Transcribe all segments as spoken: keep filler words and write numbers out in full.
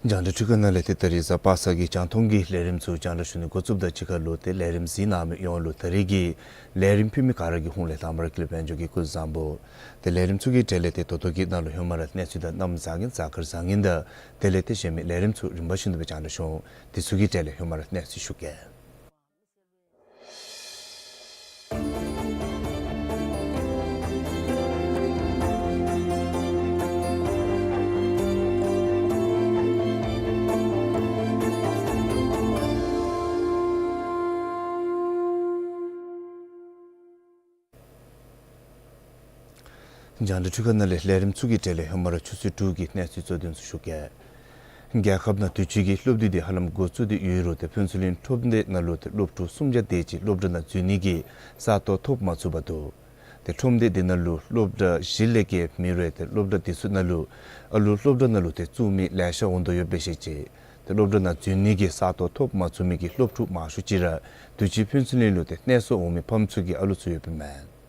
རྒྱང་བསྒྲགས་འཕྲུལ་ཁང་ནང་ལས་ཏེ་ད་རིས་གཟའ་པ་སངས་ཀྱི་རྒྱང་མཐོང་གི་ལས་རིམ་ཚུ་རྒྱང་བསྒྲགས་ཞུ་ནི་འགོ་བཙུགསཔ་དང་གཅིག་ཁར་ལུ་ཏེ་ལས་རིམ་གཟིགས་གནང་མི་ཡོངས་ལུ་ད་རིས་ཀྱི་ལས་རིམ་ཕུལ་མི་ག་ར་གི་ཧོངས་ལས་དང་པ་ར་ཀུན་ལེགས་དཔལ་འབྱོར་གྱིས་སྐུ་གཟུགས་བཟང་པོ། ཏེ་ལས་རིམ་ཚུ་གི་གྲས་ལས་ཏེ་ད་ལྟོ་གི་ནང་ལུ་ཧེ་མ་ར་གནས་ཚུལ་དང་གནམ་བཟང་ངན་གཟའ་སྐར་བཟང་ངན་དང་དེ་ལས་ཏེ་གཞན་མི་ལས་རིམ་ཚུ་རིམ་པ་བཞིན་དུ་སྦེ་རྒྱང་བསྒྲགས་ཞུ་འོང་། དེ་ཚུ་གི་གྲས་ལས་ཧེ་མ་ར་གནས་ཚུལ་ཞུ་གེ། རྒྱང་བསྒྲགས་འཕྲུལ་ཁང་ནང་ལས་ལས་རིམ་ཚུ་གི་གྲས་ལས་ཧེ་མ་ར་ཆུ་ཚོད་དྲུག་གི་གནས་ཚུལ་གཙོ་དོན་ཚུ་ཞུ་གེ། རྒྱལ་ཁབ་ནང་དུས་ཅི་གི་སློབ་དུས་དེ་ཧ་ལམ་འགོ་བཙུགས་ཏེ་ཡོད་རུང་ཏེ་ཕུན་ཚོགས་གླིང་ཁྲོམ་སྡེ་ནང་ལུ་ཏེ་སློབ་ཕྲུག་སུམ་བརྒྱ་དེ་ཅིག་སློབ་གྲྭ་ནང་འཛུལ་ནི་གི་ས་སྟོང་ཐོབ་མ་ཚུགས་པར་འདུག། ཏེ་ཁྲོམ་སྡེ་དེ་ནང་ལུ་སློབ་གྲྭ་བཞི་ལས་བརྒལ་མེད་རུང་ཏེ་སློབ་གྲྭ་དེ་ཚུ་ནང་ལུ་ཨ་ལུ་སློབ་གྲྭ་ནང་ལུ་ཏེ་བཙུགས་མི་ལེ་ཤ་འོང་དོ་ཡོདཔ་སྦེ་བཤད་ཅི། ཏེ་སློབ་གྲྭ་ནང་འཛུལ་ནི་གི་ས་སྟོང་ཐོབ་མ་ཚུགས་མི་གི་སློབ་ཕྲུག་མང་ཤོས་ཅིག་ར་དུས་ཅི་ཕུན་ཚོགས་གླིང་ལུ་ཏེ་གནས་སོར་འོང་མི་ཕམ་ཚུ་གི་ཨ་ལུ་ཚུ་ཡོདཔ་ཨིན་མས།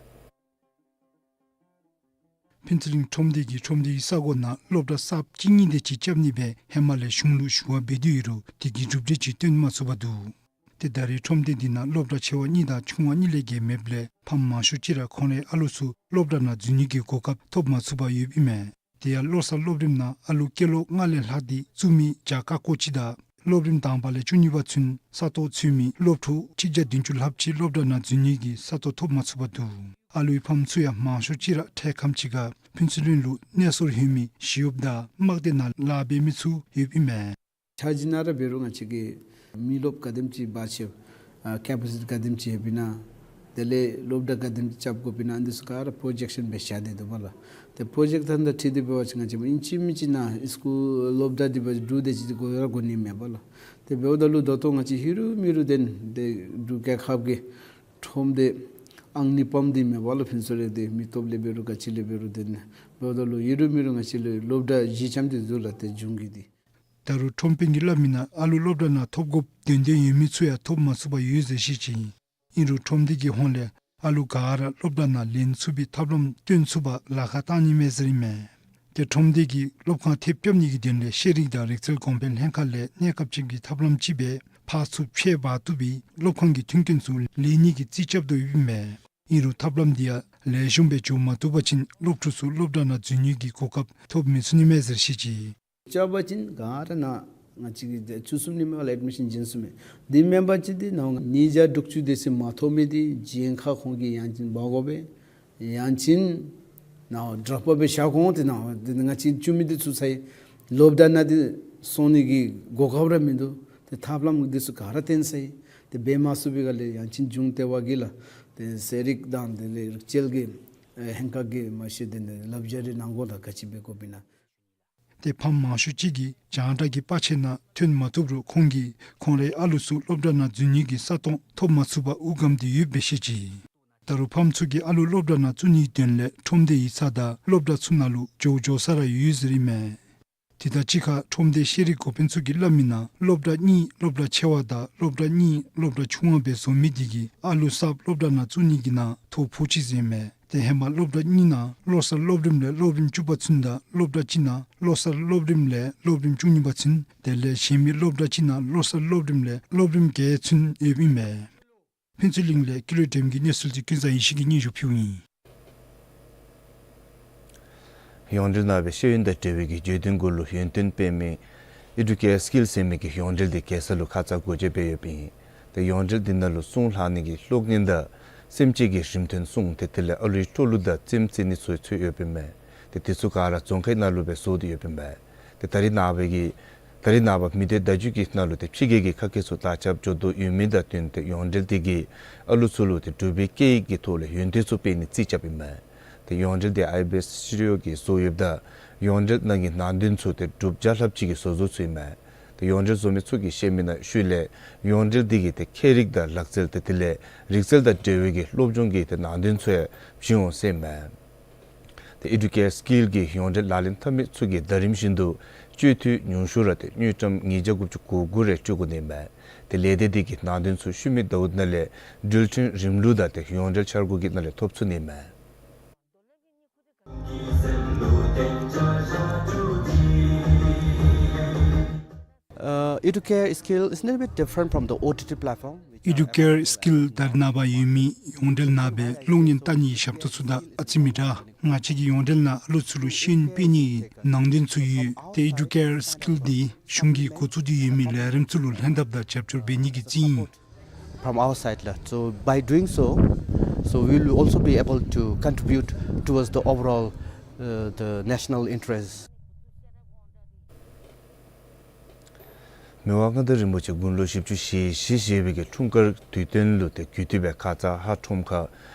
ཕུན་ཚོགས་གླིང་ཁྲོམ་སྡེ་གི་ཁྲོམ་སྡེའི་ས་གོ་ནང་སློབ་གྲྭ་གསརཔ་གཅིག་གཉིས་དེ་ཅིག་རྐྱབ་ནི་སྦེ་ཧེ་མ་ལས་གཞུང་ལུ་ཞུ་བ་འབད་དེ་ཡོད་རུང་དེ་གི་གྲུབ་འབྲས་ཅིག་སྟོན་མ་ཚུགས་པར་འདུག། ཏེ་ད་རེས་ཁྲོམ་སྡེ་འདི་ནང་སློབ་གྲྭ་ཆེ་བ་གཉིས་དང་ཆུང་བ་གཉིས་ལས་བརྒལ་མེདཔ་ལས་ཕམ་མང་ཤོས་ཅིག་ར་ཁོང་རའི་ཨ་ལུ་ཚུ་སློབ་གྲྭ་ནང་འཛུལ་ནི་གི་གོ་སྐབས་ཐོབ་མ་ཚུགས་པར་ཡོདཔ་ཨིན་མས། དེ་ཡང་བློ་གསར་སློབ་རིམ་ནང་ཨ་ལུ་སྐྱེས་ལོ་ལྔ་ལས་ལྷག་སྟེ་བཙུགས་མི་བརྒྱ་ཀ་ཀོ་གཅིག་དང་སློབ་རིམ་དང་པ་ལས་བཅུ་གཉིས་པ་ཚུན་ས་སྟོང་ཚུད་མི་སློབ་ཕྲུག་གཅིག་བརྒྱ་བདུན་ཅུ་ལྷགཔ་ཅིག་སློབ་གྲྭ་ནང་འཛུལ་ནི་གི་ས་སྟོང་ཐོབ་མ་ཚུགས་པར་འདུག། ཨ་ལུའི་ཕམ་ཚུ་ཡང་མང་ཤོས་ཅིག་ར་འཕྲལ་ཁམས་ཅིག་ཁར་ཕུན་ཚོགས་གླིང་ལུ་གནས་སོར་ལྷོད་མི་ཞི་གཡོགཔ་དང་དམག་སྡེ་ནང་ལཱ་འབད་མི་ཚུ་ཡོདཔ་ཨིན་མས། ཆ་བཞག་ན་ར་འབད་རུང་ང་བཅས་ཀྱི་མི་རློབས་ག་དེམ་ཅིག་འབག་ཆེ་ཨ་ཀེ་པ་སི་ཊི་ག་དེམ་ཅིག་ཡོདཔ་ཨིན་ན། དེ་ལས་སློབ་གྲྭ་ག་དེམ་ཅིག་རྐྱབ་དགོཔ་ཨིན་ན་འདི་ཚུ་ག་ར་པོ་རོ་ཇེཀ་ཤཱན་འབད་བཞག་སྟེ་འདུག་པ་ལགས། ཏེ་པོ་རོ་ཇེཀ་ཐང་དང་འཁྲིལ་ཏེ་འབད་བ་ཅིན་ང་བཅས་ཨིན་ཅི་མིན་ཅི་ནཱ་སི་ཀུལ་སློབ་གྲྭ་འདི་འབད་བ་ཅིན་འབྲུག་དེ་ཅིག་འདི་དགོ་ར་དགོ་ནི་མས་པ་ལགས། ཏེ་འབདཝ་ད་ལུ་ད་ལྟོ་ང་བཅས་ཨིན་རུང་མེན་རུང་དེ་ཏེ་འབྲུག་རྒྱལ་ཁབ་ཀྱི་ཁྲོམ་སྡེ་ཨང་གཉིས་པམ་འདི་མས་པ་ལགས། ཕུན་ཚོགས་གླིང་འདི་མི་སྟོབས་ལས་འབད་རུང་ག་ཅི་ལས་འབད་རུང་དེ་ནི་འབདཝ་ད་ལུ་ཨིན་རུང་མེན་རུང་ང་བཅས་ལུ་སློབ་གྲྭ་བཞི་ཙམ་དེ་འདུག་ལགས། ཏེ་གཞུང་གི་འདི། ད་རུང་ཁྲོམ་དཔོན་གྱིས་སླབ་མི་ནང་ཨ་ལུ་སློབ་གྲྭ་ནང་ཐོབ་དགོཔ་དོན་ལྡན་ཡོད་མི་ཚུ་ཡང་ཐོབ་མ་ཚུགས་པར་ཡོད་ཟེར་བཤད་ཅི། ཨིན་རུང་ཁྲོམ་སྡེ་གི་ཧོངས་ལས་ཨ་ལུ་ག་ར་སློབ་གྲྭ་ནང་ལེན་ཚུགས་པའི་ཐབས་ལམ་སྟོན་ཚུགས་པར་ལཱ་ཁག་བཏང་ནི་མས་ཟེར་ཨིན་མས། ཏེ་ཁྲོམ་སྡེ་གིས་སློབ་ཁང་ཐེབས་རྐྱབ་ནི་གི་དོན་ལས་ཤེས་རིག་དང་རིག་རྩལ་གོང་འཕེལ་ལྷན་ཁག་ལས་གནས་སྐབས་ཅིག་གི་ཐབས་ལམ་ཅིག་སྦེ་ཕར་ཚུར་ཕྱེད་འབག་བཏུབ་པའི་སློབ་ཁང་གི་མཐུན་རྐྱེན་ཚུ་ལེན་ནི་གི་རྩིས་རྐྱབ་དོ་ཡོདཔ་ཨིན་མས། ཨིན་རུང་ཐབས་ལམ་འདི་ཡང་ལེགས་ཤོམ་སྦེ་འགྱོ་མ་བཏུབ་པ་ཅིན་སློབ་ཕྲུག་ཚུ་སློབ་གྲྭ་ནང་འཛུལ་ནི་གི་གོ་སྐབས་ཐོབ་མི་ཚུགས་ནི་མས་ཟེར་བཤད་ཅི། རྐྱབ་པ་ཅིན་ག་ར་ནཱ་ང་བཅས་ཀྱིས་བཅུ་གསུམ་ཉིནམ་ལས་ཨེཌ་མི་ཤཱན་བྱིན་ཚུགས་མས། དེ་མེན་པ་ཅིན་དེ་ནང་ཉིས་བརྒྱ་དྲུག་ཅུ་དེ་ཚུ་མ་ཐོབ་མི་དེ་གཞན་ཁར་ཁོང་གིས་ཡང་ཅིན་འབག་དགོ་པས། ཡང་ཅིན་ནཱ་ཌོརོཔ་སྦེ་བཞག་འོང་། དེ་ནང་དེ་ང་བཅས་བཅུག་མི་དེ་ཚུ་ཚར་ཡི་སློབ་གྲྭ་ནང་དེ་སོང་ནི་གི་གོ་སྐབས་ར་མིན་འདུག། ཏེ་ཐབས་ལམ་དེ་ཚུ་ག་ར་བཏོན་ཚར་ཡི། ཏེ་འབད་མ་ཚུགས་པའི་སྒང་ལས་ཡང་ཅིན་གཞུང་ལྟེ་བ་གིས་ལགས་ཏེ་ཟས་རིགས་དང་དེ་ལས་རིག་རྩལ་གྱི་ཨེ་ལྷན་ཁག་གིས་མ་གཞི་དེ་ནི་ལག་བརྡ་རེ་གནང་དགོ་ལགས། ག་ཅི་འབད་དགོཔ་ཨིན་ན། ཏེ་ཕམ་མང་ཤོས་ཅིག་གིས་རྒྱང་བསྒྲགས་ཀྱི་པར་ཆས་ནང་ཐོན་མ་བཏུབ་རུང་ཁོང་གིས་ཁོང་རའི་ཨ་ལུ་ཚུ་སློབ་གྲྭ་ནང་འཛུལ་ནི་གི་ས་སྟོང་ཐོབ་མ་ཚུགས་པར་དབུགས་སྒམ་སྟེ་ཡོདཔ་སྦེ་བཤད་ཅི། ད་རུང་ཕམ་ཚུ་གིས་ཨ་ལུ་སློབ་གྲྭ་ནང་བཙུགས་ནིའི་དོན་ལས་ཁྲོམ་སྡེའི་ཡིག་ཚང་དང་སློབ་གྲྭ་ཚུ་ནང་ལུ་འགྱོ་འགྱོ་ས་ར་ཡོད་ཟེར་ཨིན་མས། དེ་དང་གཅིག་ཁར་ཁྲོམ་སྡེའི་ཤེས་རིག་འགོ་དཔོན་ཚུ་གིས་སླབ་མི་ནང་སློབ་གྲྭ་གཉིས་སློབ་གྲྭ་ཆེ་བ་དང་སློབ་གྲྭ་གཉིས་སློབ་གྲྭ་ཆུང་བ་སྦེ་བཟོ་མི་དེ་གིས་ཨ་ལུ་གསརཔ་སློབ་གྲྭ་ནང་བཙུགས་ནི་གི་ནང་ཐོ་ཕོག་ཅི་ཟེར་ཨིན་མས། ཏེ་ཧེ་མ་སློབ་གྲྭ་གཉིས་ནང་བློ་གསར་སློབ་རིམ་ལས་སློབ་རིམ་བཅུ་པ་ཚུན་དང་སློབ་གྲྭ་གཅིག་ནང་བློ་གསར་སློབ་རིམ་ལས་སློབ་རིམ་བཅུ་གཉིས་པ་ཚུན་དེ་ལས་གཞན་མི་སློབ་གྲྭ་གཅིག་ནང་བློ་གསར་སློབ་རིམ་ལས་སློབ་རིམ་བརྒྱད་ཚུན་ཡོདཔ་ཨིན་མས། ཕུན་ཚོགས་གླིང་ལས་ཀུན་ལེགས་སྒྲོལམ་གྱི་གནས་ཚུལ་འདི་ཀུན་བཟང་ཡེ་ཤེས་ཀྱིས་སྙན་ཞུ་ཕུལཝ་ཨིན། ཡོངས་འབྲེལ་ནང་སྦེ་ཤེས་ཡོན་དང་འབྲེལ་བའི་གི་བརྗོད་དོན་གུ་ལུ་ཡོན་ཏན་སྤེལ་མི་Educare Skill ཟེར་མི་གི་ཡོངས་འབྲེལ་འདི་རྒྱལ་ས་ལུ་ཁ་ཙ་སྒོ་འབྱེད་འབད་ཡོདཔ་ཨིན། ཏེ་ཡོངས་འབྲེལ་འདི་ནང་ལུ་སྲུང་ལྷག་ནི་གི་གློག་བརྙན་དང་སེམས་ཅན་གྱི་རིམ་ཐོན་སྲུང་ཏེ་དེ་ལས་ཨ་ལུའི་སྤྲོ་བསླུ་དང་རྩེདམོ་རྩེ་ནི་ཚུ་ཚུད་ཡོདཔ་ཨིན་མས། ཏེ་དེ་ཚུ་ག་ར་རྫོང་ཁའི་ནང་ལུ་སྦེ་བཟོ་སྟེ་ཡོདཔ་ཨིན་མས། ཏེ་ད་རེས་ནངས་པའི་གི་ད་རེས་ནངས་པ་མི་སྡེ་བརྡ་བརྒྱུད་ཀྱི་ནང་ལུ་ཏེ་ཕྱི་རྒྱལ་གྱི་ཁ་སྐད་ཚུ་དར་ཁྱབ་འགྱོ་དོ་ཡོད་མི་དང་བསྟུན་ཏེ་ཡོངས་འབྲེལ་འདི་གིས་ཨ་ལུ་ཚུ་ལུ་ཏེ་འབྲུག་པའི་སྐད་ཡིག་གི་ཐོག་ལས་ཡོན་ཏན་ཚུ་སྤེལ་ནི་རྩིས་རྐྱབ་ཨིན་མས། ཏེ་ཡོངས་འབྲེལ་འདི་ཨའི་བི་ཨེསི་སི་ཊི་ཌི་ཨོ་གིས་བཟོ་ཡོདཔ་ད་ཡོངས་འབྲེལ་ནང་གི་ནང་དོན་ཚུ་ཏེ་འབྲུགཔ་བརྒྱ་ལྷགཔ་ཅིག་གིས་བཟོ་བཟོཝ་ཚུ་ཨིན་མས། ཏེ་ཡོངས་འབྲེལ་བཟོ་མི་ཚུ་གིས་བཤད་མི་ནང་ཤུལ་ལས་ཡོངས་འབྲེལ་འདི་གིས་ཏེ་ཁྱད་རིག་དང་ལག་རྩལ་ཏེ་དེ་ལས་རིག་རྩལ་དང་འབྲེལ་བའི་གི་སློབ་སྦྱོང་གི་ཏེ་ནང་དོན་ཚུ་ཡང་བྱིན་འོང་ཟེར་ཨིན་མས། ཏེ་Educare Skill གི་ཡོངས་འབྲེལ་ལག་ལེན་འཐབ་མི་ཚུ་གིས་ཟླ་རིམ་བཞིན་དུ་སྤྱོད་འཐུས་ཉུང་ཤོས་ར་ཏེ་དངུལ་ཀྲམ་ཉིས་བརྒྱ་དགུ་བཅུ་གོ་དགུ་རེ་སྤྲོད་དགོ་ནི་ཨིན་མས། ཏེ་ལས་སྡེ་འདི་གི་ནང་དོན་ཚུ་ཤུལ་མའི་ཟླཝ་ནང་ལས་འགྲུལ་འཕྲིན་རིམ་ལུགས་དང་ཏེ་ཡོངས་འབྲེལ་འཆར་སྒོ་གི་ནང་ལས་ཐོབ་ཚུགས་ནི་ཨིན་མས། Uh, Educare Skill is a little bit different from the O T T platform, which are Educare Skill ད་རེས་ནངས་པ་ཡོད་མི་ཡོངས་འབྲེལ་ནང་སྦེ་གློག་བརྙན་ལྟ་ནིའི་ཞབས་ཏོག་ཚུ་དང་ཨ་ཙི་མི་འདྲ། ང་བཅས་ཀྱི་ཡོངས་འབྲེལ་ནང་ཨ་ལུ་ཚུ་ལུ་ཤེས་ཡོན་སྤེལ་ནིའི་ནང་དོན་ཚུ་ཡོད། ཏེ་Educare Skill འདི་གཞུང་གིས་འགོ་བཙུགས་ཏེ་ཡོད་མི་ལས་རིམ་ཚུ་ལུ་ལྷན་ཐབས་དང་རྒྱབ་སྐྱོར་འབད་ནི་གི་རྩིས་ཨིན། From our side ལགས། So by doing so, so we will also be able to contribute towards the overall, uh, the national interest. མི་དབང་མངའ་བདག་རིན་པོ་ཆེ་དགུང་ལོ་བཞི་བཅུ་ཞེ་བཞི་བཞེས་པའི་གི་འཁྲུངས་སྐར་དུས་སྟོན་ལུ་ཏེ་གུས་བཏུད་སྦེ་ཁ་ཙ་ཧཱ་ཁྲོམ་ཁར་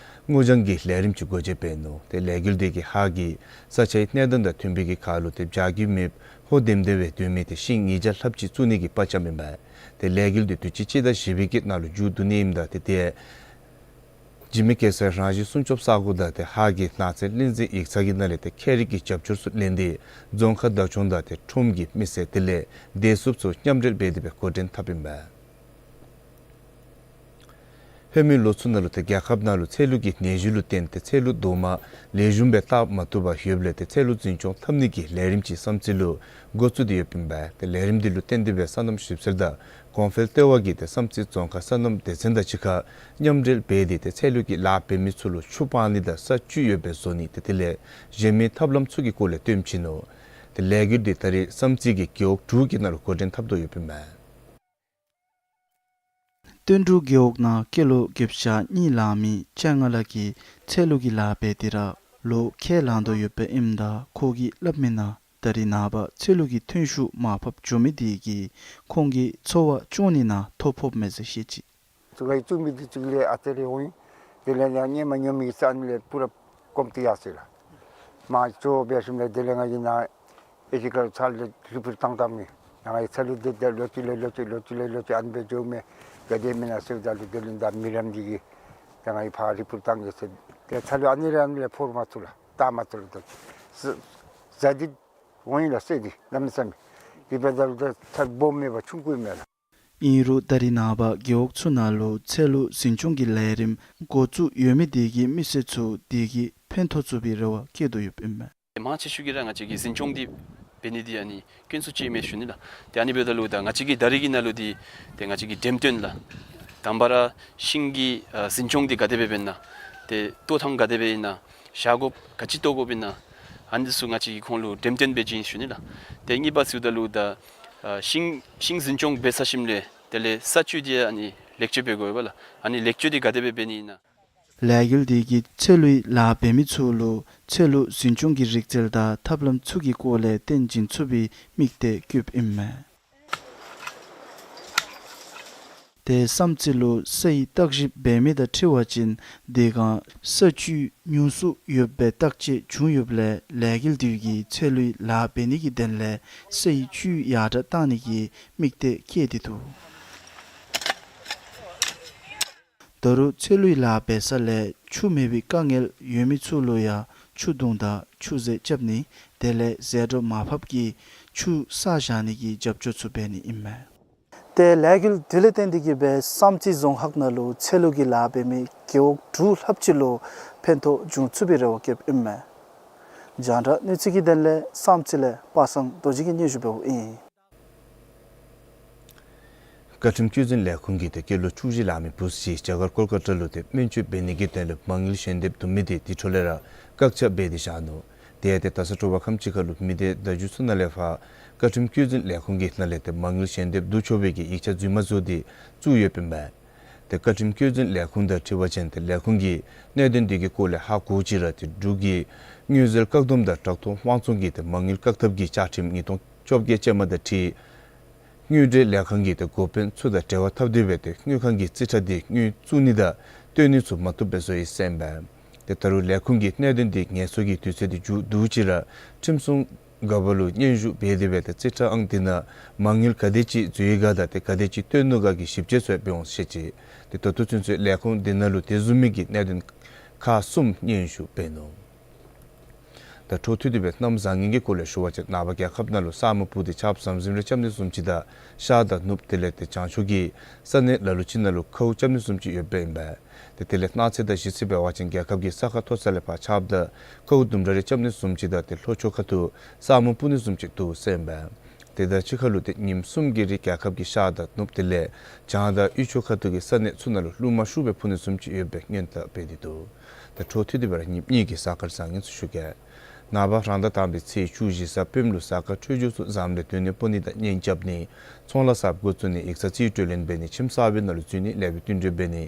སྔོ་ལྗང་གི་ལས་རིམ་ཅིག་སྒོ་འབྱེད་འབད་ནུག། ཏེ་ལས་འགུལ་འདི་གིས་ཧཱ་གི་ས་ཆའི་གནས་སྟངས་དང་མཐུན་པའི་གི་ཁར་ལུ་ཏེ་བྱ་རྒོད་མེདཔ་ཧོ་ལྡེམ་ལྡེམ་སྦེ་སྡོད་མི་ཏེ་ཤིང་ཉིས་བརྒྱ་ལྷགཔ་ཅིག་བཙུགས་ནི་གི་དཔའ་བཅམ་ཨིན་པས། ཏེ་ལས་འགུལ་འདི་དུས་ཅི་སྤྱི་ཟླ་བཞི་པའི་གི་ནང་ལུ་མཇུག་བསྡུ་ནི་ཨིནམ་ད་ཏེ་ཏེ་འཇིགས་མེད་གེ་སར་རང་བཞིན་སྲུང་སྐྱོབ་ས་གོ་དང་ཏེ་ཧཱ་གི་ནགས་ཚལ་གླིང་འཛིན་ཡིག་ཚང་གི་ནང་ལས་ཏེ་ཁྱད་རིག་གི་རྒྱབ་སྐྱོར་ཚུ་ལེན་ཏེ་རྫོང་ཁག་བདག་སྐྱོང་དང་ཏེ་ཁྲོམ་གྱི་མི་སེར་དེ་ལས་བདེ་སྲུངཔ་ཚུ་མཉམ་འབྲེལ་འབད་དེ་སྦེ་འགོ་འདྲེན་འཐབ་ཨིན་པས། ཧེ་མའི་ལོ་ཚུ་ནང་ལུ་ཏེ་རྒྱལ་ཁབ་ནང་ལུ་ཚལ་ལུ་གི་ནད་གཞི་ལུ་བརྟེན་ཏེ་ཚལ་ལུ་རྡོག་མ་ལེགས་ཤོམ་སྦེ་བཏགས་མ་བཏུབ་པར་ཡོདཔ་ལས་ཏེ་ཚལ་ལུ་འཛིན་སྐྱོང་འཐབ་ནི་གི་ལས་རིམ་ཅིག་བསམ་རྩེ་ལུ་འགོ་བཙུགས་ཏེ་ཡོདཔ་ཨིན་པས། ཏེ་ལས་རིམ་འདི་ལུ་བརྟེན་ཏེ་སྦེ་སོ་ནམ་ཞིབ་འཚོལ་དང་གོང་འཕེལ་ལྟེ་བ་གིས་ཏེ་བསམ་རྩེ་རྫོང་ཁག་སོ་ནམ་སྡེ་ཚན་དང་གཅིག་ཁར་མཉམ་འབྲེལ་འབད་དེ་ཏེ་ཚལ་ལུ་གི་ལཱ་འབད་མི་ཚུ་ལུ་ཆུ་སྤང་ནི་དང་ས་བཅུད་ཡོདཔ་སྦེ་བཟོ་ནི་ཏེ་དེ་ལས་གཞན་མི་ཐབས་ལམ་ཚུ་གི་སྐོར་ལས་སྟོན་བྱིན་ནུག། ཏེ་ལས་འགུལ་འདི་ད་རེས་བསམ་རྩེ་གི་རྒེད་འོག་དྲུག་གི་ནང་ལུ་འགོ་འདྲེན་འཐབ་དོ་ཡོདཔ་ཨིན་པས། སྟོད་འབྲུག་རྒེད་འོག་ནང་སྐྱེས་ལོ་བརྒྱད་ཅུ་གྱ་གཉིས་ལང་མི་ཅ་ལྔ་ལགས་ཀྱིས་ཚལ་ལུ་གི་ལཱ་འབད་དེ་ར་ལོ་ཁལ་ལང་དོ་ཡོདཔ་ཨིནམ་ད་ཁོ་གིས་སླབ་མི་ནང་ད་རེས་ནངས་པ་ཚལ་ལུ་གི་ཐོན་ཤུགས་མར་ཕབ་འགྱོ་མི་དེ་གིས་ཁོང་གི་འཚོ་བ་སྐྱོང་ནི་ནང་ཐོ་ཕོགཔ་མས་ཟེར་བཤད་ཅི། ཚུ་ག་ཡི་བཙུགས་མི་དེ་ཚུ་གི་ལས་ཨ་ཙི་རེ་འོང་ཡི། དེ་ལས་ཡང་ངེ་མ་ཉོ་མི་གི་ས་ཨ་ནི་ལས་པུ་ར་སྐོམ་སྟེ་ཡར་སོ་ཡི་ལགས། མ་གཙོ་བོ་འབད་ཞིནམ་ལས་དེ་ལས་ང་གིས་ནཱ་ཨེ་ཅིག་ཁར་ཚལ་ལུ་རི་ཕུར་བཏང་བཏངམ་མས། ཡང་ང་གིས་ཚལ་ལུ་དེ་དེ་ལོ་གཅིག་ལས་ལོ་གཅིག་ལོ་གཅིག་ལས་ལོ་གཅིག་ཨ་ནི་སྦེ་འགྱོཝ་མས། ག་དེ་མེན་ན་ཟེརཝ་ད་ལུ་དེ་ལས་ད་མི་རམ་འདི་གིས་ད་ང་གིས་ཕར་རི་ཕུར་བཏང་གེ་ཟེར། ཏེ་ཚལ་ལུ་ཨ་ནི་རེ་ཨ་ནི་རེ་ཕོག་མ་ཚུགས་ལགས། བཏགས་མ་ཚུགས་ལགས། ད་ཟ་ཟ་འདི་འོང་ཡི་ལགས། ཟས་འདི་གནམ་མེད་ས་མེད། དེ་འབདཝ་ད་ལུ་ད་ཚལ་སྦོམ་མེད་པར་ཆུང་ཀུ་མས་ལགས། ཨིན་རུང་ད་རེས་ནངས་པ་རྒེད་འོག་ཚུ་ནང་ལུ་ཚལ་ལུ་འཛིན་སྐྱོང་གི་ལས་རིམ་འགོ་བཙུགས་ཡོད་མི་དེ་གིས་མི་སེར་ཚུ་དེ་གིས་ཕན་ཐོགས་ཚུགས་པའི་རེ་བ་བསྐྱེད་དོ་ཡོདཔ་ཨིན་མས། མང་ཆེ་ཤོས་ཀྱིས་ར་ང་བཅས་ཀྱིས་འཛིན་སྐྱོང་འདི་འབད་ནི་འདི་ཨ་ནི་དཀོན་སུ་ཅིག་མས་ཞུ་ནི་ལགས། ཏེ་ཨ་ནི་འབདཝ་ད་ལུ་ད་ང་བཅས་ཀྱི་ད་རེས་ཀྱི་ནང་ལུ་འདི་ཏེ་ང་བཅས་ཀྱིས་འགྲེམས་སྟོན་ལགས། དང་པ་ར་ཤིང་གི་ཨ་འཛིན་སྐྱོང་འདི་ག་དེ་སྦེ་འབད་ན། ཏེ་བཏོག་ཐངས་ག་དེ་སྦེ་ཨིན་ན། བཞག་དགོཔ་ག་ཅི་བཏོག་དགོཔ་ཨིན་ན། ཨ་ནི་ཚུ་ང་བཅས་ཀྱིས་ཁོང་ལུ་འགྲེམས་སྟོན་འབད་བྱིན་ཞུ་ནི་ལགས། ཏེ་གཉིས་པ་ཟེརཝ་ད་ལུ་ད་ཨ་ཤིང་ཤིང་འཛིན་སྐྱོང་འབད་ཚར་ཞིནམ་ལས་དེ་ལས་ས་བཅུད་འདི་ཨ་ནི་ལེགས་བཅོས་འབད་དགོ་པས་ལགས། ཨ་ནི་ལེགས་བཅོས་འདི་ག་དེ་སྦེ་འབད་ནི་ཨིན་ན། ལས་འགུལ་འདི་གིས་ཚལ་ལུའི་ལཱ་འབད་མི་ཚུ་ལུ་ཚལ་ལུ་འཛིན་སྐྱོང་གི་རིག་རྩལ་དང་ཐབས་ལམ་ཚུ་གི་སྐོར་ལས་སྟོན་བྱིན་ཚུགས་པའི་དམིགས་གཏད་བསྐྱེདཔ་ཨིན་མས། ཏེ་བསམ་རྩེ་ལུ་སའི་བརྟག་ཞིབ་འབད་མི་དང་འཁྲིལ་བ་ཅིན་དེ་སྒང་ས་བཅུད་ཉུང་སུ་ཡོདཔ་སྦེ་བརྟག་དཔྱད་བྱུང་ཡོདཔ་ལས་ལས་འགུལ་འདི་གིས་ཚལ་ལུའི་ལཱ་འབད་ནི་གི་དོན་ལས་སའི་བཅུད་ཡར་དྲགས་བཏང་ནི་གི་དམིགས་གཏད་བསྐྱེད་དེ་འདུག། ད་རུང་ཚལ་ལུ་ལཱ་འབད་ས་ལས་ཆུ་མེད་པའི་དཀའ་ངལ་ཡོད་མི་ཚུ་ལུ་ཡང་ཆུ་དུང་དང་ཆུ་ཟས་རྐྱབ་ནི་དེ་ལས་ཟད་འགྲོ་མར་ཕབ་ཀྱི་ཆུ་བསགས་བཞག་ནི་གི་རྒྱབ་སྐྱོར་ཚུ་འབད་ནི་ཨིན་མས། ཏེ་ལས་འགུལ་དེ་ལས་བརྟེན་ཏེ་གིས་སྦེ་བསམ་རྩེ་རྫོང་ཁག་ནང་ལུ་ཚལ་ལུ་གི་ལཱ་འབད་མི་རྒེད་འོག་དྲུག་ལྷགཔ་ཅིག་ལུ་ཕན་ཐོགས་འབྱུང་ཚུགས་པའི་རེ་བ་བསྐྱེདཔ་ཨིན་མས། རྒྱང་བསྒྲགས་གནས་ཚུལ་གྱི་དོན་ལས་བསམ་རྩེ་ལས་པ་སངས་རྡོ་རྗེ་གིས་སྙན་ཞུ་འབདཝ་ཨིན། བཀའ་ཁྲིམས་བཀོད་འཛིན་ལས་ཁུངས་ཀྱིས་ཏེ་སྐྱེས་ལོ་བཅུ་བཞི་ལང་མི་བུ་ཅིག་རྒྱ་གར་ཀོལ་ཀ་ཏ་ལུ་ཏེ་སྨན་བཅོས་འབད་ནི་གི་དོན་ལུ་མ་དངུལ་ཞལ་འདེབས་བསྡུ་མི་དེ་དེ་འཕྲོ་ལས་ར་བཀག་ཆ་འབད་དེ་བཞག་ནུག། དེ་ཡང་ཏེ་ད་ས་དྲོ་པ་ཁམས་ཅིག་ཁར་ལུ་མི་སྡེ་བརྡ་བརྒྱུད་ཚུ་ནང་ལས་ཕར་བཀའ་ཁྲིམས་བཀོད་འཛིན་ལས་ཁུངས་ཀྱི་ནང་ལས་ཏེ་མ་དངུལ་ཞལ་འདེབས་བསྡུ་ཆོག་པའི་གི་ཡིག་ཆ་རྫུན་མ་བཟོ་སྟེ་བཙུགས་ཡོདཔ་ཨིན་པས། ཏེ་བཀའ་ཁྲིམས་བཀོད་འཛིན་ལས་ཁུངས་དང་འཁྲིལ་བ་ཅིན་ཏེ་ལས་ཁུངས་ཀྱིས་གནད་དོན་དེ་གི་སྐོར་ལས་ཧ་གོ་ཅི་ར་ཏེ་འབྲུག་གི་དངུལ་རྩིས་བཀག་སྡོམ་དང་བྲག་ཐོག་དབང་བཙོང་གི་ཏེ་མ་དངུལ་བཀག་ཐབས་ཀྱི་བཅའ་ཁྲིམས་ཉིས་སྟོང་བཅོ་བརྒྱད་ཅན་མ་དང་འཁྲིལ་དངུལ་འབྲེལ་ལས་ཁང་གི་ཏེ་འགོ་དཔོན་ཚུ་དང་འབྲེལ་བ་འཐབ་སྟེ་སྦེ་ཏེ་དངུལ་ཁང་གི་རྩིས་ཁྲ་དེ་དངུལ་བཙུགས་ནི་དང་བཏོན་ནི་ཚུ་མ་བཏུབ་པས་བཟོ་ཡི་ཟེར་ཨིན་པས། ཏེ་ད་རུང་ལས་ཁུངས་ཀྱིས་གནད་དོན་དེ་ངལ་གསོ་གི་དུས་ཚོད་དེ་མཇུག་བསྡུ་ཅི་ར་ཁྲིམས་སྲུང་འགག་པ་ལུ་སྙན་ཞུ་འབད་དེ་སྦེ་ཏེ་རྩིས་ཁྲ་ཨང་དེ་ནང་མ་དངུལ་ག་དེ་ཅིག་འཛུལ་ཡི་ག་དང་ཏེ་ག་དེ་ཅིག་བཏོན་ནུག་ག་གི་ཞིབ་དཔྱད་ཚུ་འབད་འོང་ཟེར་བཤད་ཅི། ཏེ་ད་ལྟོ་ཚུན་ཚོད་ལས་ཁུངས་དེ་ནང་ལུ་དེ་བཟུམ་མའི་གི་གནད་དོན་ཁག་གསུམ་སྙན་ཞུ་འབད་ནུག། ད་འཕྲོ་མཐུད་དེ་སྦེ་གནམ་བཟང་ངན་གྱི་སྐོར་ལས་ཞུ་བ་ཅིན་ནངས་པ་རྒྱལ་ཁབ་ནང་ལུ་ས་སྨུག་སྤུབས་ཏེ་ཆརཔ་ཟམ་ཟིམ་རེ་རྐྱབ་ནི་བཟུམ་ཅིག་དང་ཤར་དང་ནུབ་དེ་ལས་ཏེ་བྱང་ཕྱོགས་ཀྱི་ས་གནས་ལ་ལུ་ཅིག་ནང་ལུ་ཁཝ་རྐྱབ་ནི་བཟུམ་ཅིག་ཡོདཔ་ཨིན་པས། ཏེ་དེ་ལས་གནངས་ཚེ་དང་གཞེས་ཚེ་འབད་བ་ཅིན་རྒྱལ་ཁབ་ཀྱི་ས་ཁ་མཐོ་ས་ལས་ཕར་ཆརཔ་དང་ཁཝ་ལྡུམ་ར་རེ་རྐྱབ་ནི་བཟུམ་ཅིག་དང་ཏེ་ལྷོ་ཕྱོགས་ཁ་ཐུག་ས་སྨུག་སྤུབས་ནི་བཟུམ་ཅིག་འདུག་ཟེར་ཨིན་པས། དེ་དང་གཅིག་ཁར་ལུ་ཏེ་ཉིནམ་གསུམ་གྱི་རིང་རྒྱལ་ཁབ་ཀྱི་ཤར་དང་ནུབ་དེ་ལས་བྱང་དང་དབུས་ཕྱོགས་ཁ་ཐུག་གི་ས་གནས་ཚུ་ནང་ལུ་རླུང་མ་ཤུགས་སྦེ་འཕུ་ནི་བཟུམ་ཅིག་ཡོདཔ་སྦེ་སྔོན་བརྡ་འབད་དེ་འདུག། ད་འཕྲོ་མཐུད་དེ་སྦེ་ར་ཉིནམ་གཉིས་ཀྱི་གཟའ་སྐར་བཟང་ངན་ཚུ་ཞུ་གེ། ནངས་པ་རང་ཟླ་དང་པའི་ཚེས་བཅུ་བཞི་གཟའ་སྤེནམ་ལུ་གཟའ་སྐར་འཕྲོད་སྦྱོར་ཚུ་འཛམ་གླིང་སྡོད་གནས་སྤོ་ནི་དང་གཉེན་རྐྱབ་ནི། ཚོང་ལཱ་གསརཔ་འགོ་བཙུགས་ནི། ཡིག་ཚང་རྩིས་སྤྲོད་ལེན་འབད་ནི། ཁྱིམ་གསར་པའི་ནང་ལུ་འཛུལ་ནི། ལེགས་པའི་བསྟུན་གྲོས་འབད་ནི།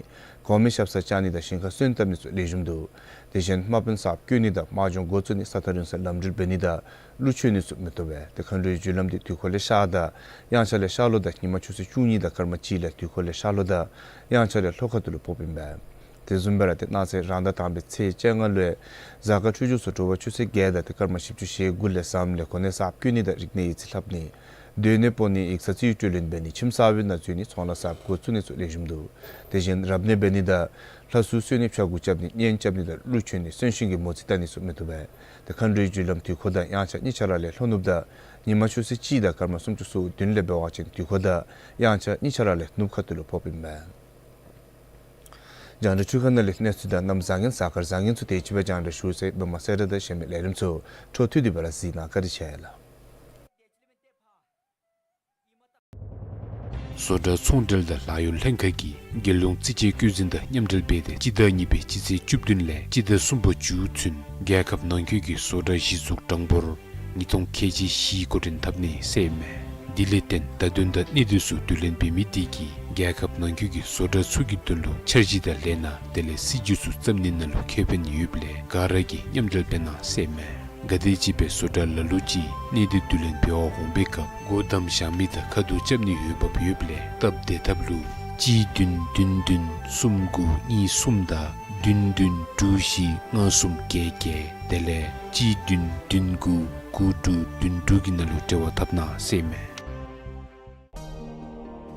གོང་མའི་ཞབས་སར་བཅར་ནི་དང་ཞིང་ཁར་སོན་བཏབ་ནི་ཚུ་ལེགས་ཤོམ་འདུག། དེ་བཞིན་དམག་དཔོན་གསརཔ་བསྐོ་ནི་དང་དམག་སྦྱོང་འགོ་བཙུགས་ནི། ས་ཐག་རིང་སར་ལམ་འགྲུལ་འབད་ནི་དང་གླུ་མཆོད་ནི་ཚུ་མི་བཏུབ་པས། ཏེ་མཁའ་འགྲོའི་རྒྱུ་ལམ་དེ་དུས་འཁོར་ལས་ཤར་དང་དབྱངས་འཆར་ལས་ཤར་ལྷོ་དང་ཉིན་མ་ཆུ་ཚོད་བཅུ་གཉིས་དང་སྐར་མ་གཅིག་ལས་དུས་འཁོར་ལས་ཤར་ལྷོ་དང་དབྱངས་འཆར་ལས་ལྷོ་ཁ་ཐུག་ལུ་ཕོགཔ་ཨིན་པས། དེ་བཟུམ་སྦེ་ར་ཏེ་གནངས་ཚེ་རང་ཟླ་དང་པའི་ཚེས་བཅོ་ལྔ་ལུ་གཟའ་སྐར་འཕྲོད་སྦྱོར་ཚུ་དྲོ་པ་ཆུ་ཚོད་བརྒྱད་དང་ཏེ་སྐར་མ་བཞི་བཅུ་ཞེ་དགུ་ལས་ཟམ་ལས་གོ་གནས་གསརཔ་བསྐོ་ནི་དང་རིག་གནས་ཡིག་རྩིས་ལྷབ་ནི། སྡོད་གནས་སྤོ་ནི། ཡིག་ཚང་རྩིས་སྤྲོད་ལེན་འབད་ནི། ཁྱིམ་གསར་པའི་ནང་འཛུལ་ནི། ཚོང་ལཱ་གསརཔ་འགོ་བཙུགས་ནི་ཚུ་ལེགས་ཤོམ་འདུག། དེ་བཞིན་རབ་གནས་འབད་ནི་དང་ལྷ་གསོལ་གསོལ་ནི་ཕྱག་དགུ་རྐྱབ་ནི་གཉེན་རྐྱབ་ནི་དང་གླུ་མཆོད་ནི་གསོན་གཤིན་གྱི་མོ་རྩིས་བལྟ་ནི་ཚུ་མི་བཏུབ་པས། ཏེ་མཁའ་འགྲོའི་རྒྱུ་ལམ་དུས་འཁོར་དང་དབྱངས་འཆར་གཉིས་ཆ་ར་ལས་ལྷོ་ནུབ་དང་ཉིན་མ་ཆུ་ཚོད་གཅིག་དང་སྐར་མ་སུམ་ཅུ་སོ་བདུན་ལས་འབད་བ་ཅིན་དུས་འཁོར་དང་དབྱངས་འཆར་གཉིས་ཆ་ར་ལས་ནུབ་ཁ་ཐུག་ལུ་ཕོགཔ་ཨིན་པས། རྒྱང་བསྒྲགས་འཕྲུལ་ཁང་ནང་ལས་གནས་ཚུལ་དང་གནམ་བཟང་ངན་གཟའ་སྐར་བཟང་ངན་ཚུ་དེ་ཅིག་སྦེ་རྒྱང་བསྒྲགས་ཞུ་ཚར་ཡི། མ་སེར་དང་གཞན་མི་ལས་རིམ་ཚུ་འཕྲོ་མཐུད་དེ་སྦེ་ར་གཟིགས་གནང། བཀའ་དྲིན་ཆེ་ལགས། བཟོ་གྲྭ་ཚོང་འབྲེལ་དང་ལཱ་གཡོག་ལྷན་ཁག་གིས་རྒྱལ་ཡོངས་རྩིས་དཔྱད་བཀོད་འཛིན་དང་མཉམ་འབྲེལ་འབད་དེ་སྤྱི་ཟླ་གཉིས་པའི་སྤྱི་ཚེས་བཅུ་བདུན་ལས་སྤྱི་ཟླ་གསུམ་པ་མཇུག་ཚུན་རྒྱལ་ཁབ་ནང་འཁོད་ཀྱི་བཟོ་གྲྭ་གཞི་བཙུགས་གྲངས་འབོར་ཉིས་སྟོང་ཁལ་གཅིག་བཞི་འགོ་འདྲེན་འཐབ་ནི་ཟེར་ཨིན་མས། དེ་ལས་བརྟེན་བརྡ་དོན་དང་གནད་དོན་ཚུ་བསྡུ་ལེན་འབད་མི་དེ་གིས་རྒྱལ་ཁབ་ནང་འཁོད་ཀྱི་བཟོ་གྲྭ་ཚུ་གི་དོན་ལུ་འཆར་གཞི་དང་ལས་སྣ་དེ་ལས་སྲིད་ཇུས་ཚུ་བརྩམ་ནི་ནང་ལུ་ཁེ་ཕན་ཡོདཔ་ལས་ག་ར་གིས་མཉམ་འབྲེལ་འབད་གནང་ཟེར་ཨིན་མས། ག་དེམ་ཅིག་སྦེ་བཟོ་གྲྭ་ལ་ལུ་ཅིག་གནད་དོན་བསྡུ་ལེན་འབད་བར་འོང་པའི་སྐབས་སྒོ་བསྡམ་བཞག་མི་དང་ཁ་ཐུག་རྐྱབ་ནི་འོས་འབབ་ཡོདཔ་ལས་སྟབས་བདེ་ཐབས་ལུ་གཅིག་བདུན་བདུན་བདུན་གསུམ་དགུ་གཉིས་གསུམ་དང་བདུན་བདུན་དྲུག་བཞི་ལྔ་གསུམ་བརྒྱད་བརྒྱད་དེ་ལས་གཅིག་བདུན་བདུན་དགུ་དགུ་དྲུག་བདུན་དྲུག་གི་ནང་ལུ་འབྲེལ་བ་འཐབ་གནང་ཟེར་ཨིན་མས།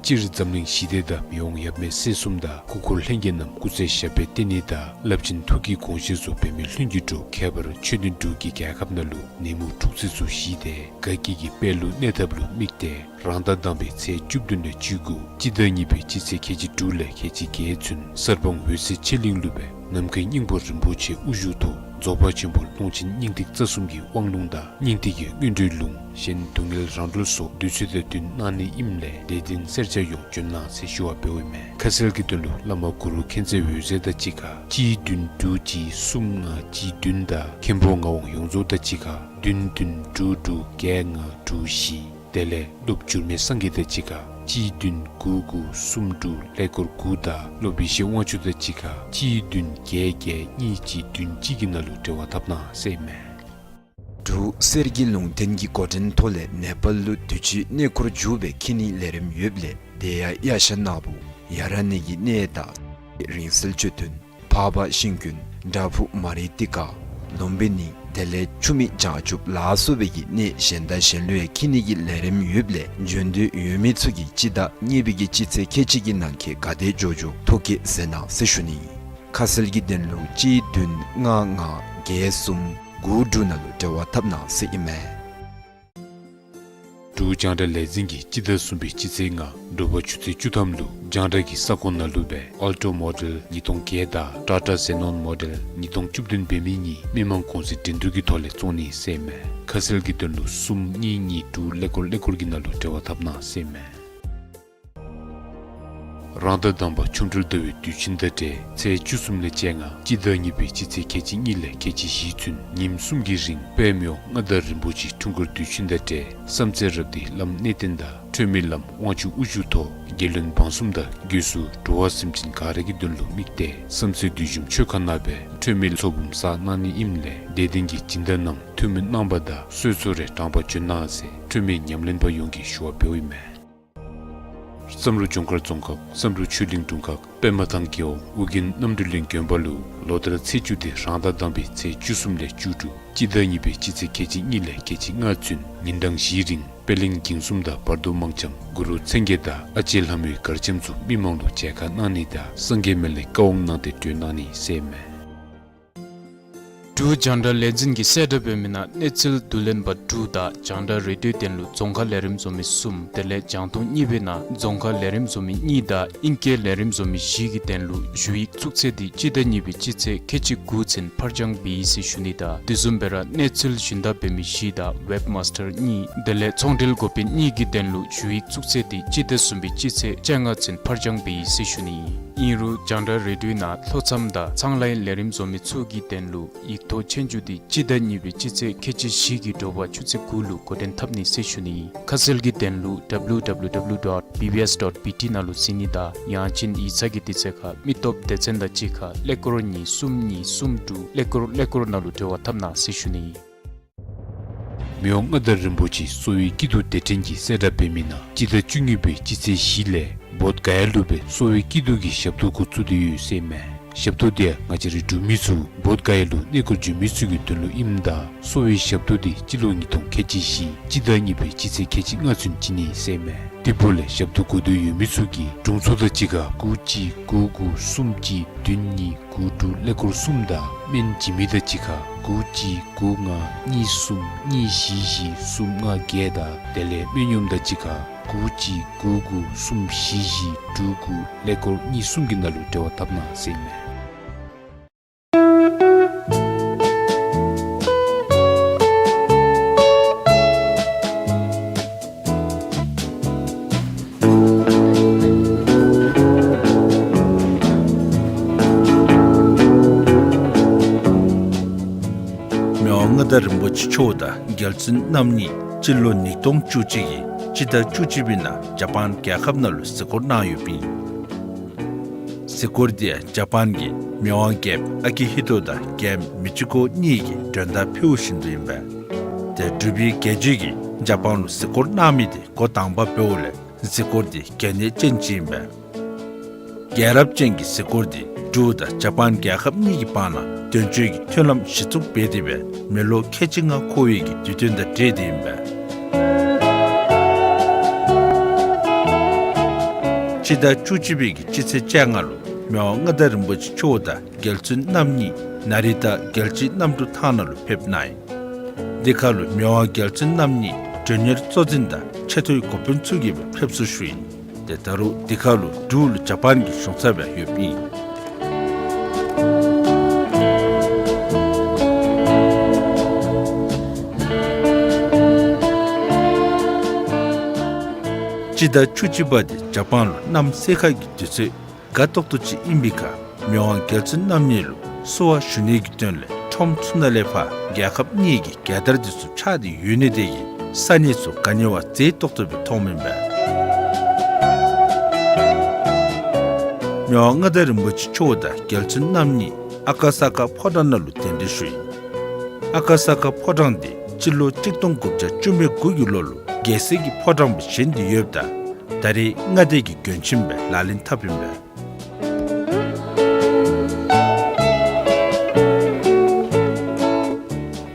སྤྱིར་འཛམ་གླིང་ཞི་བདེ་དང་མི་དབང་ཡབ་མེས་སྲས་གསུམ་དང་སྐུ་འཁོར་ལྷན་རྒྱས་རྣམས་སྐུ་ཚེ་ཞབས་པད་བརྟན་ནི་དང་རླབས་ཆེན་ཐུགས་ཀྱི་དགོངས་བཞེད་ཚུ་འབད་མི་ལྷུན་གྱིས་གྲུབ། ཁྱད་པར་ཆོས་ལྡན་འབྲུག་གི་རྒྱལ་ཁབ་ནང་ལུ་ནད་མུག་འཁྲུག་རྩོད་ཚུ་ཞི་སྟེ་དགའ་སྐྱིད་ཀྱི་དཔལ་ལུ་གནས་ཐབས་ལུ་དམིགས་ཏེ་རང་ཟླ་དང་པའི་ཚེས་བཅུ་བདུན་ལས་བཅུ་དགུ་སྤྱི་ཟླ་གཉིས་པའི་སྤྱི་ཚེས་ཁལ་གཅིག་དྲུག་ལས་ཁལ་གཅིག་བརྒྱད་ཚུན་གསར་སྤང་འོད་གསལ་ཆོས་གླིང་ལུ་སྦེ་ནམ་མཁའི་སྙིང་པོ་རིན་པོ་ཆེ་དབུ་བཞུགས་ཐོག་རྫོགས་པ་ཆེན་པོ་ཀློང་ཆེན་སྙིང་ཐིག་རྩ་གསུམ་གྱི་དབང་ལུང་དང་སྙིང་ཐིག་གི་སྔོན་འགྲོའི་ལུང་གཞན་སྡུག་བསྔལ་རང་གྲོལ་སོགས་བདུད་རྩི་དང་བསྟུན་གནང་ནི་ཨིནམ་ལས་ལེགས་ལྡན་གསེར་ཕྱེ་ཡང་བྱོན་གནང་ཟེར་ཞུ་བ་འབདཝ་ཨིན་མས། ཁ་གསལ་གྱི་དོན་ལུ་བླ་མ་གུ་རུ་མཁྱེན་བརྩེ་འོད་ཟེར་དང་གཅིག་ཁར་གཅིག་བདུན་དྲུག་གཅིག་གསུམ་ལྔ་གཅིག་བདུན་དང་མཁན་པོ་ངག་དབང་ཡོངས་རྫོགས་དང་གཅིག་ཁར་བདུན་བདུན་དྲུག་དྲུག་བརྒྱད་ལྔ་དྲུག་བཞི། དེ་ལས་སློབ་འགྱུར་མེད་སངས་རྒྱས་དང་གཅིག་ཁར་གཅིག་བདུན་དགུ་དགུ་གསུམ་དྲུག་ཀླད་ཀོར་དགུ་དང་སློབ་ཡེ་ཤེས་དབང་ཕྱུག་དང་གཅིག་ཁར་གཅིག་བདུན་བརྒྱད་བརྒྱད་གཉིས་གཅིག་བདུན་གཅིག་གི་ནང་ལུ་འབྲེལ་བ་འཐབ་གནང་ཟེར་ཨིན་མས། འབྲུག་གསེར་གྱི་ལུང་བསྟན་གྱི་འགོ་འདྲེན་ཐོག་ལས་ནེ་པཱལ་ལུ་དུས་ཅི་གནས་སྐོར་མཇུག་སྦེ་འཁྱིད་ནིའི་ལས་རིམ་ཡོདཔ་ལས་དེ་ཡང་དབྱར་ཞག་ནག་པོ་ཡར་ནི་གི་གནས་དང་རིང་བསྲེལ་གཅོད་དོན་འཕགས་པ་ཤིང་ཀུན་བྲག་ཕུག་མ་རི་ཏི་ཀ་ ནོམ་བི་ནི་དེ་ལས་ཆུ་མིག་བྱང་ཆུབ་ལ་སོགས་པའི་གི་གནས་གཞན་དང་གཞན་ལུ་ཡང་འཁྱིད་ནི་གི་ལས་རིམ་ཡོདཔ་ལས་འབྱོན་འདོད་ཡོད་མི་ཚུ་གིས་སྤྱི་ཟླ་གཉིས་པའི་གི་སྤྱི་ཚེས་ཁལ་གཅིག་གི་ནང་འཁོད་ག་དེ་འགྱོ་འགྱོ་ཐོ་བཀོད་མཛད་གནང་ཟེར་ཞུ་ནི། ཁ་གསལ་གྱི་དོན་ལུ་གཅིག་བདུན་ལྔ་ལྔ་བརྒྱད་གསུམ་དགུ་དྲུག་ནང་ལུ་འབྲེལ་བ་འཐབ་གནང་ཟེར་ཨིན་མས། འབྲུག་རྒྱང་བསྒྲགས་ལས་འཛིན་གྱིས་སྤྱི་ཟླ་གསུམ་པའི་སྤྱི་ཚེས་ལྔ་དྲོ་པ་ཆུ་ཚོད་བཅུ་ཐམ་ལུ་རྒྱང་བསྒྲགས་ཀྱི་ས་ཁོངས་ནང་ལུ་སྦེ་ཨལ་ཊོ་མོ་ཌེལ་ཉིས་སྟོང་བརྒྱད་དང་ཊ་ཊ་ཛེ་ནོན་མོ་ཌེལ་ཉིས་སྟོང་བཅུ་བདུན་འབད་མི་གཉིས་མི་མང་གུང་སེང་འགྲན་བསྡུར་གྱི་ཐོག་ལས་བཙོང་ནི་ཟེར་མས། ཁ་གསལ་གྱི་དོན་ལུ་གསུམ་གཉིས་གཉིས་དྲུག་ཀླད་ཀོར་ཀླད་ཀོར་གྱི་ནང་ལུ་འབྲེལ་བ་འཐབ་གནང་ཟེར་མས། རང་ཟླ་དང་པ་ཆོ་འཕྲུལ་ཟླ་བའི་དུས་ཆེན་དང་འབྲེལ་ཚེས་བཅུ་གསུམ་ལས་བཅོ་ལྔ་སྤྱི་ཟླ་གཉིས་པའི་སྤྱི་ཚེས་ཁལ་གཅིག་གཉིས་ལས་ཁལ་གཅིག་བཞི་ཚུན་ཉིནམ་གསུམ་གྱི་རིང་དཔལ་མི་དབང་མངའ་བདག་རིན་པོ་ཆེའི་འཁྲུངས་སྐར་དུས་ཆེན་དང་འབྲེལ་བསམ་རྩེ་རབ་སྡེའི་བླམ་གནས་བརྟན་དང་འཁྲུལ་མེད་བླམ་དབང་ཕྱུག་དབུ་བཞུགས་ཐོག་རྒྱལ་བློན་འབངས་གསུམ་དང་སྒོས་སུ་འགྲོ་བ་སེམས་ཅན་ག་ར་གི་དོན་ལུ་དམིགས་ཏེ་བསམ་རྩེ་བདུད་འཇོམས་ཆོས་ཁ་ནང་སྦེ་འཁྲུལ་མེད་ཚོགས་འབུམ་བསགས་གནང་ནི་ཨིནམ་ལས་དད་ལྡན་གྱི་སྦྱིན་བདག་རྣམས་ཐུགས་སྨོན་གནང་པ་དང་གསོལ་ཚོགས་རེ་དྲངས་པར་བྱོན་གནང་ཟེར་འཁྲུལ་མེད་ཉམས་ལེན་པ་ཡོངས་ཀྱིས་ཞུ་བ་འབདཝ་ཨིན་མས། བསམ་གྲུབ་ལྗོངས་མཁར་རྫོང་ཁག་བསམ་གྲུབ་ཆོས་གླིང་དྲུང་ཁག་པདྨ་ཐང་རྒེད་འོག་ཨོ་རྒྱན་རྣམ་གྲོལ་གླིང་དགོན་པ་ལུ་ལོ་ལྟར་ཚེས་བཅུ་སྟེ་རང་ཟླ་དང་པའི་ཚེས་བཅུ་གསུམ་ལས་བཅུ་དྲུག་སྤྱི་ཟླ་གཉིས་པའི་སྤྱི་ཚེས་ཁལ་གཅིག་གཉིས་ལས་ཁལ་གཅིག་ལྔ་ཚུན་ཉིན་གྲངས་བཞིའི་རིང་པད་གླིང་འགྱིང་གསུམ་དང་བར་དོ་མང་འཁྱམས་གུ་རུ་མཚན་བརྒྱད་དང་ཨ་ལྕེ་ལྷ་མོའི་གར་འཆམ་ཚུ་མི་མང་ལུ་མཇལ་ཁ་གནང་ནི་དང་སངས་རྒྱས་སྨན་བླའི་བཀའ་དབང་གནང་སྟེ་གྲོལ་གནང་ནི་ཟེར་མས། འབྲུག་རྒྱང་བསྒྲགས་ལས་འཛིན་གྱིས་གསལ་བསྒྲགས་འབད་མི་ནང་གནས་ཚུལ་བསྡུ་ལེན་པ་དྲུག་དང་རྒྱང་བསྒྲགས་རེ་ཌིའོ་དོན་ལུ་རྫོང་ཁ་ལས་རིམ་བཟོ་མི་གསུམ་དེ་ལས་རྒྱང་མཐོང་གཉིས་པའི་ནང་རྫོང་ཁ་ལས་རིམ་བཟོ་མི་གཉིས་དང་ཨིང་སྐད་ལས་རིམ་བཟོ་མི་བཞི་གི་དོན་ལུ་ཞུ་ཡིག་བཙུགས་ཚད་འདི་སྤྱི་ཟླ་གཉིས་པའི་སྤྱི་ཚེས་ཁལ་གཅིག་དགུ་ཚུན་ཕར་འགྱངས་འབད་ཡི་ཟེར་ཞུ་ནི་དང་དེ་བཟུམ་སྦེ་ར་གནས་ཚུལ་ཞུན་དག་འབད་མི་བཞི་དང་ཝེབ་མཱས་ཊར་གཉིས་དེ་ལས་ཚོང་འབྲེལ་འགོ་དཔོན་གཉིས་ཀྱི་དོན་ལུ་ཞུ་ཡིག་བཙུགས་ཚད་འདི་སྤྱི་ཟླ་གསུམ་པའི་སྤྱི་ཚེས་བཅོ་ལྔ་ཚུན་ཕར་འགྱངས་འབད་ཡི་ཟེར་ཞུ་ནི། ཨིན་རུང་རྒྱང་བསྒྲགས་རེ་ཌིའོ་ནང་ལྷོ་མཚམས་དང་ཚངས་ལའི་ལས་རིམ་བཟོ་མི་ཚུ་གི་དོན་ལུ་ཡིག་ཐོག་ཆོས་རྒྱུགས་འདི་སྤྱི་ཟླ་གཉིས་པའི་སྤྱི་ཚེས་ཁལ་གཅིག་བཞི་གི་དྲོ་པ་ཆུ་ཚོད་དགུ་ལུ་འགོ་འདྲེན་འཐབ་ནི་ཟེར་ཞུ་ནི། ཁ་གསལ་གྱི་དོན་ལུ་ཌབ་ལུ་ཌབ་ལུ་ཌབ་ལུ་ཌོཊ་བི་བི་ཨེསི་ཌོཊ་བི་ཊི་ནང་ལུ་གཟིགས་ནི་དང་ཡང་ཅིན་ཡིག་ཚང་གི་དུས་ཚོད་ཁར་མི་སྟོབས་སྡེ་ཚན་དང་གཅིག་ཁར་ཀླད་ཀོར་གཉིས་གསུམ་གཉིས་གསུམ་དྲུག་ཀླད་ཀོར་ཀླད་ཀོར་ནང་ལུ་འབྲེལ་བ་འཐབ་གནང་ཟེར་ཞུ་ནི། མི་དབང་མངའ་བདག་རིན་པོ་ཆེའི་གསོ་བའི་སྐྱིད་སྡུག་སྡེ་ཕྲན་གྱིས་གསལ་བསྒྲགས་འབད་མི་ནང་སྤྱི་ཟླ་བཅུ་གཉིས་པའི་སྤྱི་ཚེས་བཞི་ལས་བོདྷ་ག་ཡ་ལུ་སྦེ་གསོ་བའི་སྐྱིད་སྡུག་གི་ཞབས་ཏོག་འགོ་བཙུགས་ཏེ་ཡོད་ཟེར་མས། ཞབས་ཏོག་འདི་ཡང་ང་བཅས་རའི་འབྲུག་མི་ཚུ་བོདྷ་ག་ཡ་ལུ་གནས་སྐོར་འབྱོན་མི་ཚུ་གི་དོན་ལུ་ཨིནམ་ད་གསོ་བའི་ཞབས་ཏོག་འདི་སྤྱི་ལོ་ཉིས་སྟོང་ཁལ་གཅིག་བཞི་སྤྱི་ཟླ་གཉིས་པའི་སྤྱི་ཚེས་ཁལ་གཅིག་ལྔ་ཚུན་བྱིན་ནི་ཟེར་མས། དེ་འབདཝ་ལས་ཞབས་ཏོག་དགོ་འདོད་ཡོད་མི་ཚུ་གིས་དྲུང་འཚོ་དང་གཅིག་ཁར་དགུ་གཅིག་དགུ་དགུ་གསུམ་གཅིག་བདུན་གཉིས་དགུ་དྲུག་ཀླད་ཀོར་གསུམ་དང་སྨན་བྱིན་མི་དང་གཅིག་ཁར་དགུ་གཅིག་དགུ་ལྔ་གཉིས་གསུམ་གཉིས་བཞི་བཞི་གསུམ་ལྔ་བརྒྱད་དང་དེ་ལས་སྨན་གཡོགམ་དང་གཅིག་ཁར་དགུ་གཅིག་དགུ་དགུ་གསུམ་བཞི་བཞི་དྲུག་དགུ་ཀླད་ཀོར་གཉིས་གསུམ་གྱི་ནང་ལུ་འབྲེལ་བ་འཐབ་གནང་ཟེར་མས། མི་དབང་མངའ་བདག་རིན་པོ་ཆེ་མཆོག་དང་རྒྱལ་བཙུན་རྣམ་གཉིས་སྤྱི་ལོ་ཉིས་སྟོང་བཅུ་གཅིག་གི་སྤྱི་ཟླ་བཅུ་གཅིག་པའི་ནང་ཇ་པཱན་རྒྱལ་ཁབ་ནང་ལུ་གཟིགས་སྐོར་གནང་ཡོདཔ་ཨིན། གཟིགས་སྐོར་འདི་ཇ་པཱན་གྱི་མི་དབང་རྒྱལཔོ་ཨ་ཀི་ཧི་ཏོ་དང་རྒྱལམོ་མི་ཅི་ཀོ་གཉིས་ཀྱིས་མགྲོན་བརྡ་ཕུལཝ་བཞིན་དུ་ཨིན་པས། ཏེ་འབྲུག་པའི་རྒྱལ་བརྒྱུད་ཀྱིས་ཇ་པཱན་ལུ་གཟིགས་སྐོར་གནང་མི་འདི་འགོ་དང་པ་འབདཝ་ལས་གཟིགས་སྐོར་འདི་གལ་གནད་ཅན་ཅིག་ཨིན་པས། རྒྱལ་རབས་ཅན་གྱི་གཟིགས་སྐོར་འདི་འབྲུག་དང་ཇ་པཱན་རྒྱལ་ཁབ་གཉིས་ཀྱི་བར་ན་དོན་གཅོད་ཀྱི་མཐུན་ལམ་གཞི་བཙུགས་འབད་དེ་སྦེ་མི་ལོ་ཁལ་གཅིག་ལྔ་འཁོར་བའི་གི་དུས་སྟོན་དང་འབྲེལ་ཏེ་ཨིན་པས། སྤྱི་ཟླ་བཅུ་གཅིག་པའི་གི་སྤྱི་ཚེས་བཅོ་ལྔ་ལུ་མི་དབང་མངའ་བདག་རིན་པོ་ཆེ་མཆོག་དང་རྒྱལ་བཙུན་རྣམ་གཉིས་ན་རི་དང་རྒྱལ་སྤྱིའི་གནམ་གྲུ་ཐང་ནང་ལུ་ཕེབས་གནང་ཡི། འདི་ཁར་ལུ་མི་དབང་རྒྱལ་བཙུན་རྣམ་གཉིས་མགྲོན་གཉེར་གཙོ་འཛིན་དང་ཆེ་མཐོའི་འགོ་དཔོན་ཚུ་གིས་སྦེ་ཕེབས་བསུ་ཞུ་ཡི། ཏེ་ད་རུང་འདི་ཁར་ལུ་འབྲུག་ལུ་ཇ་པཱན་གྱི་གཞུང་ཚབ་ཡང་ཡོདཔ་ཨིན། སྤྱི་ཟླ་བཅུ་གཅིག་པ་འདི་ཇ་པཱན་ལུ་གནམ་སེར་ཁ་གི་དུས་ཚོད་དགའ་ཏོག་ཏོ་ཅིག་ཨིན་པའི་ཁར་མི་དབང་རྒྱལ་བཙུན་རྣམ་གཉིས་ལུ་བསུ་བ་ཞུ་ནི་གི་དོན་ལས་ཁྲོམ་ཚུ་ནང་ལས་ཕར་རྒྱལ་ཁབ་གཉིས་ཀྱི་རྒྱལ་དར་འདི་ཚུ་འཕྱར་ཏེ་ཡོད་ནི་དེ་གིས་ས་གནས་ཚུ་དགའ་ཉེ་བ་མཛེས་ཏོག་ཏོ་སྦེ་མཐོངམ་ཨིན་པས། མི་དབང་མངའ་བདག་རིན་པོ་ཆེ་མཆོག་དང་རྒྱལ་བཙུན་རྣམ་གཉིས་ཨ་ཀ་ས་ཀ་ཕོ་བྲང་ནང་ལུ་གདན་འདྲེན་ཞུ་ཡི། ཨ་ཀ་ས་ཀ་ཕོ་བྲང་འདི་སྤྱི་ལོ་གཅིག་སྟོང་དགུ་བརྒྱ་བཅུ་མེད་དགུ་གི་ལོ་ལུ་རྒྱལ་སྲིད་ཀྱི་ཕོ་བྲང་སྦེ་བཞེངས་ཏེ་ཡོདཔ་ད་ད་རེས་མངའ་སྡེ་གི་མགོན་ཆེན་སྦེ་ལག་ལེན་འཐབ་ཨིན་པས།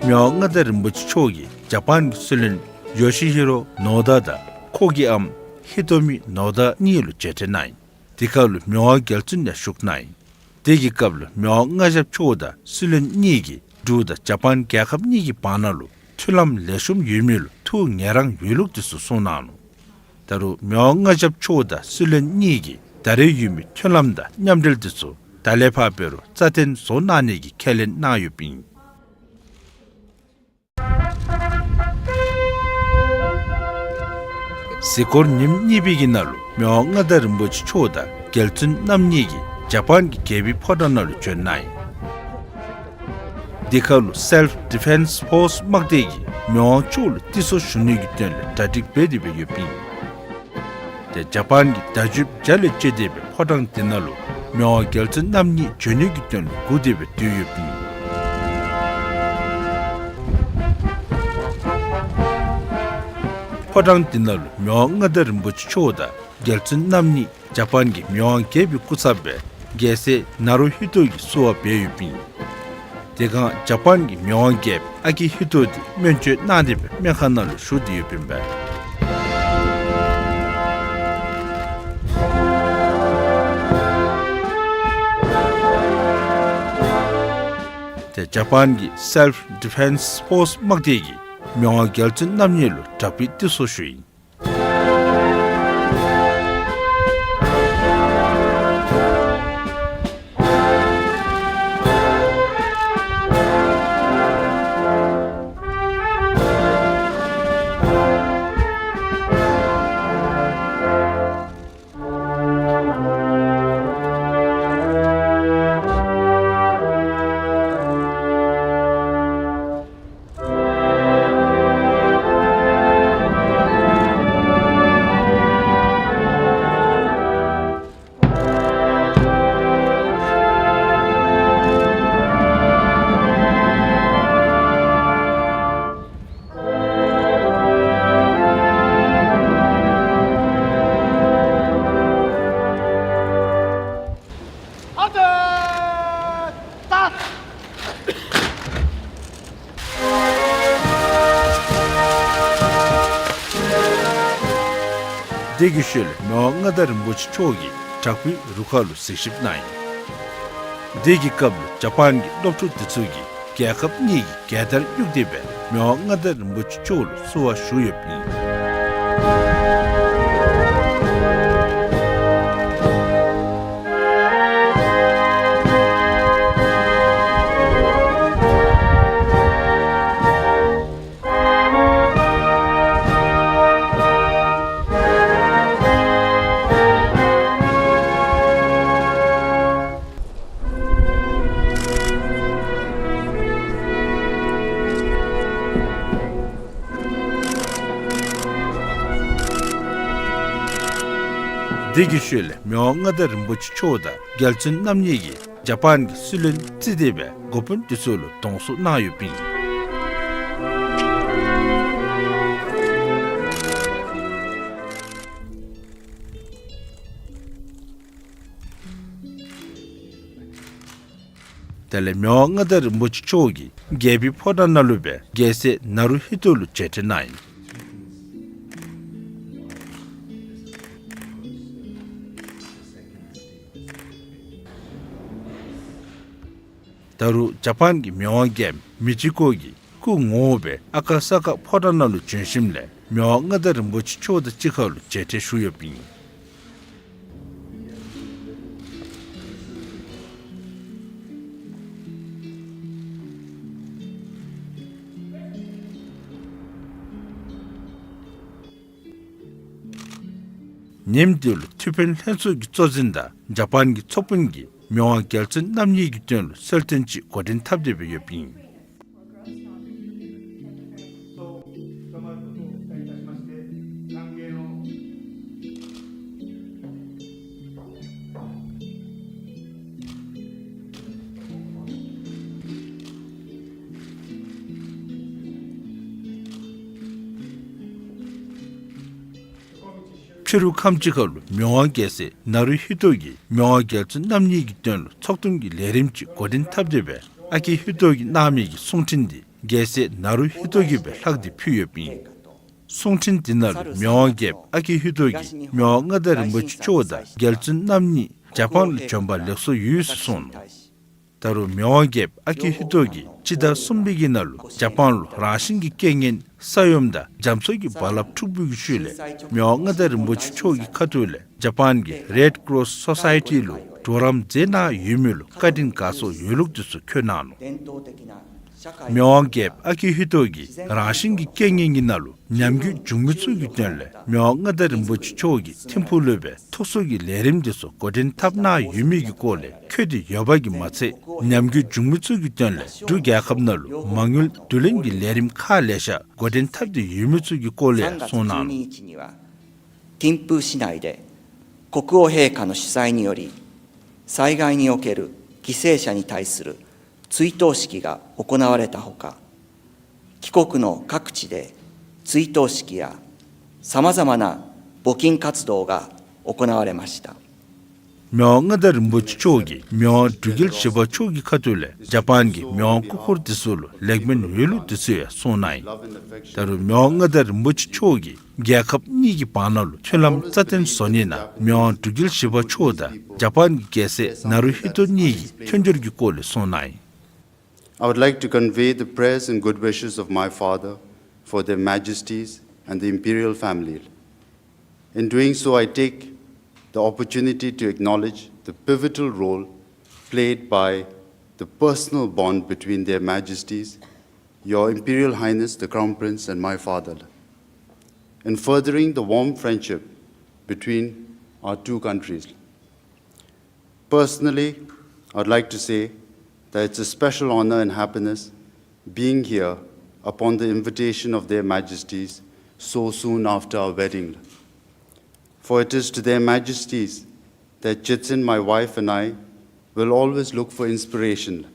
མི་དབང་མངའ་བདག་རིན་པོ་ཆེ་མཆོག་གིས་ཇ་པཱན་གྱི་སྲིད་བློན་ཡོ་ཤི་ཧི་རོ་ནོ་ད་དང་ཁོ་གི་ཨམ་ཧི་ཏོ་མི་ནོ་ད་གཉིས་ལུ་མཇལ་འཕྲད་གནང་ཡི། དེ་ཁར་ལུ་མི་དབང་རྒྱལ་བཙུན་ཡང་བཞུགས་གནང་ཡི། དེ་གི་སྐབས་ལུ་མི་དབང་མངའ་ཞབས་མཆོག་དང་སྲིད་བློན་གཉིས་ཀྱིས་འབྲུག་དང་ཇ་པཱན་རྒྱལ་ཁབ་གཉིས་ཀྱི་བར་ན་ལུ་མཐུན་ལམ་ལེགས་ཤོམ་ཡོད་མེད་ལུ་ཐུགས་ངེས་རང་ཡོད་ལུགས་དེ་ཚུ་གསུངས་གནང་ནུག། ད་རུང་མི་དབང་མངའ་ཞབས་མཆོག་དང་སྲིད་བློན་གཉིས་ཀྱིས་ད་རེས་ཡོད་མི་མཐུན་ལམ་དང་མཉམ་འབྲེལ་དེ་ཚུ་ད་ལས་ཕར་འབད་རུང་རྩ་བརྟན་བཟོ་གནང་ནི་གི་ཁས་ལེན་གནང་ཡོདཔ་ཨིན། གཟིགས་སྐོར་ཉིནམ་གཉིས་པའི་གི་ནང་ལུ་མི་དབང་མངའ་བདག་རིན་པོ་ཆེ་མཆོག་དང་རྒྱལ་བཙུན་རྣམ་གཉིས་ཀྱིས་ཇ་པཱན་གྱི་རྒྱལ་པོའི་ཕོ་བྲང་ནང་ལུ་བྱོན་གནང་ཡི། དེ་ཁར་ལུ་Self Defense Force དམག་སྡེ་གིས་མི་དབང་མཆོག་ལུ་སྡིགས་གསོ་ཞུ་ནི་གི་དོན་ལས་གྲ་སྒྲིག་འབད་དེ་སྦེ་ཡོདཔ་ཨིན། ཏེ་ཇ་པཱན་གྱི་བརྡ་བརྒྱུདཔ་ཇ་ལས་བཅད་དེ་སྦེ་ཕོ་བྲང་དེ་ནང་ལུ་མི་དབང་རྒྱལ་བཙུན་རྣམ་གཉིས་བྱོན་ནི་གི་དོན་ལུ་སྒུག་སྟེ་སྦེ་སྡོད་ཡོདཔ་ཨིན། ཕོ་བྲང་དེ་ནང་ལུ་མི་དབང་མངའ་བདག་རིན་པོ་ཆེ་མཆོག་དང་རྒྱལ་བཙུན་རྣམ་གཉིས་ཇ་པཱན་གྱི་མི་དབང་རྒྱལ་པོའི་སྐུ་ཚབ་སྦེ་རྒྱལ་སྲས་ནཱ་རུ་ཧི་ཏོ་གིས་བསུ་བ་འབད་ཡོདཔ་ཨིན། དེ་སྒང་ཇ་པཱན་གྱི་མི་དབང་རྒྱལཔོ་ཨ་ཀི་ཧི་ཏོ་འདི་སྨན་བཅོས་གནང་སྟེ་སྦེ་སྨན་ཁང་ནང་ལུ་བཞུགས་ཏེ་ཡོདཔ་ཨིན་པས། ཏེ་ཇ་པཱན་གྱི་Self Defense Force དམག་སྡེ་གིས་མི་དབང་རྒྱལ་བཙུན་རྣམ་གཉིས་ལུ་དྲག་པོའི་སྡིགས་གསོ་ཞུ་ཡི། དེ་གི་ཤུལ་མི་དབང་མངའ་བདག་རིན་པོ་ཆེ་མཆོག་གིས་དྲག་པོའི་རུ་ཁག་ལུ་གཟིགས་ཞིབ་གནང་ཡི། དེ་གི་སྐབས་ལུ་ཇ་པཱན་གྱི་སློབ་ཕྲུག་དེ་ཚུ་གིས་རྒྱལ་ཁབ་གཉིས་ཀྱི་རྒྱལ་དར་གཡུགས་ཏེ་སྦེ་མི་དབང་མངའ་བདག་རིན་པོ་ཆེ་མཆོག་ལུ་བསུ་བ་ཞུ་ཡོདཔ་ཨིན། དེ་གི་ཤུལ་ལས་མི་དབང་མངའ་བདག་རིན་པོ་ཆེ་མཆོག་དང་རྒྱལ་བཙུན་རྣམ་གཉིས་ཀྱིས་ཇ་པཱན་གྱི་སྲིད་བློན་བརྩིས་ཏེ་སྦེ་འགོ་དཔོན་དེ་ཚུ་ལུ་གདོང་བསུ་གནང་ཡོདཔ་ཨིན། དེ་ལས་མི་དབང་མངའ་བདག་རིན་པོ་ཆེ་མཆོག་གིས་རྒྱལ་པོའི་ཕོ་བྲང་ནང་ལུ་སྦེ་རྒྱལ་སྲས་ནཱ་རུ་ཧི་ཏོ་ལུ་མཇལ་འཕྲད་གནང་ཡི། ད་རུང་ཇ་པཱན་གྱི་མི་དབང་རྒྱལཔོ་མི་ཅི་ཀོ་གིས་སྐུ་ངོ་བོ་སྦེ་ཨ་ཀ་ས་ཀ་ཕོ་བྲང་ནང་ལུ་བྱོན་ཞིནམ་ལས་མི་དབང་མངའ་བདག་རིན་པོ་ཆེ་མཆོག་དང་གཅིག་ཁར་ལུ་མཇལ་འཕྲད་ཞུ་ཡོདཔ་ཨིན། ཉིནམ་དེ་ལུ་ཐུགས་ཕན་ལྷན་ཚོགས་ཀྱི་གཙོ་འཛིན་དང་ཇ་པཱན་གྱི་ཚོགས་དཔོན་གྱིས་མི་དབང་རྒྱལ་བཙུན་རྣམ་གཉིས་ཀྱི་དོན་ལུ་གསོལ་སྟོན་ཅིག་འགོ་འདྲེན་འཐབ་སྟེ་སྦེ་ཡོདཔ་ཨིན། ཕྱི་རུ་ཁམས་ཅིག་ཁར་ལུ་མི་དབང་རྒྱལ་སྲས་ནཱ་རུ་ཧི་ཏོ་གིས་མི་དབང་རྒྱལ་བཙུན་རྣམ་གཉིས་ཀྱི་དོན་ལུ་ཚོགས་འདུམ་གྱི་ལས་རིམ་ཅིག་འགོ་འདྲེན་འཐབ་སྟེ་སྦེ་ཨ་ཀི་ཧི་ཏོ་གིས་གནང་མི་གི་གསུང་འཕྲིན་འདི་ རྒྱལ་སྲས་ནཱ་རུ་ཧི་ཏོ་གིས་སྦེ་ལྷག་སྟེ་ཕུལ་ཡོདཔ་ཨིན། གསུང་འཕྲིན་འདི་ནང་ལུ་མི་དབང་རྒྱལཔོ་ཨ་ཀི་ཧི་ཏོ་གིས་མི་དབང་མངའ་བདག་རིན་པོ་ཆེ་མཆོག་དང་རྒྱལ་བཙུན་རྣམ་གཉིས་ཇ་པཱན་ལུ་བྱོན་པར་ལེགས་སོ་ཡོད་ཟེར་གསུངས་ནུག། ད་རུང་མི་དབང་རྒྱལཔོ་ཨ་ཀི་ཧི་ཏོ་གིས་སྤྱི་ཟླ་གསུམ་པའི་གི་ནང་ལུ་ཇ་པཱན་ལུ་རང་བཞིན་གྱི་རྐྱེན་ངན་ས་ཡོམ་དང་རྒྱ་མཚོ་གི་རྦ་རླབས་འཁྲུགས་པའི་གི་ཤུལ་ལས་མི་དབང་མངའ་བདག་རིན་པོ་ཆེ་མཆོག་གི་ཁ་ཐུག་ལས་ཇ་པཱན་གྱི་རེཌ་ཀོ་རོསི་སོ་སའི་ཊི་ལུ་གྲོགས་རམ་མཛད་གནང་ཡོད་མི་ལུ་བཀའ་དྲིན་དགའ་ཚོར་ཡོད་ལུགས་དེ་ཚུ་འཁོད་གནང་ནུག། མི་དབང་རྒྱལཔོ་ཨ་ཀི་ཧི་ཏོ་གིས་རང་བཞིན་གྱི་རྐྱེན་ངན་གྱི་ནང་ལུ་ཉམས་རྒུད་བྱུང་མི་ཚུ་གི་དོན་ལས་མི་དབང་མངའ་བདག་རིན་པོ་ཆེ་མཆོག་གིས་ཐིམ་ཕུག་ལུ་སྦེ་ཐུགས་གསོ་གི་ལས་རིམ་དེ་ཚུ་འགོ་འདྲེན་འཐབ་གནང་ཡོད་མི་གི་སྐོར་ལས་འཁོད་དེ་ཡོད་པ་གིས་མ་ཚད་ཉམས་རྒུད་བྱུང་མི་ཚུ་གི་དོན་ལས་འབྲུག་རྒྱལ་ཁབ་ནང་ལུ་མ་དངུལ་བསྡུ་ལེན་གྱི་ལས་རིམ་ཁག་ལེ་ཤ་འགོ་འདྲེན་འཐབ་སྟེ་ཡོད་མི་ཚུ་གི་སྐོར་ལས་ཡང་གསུངས་གནང་ནུག། 日には、ティンプー市内で国王陛下の主催により、災害における犠牲者に対する追悼式が行われたほか、 貴国の各地で追悼式やさまざまな募金活動が行われました。 མི་དབང་མངའ་བདག་རིན་པོ་ཆེ་མཆོག་གིས་མི་དབང་འབྲུག་རྒྱལ་བཞི་པ་མཆོག་གི་ཁ་ཐུག་ལས་ཇ་པཱན་གྱི་མི་དབང་སྐུ་འཁོར་དེ་ཚུ་ལུ་ལེགས་སྨོན་ཡོད་ལུགས་དེ་ཚུ་ཡང་གསུངས་གནང་ཡི། ད་རུང་མི་དབང་མངའ་བདག་རིན་པོ་ཆེ་མཆོག་གིས་རྒྱལ་ཁབ་གཉིས་ཀྱི་བར་ན་ལུ་མཐུན་ལམ་རྩ་བརྟན་བཟོ་ནི་ནང་མི་དབང་འབྲུག་རྒྱལ་བཞི་པ་མཆོག་དང་ཇ་པཱན་གྱི་རྒྱལ་སྲས་ནཱ་རུ་ཧི་ཏོ་གཉིས་ཀྱི་མཐུན་འགྱུར་གྱི་སྐོར་ལས་གསུངས་གནང་ཡི། I would like to convey the prayers and good wishes of my father for their majesties and the imperial family. In doing so, I take the opportunity to acknowledge the pivotal role played by the personal bond between their majesties, your imperial highness the Crown Prince and my father, in furthering the warm friendship between our two countries. Personally, I would like to say that it's a special honor and happiness being here upon the invitation of their majesties so soon after our wedding. For it is to their majesties that Chitsin, my wife, and I will always look for inspiration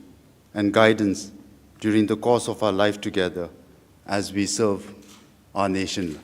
and guidance during the course of our life together as we serve our nation.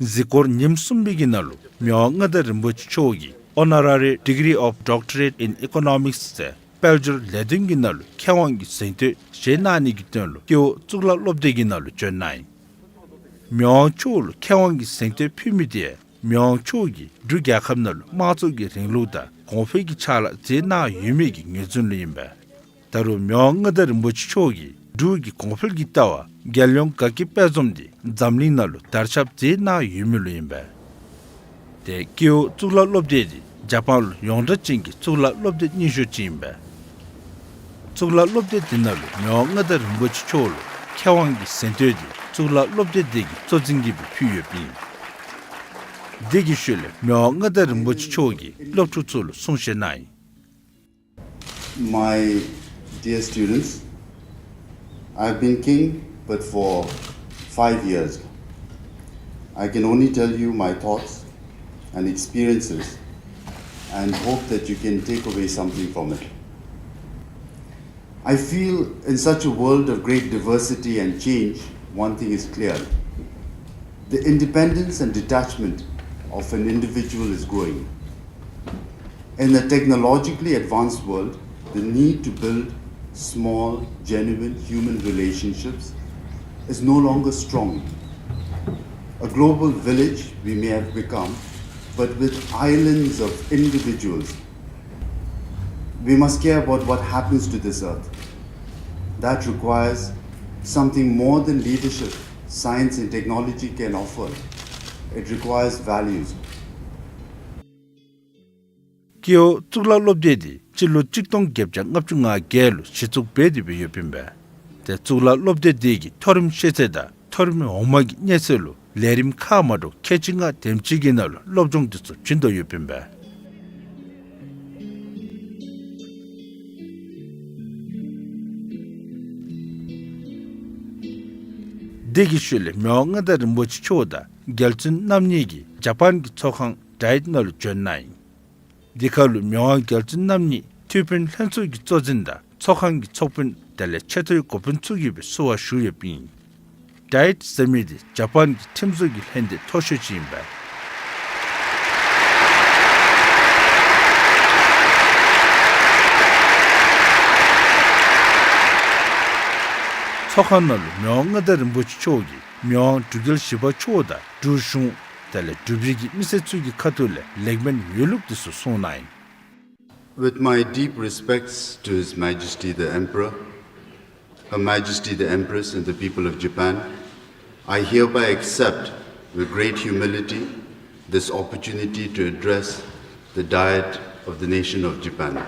གཟིགས་སྐོར་ཉིནམ་གསུམ་པའི་གི་ནང་ལུ་མི་དབང་མངའ་བདག་རིན་པོ་ཆེ་མཆོག་གིས་Honorary Degree of Doctorate in Economics ཟེར་དཔལ་འབྱོར་ལས་དོན་གྱི་ནང་ལུ་མཁས་དབང་གི་གཟེངས་བསྟོད་བཞེས་གནང་ནི་གི་དོན་ལུ་ཀེའུ་གཙུག་ལག་སློབ་སྡེ་གི་ནང་ལུ་བྱོན་གནང་ཡི། མི་དབང་མཆོག་ལུ་མཁས་དབང་གི་གཟེངས་བསྟོད་ཕུལ་མི་དེ་མི་དབང་མཆོག་གིས་འབྲུག་རྒྱལ་ཁབ་ནང་ལུ་དམངས་གཙོ་གི་རིང་ལུགས་དང་གོང་འཕེལ་གྱི་ཕྱག་ལཱ་མཛད་གནང་ཡོད་མི་གི་ངོས་འཛིན་ལུ་ཨིན་པས། ད་རུང་མི་དབང་མངའ་བདག་རིན་པོ་ཆེ་མཆོག་གིས་འབྲུག་གི་གོང་འཕེལ་གྱི་ལྟ་བ་རྒྱལ་ཡོངས་དགའ་སྐྱིད་དཔལ་འཛོམས་འདི་འཛམ་གླིང་ནང་ལུ་དར་ཁྱབ་མཛད་གནང་ཡོད་མི་ལུ་ཨིན་པས། ཏེ་ཀེའུ་གཙུག་ལག་སློབ་སྡེ་འདི་ཇ་པཱན་ལུ་ཡོངས་གྲགས་ཅན་གྱི་གཙུག་ལག་སློབ་སྡེ་རྙིང་ཤོས་ཅིག་ཨིན་པས། གཙུག་ལག་སློབ་སྡེ་འདི་ནང་ལུ་མི་དབང་མངའ་བདག་རིན་པོ་ཆེ་མཆོག་ལུ་མཁས་དབང་གི་གཟེངས་བསྟོད་འདི་གཙུག་ལག་སློབ་སྡེ་འདི་གི་གཙོ་འཛིན་གྱིས་སྦེ་ཕུལ་ཡོདཔ་ཨིན། དེ་གི་ཤུལ་ལས་མི་དབང་མངའ་བདག་རིན་པོ་ཆེ་མཆོག་གིས་སློབ་ཕྲུག་ཚུ་ལུ་གསུང་བཤད་གནང་ཡི། My dear students, I've been king but for five years. I can only tell you my thoughts and experiences and hope that you can take away something from it. I feel in such a world of great diversity and change, one thing is clear. The independence and detachment of an individual is growing. In a technologically advanced world, the need to build small, genuine human relationships is no longer strong. A global village we may have become, but with islands of individuals. We must care about what happens to this earth. That requires something more than leadership, science and technology can offer. It requires values. ཀེའུ་གཙུག་ལག་སློབ་སྡེ་འདི་སྤྱི་ལོ་གཅིག་སྟོང་བརྒྱད་བརྒྱ་ལྔ་བཅུ་ང་བརྒྱད་ལུ་གཞི་བཙུགས་འབད་དེ་སྦེ་ཡོདཔ་ཨིན་པས། ཏེ་གཙུག་ལག་སློབ་སྡེ་དེ་གི་མཐོ་རིམ་ཤེས་ཚད་དང་མཐོ་རིམ་འོག་མ་གི་གནས་ཚད་ལུ་ལས་རིམ་ཁག་མ་འདྲཝ་ཁལ་གཅིག་ལྔ་དེམ་ཅིག་གི་ནང་ལུ་སློབ་སྦྱོང་དེ་ཚུ་བྱིན་དོ་ཡོདཔ་ཨིན་པས། དེ་གི་ཤུལ་ལས་མི་དབང་མངའ་བདག་རིན་པོ་ཆེ་མཆོག་དང་རྒྱལ་བཙུན་རྣམ་གཉིས་ཀྱིས་ཇ་པཱན་གྱི་ཚོགས་ཁང་ཌའིཊ་ནང་ལུ་བྱོན་གནང་ཡི། དེ་ཁར་ལུ་མི་དབང་རྒྱལ་བཙུན་རྣམ་གཉིས་འཐུས་དཔོན་ལྷན་ཚོགས་ཀྱི་གཙོ་འཛིན་དང་ཚོགས་ཁང་གི་ཚོགས་དཔོན་དེ་ལས་ཆེ་མཐོའི་འགོ་དཔོན་ཚུ་གིས་སྦེ་བསུ་བ་ཞུ་ཡོདཔ་ཨིན། ཌའིཊ་ཟེར་མི་དེ་ཇ་པཱན་གྱི་ཁྲིམས་བཟོ་གི་ལྷན་སྡེ་མཐོ་ཤོས་ཅིག་ཨིན་པས། ཚོགས་ཁང་ནང་ལུ་མི་དབང་མངའ་བདག་རིན་པོ་ཆེ་མཆོག་གིས་མི་དབང་འབྲུག་རྒྱལ་བཞི་པ་མཆོག་དང་འབྲུག་གཞུང་དེ་ལས་འབྲུག་པའི་གི་མི་སེར་ཚུ་གི་ཁ་ཐུག་ལས་ལེགས་སྨོན་འོས་བླུགས་དེ་ཚུ་གསུངས་གནང་ཡི། With my deep respects to His Majesty the Emperor, Her Majesty the Empress and the people of Japan, I hereby accept with great humility this opportunity to address the Diet of the Nation of Japan.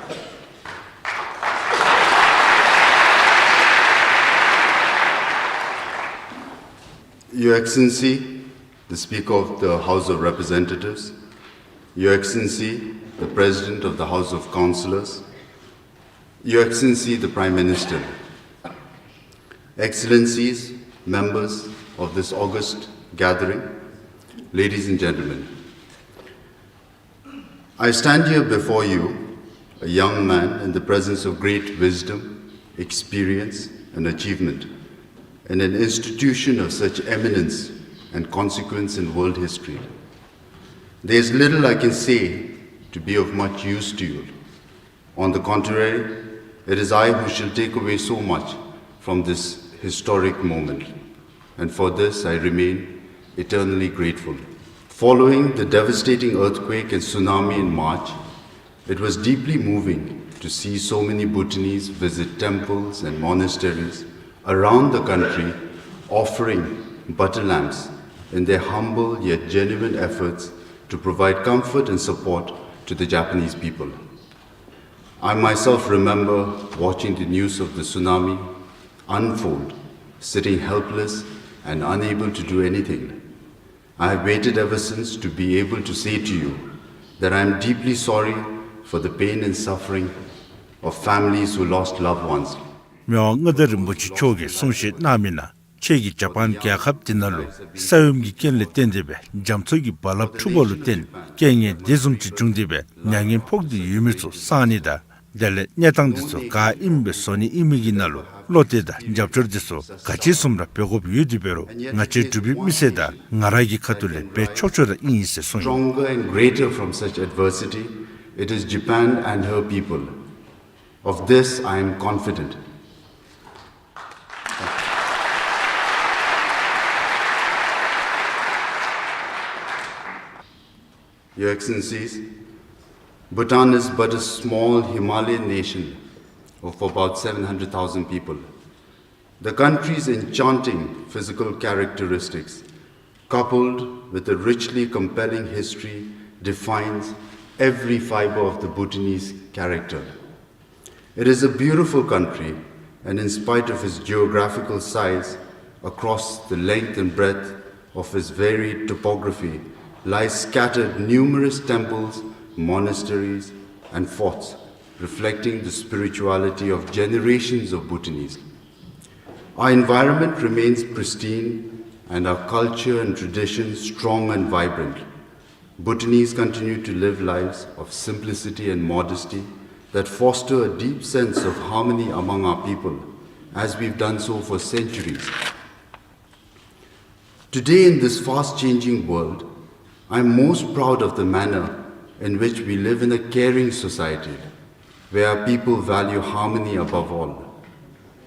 Your Excellency, the Speaker of the House of Representatives, Your Excellency, the President of the House of Councillors, Your Excellency, the Prime Minister, Excellencies, members of this august gathering, ladies and gentlemen, I stand here before you, a young man in the presence of great wisdom, experience, and achievement, in an institution of such eminence and consequence in world history. There is little I can say to be of much use to you. On the contrary, it is I who shall take away so much from this historic moment, and for this I remain eternally grateful. Following the devastating earthquake and tsunami in March, it was deeply moving to see so many Bhutanese visit temples and monasteries around the country offering butter lamps in their humble yet genuine efforts to provide comfort and support to the Japanese people. I myself remember watching the news of the tsunami unfold, sitting helpless and unable to do anything. I have waited ever since to be able to say to you that I am deeply sorry for the pain and suffering of families who lost loved ones. མི་དབང་མངའ་བདག་རིན་པོ་ཆེ་མཆོག་གིས་གསུང་བཤད་གནང་མི་ནང་ཁྱེད་ཀྱིས་ཇ་པཱན་རྒྱལ་ཁབ་འདི་ནང་ལུ་ས་ཡོམ་གྱི་རྐྱེན་ལས་བརྟེན་ཏེ་སྦེ་རྒྱ་མཚོ་གི་རྦ་རླབས་འཁྲུགས་པ་ལུ་བརྟེན་རྐྱེན་ངན་དེ་བཟུམ་ཅིག་བྱུང་སྟེ་སྦེ་མྱ་ངན་ཕོག་སྟེ་ཡོད་མི་ཚུ་གསང་ནི་དང་དེ་ལས་གནས་སྟངས་འདི་ཚུ་ག་ཨིནམ་སྦེ་བཟོ་ནི་ཨིན་མི་གི་ནང་ལུ་བློ་གཏད་དང་རྒྱབ་སྐྱོར་འདི་ཚུ་ག་ཅི་བཟུམ་ར་འབད་དགོཔ་ཡོད་དེ་འབད་རུང་ང་བཅས་འབྲུག་པའི་མི་སེར་དང་ང་ར་གི་ཁ་ཐུག་ལས་འབད་ཆོག་ཆོ་ར་ཨིན་ཟེར་གསུངས་ཡི། Stronger and greater from such adversity, it is Japan and her people. Of this I am confident. Your Excellencies, Bhutan is but a small Himalayan nation of about seven hundred thousand people. The country's enchanting physical characteristics, coupled with a richly compelling history, defines every fiber of the Bhutanese character. It is a beautiful country, and in spite of its geographical size, across the length and breadth of its varied topography, lie scattered numerous temples, monasteries, and forts, reflecting the spirituality of generations of Bhutanese. Our environment remains pristine and our culture and traditions strong and vibrant. Bhutanese continue to live lives of simplicity and modesty that foster a deep sense of harmony among our people, as we've done so for centuries. Today, in this fast-changing world, I'm most proud of the manner in which we live in a caring society where our people value harmony above all,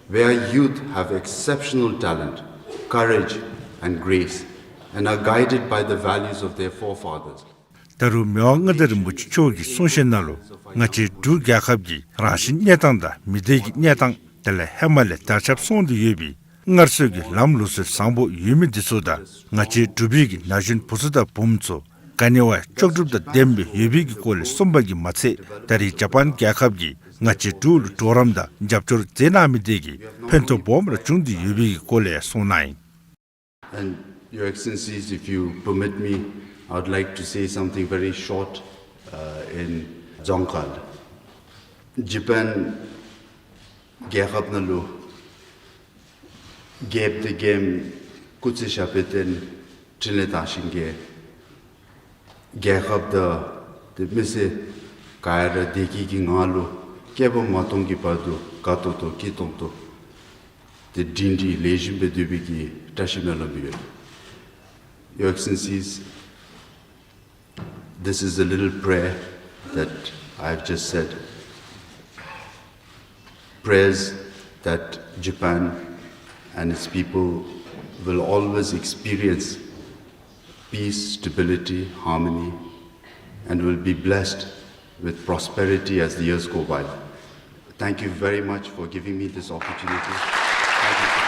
where our youth have exceptional talent, courage, and grace, and are guided by the values of their forefathers. ད་རུང་མི་དབང་མངའ་བདག་རིན་པོ་ཆེ་མཆོག་གི་གསུང་བཤད་ནང་ལུ་ང་བཅས་འབྲུག་རྒྱལ་ཁབ་ཀྱི་རང་བཞིན་གནས་སྟངས་དང་མི་སྡེ་གི་གནས་སྟངས་དེ་ལས་ཧེ་མ་ལས་དར་ཁྱབ་སོང་སྟེ་ཡོད་པའི་སྔར་སྲོལ་གྱི་ལམ་ལུགས་སྲོལ་བཟང་པོ་ཡོད་མི་འདི་ཚུ་དང་ང་བཅས་འབྲུག་པའི་གི་ན་གཞོན་བུ་ཚུ་དང་བུམོ་ཚུ་ག་ནི་བ་ལྕོགས་གྲུབ་དང་ལྡན་པའི་ཡོད་པའི་གི་སྐོར་ལས་གསུངས་པ་གིས་མ་ཚད་ད་རེས་ཇ་པཱན་རྒྱལ་ཁབ་ཀྱི་ ང་བཅས་འབྲུག་ལུ་གྲོགས་རམ་དང་རྒྱབ་སྐྱོར་མཛད་གནང་མི་དེ་གིས་ཕན་ཐོགས་སྦོམ་ར་བྱུང་སྟེ་ཡོད་པའི་སྐོར་ལས་གསུངས་གནང་ཡི། And Your Excellencies, if you permit me, I would like to say something very short, uh, in Dzongkhag. ཇ་པཱན་རྒྱལ་ཁབ་ནང་ལུ་རྒྱལཔོ་དང་རྒྱལམོ་སྐུ་ཚེ་ཞབས་པད་བརྟན་འཕྲིན་ལས་དར་ཞིང་རྒྱས། རྒྱལ་ཁབ་དང་ཏེ་མི་སེར་ག་ར་བདེ་སྐྱིད་ཀྱི་ངང་ལུ་སྐྱེ་བ་མ་སྟོངས་ཀྱི་བར་དུ་དགའ་ཏོག་ཏོ་སྐྱིད་ཏོང་ཏོ་ཏེ་སྒྲིང་སྒྲི་ལེགས་ཤོམ་སྦེ་སྡོད་པའི་གི་བཀྲ་ཤིས་སྨོན་ལམ་ཡོད། Your Excellencies, this is a little prayer that I've just said. Prayers that Japan and its people will always experience peace, stability, harmony, and will be blessed with prosperity as the years go by. Thank you very much for giving me this opportunity. Thank you, sir.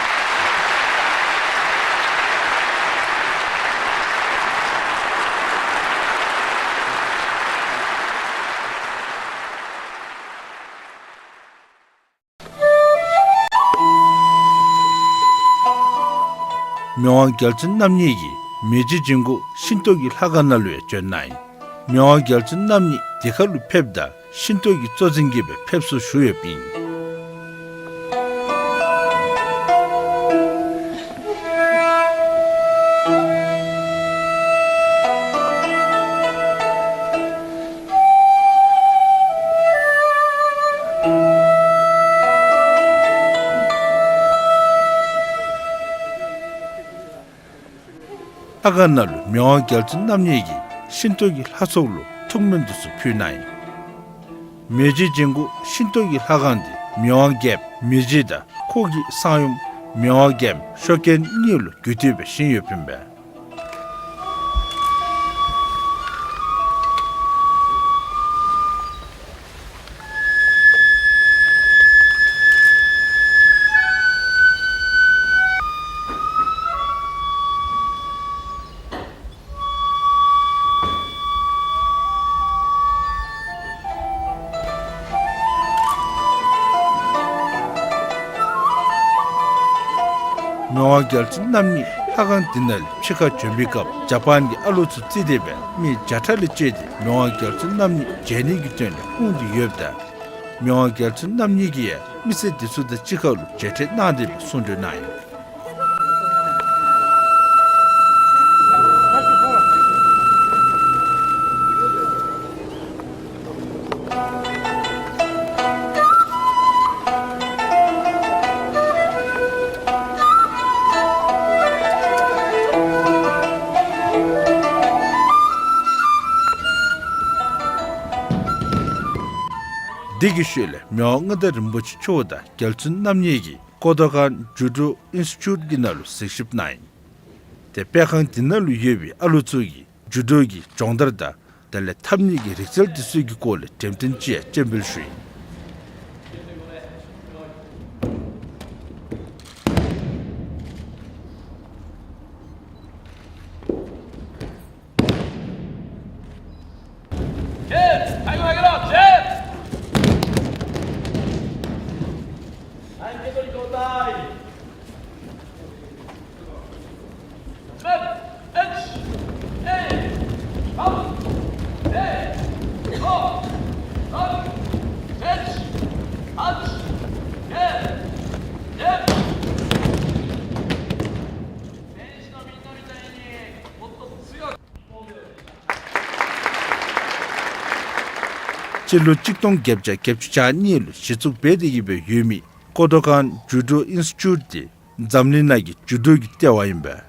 མི་དབང་རྒྱལ་བཙུན་རྣམ་གཉིས་ཀྱིས་མེ་ཇི་ཇིང་གུ་ཤིན་ཏོ་གི་ལྷ་ཁང་ནང་ལུ་ཡང་བྱོན་གནང་ཡི། མི་དབང་རྒྱལ་བཙུན་རྣམ་གཉིས་དེ་ཁར་ལུ་ཕེབས་ད་ཤིན་ཏོ་གི་གཙོ་འཛིན་གྱིས་སྦེ་ཕེབས་བསུ་ཞུ་ཡོདཔ་ཨིན། ལྷ་ཁང་ནང་ལུ་མི་དབང་རྒྱལ་བཙུན་རྣམ་གཉིས་ཀྱིས་ཤིན་ཏོ་གི་ལྷ་ཚོགས་ལུ་ཐུགས་སྨོན་འདི་ཚུ་ཕུལ་གནང་ཡི། མེ་ཇི་ཇིང་གུ་ཤིན་ཏོ་གི་ལྷ་ཁང་འདི་མི་དབང་རྒྱལཔོ་མེ་ཇི་དང་ཁོ་གི་གསང་ཡུམ་མི་དབང་རྒྱལམོ་ཤོ་ཀེན་གཉིས་ལུ་རྒྱུད་སྟོད་སྦེ་བཞེངས་ཡོདཔ་ཨིན་པས། མི་དབང་རྒྱལ་བཙུན་རྣམ་གཉིས་ལྷ་ཁང་འདི་ནང་ལས་ཕྱི་ཁར་བྱོན་པའི་སྐབས་ཇ་པཱན་གྱི་ཨ་ལོ་ཚུ་བརྩིས་ཏེ་སྦེ་མི་བརྒྱ་ཕྲག་ལས་བཅད་དེ་མི་དབང་རྒྱལ་བཙུན་རྣམ་གཉིས་མཇལ་ནི་གི་དོན་ལས་ཧུང་སྟེ་ཡོདཔ་ད་མི་དབང་རྒྱལ་བཙུན་རྣམ་གཉིས་ཀྱིས་ཡང་མི་སེར་འདི་ཚུ་དང་གཅིག་ཁར་ལུ་མཇལ་འཕྲད་གནང་སྟེ་སྦེ་གསུང་གྲོས་གནང་ཡི། དེ་གི་ཤུལ་ལས་མི་དབང་མངའ་བདག་རིན་པོ་ཆེ་མཆོག་དང་རྒྱལ་བཙུན་རྣམ་གཉིས་ཀྱིས་ཀོ་ཏོ་ཀན་ཇུ་ཌོ་ཨིནས་ཊི་ཊུཊ་ཀྱི་ནང་ལུ་གཟིགས་ཞིབ་གནང་ཡི། ཏེ་སྤེལ་ཁང་འདི་ནང་ལུ་ཡོད་པའི་ཨ་ལོ་ཚུ་གིས་ཇུ་ཌོ་གི་སྦྱོང་བརྡར་དང་དེ་ལས་ཐབས་གཉིས་ཀྱི་རིག་རྩལ་འདི་ཚུ་གི་སྐོར་ལས་འགྲེམས་སྟོན་ཅིག་ཡང་སྤྱན་འབུལ་ཞུ་ཡི། སྤྱི་ལོ་གཅིག་སྟོང་བརྒྱད་བརྒྱ་བརྒྱད་ཅུ་གྱ་གཉིས་ལུ་གཞི་བཙུགས་འབད་དེ་གི་སྦེ་ཡོད་མི་ཀོ་ཏོ་ཀན་ཇུ་ཌོ་ཨིནས་ཊི་ཊུཊ་འདི་འཛམ་གླིང་ནང་གི་ཇུ་ཌོ་གི་ལྟེ་བ་ཨིན་པས།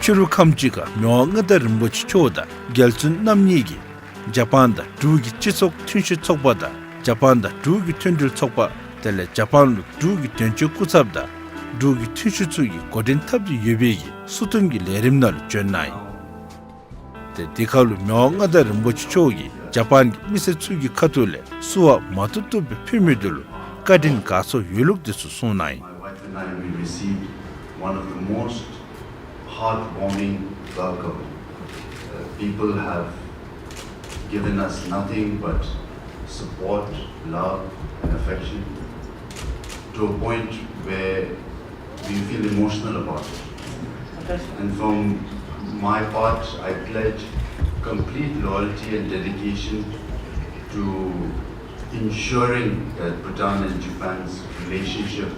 ཕྱི་རུ་ཁམས་ཅིག་ཁར་མི་དབང་མངའ་བདག་རིན་པོ་ཆེ་མཆོག་དང་རྒྱལ་བཙུན་རྣམ་གཉིས་ཀྱིས་ཇ་པཱན་དང་འབྲུག་གི་སྤྱི་ཚོགས་མཐུན་གཤིས་ཚོགས་པ་དང་ཇ་པཱན་དང་འབྲུག་གི་མཐུན་སྒྲིལ་ཚོགས་པ་དེ་ལས་ཇ་པཱན་ལུ་འབྲུག་གི་དོན་གཅོད་སྐུ་ཚབ་དང་འབྲུག་གི་མཐུན་ཤོས་ཚུ་གིས་འགོ་འདྲེན་འཐབ་སྟེ་ཡོད་པའི་གི་སུ་ཐུན་གྱི་ལས་རིམ་ནང་ལུ་བྱོན་གནང་ཡི། ཏེ་དེ་ཁར་ལུ་མི་དབང་མངའ་བདག་རིན་པོ་ཆེ་མཆོག་གིས་ཇ་པཱན་གྱི་མི་སེར་ཚུ་གི་ཁ་ཐུག་ལས་བསུ་བ་མ་བཏུབ་བཏུབ་སྦེ་ཕུལ་མི་འདི་ལུ་བཀའ་དྲིན་དགའ་ཚོར་ཡོད་ལུགས་འདི་ཚུ་གསུངས་གནང་ཡི། My wife and I, we received one of the most heartwarming Welcome. Uh, people have given us nothing but support, love, and affection to a point where we feel emotional about it. And from my part, I pledge complete loyalty and dedication to ensuring that Bhutan and Japan's relationship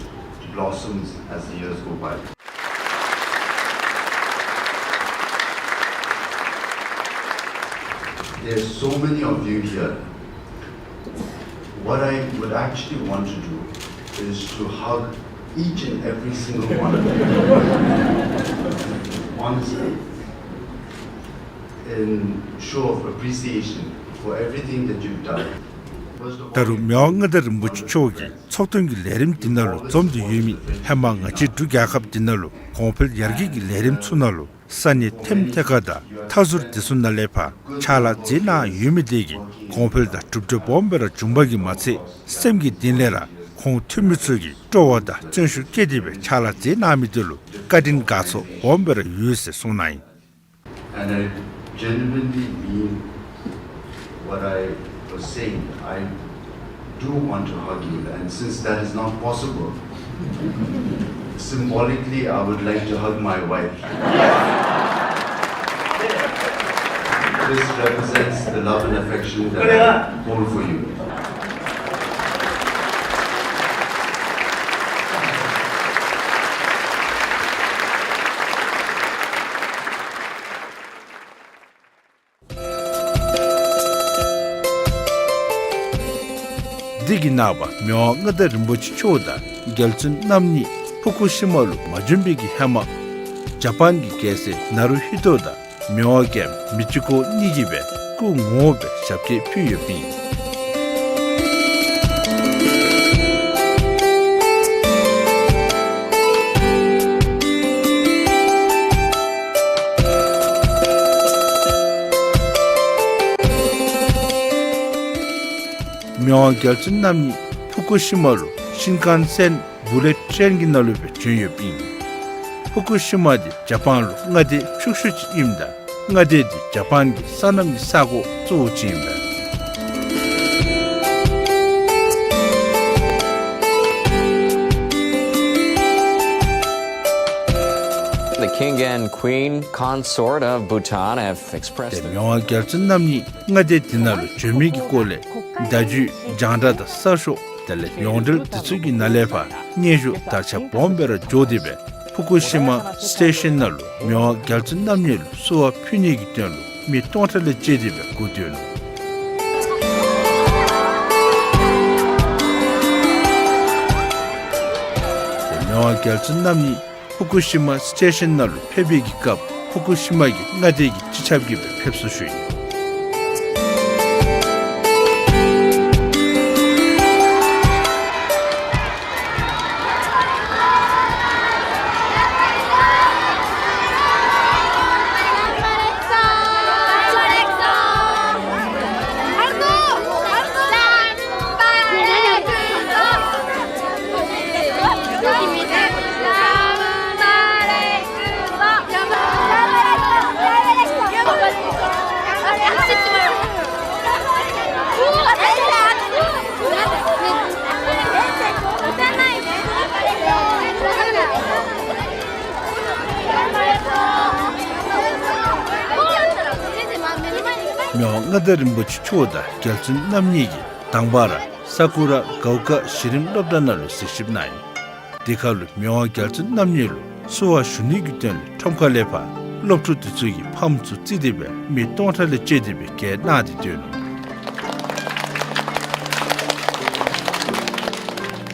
blossoms as the years go by. There's so many of you here. What I would actually want to do is to hug each and every single one of you. Honestly. In show of appreciation for everything that you've done. First of all, ད་རུང་མི་དབང་མངའ་བདག་རིན་པོ་ཆེ་མཆོག་གིས་ཚོགས་ཐུན་གྱི་ལས་རིམ་འདི་ནང་ལུ་འཛོམས་ཏེ་ཡོད་མི་ཧེ་མ་ང་བཅས་འབྲུག་རྒྱལ་ཁབ་འདི་ནང་ལུ་གོང་འཕེལ་ཡར་རྒྱས་ཀྱི་ལས་རིམ་ཚུ་ནང་ལུ་ས་གནས་ཐེམ་ཐེ་ཀ་དང་མཐའ་ཟུར་དེ་ཚུ་ནང་ལས་ཕར་ཕྱག་ལཱ་མཛད་གནང་ཡོད་མི་དེ་གིས་གོང་འཕེལ་དང་གྲུབ་འབྲས་སྦོམ་སྦེ་ར་བྱུང་པ་གིས་མ་ཚད་སེམས་ཀྱི་གཏིང་ལས་ར་ཁོང་འཐུས་མི་ཚུ་གི་སྤྲོ་བ་དང་བརྩོན་ཤུགས་བསྐྱེད་དེ་སྦེ་ཕྱག་ལཱ་མཛད་གནང་མི་དེ་ལུ་བཀའ་དྲིན་དགའ་ཚོར་སྦོམ་སྦེ་ར་ཡོད་ཟེར་གསུངས་གནང་ཡི། And I genuinely mean what I was saying. I do want to hug you, and since that is not possible, symbolically, I would like to hug my wife. This represents the love and affection that I hold for you. འདི་གི་ནངས་པ་མི་དབང་མངའ་བདག་རིན་པོ་ཆེ་མཆོག་དང་རྒྱལ་བཙུན་རྣམ་གཉིས་ཕུ་ཀུ་ཤི་མ་ལུ་མ་བྱོན་པའི་གི་ཧེ་མ་ཇ་པཱན་གྱི་རྒྱལ་སྲས་ནཱ་རུ་ཧི་ཏོ་དང་མི་དབང་རྒྱལམོ་མི་ཅི་ཀོ་གཉིས་ཀྱིས་སྦེ་སྐུ་ངོ་མ་སྦེ་ཞབས་སྐྱེལ་ཕུལ་ཡོདཔ་ཨིན། མི་དབང་རྒྱལ་བཙུན་རྣམ་གཉིས་ཕུ་ཀུ་ཤི་མ་ལུ་ཤིན་ཀན་སེན་བུ་ལེཊ་ཊེན་གྱི་ནང་ལུ་སྦེ་བྱོན་ཡོདཔ་ཨིན། ཕུ་ཀུ་ཤི་མ་འདི་ཇ་པཱན་ལུ་མངའ་སྡེ་ཕྱུག་ཤོས་ཅིག་ཨིནམ་ད་མངའ་སྡེ་འདི་ཇ་པཱན་གྱི་སོ་ནམ་གྱི་ས་གོ་གཙོ་བོ་ཅིག་ཨིན་པས། The King and Queen Consort of Bhutan have expressed དེ་མི་དབང་རྒྱལ་བཙུན་རྣམ་གཉིས་མངའ་སྡེ་འདི་ནང་ལུ་བྱོན་མི་གི་སྐོར་ལས་བརྡ་བརྒྱུད་རྒྱང་བསྒྲགས་དང་གསར་ཤོག་དེ་ལས་ཡོངས་འབྲེལ་དེ་ཚུ་གི་ནང་ལས་ཕར་སྙན་ཞུ་དར་ཁྱབ་སྦོམ་སྦེ་ར་འགྱོ་སྟེ་སྦེ་ཕུ་ཀུ་ཤི་མ་སི་ཊེ་ཤཱན་ནང་ལུ་མི་དབང་རྒྱལ་བཙུན་རྣམ་གཉིས་ལུ་བསུ་བ་ཕུལ་ནི་གི་དོན་ལུ་མི་སྟོང་ཕྲག་ལས་བཅད་དེ་སྦེ་སྒུག་སྡོད་ནུག། དེ་མི་དབང་རྒྱལ་བཙུན་རྣམ་གཉིས་ཕུ་ཀུ་ཤི་མ་སི་ཊེ་ཤཱན་ནང་ལུ་ཕེབས་པའི་གི་སྐབས་ཕུ་ཀུ་ཤི་མ་གི་མངའ་སྡེ་གི་སྤྱི་ཁྱབ་ཀྱིས་སྦེ་ཕེབས་བསུ་ཞུ་ཡི། མི་དབང་མངའ་བདག་རིན་པོ་ཆེ་མཆོག་དང་རྒྱལ་བཙུན་རྣམ་གཉིས་ཀྱིས་དང་པ་ར་ས་ཀུ་ར་གའུ་ཀ་གཞི་རིམ་སློབ་གྲྭ་ནང་ལུ་གཟིགས་ཞིབ་གནང་ཡི། དེ་ཁར་ལུ་མི་དབང་རྒྱལ་བཙུན་རྣམ་གཉིས་ལུ་བསུ་བ་ཞུ་ནི་གི་དོན་ལུ་ཁྲོམ་ཁ་ལས་ཕར་སློབ་ཕྲུག་དེ་ཚུ་གིས་ཕམ་ཚུ་བརྩིས་ཏེ་སྦེ་མི་སྟོང་ཕྲག་ལས་བཅད་དེ་སྦེ་བརྒལ་གནང་སྟེ་སྡོད་ནུག།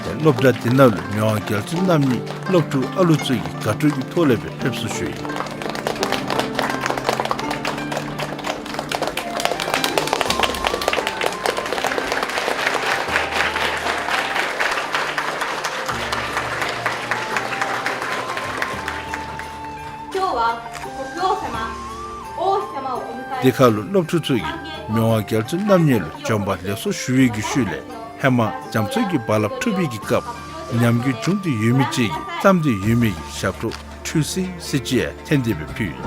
དེ་སློབ་གྲྭ་དེ་ནང་ལུ་མི་དབང་རྒྱལ་བཙུན་རྣམ་གཉིས་སློབ་ཕྲུག་ཨ་ལུ་ཚུ་གི་དགའ་སྤྲོ་གི་ཐོག་ལས་སྦེ་ཕེབས་བསུ་ཞུ་ཡི། དེ་ཁར་ལུ་སློབ་ཕྲུག་ཚུ་གིས་མི་དབང་རྒྱལ་བཙུན་རྣམ་གཉིས་ལུ་བྱོན་པ་ལེགས་སོ་ཞུ་བའི་གི་ཤུལ་ལས་ཧེ་མ་རྒྱ་མཚོ་གི་རྦ་རླབས་འཁྲུགས་པའི་གི་སྐབས་ཉམས་རྒུད་བྱུང་སྟེ་ཡོད་མི་ཅིག་གིས་བརྩམས་ཏེ་ཡོད་མི་གི་ཞབས་བྲོ་འཁྲུལ་སིང་སིང་ཅིག་ཡང་འཐེན་ཏེ་སྦེ་ཕུལ་ཡི།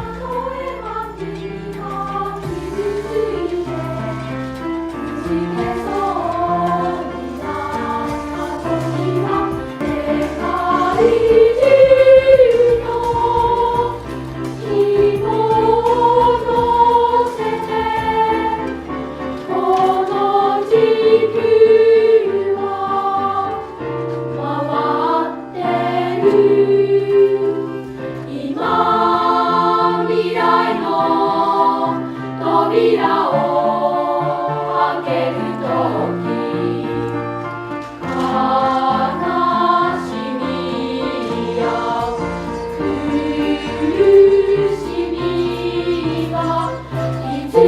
ད་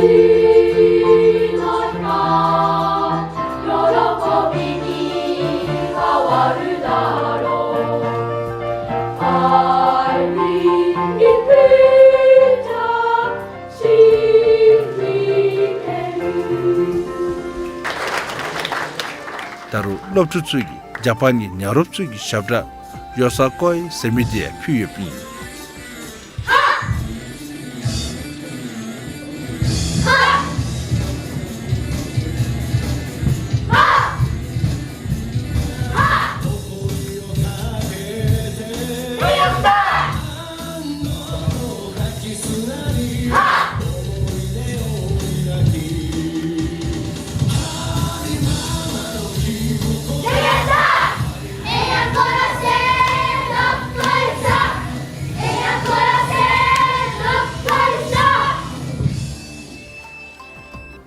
རུང་སློབ་ཕྲུག་ཚུ་གིས་ཇ་པཱན་གྱི་ཉ་རོགསཔ་ཚུ་གི་ཞབས་ཁྲ་ཡོ་ས་ཀོའི་ཟེར་མི་དེ་ཡང་ཕུལ་ཡོདཔ་ཨིན།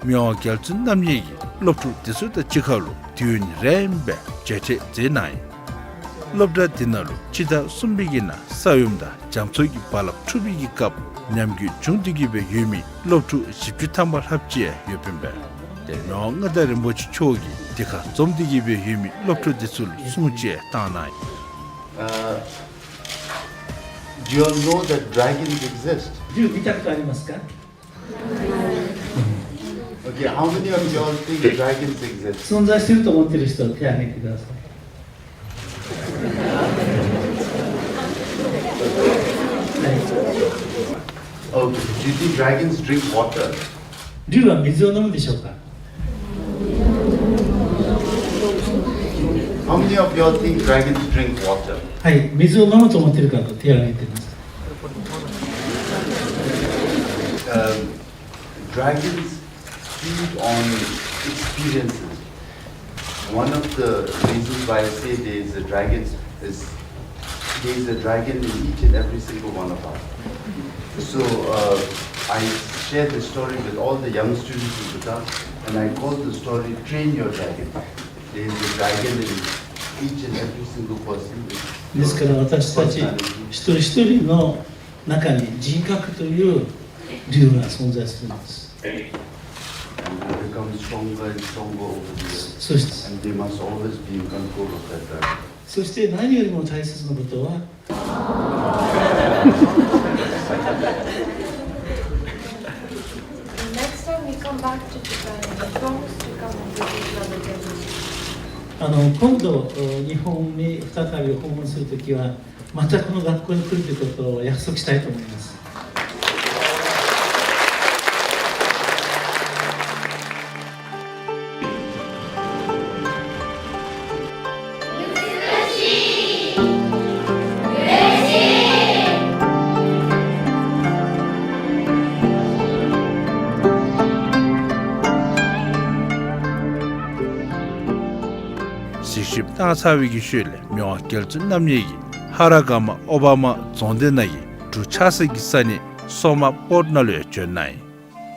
མི་དབང་རྒྱལ་བཙུན་རྣམ་གཉིས་ཀྱིས་སློབ་ཕྲུག་དེ་ཚུ་དང་གཅིག་ཁར་ལུ་དུས་ཡུན་རིངམོ་སྦེ་མཇལ་འཕྲད་མཛད་གནང་ཡི། སློབ་གྲྭ་དེ་ནང་ལུ་སྤྱི་ཟླ་གསུམ་པའི་གི་ནང་ས་ཡོམ་དང་རྒྱ་མཚོ་གི་རྦ་རླབས་འཁྲུགས་པའི་གི་སྐབས་ཉམས་རྒུད་བྱུང་སྟེ་གི་སྦེ་ཡོད་མི་སློབ་ཕྲུག་བཞི་བཅུ་ཐམ་པ་ལྷགཔ་ཅིག་ཡོདཔ་ཨིན་པས། ཏེ་མི་དབང་མངའ་བདག་རིན་པོ་ཆེ་མཆོག་གིས་དེ་ཁར་འཛོམས་ཏེ་གི་སྦེ་ཡོད་མི་སློབ་ཕྲུག་དེ་ཚུ་ལུ་གསུང་ཅིག་བཏང་གནང་ཡི། Uh, do you all know that dragons exist? 龍見たことありますか？ Okay, how many of you all think dragons exist? 存在してると思ってる人、手を上げてください。 Okay, do you think dragons drink water? 龍は水を飲むでしょうか？ How many of you all think dragons drink water? はい、水を飲むと思ってる方、手を上げてください。 Um, dragons feed on experiences. One of the reasons why I say there is a dragon is there is a dragon in each and every single one of us. So, uh, I share the story with all the young students in Bhutan, and I call the story Train Your Dragon. There is a dragon in each and every single person. ですから私たち一人一人の中に人格という龍が存在するんです。 And they become stronger and stronger over the years. そして、 And they must always be in control of that dragon. そして何よりも大切なことは、 Next time we come back to Japan, we promise to come and visit you on the table. あの、今度、日本に再び訪問するときは、 またこの学校に来るということを約束したいと思います。 གཟིགས་ཞིབ་གནང་ཚར་བའི་གི་ཤུལ་ལས་མི་དབང་རྒྱལ་བཙུན་རྣམ་གཉིས་ཀྱིས་ཧ་ར་ག་མ་ཨོ་བྷ་མ་རྫོང་སྡེ་ནང་གི་གྲུ་ཆགས་སའི་གི་ས་གནས་སོ་མ་པོརཊ་ནང་ལུ་ཡང་བྱོན་གནང་ཡི།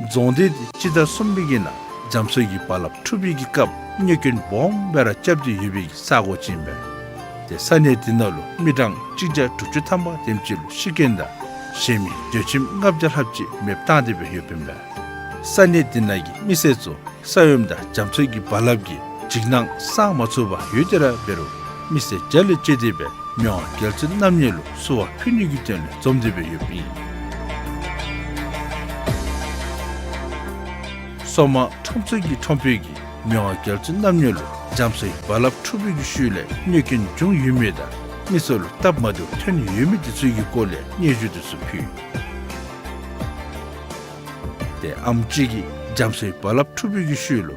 རྫོང་སྡེ་འདི་སྤྱི་ཟླ་གསུམ་པའི་གི་ནང་རྒྱ་མཚོ་གི་རྦ་རླབས་འཁྲུགས་པའི་གི་སྐབས་རྙོད་སྐྱོན་སྦོམ་སྦེ་ར་རྐྱབ་སྟེ་ཡོད་པའི་གི་ས་གོ་ཅིག་ཨིན་པས། ཏེ་ས་གནས་འདི་ནང་ལུ་མི་གྲངས་གཅིག་བརྒྱ་དྲུག་ཅུ་ཐམ་པ་དེམ་ཅིག་ལུ་ཤི་རྐྱེན་དང་གཞན་མི་འདོད་ཁྱིམ་ལྔ་བརྒྱ་ལྷགཔ་ཅིག་མེདཔ་བཏང་སྟེ་སྦེ་ཡོདཔ་ཨིན་པས། ས་གནས་འདི་ནང་གི་མི་སེར་ཚུ་ས་ཡོམ་དང་རྒྱ་མཚོ་གི་རྦ་རླབས་ཀྱིས་འཇིགས་སྣང་སངས་མ་ཚུགས་པར་ཡོད་དེ་ར་འབད་རུང་མི་སེར་བརྒྱ་ལས་བཅད་དེ་སྦེ་མི་དབང་རྒྱལ་བཙུན་རྣམ་གཉིས་ལུ་བསུ་བ་ཕུལ་ནི་གི་དོན་ལས་འཛོམས་ཏེ་སྦེ་ཡོདཔ་ཨིན། སོ་མ་ཁྲོམ་ཚུ་གི་ཁྲོམ་དཔོན་གྱིས་མི་དབང་རྒྱལ་བཙུན་རྣམ་གཉིས་ལུ་རྒྱ་མཚོའི་རྦ་རླབས་འཁྲུགས་པའི་གི་ཤུལ་ལས་རྙོད་སྐྱོན་བྱུང་ཡོད་མི་དང་མི་ཚུ་ལུ་སྟབས་མ་བདེཝ་ཐོན་ཡོད་མི་དེ་ཚུ་གི་སྐོར་ལས་སྙན་ཞུ་དེ་ཚུ་ཕུལ། ཏེ་ཨམ་ཅིག་གིས་རྒྱ་མཚོའི་རྦ་རླབས་འཁྲུགས་པའི་གི་ཤུལ་ལུ་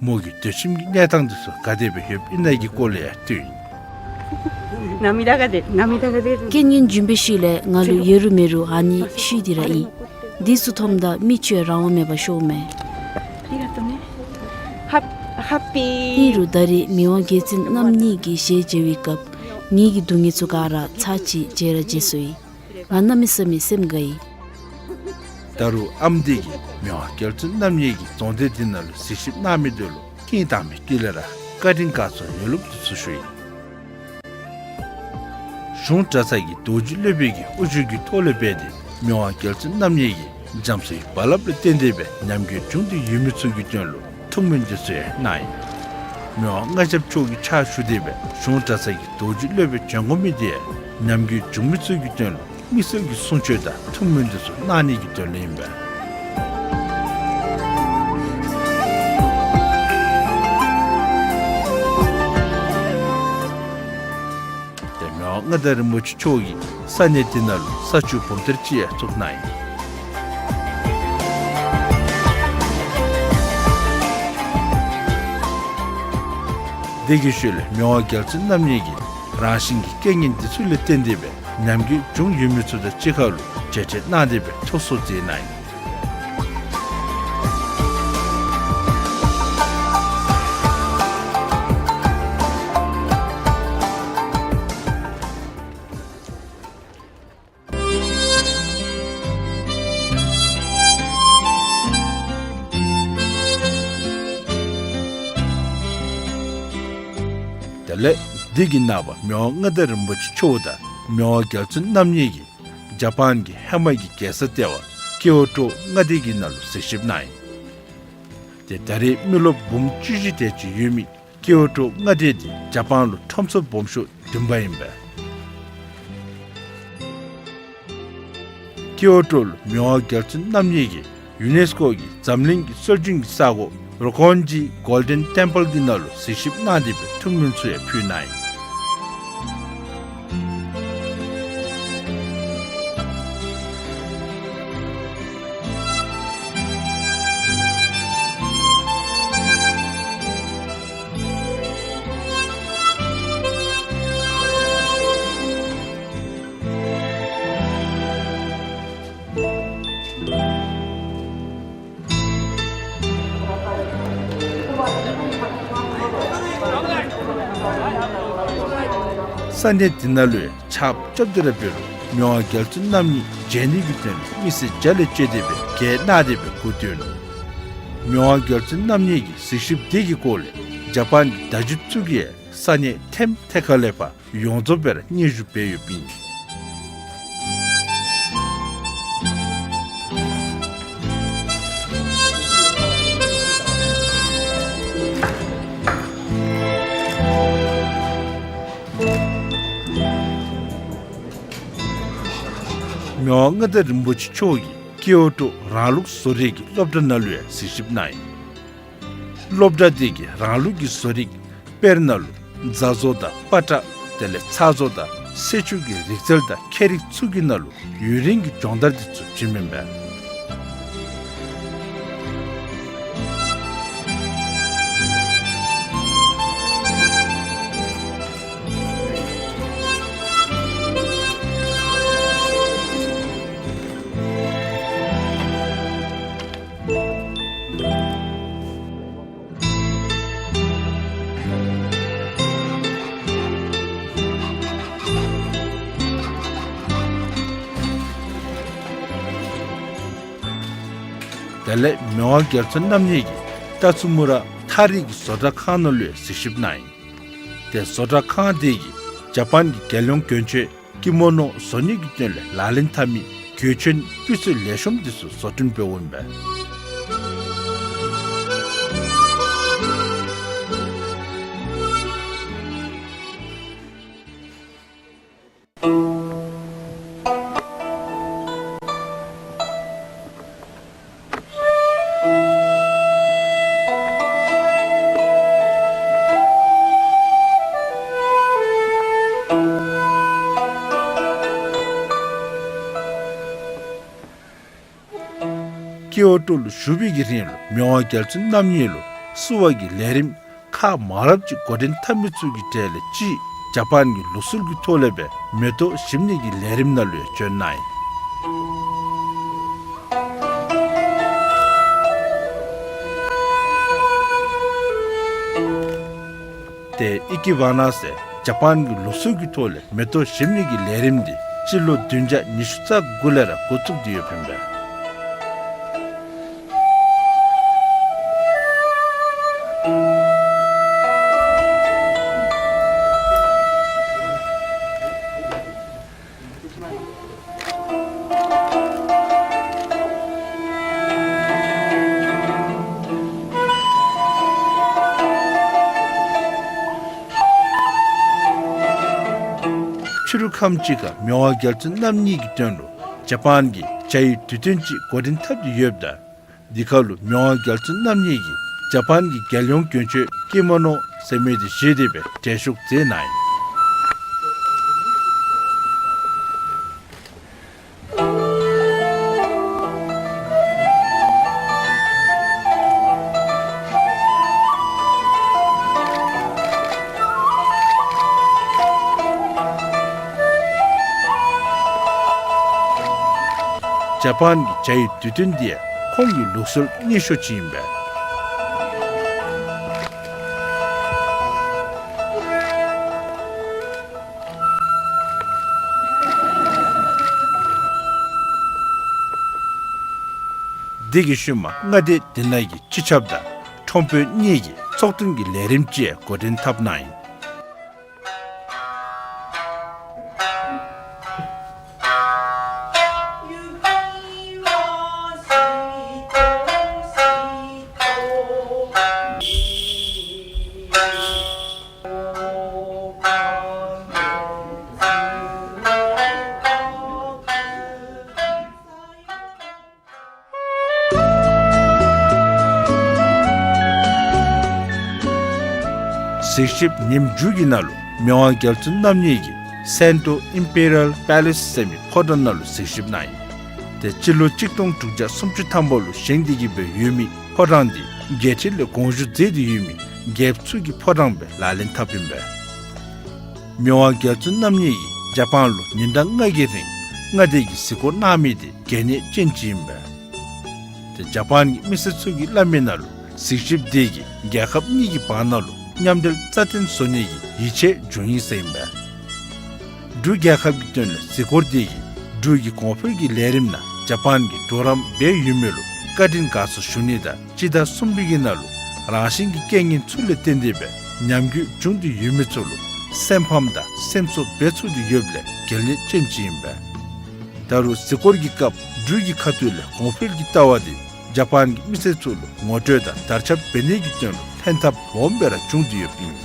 མོ་གི་སྡོད་ཁྱིམ་གྱི་གནས་སྟངས་དེ་ཚུ་ག་དེ་སྦེ་ཡོདཔ་ཨིན་ན་གི་སྐོར་ལས་ཡང་བསྟུན། 涙が出る、涙が出る。 རྐྱེན་ངན་བྱུང་བའི་ཤུལ་ལས་ང་ལུ་ཡོད་རུང་མེད་རུང་ཨ་ནི་ཤུལ་འདི་ར་ཨིན། འདི་ཚུ་མཐོངམ་ད་མིག་ཆུ་ཡང་རང་དབང་མེད་པར་ཤོརཝ་མས། ありがとうね。ハッ、ハッピー。 ཨིན་རུང་ད་རེས་མི་དབང་རྒྱལ་བཙུན་རྣམ་གཉིས་ཀྱི་ཞལ་མཇལ་བའི་སྐབས་ངེ་གི་སྡུག་བསྔལ་ཚུ་ག་ར་ཚར་གཅིག་བརྗེད་ར་བརྗེད་སོ་ཡི། ང་གནམ་མེད་ས་མེད་སེམས་དགའ་ཡི། ད་རུང་ཨམ་འདི་གིས་མི་དབང་རྒྱལ་བཙུན་རྣམ་གཉིས་ཀྱིས་རྫོང་སྡེ་འདི་ནང་ལུ་གཟིགས་ཞིབ་གནང་མི་དེ་ལུ་ཧིང་དྭངས་མའི་དཀྱིལ་ལས་ར་བཀའ་དྲིན་དགའ་ཚོར་ཡིད་ལུམ་དེ་ཚུ་ཞུ་ཡི། གཞུང་གྲྭ་ཚང་གི་རྡོ་རྗེ་སློབ་དཔོན་གྱི་དབུ་བཞུགས་ཀྱི་ཐོག་ལས་འབད་དེ་མི་དབང་རྒྱལ་བཙུན་རྣམ་གཉིས་ཀྱིས་ རྒྱ་མཚོའི་རྦ་རླབས་ལུ་བརྟེན་ཏེ་སྦེ་ཉམས་རྒུད་བྱུང་སྟེ་ཡོད་མི་ཚུ་གི་དོན་ལུ་ཐུགས་སྨོན་འདི་ཚུ་ཡང་གནང་ཡི། མི་དབང་མངའ་ཞབས་མཆོག་གི་ཕྱག་ཞུ་སྟེ་སྦེ་གཞུང་གྲྭ་ཚང་གི་རྡོ་རྗེ་སློབ་དཔོན་བྱོན་དགོ་མི་འདི་ཡང་ཉམས་རྒུད་བྱུང་མི་ཚུ་གི་དོན་ལུ་དམིགས་བསལ་གྱི་གསུང་ཆོས་དང་ཐུགས་སྨོན་འདི་ཚུ་གནང་ནི་གི་དོན་ལུ་ཨིན་པས། ཏེ་མི་དབང་མངའ་བདག་རིན་པོ་ཆེ་མཆོག་གིས་ས་གནས་འདི་ནང་ལུ་ས་ཆུ་བུམ་ཐེར་ཅིག་ཡང་བཙུགས་གནང་ཡི། དེ་གི་ཤུལ་ལས་མི་དབང་རྒྱལ་བཙུན་རྣམ་གཉིས་ཀྱིས་རང་བཞིན་གྱི་རྐྱེན་ངན་འདི་ཚུ་ལས་བརྟེན་ཏེ་སྦེ་ཉམས་རྒུད་བྱུང་ཡོད་མི་ཚུ་དང་གཅིག་ཁར་ལུ་མཇལ་འཕྲད་གནང་སྟེ་སྦེ་ཐུགས་གསོ་མཛད་གནང་ཡི། དེ་ལས་འདི་གི་ནངས་པ་མི་དབང་མངའ་བདག་རིན་པོ་ཆེ་མཆོག་དང་མི་དབང་རྒྱལ་བཙུན་རྣམ་གཉིས་ཀྱིས་ཇ་པཱན་གྱི་ཧེ་མ་གི་རྒྱལ་ས་ལྟེ་བ་ཀིའོ་ཊོ་མངའ་སྡེ་གི་ནང་ལུ་གཟིགས་ཞིབ་གནང་ཡི། ཏེ་ད་རེས་མི་རློབས་འབུམ་བཅུ་བཞི་དེ་ཅིག་ཡོད་མི་ཀིའོ་ཊོ་མངའ་སྡེ་འདི་ཇ་པཱན་ལུ་ཁྲོམ་ས་སྦོམ་ཤོས་བདུན་པ་ཨིན་པས། ཀིའོ་ཊོ་ལུ་མི་དབང་རྒྱལ་བཙུན་རྣམ་གཉིས་ཀྱིས་ཡུ་ནེས་ཀོ་གི་འཛམ་གླིང་གི་སྲོལ་རྒྱུན་གྱི་ས་གོ་རོ་ཀོན་ཇི་གོལ་ཌེན་ཊེམ་པལ་གྱི་ནང་ལུ་གཟིགས་ཞིབ་གནང་སྟེ་སྦེ་ཐུགས་སྨོན་ཚུ་ཡང་ཕུལ་གནང་ཡི། ས་གནས་འདི་ནང་ལུ་ཡང་ཆརཔ་རྐྱབ་སྟེ་ར་འབད་རུང་མི་དབང་རྒྱལ་བཙུན་རྣམ་གཉིས་མཇལ་ནི་གི་དོན་ལུ་མི་སེར་རྒྱ་ལས་བཅད་དེ་སྦེ་གྱལ་གནང་སྟེ་སྦེ་སྒུག་སྡོད་ནུག། མི་དབང་རྒྱལ་བཙུན་རྣམ་གཉིས་ཀྱི་གཟིགས་ཞིབ་འདི་གི་སྐོར་ལས་ཇ་པཱན་གྱི་བརྡ་བརྒྱུད་ཚུ་གིས་ས་གནས་ཐེམ་ཐེ་ཁ་ལས་ཕར་ཡོངས་རྫོགས་སྦེ་ར་སྙན་ཞུ་འབད་ཡོདཔ་ཨིན། མི་དབང་མངའ་བདག་རིན་པོ་ཆེ་མཆོག་གིས་ཀིའོ་ཊོ་རང་ལུགས་བཟོ་རིག་གི་སློབ་གྲྭ་ནང་ལུ་ཡང་གཟིགས་ཞིབ་གནང་ཡི། སློབ་གྲྭ་འདི་གིས་རང་ལུགས་ཀྱི་བཟོ་རིག་དཔེར་ན་ལུ་རྫ་བཟོ་དང་པ་ཏྲ་དེ་ལས་ཚྭ་བཟོ་དང་སེར་ཕྱེ་གི་རིག་རྩལ་དང་ཁྱད་རིག་ཚུ་གི་ནང་ལུ་ཡུན་རིང་གི་སྦྱོང་བརྡར་འདི་ཚུ་བྱིནམ་ཨིན་པས། དེ་ལས་མི་དབང་རྒྱལ་བཙུན་རྣམ་གཉིས་ཀྱིས་ཏ་ཙུ་མུ་ར་ཐག་རིང་གི་བཟོ་གྲྭ་ཁང་ནང་ལུ་ཡང་གཟིགས་ཞིབ་གནང་ཡི། ཏེ་བཟོ་གྲྭ་ཁང་འདི་གིས་ཇ་པཱན་གྱི་རྒྱལ་ཡོངས་གྱོན་ཆས་ཀི་མོ་ནོ་བཟོ་ནི་གི་དོན་ལས་ལག་ལེན་འཐབ་མི་གོས་ཆེན་སྤུས་ཚད་ལེགས་ཤོམ་འདི་ཚུ་བཟོ་སྐྲུན་འབདཝ་ཨིན་པས། ཀིའོ་ཊོ་ལུ་བཞུགས་པའི་གི་རིང་ལུ་མི་དབང་རྒྱལ་བཙུན་རྣམ་གཉིས་ལུ་བསུ་བ་གི་ལས་རིམ་ཁག་མང་རབས་ཅིག་འགོ་འདྲེན་འཐབ་མི་ཚུ་གི་གྲས་ལས་གཅིག་ཇ་པཱན་གྱི་ལུགས་སྲོལ་གྱི་ཐོག་ལས་སྦེ་མེ་ཏོག་གཞིབ་ནི་གི་ལས་རིམ་ནང་ལུ་ཡང་བྱོན་གནང་ཡི། ཏེ་ཨི་ཀི་བ་ན་ཟེར་ཇ་པཱན་གྱི་ལུགས་སྲོལ་གྱི་ཐོག་ལས་མེ་ཏོག་གཞིབ་ནི་གི་ལས་རིམ་འདི་སྤྱི་ལོ་བདུན་བརྒྱ་ཉི་ཤུ་རྩ་དགུ་ལས་ར་འགོ་བཙུགས་ཏེ་ཡོདཔ་ཨིན་པས། ཕྱི་རུ་ཁམས་ཅིག་ཁར་མི་དབང་རྒྱལ་བཙུན་རྣམ་གཉིས་ཀྱི་དོན་ལུ་ཇ་པཱན་གྱི་ཇའི་དུས་སྟོན་ཅིག་འགོ་འདྲེན་འཐབ་སྟེ་ཡོདཔ་ད། དེ་ཁར་ལུ་མི་དབང་རྒྱལ་བཙུན་རྣམ་གཉིས་ཀྱིས་ཇ་པཱན་གྱི་རྒྱལ་ཡོངས་གྱོན་ཆས་ཀི་མོ་ནོ་ཟེར་མི་དེ་བཞེས་ཏེ་སྦེ་གྲལ་ཞུགས་མཛད་གནང་ཡི། ཇ་པཱན་གྱི་ཇའི་དུས་སྟོན་འདི་ཡང་ཁོང་གི་ལུགས་སྲོལ་རྙིང་ཤོས་ཅིག་ཨིན་པས། དེ་གི་ཤུལ་མ་མངའ་སྡེ་དེ་ནང་གི་སྤྱི་ཁྱབ་དང་ཁྲོམ་དཔོན་གཉིས་ཀྱིས་ཚོགས་འདུ་གི་ལས་རིམ་ཅིག་འགོ་འདྲེན་འཐབ་གནང་ཡི། གཟིགས་ཞིབ་ཉིནམ་མཇུག་གི་ནང་ལུ་མི་དབང་རྒྱལ་བཙུན་རྣམ་གཉིས་ཀྱིས་སེན་ཏོ་ཨིམ་པི་རི་ཡལ་པེ་ལེསི་ཟེར་མི་ཕོ་བྲང་ནང་ལུ་གཟིགས་ཞིབ་གནང་ཡི། ཏེ་སྤྱི་ལོ་གཅིག་སྟོང་དྲུག་བརྒྱ་སུམ་ཅུ་ཐམ་པ་ལུ་བཞེངས་ཏེ་གི་སྦེ་ཡོད་མི་ཕོ་བྲང་འདི་རྒྱལ་ཁྲི་ལས་དགོངས་ཞུ་མཛད་དེ་ཡོད་མི་རྒྱལཔོ་ཚུ་གི་ཕོ་བྲང་སྦེ་ལག་ལེན་འཐབ་ཨིན་པས། མི་དབང་རྒྱལ་བཙུན་རྣམ་གཉིས་ཀྱིས་ཇ་པཱན་ལུ་ཉིན་གྲངས་ལྔ་གི་རིང་མངའ་སྡེ་གི་གཟིགས་སྐོར་གནང་མི་དེ་གལ་གནད་ཅན་ཅིག་ཨིན་པས། ཏེ་ཇ་པཱན་གྱི་མི་སེར་ཚུ་གིས་སླབ་མི་ནང་ལུ་གཟིགས་ཞིབ་དེ་གིས་རྒྱལ་ཁབ་གཉིས་ཀྱི་བར་ན་ལུ་མཉམ་འབྲེལ་རྩ་བརྟན་བཟོ་ནི་གི་ཡིད་ཆེས་འབྱུང་ཡི་ཟེར་ཨིན་པས། འབྲུག་རྒྱལ་ཁབ་ཀྱི་དོན་ལས་གཟིགས་སྐོར་དེ་གིས་འབྲུག་གི་གོང་འཕེལ་གྱི་ལས་རིམ་ནང་ཇ་པཱན་གྱིས་གྲོགས་རམ་འབད་ཡོད་མི་ལུ་བཀའ་དྲིན་དགའ་ཚོར་ཞུ་ནི་དང་སྤྱི་ཟླ་གསུམ་པའི་གི་ནང་ལུ་རང་བཞིན་གྱི་རྐྱེན་ངན་ཚུ་ལས་བརྟེན་ཏེ་སྦེ་ཉམས་རྒུད་བྱུང་སྟེ་ཡོད་མི་ཚུ་ལུ་སེམས་ཕམ་དང་སེམས་གསོ་འབད་ཚུགས་ཏེ་ཡོདཔ་ལས་གལ་གནད་ཅན་ཅིག་ཨིན་པས། ད་རུང་གཟིགས་སྐོར་གྱི་སྐབས་འབྲུག་གི་ཁ་ཐུག་ལས་གོང་འཕེལ་གྱི་ལྟ་བ་དེ་ཇ་པཱན་གྱི་མི་སེར་ཚུ་ལུ་ངོ་སྤྲོད་དང་དར་ཁྱབ་འབད་ནི་གི་དོན་ལུ་ཕན་ཐབས་སྦོམ་སྦེ་ར་བྱུང་སྟེ་ཡོདཔ་ཨིན།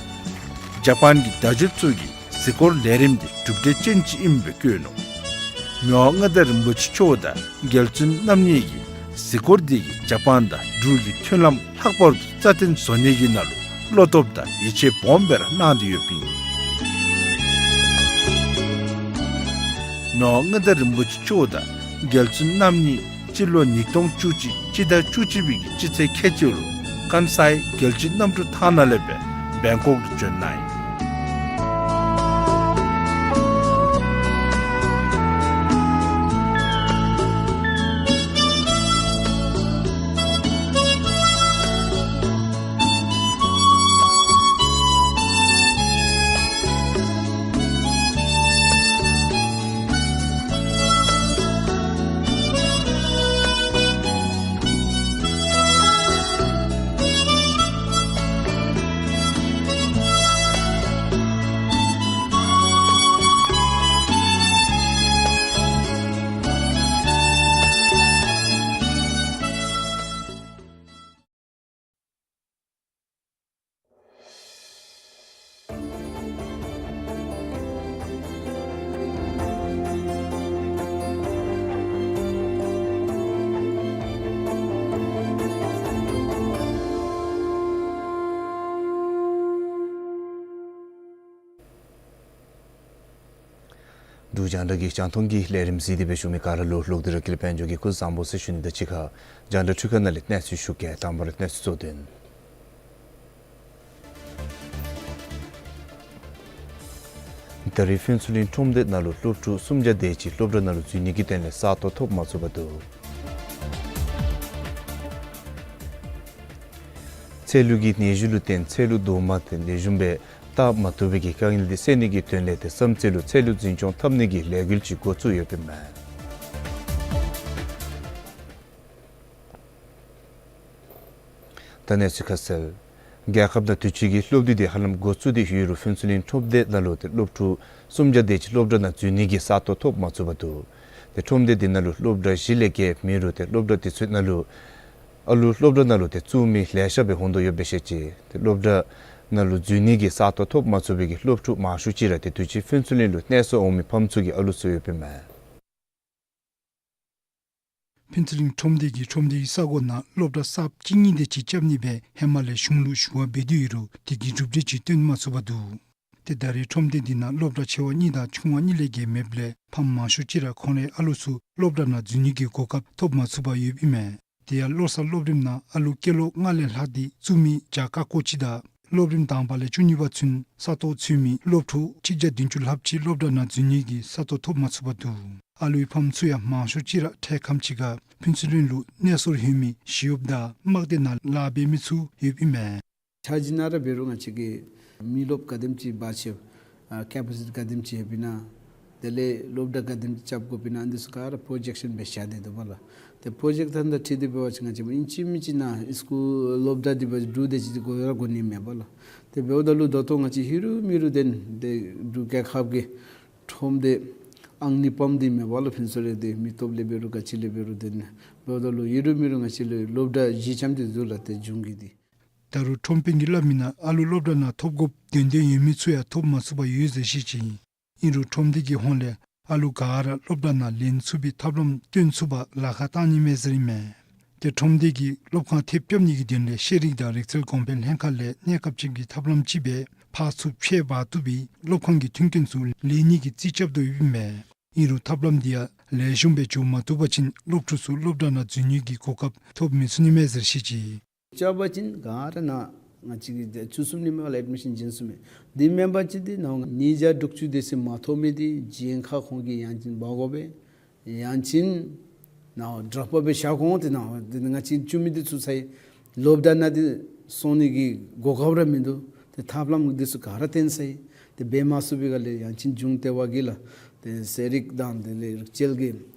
ཇ་པཱན་གྱི་བརྡ་བརྒྱུདཔ་ཚུ་གིས་གཟིགས་སྐོར་ལས་རིམ་དེ་གྲུབ་འབྲས་ཅན་ཅིག་ཨིནམ་སྦེ་བཀོད་ནུག། མི་དབང་མངའ་བདག་རིན་པོ་ཆེ་མཆོག་དང་རྒྱལ་བཙུན་རྣམ་གཉིས་ཀྱིས་གཟིགས་སྐོར་དེ་གིས་ཇ་པཱན་དང་འབྲུག་གི་མཐུན་ལམ་ལྷག་པར་དུ་རྩ་བརྟན་བཟོ་ནི་གི་ནང་ལུ་བློ་སྟོབས་དང་ཡིད་ཆེས་སྦོམ་སྦེ་ར་གནང་སྟེ་ཡོདཔ་ཨིན། མི་དབང་མངའ་བདག་རིན་པོ་ཆེ་མཆོག་དང་རྒྱལ་བཙུན་རྣམ་གཉིས་སྤྱི་ལོ་ཉིས་སྟོང་བཅུ་གཅིག་སྤྱི་ཟླ་བཅུ་གཅིག་པའི་གི་སྤྱི་ཚེས་ཁལ་གཅིག་ལུ་ཀན་སའི་རྒྱལ་སྤྱིའི་གནམ་གྲུ་ཐང་ནང་ལས་སྦེ་བེང་ཀོག་ལུ་བྱོན་གནང་ཡི། འབྲུག་རྒྱང་བསྒྲགས་ཀྱི་རྒྱང་མཐོང་གི་ལས་རིམ་གཟིགས་ཏེ་སྦེ་བཞུགས་མི་ག་ར་ལུ་ལོག་སྟེ་ར་དགེ་ལེགས་དཔལ་འབྱོར་གྱིས་སྐུ་གཟུགས་བཟང་པོ་ཟེར་ཞུ་ནི་དང་གཅིག་ཁར་རྒྱང་བསྒྲགས་འཕྲུལ་ཁང་ནང་ལས་གནས་ཚུལ་ཞུ་གེ། དང་པ་ར་གནས་ཚུལ་གཙོ་དོན། ད་རིས་ཕུན་ཚོགས་གླིང་ཁྲོམ་སྡེ་ནང་ལུ་སློབ་ཕྲུག་སུམ་བརྒྱ་དེ་ཅིག་སློབ་གྲྭ་ནང་ལུ་འཛུལ་ནི་གི་དོན་ལས་ས་སྟོང་ཐོབ་མ་ཚུགས་པར་འདུག། ཚལ་ལུ་གི་ནད་གཞི་ལུ་བརྟེན་ཚལ་ལུ་རྡོག་མ་དང་ལེགས་ཤོམ་སྦེ་བཏགས་མ་བཏུབ་པའི་གི་དཀའ་ངལ་འདི་སེལ་ནི་གི་དོན་ལས་ཏེ་བསམ་རྩེ་ལུ་ཚལ་ལུ་འཛིན་སྐྱོང་འཐབ་ནི་གི་ལས་འགུལ་ཅིག་འགོ་བཙུགས་ཡོདཔ་ཨིན་མས། ད་གནས་ཚུལ་ཁ་གསལ། རྒྱལ་ཁབ་ནང་དུས་ཅི་གི་སློབ་དུས་དེ་ཧ་ལམ་འགོ་བཙུགས་ཏེ་ཡོད་རུང་ཕུན་ཚོགས་གླིང་ཁྲོམ་སྡེ་ནང་ལུ་ཏེ་སློབ་ཕྲུག་སུམ་བརྒྱ་དེ་ཅིག་སློབ་གྲྭ་ནང་འཛུལ་ནི་གི་ས་སྟོང་ཐོབ་མ་ཚུགས་པར་འདུག། ཏེ་ཁྲོམ་སྡེ་འདི་ནང་ལུ་སློབ་གྲྭ་བཞི་ལས་བརྒལ་མེད་རུང་ཏེ་སློབ་གྲྭ་དེ་ཚུ་ནང་ལུ་ཨ་ལུ་སློབ་གྲྭ་ནང་ལུ་ཏེ་བཙུགས་མི་ལེ་ཤ་སྦེ་འོང་དོ་ཡོདཔ་སྦེ་བཤད་ཅི། ཏེ་སློབ་གྲྭ་ ནང་ལུ་འཛུལ་ནི་གི་ས་སྟོང་ཐོབ་མ་ཚུགས་པའི་གི་སློབ་ཕྲུག་མང་ཤོས་ཅིག་ར་ཏེ་དུས་ཅི་ཕུན་ཚོགས་གླིང་ལུ་གནས་སོར་འོང་མི་ཕམ་ཚུ་གི་ཨ་ལུ་ཚུ་ཡོདཔ་ཨིན་མས། ཕུན་ཚོགས་གླིང་ཁྲོམ་སྡེ་གིས་ཁྲོམ་སྡེའི་ས་གོ་ནང་སློབ་གྲྭ་གསརཔ་གཅིག་གཉིས་དེ་ཅིག་རྐྱབ་ནི་སྦེ་ཧེ་མ་ལས་གཞུང་ལུ་ཞུ་བ་འབད་དེ་ཡོད་རུང་དེ་གི་གྲུབ་འབྲས་ཅིག་སྟོན་མ་ཚུགས་པར་འདུག། ཏེ་ད་རེས་ཁྲོམ་སྡེ་འདི་ནང་སློབ་གྲྭ་ཆེ་བ་གཉིས་དང་ཆུང་བ་གཉིས་ལས་བརྒལ་མེདཔ་ལས་ཕམ་མང་ཤོས་ཅིག་ར་ཁོང་རའི་ཨ་ལུ་ཚུ་སློབ་གྲྭ་ནང་འཛུལ་ནི་གི་གོ་སྐབས་ཐོབ་མ་ཚུགས་པར་ཡོདཔ་ཨིན་མས། དེ་ཡང་བློ་གསར་སློབ་རིམ་ནང་ཨ་ལུ་སྐྱེས་ལོ་ལྔ་ལས་ལྷག་སྟེ་བཙུགས་མི་བརྒྱ་ཀ་ཀོ་ཅིག་དང་སློབ་རིམ་དང་པ་ལས་བཅུ་གཉིས་པ་ཚུན་ས་སྟོང་ཚུད་མི་སློབ་ཕྲུག་གཅིག་བརྒྱ་བདུན་ཅུ་ལྷགཔ་ཅིག་སློབ་གྲྭ་ནང་འཛུལ་ནི་གི་ས་སྟོང་ཐོབ་མ་ཚུགས་པར་འདུག། ཨ་ལུའི་ཕམ་ཚུ་ཡང་མང་ཤོས་ཅིག་ར་འཕྲལ་ཁམས་ཅིག་ཁར་ཕུན་ཚོགས་གླིང་ལུ་གནས་སོར་ལྷོད་མི་ཞི་གཡོགཔ་དང་དམག་སྡེ་ནང་ལཱ་འབད་མི་ཚུ་ཡོདཔ་ཨིན་མས། ཆ་བཞག་ན་ར་འབད་རུང་ང་བཅས་ཀྱི་མི་རློབས་ག་དེམ་ཅིག་འབག་ཆེ་ཨ་ཀེ་པ་སི་ཊི་ག་དེམ་ཅིག་ཡོདཔ་ཨིན་ན། དེ་ལས་སློབ་གྲྭ་ག་དེམ་ཅིག་རྐྱབ་དགོཔ་ཨིན་ན་འདི་ཚུ་ག་ར་པོ་ཇེག་ཤཱན་འབད་བཞག་སྟེ་འདུག་པ་ལགས། ཏེ་པོ་ཇེག་ཤཱན་དང་འཁྲིལ་ཏེ་འབད་བ་ཅིན་ང་བཅས་ཨིན་ཅི་མིན་ཅི་ནཱ་སི་ཀུལ་སློབ་གྲྭ་འདི་འབད་འབྲུག་དེ་ཅིག་འདི་དགོ་ར་དགོ་ནི་མས་པ་ལགས། ཏེ་འབདཝ་ད་ལུ་ད་ལྟོ་ང་བཅས་ཧེ་རུ་མེ་རུ་དེ་ཏེ་འབྲུག་རྒྱལ་ཁབ་ཀྱི་ཁྲོམ་སྡེ་ཨང་གཉིས་པམ་འདི་མས་པ་ལགས། ཕུན་ཚོགས་གླིང་འདི་མི་སྟོབས་ལས་འབད་རུང་ག་ཅི་ལས་འབད་རུང་དེ་འབདཝ་ད་ལུ་ཧེ་རུ་མེ་རུ་ང་བཅས་ལུ་སློབ་གྲྭ་བཞི་ཙམ་འདི་འདུག་ལགས་ཏེ་གཞུང་གི་འདི། ད་རུང་ཁྲོམ་དཔོན་གྱིས་སླབ་མི་ནང་ཨ་ལུ་སློབ་གྲྭ་ནང་ཐོབ་དགོཔ་དོན་དོན་ཡོད་མི་ཚུ་ཡང་ཐོབ་མ་ཚུགས་པར་ཡོད་ཟེར་བཤད་ཅི། ཨིན་རུང་ཁྲོམ་སྡེ་གི་ཧོངས་ལས་ཨ་ལུ་ག་ར་སློབ་གྲྭ་ནང་ལེན་ཚུགས་པའི་ཐབས་ལམ་སྟོན་ཚུགས་པར་ལཱ་ཁག་བཏང་ནི་མས་ཟེར་ཨིན་མས། ཏེ་ཁྲོམ་སྡེ་གིས་སློབ་ཁང་ཐེབས་རྐྱབ་ནི་གི་དོན་ལས་ཤེས་རིག་དང་རིག་རྩལ་གོང་འཕེལ་ལྷན་ཁག་ལས་གནས་སྐབས་ཅིག་གི་ཐབས་ལམ་ཅིག་སྦེ་ཕར་ཚུར་ཕྱེད་འབག་བཏུབ་པའི་སློབ་ཁང་གི་མཐུན་རྐྱེན་ཚུ་ལེན་ནི་གི་རྩིས་རྐྱབ་དོ་ཡོདཔ་ཨིན་མས། ཨིན་རུང་ཐབས་ལམ་འདི་ཡང་ལེགས་ཤོམ་སྦེ་འགྱོ་མ་བཏུབ་པ་ཅིན་སློབ་ཕྲུག་ཚུ་སློབ་གྲྭ་ནང་འཛུལ་ནི་གི་གོ་སྐབས་ཐོབ་མི་ཚུགས་ནི་མས་ཟེར་བཤད་ཅི། རྐྱབ་པ་ཅིན་ག་ར་ནཱ་ང་བཅས་ཀྱིས་བཙུགས་ཚུགས་ནི་མས་པ་ལགས། ཨེཌ་མི་ཤཱན་བྱིན་ཚུགས་མས། དེ་མེན་པ་ཅིན་འདི་ནང་ཉིས་བརྒྱ་དྲུག་ཅུ་དེ་ཚུ་མ་ཐོབ་མི་འདི་གཞན་ཁར་ཁོང་གིས་ཡང་ཅིན་འབག་དགོ་པས། ཡང་ཅིན་ནཱ་ཌོབ་ཨའུཊ་འབད་བཞག་འོང་། ཏེ་ནཱ་འདི་ང་བཅས་བཙུགས་མི་འདི་ཚུ་ཚར་ཡི། སློབ་གྲྭ་ནང་འདི་སོང་ནི་གི་གོ་སྐབས་ར་མིན་འདུག། ཏེ་ཐབས་ལམ་འདི་ཚུ་ག་ར་བཏོན་ཚར་ཡི། ཏེ་འབད་མ་ཚུགས་པའི་སྒང་ལས་ཡང་ཅིན་གཞུང་ལྟེ་བ་གིས་ལགས་ཏེ་ཤེས་རིག་དང་དེ་ལས་རིག་རྩལ་གྱི་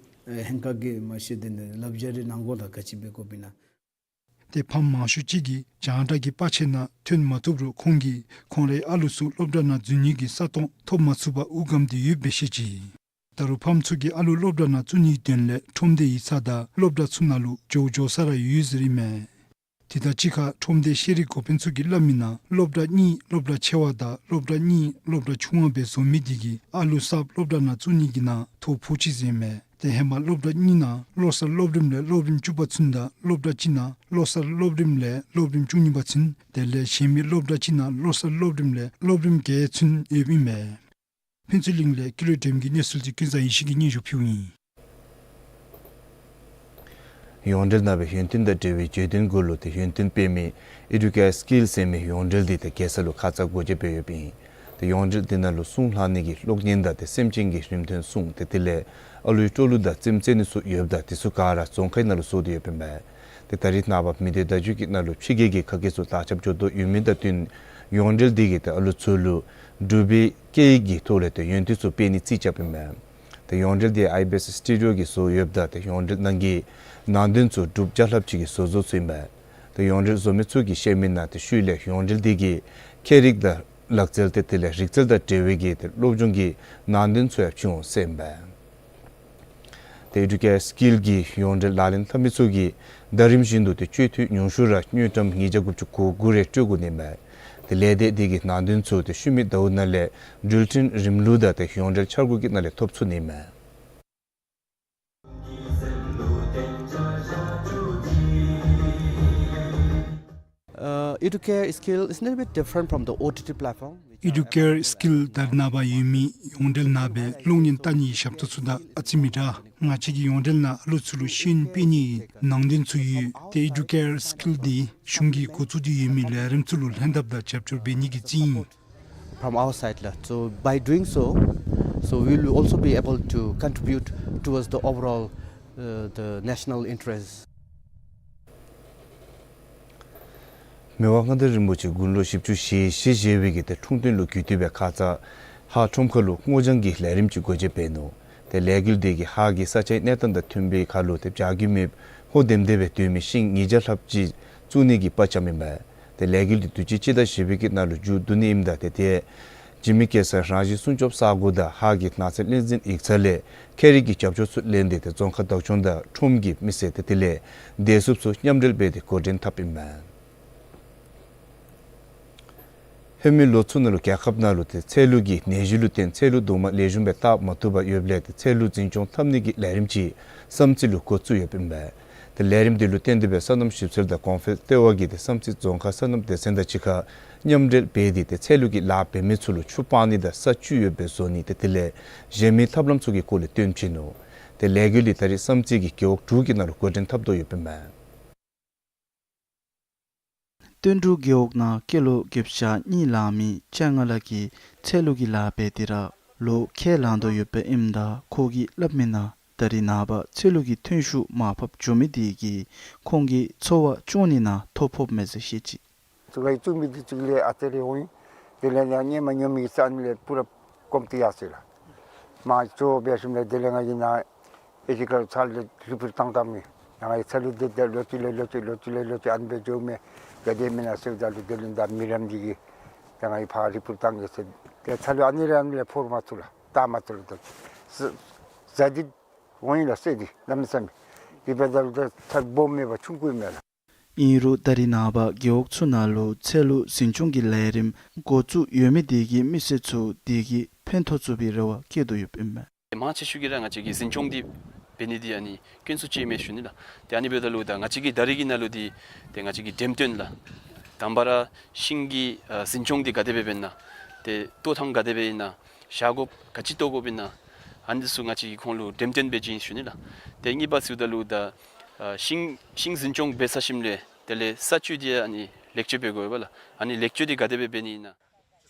ཨེ་ལྷན་ཁག་གིས་མ་ཤེས་དེ་ནི་ལགཔ་འཇལ་རེ་གནང་དགོ་ལགས། ག་ཅི་འབད་དགོཔ་ཨིན་ན། ཏེ་ཕམ་མང་ཤོས་ཅིག་གིས་རྒྱང་བསྒྲགས་ཀྱི་པར་ཆས་ནང་ཐོན་མ་བཏུབ་རུང་ཁོང་གིས་ཁོང་རའི་ཨ་ལུ་ཚུ་སློབ་གྲྭ་ནང་འཛུལ་ནི་གི་ས་སྟོང་ཐོབ་མ་ཚུགས་པར་དབུགས་སྒམ་སྟེ་ཡོདཔ་སྦེ་བཤད་ཅི། ད་རུང་ཕམ་ཚུ་གི་ཨ་ལུ་སློབ་གྲྭ་ནང་བཙུགས་ནིའི་དོན་ལས་ཁྲོམ་སྡེ་ཡིག་ཚང་དང་སློབ་གྲྭ་ཚུ་ནང་ལུ་འགྱོ་འགྱོ་ས་ར་ཡོད་ཟེར་ཨིན་མས། དེ་དང་གཅིག་ཁར་ཁྲོམ་སྡེ་ཤེས་རིག་འགོ་དཔོན་ཚུ་གིས་སླབ་མི་ནང་སློབ་གྲྭ་གཉིས་སློབ་གྲྭ་ཆེ་བ་དང་སློབ་གྲྭ་གཉིས་སློབ་གྲྭ་ཆུང་བ་སྦེ་བཟོ་མི་དེ་གིས་ཨ་ལུ་གསརཔ་སློབ་གྲྭ་ནང་བཙུགས་ནི་གི་ནང་ཐོ་ཕོག་ཅི་ཟེར་ཨིན་མས། ཏེ་ཧེ་མ་སློབ་གྲྭ་གཉིས་ནང་བློ་གསར་སློབ་རིམ་ལས་སློབ་རིམ་བཅུ་པ་ཚུན་དང་སློབ་གྲྭ་གཅིག་ནང་བློ་གསར་སློབ་རིམ་ལས་སློབ་རིམ་བཅུ་གཉིས་པ་ཚུན་དེ་ལས་གཞན་མི་སློབ་གྲྭ་གཅིག་ནང་བློ་གསར་སློབ་རིམ་ལས་སློབ་རིམ་བརྒྱད་ཚུན་ཡོདཔ་ཨིན་མས། ཕུན་ཚོགས་གླིང་ལས་ཀུན་ལེགས་སྒྲོལམ་གྱིས་གནས་ཚུལ་འདི་ཀུན་བཟང་ཡེ་ཤེས་ཀྱིས་སྙན་ཞུ་ཕུལཝ་ཨིན། ཡོངས་འབྲེལ་ནང་སྦེ་ཡོན་ཏན་དང་འབྲེལ་བའི་བརྗོད་དོན་གུ་ལུ་ཏེ་ཡོན་ཏན་སྤེལ་མི་ཨེ་ཌུ་ཀེར་སི་ཀིལ་ཟེར་མི་ཡོངས་འབྲེལ་འདི་ཏེ་རྒྱལ་ས་ལུ་ཁ་ཙ་སྒོ་འབྱེད་འབད་ཡོདཔ་ཨིན། ཏེ་ཡོངས་འབྲེལ་འདི་ནང་ལུ་སྲུང་ལྷག་ནི་གི་གློག་བརྙན་དང་ཏེ་སེམས་ཅན་གྱི་རིམ་ཐོན་སྲུང་ཏེ་དེ་ལས་ཨ་ལུའི་སྤྲོ་བསླུ་དང་རྩེདམོ་རྩེ་ནི་ཚུ་ཡོདཔ་ད་དེ་ཚུ་ག་ར་རྫོང་ཁའི་ནང་ལུ་བཟོ་སྟེ་ཡོདཔ་ཨིན་པས། ཏེ་ད་རེས་ནངས་པ་མི་སྡེ་བརྡ་བརྒྱུད་ཀྱི་ནང་ལུ་ཕྱི་རྒྱལ་གྱི་ཁ་སྐད་ཚུ་དར་ཁྱབ་འགྱོ་དོ་ཡོད་མི་དང་བསྟུན་ཡོངས་འབྲེལ་འདི་གིས་ཏེ་ཨ་ལུ་ཚུ་ལུ་འབྲུག་པའི་སྐད་ཡིག་གི་ཐོག་ལས་ཏེ་ཡོན་ཏན་ཚུ་སྤེལ་ནི་རྩིས་རྐྱབ་ཨིན་པས། ཏེ་ཡོངས་འབྲེལ་འདི་ཨའི་བི་ཨེསི་སི་ཊུ་ཌི་ཡོ་གིས་བཟོ་ཡོདཔ་ད་ཏེ་ཡོངས་འབྲེལ་ནང་གི་ནང་དོན་ཚུ་འབྲུགཔ་བརྒྱ་ལྷགཔ་ཅིག་གིས་བཟོ་བཟོཝ་ཚུ་ཨིན་པས། ཏེ་ཡོངས་འབྲེལ་བཟོ་མི་ཚུ་གིས་བཤད་མི་ནང་ཏེ་ཤུལ་ལས་ཡོངས་འབྲེལ་འདི་གིས་ཁྱད་རིག་དང་ལག་རྩལ་ཏེ་དེ་ལས་རིག་རྩལ་དང་འབྲེལ་བའི་གི་ཏེ་སློབ་སྦྱོང་གི་ནང་དོན་ཚུ་ཡང་བྱིན་འོང་ཟེར་ཨིན་པས། ཏེ་ཨེ་ཌུ་ཀེར་སི་ཀིལ་གྱི་ཡོངས་འབྲེལ་ལག་ལེན་འཐབ་མི་ཚུ་གིས་ཟླ་རིམ་བཞིན་དུ་ཏེ་སྤྱོད་འཐུས་ཉུང་ཤོས་ར་དངུལ་ཀྲམ་ཉིས་བརྒྱ་དགུ་བཅུ་གོ་དགུ་རེ་སྤྲོད་དགོ་ནི་མས། ཏེ་ལས་སྡེ་འདི་གི་ནང་དོན་ཚུ་ཏེ་ཤུལ་མའི་ཟླཝ་ནང་ལས་འགྲུལ་འཕྲིན་རིམ་ལུགས་དང་ཏེ་ཡོངས་འབྲེལ་འཆར་འགོད་ཀྱི་ནང་ལས་ཐོབ་ཚུགས་ནི་མས། Uh, Educare skill is a little bit different from the O T T platform. ཨེ་ཌུ་ཀེར་སི་ཀིལ་ད་རེས་ནངས་པ་ཡོད་མི་ཡོངས་འབྲེལ་ནང་སྦེ་གློག་བརྙན་ལྟ་ནིའི་ཞབས་ཏོག་ཚུ་དང་ཨ་ཙི་མི་འདྲ། ང་བཅས་ཀྱི་ཡོངས་འབྲེལ་ནང་ཨ་ལུ་ཚུ་ལུ་ཤེས་ཡོན་སྤེལ་ནིའི་ནང་དོན་ཚུ་ཡོད། ཏེ་ཨེ་ཌུ་ཀེར་སི་ཀིལ་འདི་གཞུང་གིས་འགོ་བཙུགས་ཏེ་ཡོད་མི་ལས་རིམ་ཚུ་ལུ་ལྷན་ཐབས་དང་རྒྱབ་སྐྱོར་འབད་ནི་གི་རྩིས་ཨིན། From our side, la. So by doing so, so we will also be able to contribute towards the overall, uh, the national interest. མི་དབང་མངའ་བདག་རིན་པོ་ཆེ་དགུང་ལོ་བཞི་བཅུ་ཞེ་བཞི་བཞེས་པའི་གི་ཏེ་འཁྲུངས་སྟོན་ལོ་རྒྱུས་དེ་སྦེ་ཁ་ཙ་ཧཱ་ཁྲོམ་ཁ་ལུ་སྔོ་ལྗང་གི་ལས་རིམ་ཅིག་སྒོ་འབྱེད་འབད་ནུག། ཏེ་ལས་འགུལ་དེ་གིས་ཧཱ་གི་ས་ཆའི་གནས་སྟངས་དང་མཐུན་པའི་ཁར་ལུ་ཏེ་བྱ་རྒྱུ་མེདཔ་ཧོ་ལྡེམ་ལྡེམ་སྦེ་སྡོད་མི་ཤིང་ཉིས་བརྒྱ་ལྷགཔ་ཅིག་བཙུགས་ནི་གི་དཔའ་བཅམ་ཨིན་པས། ཏེ་ལས་འགུལ་དེ་དུས་ཅི་སྤྱི་ཟླ་བཞི་པའི་གི་ནང་ལུ་མཇུག་བསྡུ་ནི་ཨིནམ་ད་ཏེ་ཏེ་འཇིགས་མེད་གེ་སར་རང་བཞིན་སྲུང་སྐྱོབ་ས་གོ་དང་ཧཱ་གི་ནགས་ཚལ་བརླན་འཛིན་ཡིག་ཚང་ལས་ཁྱད་རིག་གི་རྒྱབ་སྐྱོར་ཚུ་ལེན་ཏེ་ཏེ་རྫོང་ཁག་བདག་སྐྱོང་དང་ཁྲོམ་གྱི་མི་སེར་ཏེ་དེ་ལས་བདེ་སྲུངཔ་ཚུ་མཉམ་འབྲེལ་འབད་དེ་འགོ་འདྲེན་འཐབ་ཨིན་མས། སྔོན་མའི་ལོ་ཚུ་ནང་ལུ་རྒྱལ་ཁབ་ནང་ལུ་ཏེ་ཚལ་ལུ་གི་ནད་གཞི་ལུ་བརྟེན་ཚལ་ལུ་གདོང་དམར་ལེགས་ཤོམ་སྦེ་བཏགས་མ་བཏུབ་པར་ཡོདཔ་ལས་ཏེ་ཚལ་ལུ་འཛིན་སྐྱོང་འཐབ་ནི་གི་ལས་རིམ་ཅིག་བསམ་རྩེ་ལུ་འགོ་བཙུགས་ཡོདཔ་ཨིན་པས། ཏེ་ལས་རིམ་འདི་ལུ་བརྟེན་ཏེ་སྦེ་སོ་ནམ་ཞིབ་འཚོལ་དང་གོང་འཕེལ་ལྟེ་བ་གིས་ཏེ་བསམ་རྩེ་རྫོང་ཁག་སོ་ནམ་སྡེ་ཚན་དང་གཅིག་ཁར་མཉམ་འབྲེལ་འབད་དེ་ཏེ་ཚལ་ལུ་གི་ལཱ་འབད་མི་ཚུ་ལུ་ཆུ་སྤང་ནི་དང་ས་བཅུད་ཡོདཔ་སྦེ་བཟོ་ནི་ཏེ་དེ་ལས་གཞན་མི་ཐབས་ལམ་ཚུ་གི་སྐོར་ལས་སྟོན་བྱིན་ནུག། ཏེ་ལས་འགུལ་འདི་ད་རེས་བསམ་རྩེ་གི་རྒེད་འོག་དྲུག་གི་ནང་ལུ་འགོ་འདྲེན་འཐབ་དོ་ཡོདཔ་ཨིན་མས། སྟོད་འབྲུག་རྒེད་འོག་ནང་སྐྱེས་ལོ་བརྒྱད་ཅུ་གྱ་གཉིས་ལང་མི་ཅ་ལྔ་ལགས་ཀྱིས་ཚལ་ལུ་གི་ལཱ་འབད་དེ་ར་ལོ་ཁལ་ལང་དོ་ཡོདཔ་ཨིནམ་ད་ཁོ་གིས་སླབ་མི་ནང་ད་རེས་ནངས་པ་ཚལ་ལུ་གི་ཐོན་ཤུགས་མར་ཕབ་འགྱོ་མི་དེ་གིས་ཁོང་གི་འཚོ་བ་སྐྱོང་ནི་ནང་ཐོ་ཕོགཔ་མས་ཟེར་བཤད་ཅི། ཚུ་ག་ཡི་བཙུགས་མི་འདི་ཚུ་ལས་ཨ་ཙི་རེ་འོང་ཡི། དེ་ལས་ཡང་ཧེ་མ་ཉོ་མི་གི་ས་ཨ་ནི་ལས་པུ་ར་སྐོམ་སྟེ་ཡར་སོ་ཡི་ལགས། མར་འགྱོ་འབད་ཞིནམ་ལས་དེ་ལས་ང་གིས་ནཱ་ཨེ་ཅིག་ཁར་ཚལ་ལུ་རི་ཕུར་བཏང་བཏངམ་ཨིན། ཡང་ང་གིས་ཚལ་ལུ་དེ་དེ་ལོ་གཅིག་ལས་ལོ་གཅིག་ལོ་གཅིག་ལས་ལོ་གཅིག་ཨ་ནི་སྦེ་འགྱོཝ་མས། ག་དེ་མེན་ན་ཟེརཝ་ད་ལུ་དེ་ལས་ད་མི་རབས་འདི་གིས་ད་ང་གིས་ཕར་རི་ཕུར་བཏང་གེ་ཟེར། ཏེ་ཚལ་ལུ་ཨ་ནི་ར་ཨ་ནི་ལས་ཕོར་མ་ཚུགས་ལགས། བཏགས་མ་ཚུགས་ལགས། ད་ཟ་ཟ་འདི་འོང་ཡི་ལགས་སོ་འདི་གནམ་མེད་ས་མེད། དེ་འབདཝ་ད་ལུ་ད་ཚལ་སྦོམ་མེད་པར་ཆུང་ཀུ་ཨིན་མས་ལགས། ཨིན་རུང་ད་རེས་ནངས་པ་རྒེད་འོག་ཚུ་ནང་ལུ་ཚལ་ལུ་འཛིན་སྐྱོང་གི་ལས་རིམ་འགོ་བཙུགས་ཡོད་མི་དེ་གིས་མི་སེར་ཚུ་དེ་གིས་ཕན་ཐོགས་ཚུགས་པའི་རེ་བ་བསྐྱེད་དོ་ཡོདཔ་ཨིན་མས། མང་ཆེ་ཤོས་ཀྱིས་ར་ང་བཅས་ཀྱིས་འཛིན་སྐྱོང་འདི་འབད་ནི་འདི་ཨ་ནི་དཀོན་སུ་ཅིག་མས་ཞུ་ནི་ལགས། ཏེ་ཨ་ནི་འབདཝ་ད་ལུ་ད་ང་བཅས་ཀྱིས་ད་རེས་ཀྱི་ནང་ལུ་འདི་ཏེ་ང་བཅས་ཀྱིས་འགྲེམས་སྟོན་ལགས། དང་པ་ར་ཤིང་གི་ཨ་འཛིན་སྐྱོང་འདི་ག་དེ་སྦེ་འབད་ན། ཏེ་གཏོར་ཐངས་ག་དེ་སྦེ་ཨིན་ན། བཞག་དགོཔ་ག་ཅི་གཏོར་དགོཔ་ཨིན་ན། ཨ་ནི་ཚུ་ང་བཅས་ཀྱིས་ཁོང་ལུ་འགྲེམས་སྟོན་འབད་བྱིན་ཞུ་ནི་ལགས། ཏེ་གཉིས་པ་ཟེརཝ་ད་ལུ་ད་ཨ་ཤིང་ཤིང་འཛིན་སྐྱོང་འབད་ཚར་ཞིནམ་ལས་དེ་ལས་ས་བཅུད་འདི་ཨ་ནི་ལེགས་བཅོས་འབད་དགོ་པས་ལགས། ཨ་ནི་ལེགས་བཅོས་འདི་ག་དེ་སྦེ་འབད་ནི་ཨིན་ན།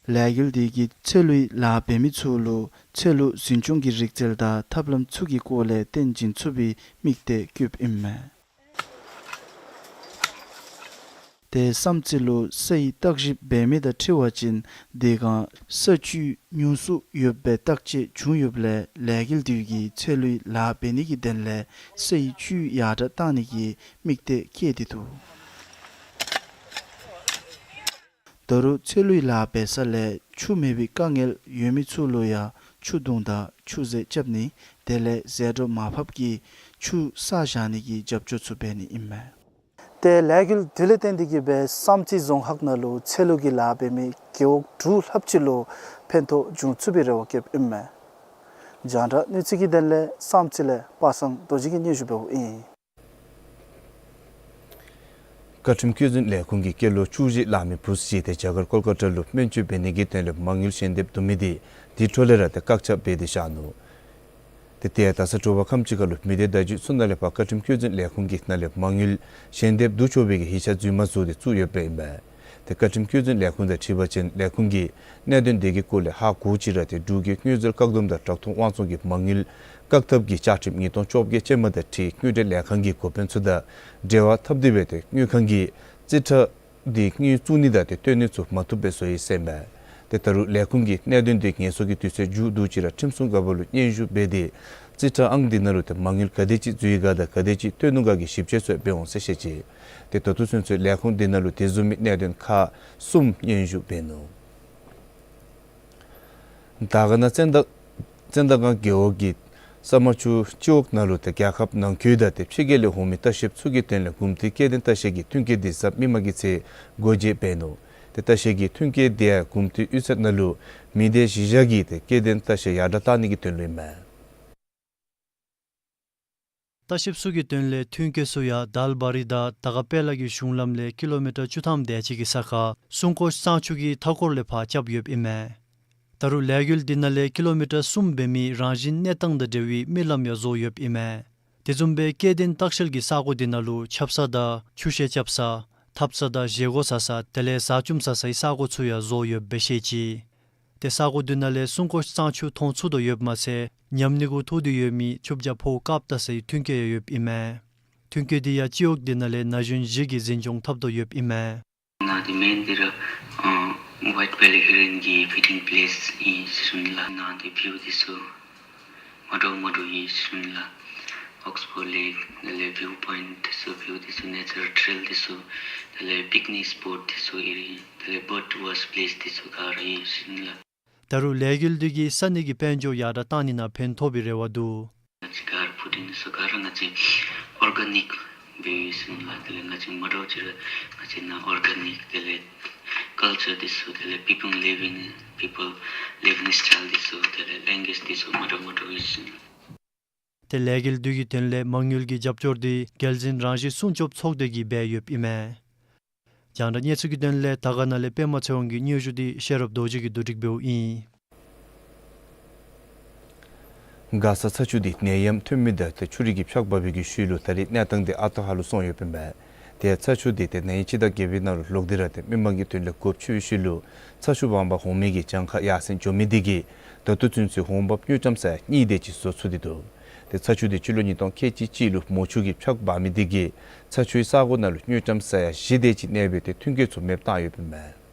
ལས་འགུལ་འདི་གིས་ཚལ་ལུའི་ལཱ་འབད་མི་ཚུ་ལུ་ཚལ་ལུ་འཛིན་སྐྱོང་གི་རིག་རྩལ་དང་ཐབས་ལམ་ཚུ་གི་སྐོར་ལས་སྟོན་བྱིན་ཚུགས་པའི་དམིགས་གཏད་བསྐྱེདཔ་ཨིན་མས། ཏེ་བསམ་རྩེ་ལུ་སའི་བརྟག་ཞིབ་འབད་མི་དང་འཁྲིལ་བ་ཅིན་དེ་སྒང་ས་བཅུད་ཉུང་སུ་ཡོདཔ་སྦེ་བརྟག་དཔྱད་བྱུང་ཡོདཔ་ལས་ལས་འགུལ་འདི་གིས་ཚལ་ལུའི་ལཱ་འབད་ནི་གི་དོན་ལས་སའི་བཅུད་ཡར་དྲགས་བཏང་ནི་གི་དམིགས་གཏད་བསྐྱེད་དེ་འདུག། ད་རུང་ཚལ་ལུའི་ལཱ་འབད་ས་ལས་ཆུ་མེད་པའི་དཀའ་ངལ་ཡོད་མི་ཚུ་ལུ་ཡང་ཆུ་དུང་དང་ཆུ་ཟས་རྐྱབ་ནི་དེ་ལས་ཟད་འགྲོ་མར་ཕབ་ཀྱི་ཆུ་བསགས་བཞག་ནི་གི་རྒྱབ་སྐྱོར་ཚུ་འབད་ནི་ཨིན་མས། ཏེ་ལས་འགུལ་འདི་ལས་བརྟེན་ཏེ་གིས་སྦེ་བསམ་རྩེ་རྫོང་ཁག་ནང་ལུ་ཚལ་ལུ་གི་ལཱ་འབད་མི་རྒེད་འོག་དྲུག་ལྷགཔ་ཅིག་ལུ་ཕན་ཐོགས་འབྱུང་ཚུགས་པའི་རེ་བ་བསྐྱེདཔ་ཨིན་མས། རྒྱང་བསྒྲགས་གནས་ཚུལ་གྱི་དོན་ལས་བསམ་རྩེ་ལས་པ་སངས་རྡོ་རྗེ་གིས་སྙན་ཞུ་འབདཝ་ཨིན། བཀའ་ཁྲིམས་བཀོད་འཛིན་ལས་ཁུངས་ཀྱིས་སྐྱེས་ལོ་བཅུ་བཞི་ལང་མི་བུཚ་ཅིག་ཏེ་རྒྱ་གར་ཀོལ་ཀ་ཏ་ལུ་སྨན་བཅོས་འབད་ནི་གི་དོན་ལས་མ་དངུལ་ཞལ་འདེབས་བསྡུ་མི་འདི་དེ་འཕྲོ་ལས་ར་ཏེ་བཀག་ཆ་འབད་དེ་བཞག་ནུག། ཏེ་ཏེ་ད་ས་དྲོ་པ་ཁམས་ཅིག་ཁར་ལུ་མི་སྡེ་བརྡ་བརྒྱུད་ཚུ་ནང་ལས་ཕར་བཀའ་ཁྲིམས་བཀོད་འཛིན་ལས་ཁུངས་ཀྱི་ནང་ལས་མ་དངུལ་ཞལ་འདེབས་བསྡུ་ཆོག་པའི་གི་ཡིག་ཆ་རྫུན་མ་བཟོ་སྟེ་བཙུགས་ཡོདཔ་ཨིན་པས། ཏེ་བཀའ་ཁྲིམས་བཀོད་འཛིན་ལས་ཁུངས་དང་འཁྲིལ་བ་ཅིན་ལས་ཁུངས་ཀྱིས་གནད་དོན་དེ་གི་སྐོར་ལས་ཧ་གོ་ཅི་ར་ཏེ་འབྲུག་གི་དངུལ་རྩིས་བཀག་སྡོམ་དང་དྲག་གཏོང་དབང་ཚད་ཀྱི་མ་དངུལ་བཀག་ཐབས་ཀྱི་བཅའ་ཁྲིམས་ཉིས་སྟོང་བཅོ་བརྒྱད་ཅན་མ་དང་འཁྲིལ་དངུལ་འབྲེལ་ལས་ཁང་གི་འགོ་དཔོན་ཚུ་དང་འབྲེལ་བ་འཐབ་སྟེ་སྦེ་ཏེ་དངུལ་ཁང་གི་རྩིས་ཁྲ་འདི་དངུལ་བཙུགས་ནི་དང་ཏེ་བཏོན་ནི་ཚུ་མ་བཏུབ་པར་བཟོ་ཡི་ཟེར་ཨིན་མས། ཏེ་ད་རུང་ལས་ཁུངས་ཀྱིས་གནད་དོན་འདི་ངལ་གསོ་གི་དུས་ཚོད་མཇུག་བསྡུ་ཅི་ར་ཁྲིམས་སྲུང་འགག་པ་ལུ་སྙན་ཞུ་འབད་དེ་རྩིས་ཁྲ་ཨང་འདི་ནང་ལུ་ཏེ་མ་དངུལ་ག་དེ་ཅིག་འཛུལ་ཡི་ག་དང་ག་དེ་ཅིག་བཏོན་ནུག་ག་གི་ཞིབ་དཔྱད་ཚུ་འབད་འོང་ཟེར་བཤད་ཅི། ཏེ་ད་ལྟོ་ཚུན་ཚོད་ལས་ཁུངས་འདི་ནང་ལུ་དེ་བཟུམ་མའི་གནད་དོན་ཁག་གསུམ་སྙན་ཞུ་འབད་ནུག། དར་དཀར་ན་བཙན་དར་བཙན་དར་སྒང་རྒེད་འོག་གི་ས་མ་ཆུ་སྤྱི་འོག་ནང་ལུ་ཏེ་རྒྱལ་ཁབ་ནང་འཁོད་དང་ཏེ་ཕྱི་རྒྱལ་ལས་འོང་མི་ལྟ་བཤལཔ་ཚུ་གི་དོན་ལས་གོམ་བསྟུན་སྐྱེ་ལྡན་ལྟ་བཤལ་གྱི་མཐུན་རྐྱེན་འདི་གཟའ་མིག་དམར་གྱི་ཚེ་སྒོ་འབྱེད་འབད་ནུག། ཏེ་ལྟ་བཤལ་གྱི་མཐུན་རྐྱེན་འདི་ཡང་གོམ་བསྟུན་དབུ་ཚད་ནང་ལུ་མི་སྡེ་བཞི་བཞག་གི་ཏེ་སྐྱེ་ལྡན་ལྟ་བཤལ་ཡར་དྲགས་གཏང་ནི་གི་དོན་ལུ་ཨིན་མས། ལྟ་བཤལཔ་ཚུ་གི་དོན་ལས་མཐུན་རྐྱེན་ཚུ་ཡང་དལ་བ་རི་དང་དར་དཀར་དཔལ་ལ་གི་གཞུང་ལམ་ལས་ཀི་ལོ་མི་ཊར་བཅུ་ཐམ་དེ་ཅིག་གི་ས་ཁར་སྲུང་སྐྱོབ་གཙང་ཆུ་གི་མཐའ་འཁོར་ལས་ཕར་རྐྱབ་ཡོདཔ་ཨིན་མས། ད་རུང་ལས་འགུལ་འདི་ནང་ལས་ཀི་ལོ་མི་ཊར་གསུམ་འབད་མི་རང་བཞིན་གནས་སྟངས་དང་འབྲེལ་བའི་མི་ལམ་ཡང་བཟོ་ཡོདཔ་ཨིན་མས། དེ་བཟུམ་སྦེ་སྐྱེ་ལྡན་ལྟ་བཤལ་གྱི་ས་གོ་འདི་ནང་ལུ་ཆབ་གསང་དང་ཆུ་ཤེལ་རྐྱབ་ས་ཐབ་ས་དང་བཞེས་སྒོ་ཟ་ས་དེ་ལས་བཟའ་བཅུམ་ཟ་སའི་ས་གོ་ཚུ་ཡང་བཟོ་ཡོདཔ་སྦེ་བཤད་ཅི། ཏེ་ས་གོ་འདི་ནང་ལས་སྲུང་སྐྱོབ་གཙང་ཆུ་མཐོང་ཚུགས་དོ་ཡོདཔ་མ་ཚད་ཉམས་ནི་གུ་ཐུག་སྟེ་ཡོད་མི་ཆུ་བྱ་ཕོཝ་བཀབ་ལྟ་སའི་མཐུན་རྐྱེན་ཡང་ཡོདཔ་ཨིན་མས། མཐུན་རྐྱེན་འདི་ཡང་སྤྱི་འོག་འདི་ནང་ལས་ན་གཞོན་བཞི་གིས་འཛིན་སྐྱོང་འཐབ་དོ་ཡོདཔ་ཨིན་མས། ནཱ་འདི་མེན་འདི་ར་ཨ་ཝའིཊ་བེ་ལི་ཧི་རོན་གྱི་ཕིཌིང་པི་ལེསི་ཨིན་ཟེར་ཞུ་ནི་ལགས། ནཱ་འདི་བིའུ་འདི་ཚུ་མ་འདྲཝ་མ་འདྲཝ་ཨིན་ཟེར་ཞུ་ནི་ལགས། ཨོགསི་ཕོཌ་ལེཀ་དེ་ལས་བིའུ་པོའིནཊ་འདི་ཚུ་བིའུ་འདི་ཚུ་ནེ་ཅར་ཊེལ་འདི་ཚུ་དེ་ལས་པིཀ་ནིཀ་སི་པོཊ་འདི་ཚུ་ཨིན། དེ་ལས་བརཌ་ཝོཆ་པི་ལེསི་འདི་ཚུ་ག་ར་ཨིན་ཟེར་ཞུ་ནི་ལགས། ད་རུང་ལས་འགུལ་འདི་གིས་ས་གནས་ཀྱི་དཔལ་འབྱོར་ཡར་དྲགས་གཏང་ནི་ནང་ཕན་ཐོགས་པའི་རེ་བ་འདུག། ང་བཅས་ག་ར་ཕུ་ཊིང་ཚུ་ག་ར་ང་བཅས་ཨོར་ག་ནིཀ་འབད་ཡི་ཟེར་ཞུ་ནི་ལགས། དེ་ལས་ང་བཅས་མ་འདྲཝ་ཅིག་ར་ང་བཅས་ནཱ་ཨོར་ག་ནིཀ་དེ་ལས་ ཀལ་ཅར་འདི་ཚུ་དེ་ལས་པི་པལ་ལིབ་ཨིང་པི་པལ་ལིབ་ཨིང་སི་ཊའིལ་འདི་ཚུ་དེ་ལས་ལེང་གུ་ཨེཇ་འདི་ཚུ་མ་འདྲཝ་མ་འདྲཝ་ཡོད་ཟེར་ཨིན། ཏེ་ལས་འགུལ་འདི་གི་དོན་ལས་མ་དངུལ་གྱི་རྒྱབ་སྐྱོར་འདི་རྒྱལ་འཛིན་རང་བཞིན་སྲུང་སྐྱོབ་ཚོགས་སྡེ་གིས་འབད་ཡོདཔ་ཨིན་མས། རྒྱང་བསྒྲགས་གནས་ཚུལ་གྱི་དོན་ལས་དར་དཀར་ན་ལས་པདྨ་ཚེ་དབང་གི་སྙན་ཞུ་འདི་ཤེས་རབ་རྡོ་རྗེ་གིས་བསྡུ་སྒྲིག་འབདཝ་ཨིན། མགར་ས་ཚ་ཆུ་འདི་ནད་ཡམས་ཐོན་མི་དང་ཏེ་ཆུ་རུད་ཀྱིས་འཕྱགས་འབག་པའི་གི་ཤུལ་ལུ་ད་རེས་གནས་སྟངས་འདི་ཨ་རྟག་ཧ་ལུགས་སོང་ཡོདཔ་ཨིན་པས། ཏེ་ཚ་ཆུ་འདི་ཏེ་ན་ཧིང་སྤྱི་ཟླ་བརྒྱད་པའི་ནང་ལུ་ལོག་སྟེ་ར་ཏེ་མི་མང་གི་དོན་ལས་སྒོ་ཕྱེ་བའི་ཤུལ་ལུ་ཚ་ཆུ་སྦང་པར་འོང་མི་གི་གྱངས་ཁ་ཡར་སེང་འགྱོ་མི་འདི་གིས་ད་ལྟོ་ཚུན་ཚོད་འོང་འབབ་དངུལ་ཀྲམ་ས་ཡ་གཉིས་དེ་ཅིག་བཟོ་ཚུགས་ཏེ་འདུག། ཏེ་ཚ་ཆུ་འདི་སྤྱི་ལོ་ཉིས་སྟོང་ཁལ་གཅིག་གཅིག་ལུ་མུ་ཆུ་གིས་འཕྱགས་འབག་མི་འདི་གིས་ཚ་ཆུའི་ས་གོ་ནང་ལུ་དངུལ་ཀྲམ་ས་ཡ་བཞི་དེ་ཅིག་གནས་པའི་ཏེ་མཐུན་རྐྱེན་ཚུ་མེདཔ་བཏང་ཡོདཔ་ཨིན་མས།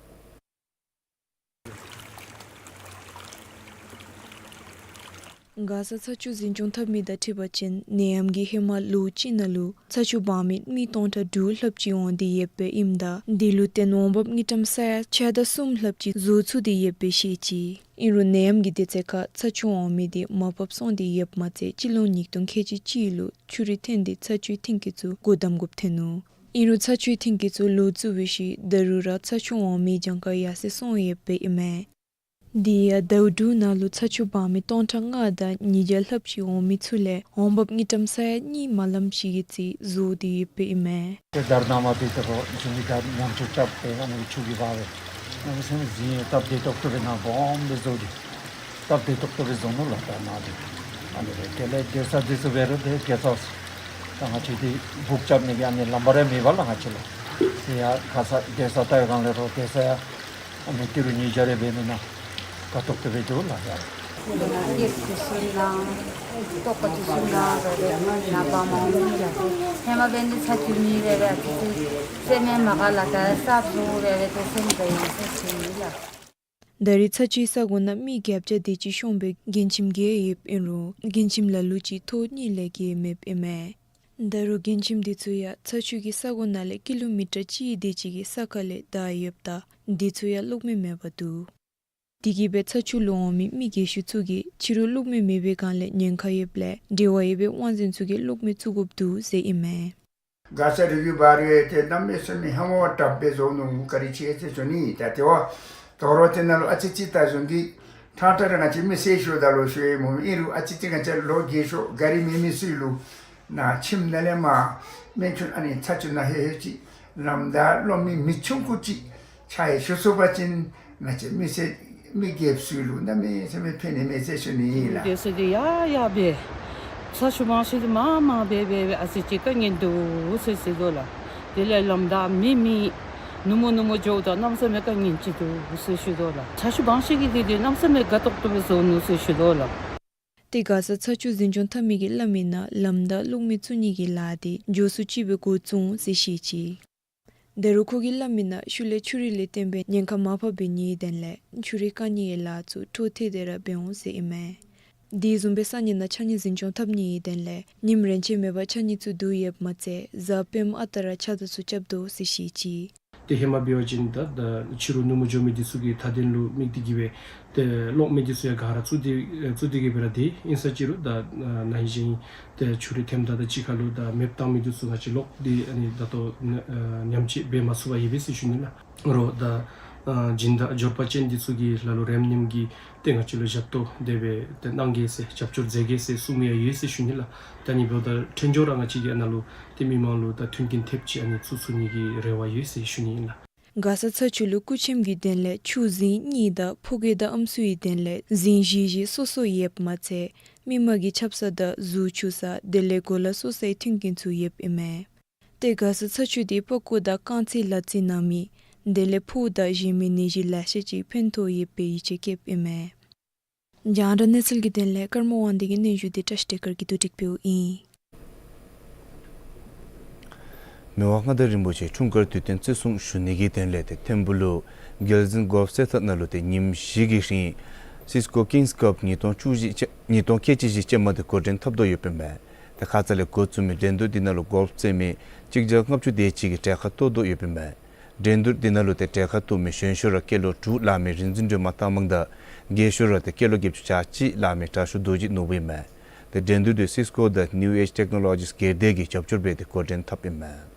མགར་ས་ཚ་ཆུ་འཛིན་སྐྱོང་འཐབ་མི་དང་འཁྲིལ་བ་ཅིན་ནད་ཡམས་ཀྱིས་ཧེ་མ་ལོ་གཅིག་ནང་ལུ་ཚ་ཆུ་སྦང་མི་མི་སྟོང་ཕྲག་དྲུག་ལྷགཔ་ཅིག་འོང་སྟེ་ཡོདཔ་ཨིནམ་ད་འདི་ལུ་བརྟེན་འོང་འབབ་དངུལ་ཀྲམ་ས་ཡ་ཕྱེད་དང་གསུམ་ལྷགཔ་ཅིག་བཟོ་ཚུགས་ཏེ་ཡོདཔ་སྦེ་བཤད་ཅི། ཨིན་རུང་ནད་ཡམས་ཀྱི་དུས་ཚོད་ཁར་ཚ་ཆུ་འོང་མི་འདི་མར་ཕབ་སོང་སྟེ་ཡོདཔ་མ་ཚད་སྤྱི་ལོ་ཉིས་སྟོང་ཁལ་གཅིག་གཅིག་ལུ་ཆུ་རུད་ཐོན་ཏེ་ཚ་ཆུའི་མཐུན་རྐྱེན་ཚུ་སྒོ་བསྡམ་དགོཔ་ཐོན་ནུག། ཨིན་རུང་ཚ་ཆུའི་མཐུན་རྐྱེན་ཚུ་ལོག་བཙུགས་པའི་ཤུལ་ད་རུང་ར་ཚ་ཆུ་འོང་མི་གྱངས་ཁ་ཡར་སེང་སོང་ཡོདཔ་ཨིན་མས། དེ་ཡང་ཟླཝ་དྲུག་ནང་ལུ་ཚ་ཆུ་སྦང་མི་སྟོང་ཕྲག་ལྔ་དང་ཉིས་བརྒྱ་ལྷགཔ་ཅིག་འོང་མི་ཚུ་ལས་འོང་འབབ་དངུལ་ཀྲམ་ས་ཡ་གཉིས་མ་ལངམ་ཅིག་གི་རྩིས་བཟོ་སྟེ་ཡོདཔ་ཨིན་མས། ཏེ་ད་རེས་ནངས་པ་འདི་ད་རུང་ཅིག་མི་ད་ཉམས་བཅོས་རྐྱབ་སྟེ་ཨ་ནི་ཆུ་གིས་འབག་སྦེ་ཨ་ནི་སེམས་འཛིན་སྟབས་བདེ་ཏོག་ཏོ་སྦེ་ནཱ་སྦོམ་སྦེ་བཟོ་སྟེ་སྟབས་བདེ་ཏོག་ཏོ་སྦེ་བཟོ་ནུག་ལགས། ད་ནཱ་འདི་ཨ་ནི་རེ་དེ་ལས་སྡོད་ས་འདི་ཚུ་འབད་རུང་ཏེ་རྒྱལ་ས་ད་ང་བཅས་འདི་སྦུག་རྐྱབ་ནི་གི་ཨ་ནི་ལམ་བར་ཡང་མེད་པས་ལགས། ང་བཅས་ལུ་ཏེ་ཡར་ཁ་ས་སྡོད་ས་ལྟ་བའི་སྒང་ལས་རོགས་སྡོད་ས་ཡང་ཨ་ནི་ཏི་རུ་ཉིས་བརྒྱ་རེ་འབད་ནི་ནང་དགའ་ཏོག་ཏོ་སྦེ་འདུག་ལགས་ཡ། སྐྱིད་དེ་ཚུ་ནང་ལྟོགས་པ་དེ་ཚུ་ནང་རེ་རེ་ནང་འབག་མ་འོང་ཡ། ཧེ་མ་འབད་ནི་ཚ་ཆུ་མི་རེ་རེ་ཨ་ཙི་ཙི་སེམས་མེད་མ་དགའ་ལགས། ད་གསརཔ་བཟོ་རེ་རེ་ཏེ་སེམས་དགའ་ཡི་ཟེར་ཞུ་ནི་ལགས། ད་རེས་ཚ་ཆུའི་ས་གོ་ནང་མི་བརྒྱད་བརྒྱ་དེ་ཅིག་ཤོང་སྦེ་མགྲོན་ཁྱིམ་བརྒལ་ཡོདཔ་ཨིན་རུང་མགྲོན་ཁྱིམ་ལ་ལུ་ཅིག་ཐོག་གཉིས་ལས་བརྒལ་མེདཔ་ཨིན་མས། ད་རུང་མགྲོན་ཁྱིམ་འདི་ཚུ་ཡང་ཚ་ཆུ་གི་ས་གོ་ནང་ལས་ཀི་ལོ་མི་ཊར་གཅིག་དེ་ཅིག་གི་ས་ཁ་ལས་བདའ་ཡོདཔ་ད་འདི་ཚུ་ཡང་གློག་མེ་མེདཔ་འདུག། དེ་གིས་སྦེ་ཚ་ཆུ་ལུ་འོང་མི་མི་རྒས་ཤོས་ཚུ་གིས་ཕྱི་རུ་གློག་མེ་མེད་པའི་སྒང་ལས་ཉེན་ཁ་ཡོདཔ་ལས་འབྲེལ་བ་ཡོད་པའི་དབང་འཛིན་ཚུ་གིས་གློག་མེ་བཙུགས་དགོཔ་འདུག་ཟེར་ཨིན་མས། མགར་ས་རི་གི་བར་ཡོད་དེ་གནམ་མེད་ས་མེད་ཧ་མ་བ་དྲགཔ་སྦེ་བཟོ་ནུག། ག་ར་ཅིག་ཨེ་ཟེར་ཞུ་ནི། ད་དེ་བ་དོ་རུང་དེ་ནང་ལུ་ཨ་ཙི་ཅིག་ད་བཟུམ་གྱི་ཐང་ཐང་རེ་ང་བཅས་མི་སེར་ཤོ་ད་ལོ་ཤོ་ཡོད་སྨོ། ཨིན་རུང་ཨ་ཙི་ཅིག་ང་བཅས་ལོ་རྒས་ཤོས་ག་ར་མེད་མི་ཚུ་ལུ་ནཱ་ཁྱིམ་ནང་ལས་མར་མེ་ཆུང་ཨ་ནི་ཚ་ཆུ་ནང་ལྷོད་ལྷོད་ཅིག་ལམ་བདའ་གློག་མེ་མི་ཆུང་ཀུ་ཅིག་ཆ་ཡི་ཞུ་ཚུགས་པ་ཅིན་ང་བཅས་མི་སེར་མི་རྒསཔ་ཚུ་ལུ་གནམ་མེད་ས་མེད་ཕན་ནི་མས་ཟེར་ཞུ་ནི་ཨིན་ལགས། དེ་ཚུ་འདི་ཡར་ཡར་སྦེ་ཚ་ཆུ་མང་ཤོས་འདི་མར་མར་སྦེ་སྦེ་སྦེ་ཨ་ཙི་ཅིག་དཀའ་ངལ་འདུག་ཟེར་ཞུ་དོ་ལགས། དེ་ལས་ལམ་བདའ་མི་མི་ནུབ་མོ་ནུབ་མོ་འགྱོཝ་ད་གནམ་མེད་ས་མེད་དཀའ་ངལ་ཅིག་འདུག་ཟེར་ཞུ་དོ་ལགས། ཚ་ཆུ་སྦང་ཤེས་ཀྱི་འདི་འདི་གནམ་མེད་ས་མེད་དགའ་ཏོག་ཏོ་སྦེ་བཟོ་ནུག་ཟེར་ཞུ་དོ་ལགས། ཏེ་མགར་ས་ཚ་ཆུ་འཛིན་སྐྱོང་འཐབ་མི་གིས་སླབ་མིའི་ནང་ལམ་བདའ་གློག་མེ་བཙུགས་ནི་གི་ལཱ་འདི་མགྱོགས་སུ་ཅིག་སྦེ་འགོ་བཙུགས་འོང་ཟེར་བཤད་ཅི། ད་རུང་ཁོ་གིས་སླབ་མིའི་ནང་ཤུལ་ལས་ཆུ་རུད་ལས་བརྟེན་པའི་ཉེན་ཁ་མར་ཕབ་པའི་ཉིནམ་དེ་ལས་ཆུ་རུད་བཀག་ནིའི་ལཱ་ཚུ་འཕྲོ་མཐུད་དེ་ར་འབད་འོང་ཟེར་ཨིན་མས། དེ་བཟུམ་སྦེ་སང་ཉིན་ནང་ཕྱགས་སྙིགས་འཛིན་སྐྱོང་འཐབ་ནིའི་དོན་ལས་ཉིནམ་རེ་ཆད་མེད་པར་ཕྱགས་སྙིགས་ཚུ་བསྡུ་ཡོདཔ་མ་ཚད་གཟའ་སྤེནམ་ཨ་རྟག་ར་ཕྱགས་བདའ་ཚུ་རྐྱབ་དོ་ཟེར་བཤད་ཅི། ཏེ་ཧེ་མ་འབད་བ་ཅིན་ད་ད་ཕྱི་རུ་ནུབ་མོ་འགྱོ་མི་འདི་ཚུ་གི་མཐའ་དོན་ལུ་དམིགས་ཏེ་གིས་སྦེ་ཏེ་གློག་མེ་འདི་ཚུ་ཡང་ག་ར་བཙུགས་ཏེ་བཙུགས་ཏེ་གིས་སྦེ་ར་སྡོད་ཨིན་ས་ཅིག་རུང་ད་ན་ཧིང་གཞེས་ཧིང་ཏེ་ཆུ་རུད་ཐོནམ་ད་ད་ཅིག་ཁར་ལུ་ད་མེདཔ་བཏང་མི་འདི་ཚུ་ང་བཅས་ལོག་སྟེ་ཨ་ནི་ད་ལྟོ་ཨ་ཉམས་བཅོས་འབད་མ་ཚུགས་པར་ཡོད་པས་ཟེར་ཞུ་ནི་ལགས། རོགས་ད་ཨ་སྦྱིན་བདག་འབྱོར་པ་ཅན་འདི་ཚུ་གིས་ལ་ལུ་རེམ་ནེམ་གྱིས་ཏེ་ང་བཅས་ལུ་ཞབས་ཏོག་དེ་སྦེ་ཏེ་གནང་གེ་ཟེར་རྒྱབ་སྐྱོར་མཛད་གེ་ཟེར་གསུང་ཡང་ཡོད་ཟེར་ཞུ་ནི་ལགས། ད་ཨ་ནི་འབདཝ་ད་ཕྲན་ཚེགས་ར་ང་བཅས་ཀྱིས་ཨ་ནཱ་ལུ་ཏེ་མི་མང་ལུ་ད་མཐུན་རྐྱེན་ཐེབས་ཅིག་ཨ་ནི་བཙུགས་ཚུགས་ནི་གི་རེ་བ་ཡོད་ཟེར་ཞུ་ནི་ཨིན་ལགས། མགར་ས་ཚ་ཆུ་ལུ་སྐུ་མཆེད་ཀྱི་དོན་ལས་ཆུ་རྫིང་གཉིས་དང་ཕོ་སྐྱེས་དང་ཨམ་སྲུའི་དོན་ལས་རྫིང་བཞི་བཞི་སོ་སོ་ཡོདཔ་མ་ཚད་མི་མང་གི་ཆབ་གསང་དང་གཟུགས་འཁྱུ་ས་དེ་ལས་གོ་ལ་གསོ་སའི་མཐུན་རྐྱེན་ཚུ་ཡོདཔ་ཨིན་མས། ཏེ་མགར་ས་ཚ་ཆུ་འདི་པགས་ཀོ་དང་རྐང་ཚིགས་ལག་ཚིགས་ན་མི་དེ་ལས་ཕོག་དང་གཞན་མི་ནད་གཞི་ལེ་ཤ་ཅིག་ཕན་ཐོགས་ཡོད་པའི་ཡིད་ཆེས་བསྐྱེདཔ་ཨིན་མས། རྒྱང་བསྒྲགས་གནས་ཚུལ་གྱི་དོན་ལས་ཀརྨ་དབང་འདུས་ཀྱི་སྙན་ཞུ་འདི་བཀྲ་ཤིས་བདེ་དཀར་གྱིས་བསྡུ་སྒྲིག་འབདཝ་ཨིན། མི་དབང་མངའ་བདག་རིན་པོ་ཆེ་འཁྲུངས་སྐར་དུས་སྟོན་བརྩི་སྲུང་ཞུ་ནི་གི་དོན་ལས་ཏེ་ཐིམ་ཕུ་ལུ་རྒྱལ་འཛིན་གོལཕ་རྩེད་ཐང་ནང་ལུ་ཏེ་ཉིནམ་བཞི་གི་རིང་སིས་ཀོ་ཀིངས་ཀབ་ཉིས་སྟོང་བཅུ་བཞི་ཅན་ཉིས་སྟོང་ཁལ་གཅིག་བཞི་ཅན་མ་འདི་འགོ་འདྲེན་འཐབ་དོ་ཡོདཔ་ཨིན་མས། ཏེ་ཁ་ཙ་ལས་འགོ་བཙུགས་མི་འགྲན་བསྡུར་འདི་ནང་ལུ་གོལཕ་རྩེད་མི་གཅིག་བརྒྱ་ལྔ་བཅུ་དེ་ཅིག་གིས་གྲལ་ཁར་གཏོགས་དོ་ཡོདཔ་ཨིན་མས། འགྲན་བསྡུར་འདི་ནང་ལུ་ཏེ་གྲལ་ཁར་གཏོགས་མི་གཞོན་ཤོས་ར་སྐྱེས་ལོ་དྲུག་ལང་མི་རིག་འཛིན་སྒྲོལ་མ་རྟ་མང་དང་རྒས་ཤོས་ར་ཏེ་སྐྱེས་ལོ་བརྒྱད་ཅུ་གྱ་གཅིག་ལང་མི་དྲག་ཤོས་རྡོ་རྗེ་ནོར་བུ་ཨིན་མས། ཏེ་འགྲན་བསྡུར་འདི་སིས་ཀོ་དང་ནིའུ་ཨེཇ་ཊེཀ་ནོ་ལོ་ཇིས་སྒེར་སྡེ་གིས་རྒྱབ་སྐྱོར་འབད་དེ་འགོ་འདྲེན་འཐབ་ཨིན་མས།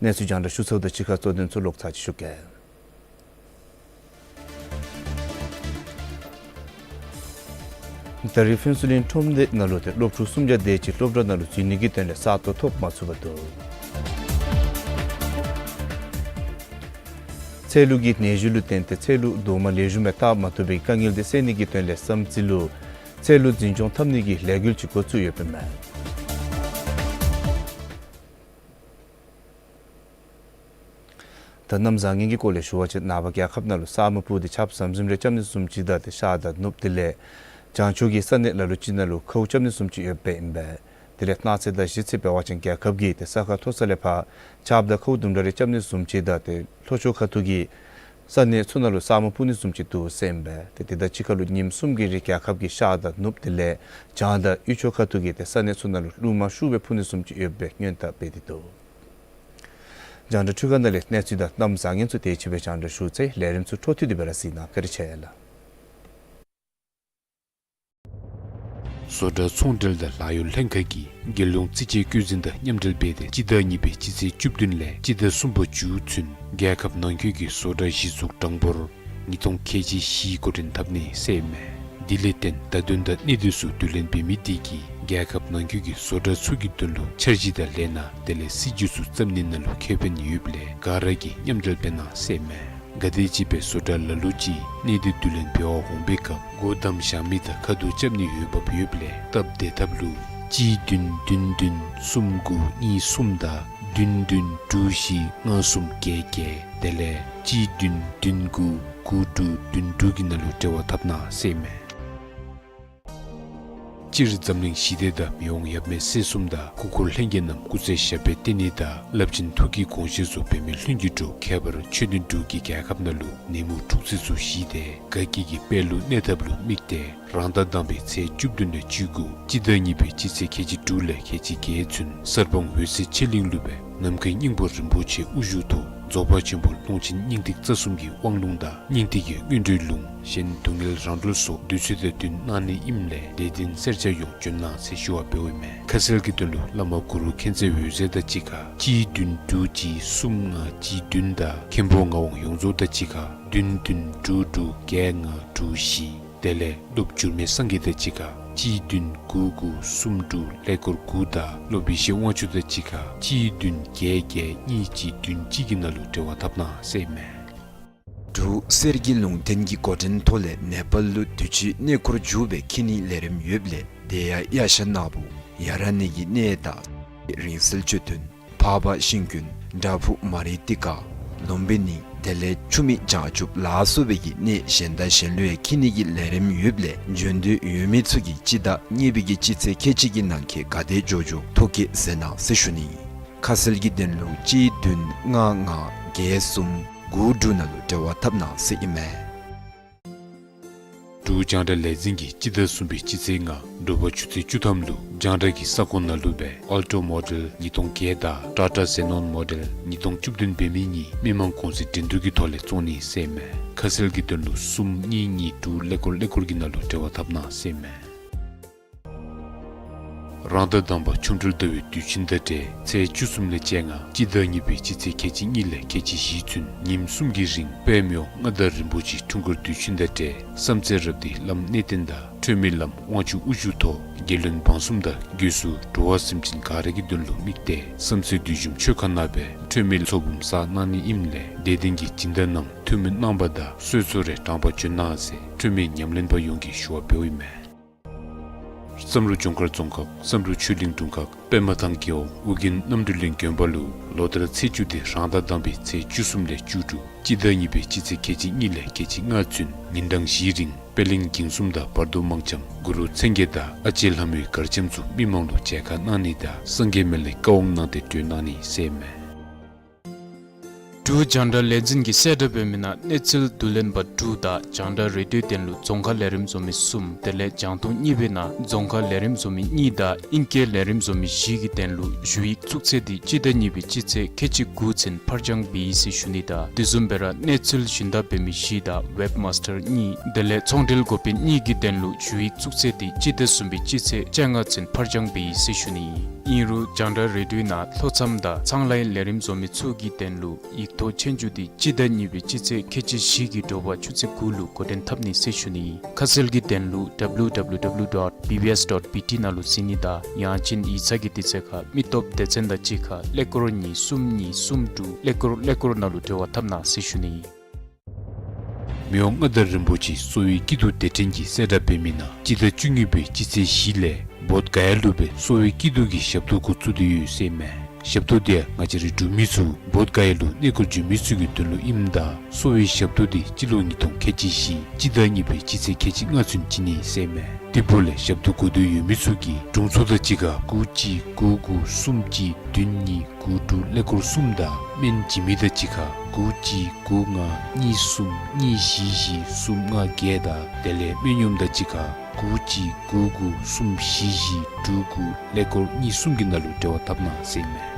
གནས་ཚུལ་རྒྱང་བསྒྲགས་ཞུ་ཚརཝ་དང་གཅིག་ཁར་གཙོ་དོན་ཚུ་ལོག་ཚར་ཅིག་ཞུ་གེ། ད་རིས་ཕུན་ཚོགས་གླིང་ཁྲོམ་སྡེ་ནང་ལུ་ཏེ་སློབ་ཕྲུག་སུམ་བརྒྱ་དེ་ཅིག་སློབ་གྲྭ་ནང་ལུ་འཛུལ་ནི་གི་དོན་ལས་ས་སྟོང་ཐོབ་མ་ཚུགས་པར་འདུག། ཚལ་ལུ་གི་ནད་གཞི་ལུ་བརྟེན་ཏེ་ཚལ་ལུ་རྡོག་མ་ལེགས་ཤོམ་སྦེ་བཏགས་མ་བཏུབ་པའི་དཀའ་ངལ་དེ་སེལ་ནི་གི་དོན་ལས་བསམ་རྩེ་ལུ་ཚལ་ལུ་འཛིན་སྐྱོང་འཐབ་ནི་གི་ལས་འགུལ་ཅིག་འགོ་བཙུགས་ཡོདཔ་ཨིན་མས། ད་གནམ་བཟང་ངན་གྱི་སྐོར་ལས་ཞུ་བ་ཅིན་ནངས་པ་རྒྱལ་ཁབ་ནང་ལུ་ས་སྨུག་སྤུབས་ཏེ་ཆརཔ་ཟམ་ཟིམ་རེ་རྐྱབ་ནི་བཟུམ་ཅིག་དང་ཏེ་ཤར་དང་ནུབ་དེ་ལས་བྱང་ཕྱོགས་ཀྱི་ས་གནས་ལ་ལུ་ཅིག་ནང་ལུ་ཁཝ་རྐྱབ་ནི་བཟུམ་ཅིག་ཡོདཔ་ཨིན་པས། དེ་ལས་གནངས་ཚེ་དང་གཞེས་ཚེ་འབད་བ་ཅིན་རྒྱལ་ཁབ་ཀྱི་ཏེ་ས་ཁ་མཐོ་ས་ལས་ཕར་ཆརཔ་དང་ཁཝ་དུམ་གྲ་རེ་རྐྱབ་ནི་བཟུམ་ཅིག་དང་ཏེ་ལྷོ་ཕྱོགས་ཁ་ཐུག་གི་ས་གནས་ཚུ་ནང་ལུ་ས་སྨུག་སྤུབ་ནི་བཟུམ་ཅིག་འདུག་ཟེར་ཨིན་པས། ཏེ་དེ་དང་གཅིག་ཁར་ལུ་ཉིནམ་གསུམ་གྱི་རིང་རྒྱལ་ཁབ་ཀྱི་ཤར་དང་ནུབ་དེ་ལས་བྱང་དང་དབུས་ཕྱོགས་ཁ་ཐུག་གི་ཏེ་ས་གནས་ཚུ་ནང་ལུ་རླུང་མ་ཤུགས་སྦེ་འཕུ་ནི་བཟུམ་ཅིག་ཡོདཔ་སྦེ་སྔོན་བརྡ་སྤེལ་ཏེ་འདུག། རྒྱང་བསྒྲགས་འཕྲུལ་ཁང་ནང་ལས་གནས་ཚུལ་དང་གནམ་བཟང་ངན་ཚུ་དེ་ཅིག་སྦེ་རྒྱང་བསྒྲགས་ཞུ་ཚར་ཡི། ལས་རིམ་ཚུ་འཕྲོ་མཐུད་དེ་སྦེ་ར་གཟིགས་གནང་། བཀའ་དྲིན་ཆེ་ལགས། བཟོ་གྲྭ་ཚོང་འབྲེལ་དང་ལཱ་གཡོག་ལྷན་ཁག་གིས་རྒྱལ་ཡོངས་རྩིས་དཔྱད་བཀོད་འཛིན་དང་མཉམ་འབྲེལ་འབད་དེ་སྤྱི་ཟླ་གཉིས་པའི་སྤྱི་ཚེས་བཅུ་བདུན་ལས་སྤྱི་ཟླ་གསུམ་པ་མཇུག་ཚུན་རྒྱལ་ཁབ་ནང་འཁོད་ཀྱི་བཟོ་གྲྭ་གཞི་བཙུགས་གྲངས་འབོར་ཉིས་སྟོང་ཁལ་གཅིག་བཞི་འགོ་འདྲེན་འཐབ་ནི་ཟེར་ཨིན་མས། དེ་ལས་བརྟེན་བརྡ་དོན་དང་གནད་དོན་ཚུ་བསྡུ་ལེན་འབད་མི་དེ་གིས་རྒྱལ་ཁབ་ནང་འཁོད་ཀྱི་བཟོ་གྲྭ་ཚུ་གི་དོན་ལུ་འཆར་གཞི་དང་ལས་སྣ་དེ་ལས་སྲིད་ཇུས་ཚུ་བརྩམ་ནི་ནང་ལུ་ཁེ་ཕན་ཡོདཔ་ལས་ག་ར་གིས་མཉམ་འབྲེལ་འབད་གནང་ཟེར་ཨིན་མས། ག་དེམ་ཅིག་སྦེ་བཟོ་གྲྭ་ལ་ལུ་ཅིག་གནས་སྡུད་བསྡུ་ལེན་འབད་བར་འོང་པའི་སྐབས་སྒོ་བསྡམ་བཞག་མི་དང་ཁ་ཐུག་རྐྱབ་ནི་འོས་འབབ་ཡོདཔ་ལས་སྟབས་བདེ་ཐབས་ལུ་གཅིག་བདུན་བདུན་བདུན་གསུམ་དགུ་གཉིས་གསུམ་དང་བདུན་བདུན་དྲུག་བཞི་ལྔ་གསུམ་བརྒྱད་བརྒྱད་དེ་ལས་གཅིག་བདུན་བདུན་དགུ་དགུ་དྲུག་བདུན་དྲུག་གི་ནང་ལུ་འབྲེལ་བ་འཐབ་གནང་ཟེར་ཨིན་མས། སྤྱིར་འཛམ་གླིང་ཞི་བདེ་དང་མི་དབང་ཡབ་མེས་སྲས་གསུམ་དང་སྐུ་འཁོར་ལྷན་རྒྱས་རྣམས་སྐུ་ཚེ་ཞབས་པད་བརྟན་ནི་དང་རླབས་ཆེན་ཐུགས་ཀྱི་དགོངས་བཞེད་ཚུ་འབད་མི་ལྷུན་གྱིས་གྲུབ་ཁྱད་པར་ཆོས་ལྡན་འབྲུག་གི་རྒྱལ་ཁབ་ནང་ལུ་ནད་མུག་འཁྲུགས་ཚད་ཚུ་ཞི་སྟེ་དགའ་སྐྱིད་ཀྱི་དཔལ་ལུ་གནས་ཐབས་ལུ་དམིགས་ཏེ་རང་ཟླ་དང་པའི་ཚེས་བཅུ་བདུན་ལས་བཅུ་དགུ་སྤྱི་ཟླ་གཉིས་པའི་སྤྱི་ཚེས་ཁལ་གཅིག་དྲུག་ལས་ཁལ་གཅིག་བརྒྱད་ཚུན་གསར་སྤང་འོད་གསལ་ཆོས་གླིང་ལུ་སྦེ་ནམ་མཁའི་སྙིང་པོ་རིན་པོ་ཆེ་དབུ་བཞུགས་ཐོག་རྫོགས་པ་ཆེན་པོ་ཀློང་ཆེན་སྙིང་ཐིག་རྩ་གསུམ་གྱི་དབང་ལུང་དང་སྙིང་ཐིག་གི་སྔོན་འགྲོའི་ལུང་གཞན་སྡུག་བསྔལ་རང་གྲོལ་སོགས་དུས་ཚོད་དང་བསྟུན་གནང་ནི་ཨིནམ་ལས་དད་ལྡན་སེར་སྐྱ་ཡོངས་འབྱོན་གནང་ཟེར་ཞུ་བ་འབདཝ་ཨིན་མས། ཁ་གསལ་གྱི་དོན་ལུ་བླ་མ་གུ་རུ་མཁྱེན་བརྩེ་འོད་ཟེར་དང་གཅིག་ཁར་གཅིག་བདུན་དྲུག་གཅིག་གསུམ་ལྔ་གཅིག་བདུན་དང་མཁན་པོ་ངག་དབང་ཡོངས་རྫོགས་དང་གཅིག་ཁར་བདུན་བདུན་དྲུག་དྲུག་བརྒྱད་ལྔ་དྲུག་བཞི་དེ་ལས་སློབ་འགྱུར་མེད་སངས་རྒྱས་དང་གཅིག་ཁར་གཅིག་བདུན་དགུ་དགུ་གསུམ་དྲུག་ཀླད་ཀོར་དགུ་དང་སློབ་དཔོན་ཡེ་ཤེས་དབང་ཕྱུག་དང་གཅིག་ཁར་གཅིག་བདུན་བརྒྱད་བརྒྱད་གཉིས་གཅིག་བདུན་གཅིག་གི་ནང་ལུ་འབྲེལ་བ་འཐབ་གནང་ཟེར་ཨིན་མས། འབྲུག་གསེར་གྱི་ལུང་བསྟན་གྱི་འགོ་འདྲེན་ཐོག་ལས་ནེ་པཱལ་ལུ་དུས་ཅི་གནས་སྐོར་མཇུག་སྦེ་འཁྱིད་ནིའི་ལས་རིམ་ཡོདཔ་ལས་དེ་ཡང་ཡ་ཤ་ནག་པོ་ཡ་ར་ནི་གི་གནས་དང་རིང་བསྲེལ་བཅུད་ཐུན་འཕགས་པ་ཤིང་ཀུན་བྲག་ཕུག་མ་རི་ཏི་ཀ་ལུམ་བི་ནི་དེ་ལས་ཆུ་མིག་བྱང་ཆུབ་ལ་སོགས་པའི་གི་གནས་གཞན་དང་གཞན་ལུ་ཡང་འཁྱིད་ནི་གི་ལས་རིམ་ཡོདཔ་ལས་འབྱོན་འདོད་ཡོད་མི་ཚུ་གིས་སྤྱི་ཟླ་གཉིས་པའི་གི་སྤྱི་ཚེས་ཁལ་གཅིག་གི་ནང་འཁོད་ག་དེ་འགྱོ་འགྱོ་ཐོ་བཀོད་མཛད་གནང་ཟེར་ཞུ་ནི། ཁ་གསལ་གྱི་དོན་ལུ་གཅིག་བདུན་ལྔ་ལྔ་བརྒྱད་གསུམ་དགུ་དྲུག་ནང་ལུ་འབྲེལ་བ་འཐབ་གནང་ཟེར་ཨིན་མས། འབྲུག་རྒྱང་བསྒྲགས་ལས་འཛིན་གྱིས་སྤྱི་ཟླ་གསུམ་པའི་སྤྱི་ཚེས་ལྔ་དྲོ་པ་ཆུ་ཚོད་བཅུ་ཐམ་ལུ་རྒྱང་བསྒྲགས་ཀྱི་ས་ཁོངས་ནང་ལུ་སྦེ་ཨལ་ཊོ་མོ་ཌེལ་ཉིས་སྟོང་བརྒྱད་དང་ཊ་ཊ་ཛེ་ནོན་མོ་ཌེལ་ཉིས་སྟོང་བཅུ་བདུན་འབད་མི་གཉིས་མི་མང་གུང་སེང་འགྲན་བསྡུར་གྱི་ཐོག་ལས་བཙོང་ནི་ཟེར་ཨིན་མས། ཁ་གསལ་གྱི་དོན་ལུ་གསུམ་གཉིས་གཉིས་དྲུག་ཀླད་ཀོར་ཀླད་ཀོར་གྱི་ནང་ལུ་འབྲེལ་བ་འཐབ་གནང་ཟེར་ཨིན་མས། རང་ཟླ་དང་པ་ཆོ་འཕྲུལ་ཟླ་བའི་དུས་ཆེན་དང་འབྲེལ་ཚེས་བཅུ་གསུམ་ལས་བཅོ་ལྔ་སྤྱི་ཟླ་གཉིས་པའི་སྤྱི་ཚེས་ཁལ་གཅིག་གཉིས་ལས་ཁལ་གཅིག་བཞི་ཚུན་ཉིནམ་གསུམ་གྱི་རིང་དཔལ་མི་དབང་མངའ་བདག་རིན་པོ་ཆེའི་འཁྲུངས་སྐར་དུས་ཆེན་དང་འབྲེལ་བསམ་རྩེ་རབ་སྡེའི་བླམ་གནས་བརྟན་དང་ཁྲོས་མི་བླམ་དབང་ཕྱུག་དབུ་བཞུགས་ཐོག་རྒྱལ་བློན་འབངས་གསུམ་དང་སྒོས་སུ་འགྲོ་བ་སེམས་ཅན་ག་ར་གི་དོན་ལུ་དམིགས་ཏེ་བསམ་རྩེ་བདུད་འཇོམས་ཆོས་ཁང་ནང་སྦེ་ཁྲོས་མི་ཚོགས་འབུམ་བསགས་གནང་ནི་ཨིནམ་ལས་དད་ལྡན་གྱི་སྦྱིན་བདག་རྣམས་ཐུགས་སྨོན་གནང་བ་དང་གསོལ་ཚོགས་རེ་དྲངས་པར་འབྱོན་གནང་ཟེར་ཁྲོས་མི་ཉམས་ལེན་པ་ཡོངས་ཀྱིས་ཞུ་བ་འབདཝ་ཨིན་མས། བསམ་གྲུབ་ལྗོངས་མཁར་རྫོང་ཁག་བསམ་གྲུབ་ཆོས་གླིང་དྲུང་ཁག་པདྨ་ཐང་རྒེད་འོག་ཨོ་རྒྱན་རྣམ་གྲོལ་གླིང་དགོན་པ་ལུ་ལོ་ལྟར་ཚེས་བཅུ་སྟེ་རང་ཟླ་དང་པའི་ཚེས་བཅུ་གསུམ་ལས་བཅུ་དྲུག་སྤྱི་ཟླ་གཉིས་པའི་སྤྱི་ཚེས་ཁལ་གཅིག་གཉིས་ལས་ཁལ་གཅིག་ལྔ་ཚུན་ཉིན་གྲངས་བཞིའི་རིང་པད་གླིང་འགྱིང་གསུམ་དང་བར་དོ་མང་འཆམ་གུ་རུ་མཚན་བརྒྱད་དང་ཨ་ལྕེ་ལྷ་མོའི་གར་འཆམ་ཚུ་མི་མང་ལུ་མཇལ་ཁ་གནང་ནི་དང་སངས་རྒྱས་སྨན་བླའི་བཀའ་དབང་གནང་སྟེ་གྲོལ་གནང་ནི་ཟེར་ཨིན་མས། འབྲུག་རྒྱང་བསྒྲགས་ལས་འཛིན་གྱིས་གསལ་བསྒྲགས་འབད་མི་ནང་གནས་ཚུལ་བསྡུ་ལེན་པ་དྲུག་དང་རྒྱང་བསྒྲགས་རེ་ལྟོས་དོན་ལུ་རྫོང་ཁ་ལས་རིམ་བཟོ་མི་གསུམ་དེ་ལས་རྒྱང་མཐོང་གཉིས་པའི་ནང་རྫོང་ཁ་ལས་རིམ་བཟོ་མི་གཉིས་དང་ཨིང་སྐད་ལས་རིམ་བཟོ་མི་བཞི་གི་དོན་ལུ་ཞུ་ཡིག་བཙུགས་ཚེས་དེ་སྤྱི་ཟླ་གཉིས་པའི་སྤྱི་ཚེས་ཁལ་གཅིག་དགུ་ཚུན་ཕར་འགྱངས་འབད་ཡི་ཟེར་ཞུ་ནི་དང་དེ་བཟུམ་སྦེ་ར་གནས་ཚུལ་ཞུན་དག་འབད་མི་བཞི་དང་ཝེབ་མཱས་ཊར་གཉིས་དེ་ལས་ཚོང་འབྲེལ་འགོ་དཔོན་གཉིས་ཀྱི་དོན་ལུ་ཞུ་ཡིག་བཙུགས་ཚེས་དེ་སྤྱི་ཟླ་གསུམ་པའི་སྤྱི་ཚེས་བཅོ་ལྔ་ཚུན་ཕར་འགྱངས་འབད་ཡི་ཟེར་ཞུ་ནི། ཨིན་རུང་རྒྱང་བསྒྲགས་རེ་ཌིའོ་ནང་ལྷོ་མཚམས་དང་ཚང་ལའི་ལས་རིམ་བཟོ་མི་ཚུ་གི་དོན་ལུ་ཡིག་ཐོག་ཆོས་རྒྱུགས་འདི་སྤྱི་ཟླ་གཉིས་པའི་སྤྱི་ཚེས་ཁལ་གཅིག་བཞི་གི་དྲོ་པ་ཆུ་ཚོད་དགུ་ལུ་འགོ་འདྲེན་འཐབ་ནི་ཟེར་ཞུ་ནི་ཨིན། ཁ་གསལ་གྱི་དོན་ལུ་W W W dot B B S dot B T ནང་ལུ་གཟིགས་ནི་དང་ཡང་ཅིན་ཡིག་ཚང་གི་དུས་ཚོད་ཁར་མི་སྟོབས་སྡེ་ཚན་དང་གཅིག་ཁར་ཀླད་ཀོར་གཉིས་གསུམ་གཉིས་གསུམ་དྲུག་ཀླད་ཀོར་ཀླད་ཀོར་ནང་ལུ་འབྲེལ་བ་འཐབ་གནང་ཟེར་ཞུ་ནི་ཨིན། མི་དབང་མངའ་བདག་རིན་པོ་ཆེ་གསོ་བའི་སྐྱིད་སྡུག་དེ་འཕྲིན་གྱི་གསལ་བསྒྲགས་འབད་མི་ནང་སྤྱི་ཟླ་བཅུ་གཉིས་པའི་སྤྱི་ཚེས་བཞི་ལས་བོདྷ་ག་ཡ་ལུ་སྦེ་གསོ་བའི་སྐྱིད་སྡུག་གི་ཞབས་ཏོག་འགོ་བཙུགས་ཏེ་ཡོད་ཟེར་མས། ཞབས་ཏོག་འདི་ཡང་ང་བཅས་རའི་འབྲུག་མི་ཚུ་བོདྷ་ག་ཡ་ལུ་གནས་སྐོར་འབྱོན་མི་ཚུ་གི་དོན་ལུ་ཨིནམ་ད་གསོ་བའི་ཞབས་ཏོག་འདི་སྤྱི་ལོ་ཉིས་སྟོང་ཁལ་གཅིག་བཞི་སྤྱི་ཟླ་གཉིས་པའི་སྤྱི་ཚེས་ཁལ་གཅིག་ལྔ་ཚུན་བྱིན་ནི་ཟེར་མས། དེ་འབདཝ་ལས་ཞབས་ཏོག་དགོས་འདོད་ཡོད་མི་ཚུ་གིས་དྲུང་འཚོ་དང་གཅིག་ཁར་དགུ་གཅིག་དགུ་དགུ་གསུམ་གཅིག་བདུན་གཉིས་དགུ་དྲུག་ཀླད་ཀོར་གསུམ་དང་སྨན་བྱིན་མི་དང་གཅིག་ཁར་དགུ་གཅིག་དགུ་ལྔ་གཉིས་གསུམ་གཉིས་བཞི་བཞི་གསུམ་ལྔ་བརྒྱད་དང་དེ་ལས་སྨན་གཡོགམ་དང་གཅིག་ཁར་དགུ་གཅིག་དགུ་དགུ་གསུམ་བཞི་བཞི་དྲུག་དགུ་ཀླད་ཀོར་གཉིས་གསུམ་གྱི་ནང་ལུ་འབྲེལ་བ་འཐབ་གནང་ཟེར་མས།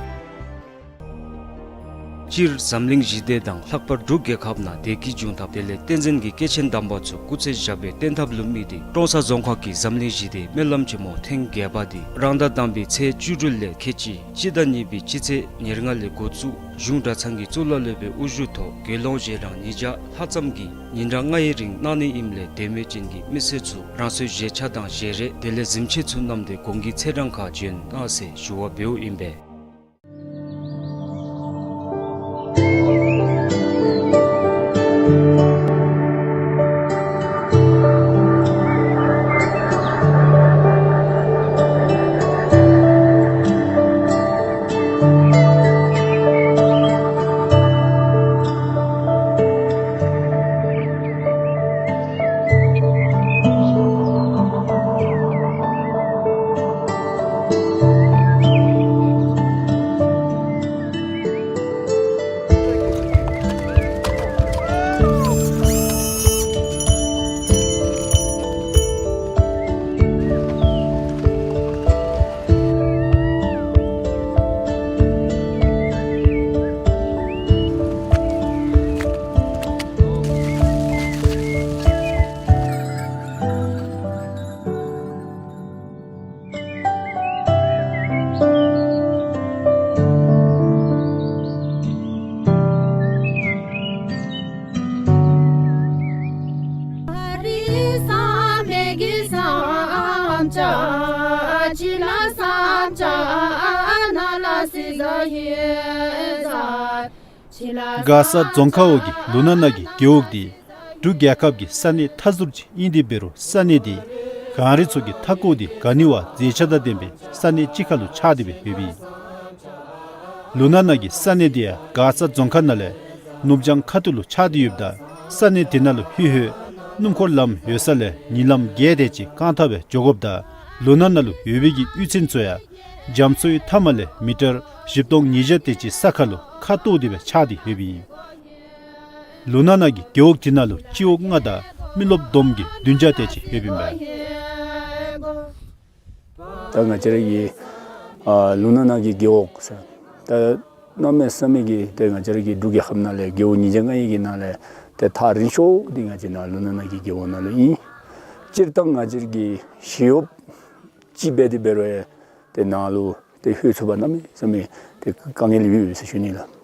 སྤྱིར་འཛམ་གླིང་ཞི་བདེ་དང་ལྷག་པར་འབྲུག་རྒྱལ་ཁབ་ནང་བདེ་སྐྱིད་འབྱུང་ཐབས་དེ་ལས་བསྟན་འཛིན་གྱི་སྐྱེས་ཆེན་དམ་པ་ཚུ་སྐུ་ཚེ་ཞབས་པད་བརྟན་ཐབས་ལུ་དམིགས་ཏེ་ཀྲོང་གསར་རྫོང་ཁག་གིས་འཛམ་གླིང་ཞི་བདེའི་སྨོན་ལམ་ཆེན་མོ་ཐེངས་བརྒྱད་པ་འདི་རང་ཟླ་དང་པའི་ཚེས་བཅུ་དྲུག་ལས་ཁལ་གཅིག་སྤྱི་ཟླ་གཉིས་པའི་སྤྱི་ཚེས་ཉེར་ལྔ་ལས་འགོ་བཙུགས་གཞུང་གྲྭ་ཚང་གི་གཙུག་ལག་སློབ་དཔོན་དབུ་བཞུགས་ཐོག་དགེ་སློང་བཞེས་རང་ཉིས་བརྒྱ་ལྷག་ཙམ་གྱིས་ཉིན་གྲངས་ལྔའི་རིང་གནང་ནི་ཨིནམ་ལས་དད་མོས་ཅན་གྱི་མི་སེར་ཚུ་རང་སོའི་བཞེས་ཆས་དང་བཞེས་རས་དེ་ལས་གཟིམ་ཆས་ཚུ་བསྣམས་ཏེ་གོང་གི་ཚེས་གྲངས་ཁར་འབྱོན་གནང་ཟེར་ཞུ་བ་འབདཝ་ཨིན་པས། མགར་ས་རྫོང་ཁག་འོག་གི་ལུང་ནག་ནང་གི་རྒེད་འོག་འདི་འབྲུག་རྒྱལ་ཁབ་ཀྱི་ས་གནས་མཐའ་ཟུར་ཅིག་ཨིན་ཏེ་འབད་རུང་ས་གནས་འདི་གངས་རི་ཚུ་གིས་མཐའ་བསྐོར་ཏེ་ག་ནི་བ་མཛེས་ཆ་དང་ལྡན་པའི་ས་གནས་གཅིག་ཁར་ལུ་ཆགས་ཏེ་སྦེ་ཡོདཔ་ཨིན། ལུང་ནག་ནང་གི་ས་གནས་འདི་ཡང་མགར་ས་རྫོང་ཁག་ནང་ལས་ནུབ་བྱང་ཁ་ཐུག་ལུ་ཆགས་ཏེ་ཡོདཔ་ད་ས་གནས་འདི་ནང་ལུ་ཧི་ཧོད་སྣུམ་འཁོར་ལམ་ཡོད་ས་ལས་ཉིན་ལམ་བརྒྱད་དེ་ཅིག་རྐང་ཐང་སྦེ་འགྱོ་དགོཔ་ད་ལུང་ནག་ནང་ལུ་ཡོད་པའི་གི་གཡུས་ཚན་ཚུ་ཡང་རྒྱ་མཚོའི་མཐའ་མ་ལས་མི་ཊར་བཞི་སྟོང་ཉིས་བརྒྱ་དེ་ཅིག་ས་ཁར་ལུ་ཁ་གཏོར་ཏེ་སྦེ་ཆགས་ཏེ་ཡོདཔ་ཨིན། ལུང་ནག་ནང་གི་རྒེད་འོག་འདི་ནང་ལུ་སྤྱི་འོག་ལྔ་དང་མི་རློབས་བསྡོམས་ཀྱིས་བདུན་བརྒྱ་དེ་ཅིག་ཡོདཔ་ཨིན་པས། ད་ང་བཅས་ར་གི་ཨ་ལུང་ནག་ནང་གི་རྒེད་འོག་ཟེར་ད་གནམ་མེད་ས་མེད་ཀྱི་ཏེ་ང་བཅས་ར་གི་འབྲུག་རྒྱལ་ཁབ་ནང་ལས་རྒེད་འོག་ཉིས་བརྒྱ་ལྔ་ཡི་གི་ནང་ལས་ཏེ་ཐག་རིང་ཤོས་འདི་ང་བཅས་ནཱ་ལུང་ནག་ནང་གི་རྒེད་འོག་ནང་ལུ་ཨིན། སྤྱིར་བཏང་ང་བཅས་ར་གི་ཞི་གཡོགཔ་ཅིག་འབད་དེ་འབད་རུང་ཏེ་ནཱ་ལུ་ཏེ་ལྷོད་ཚུགས་པར་གནམ་མེད་ས་མེད་ཏེ་དཀའ་ངལ་ཡོད་ཟེར་ཞུ་ནི་ལགས།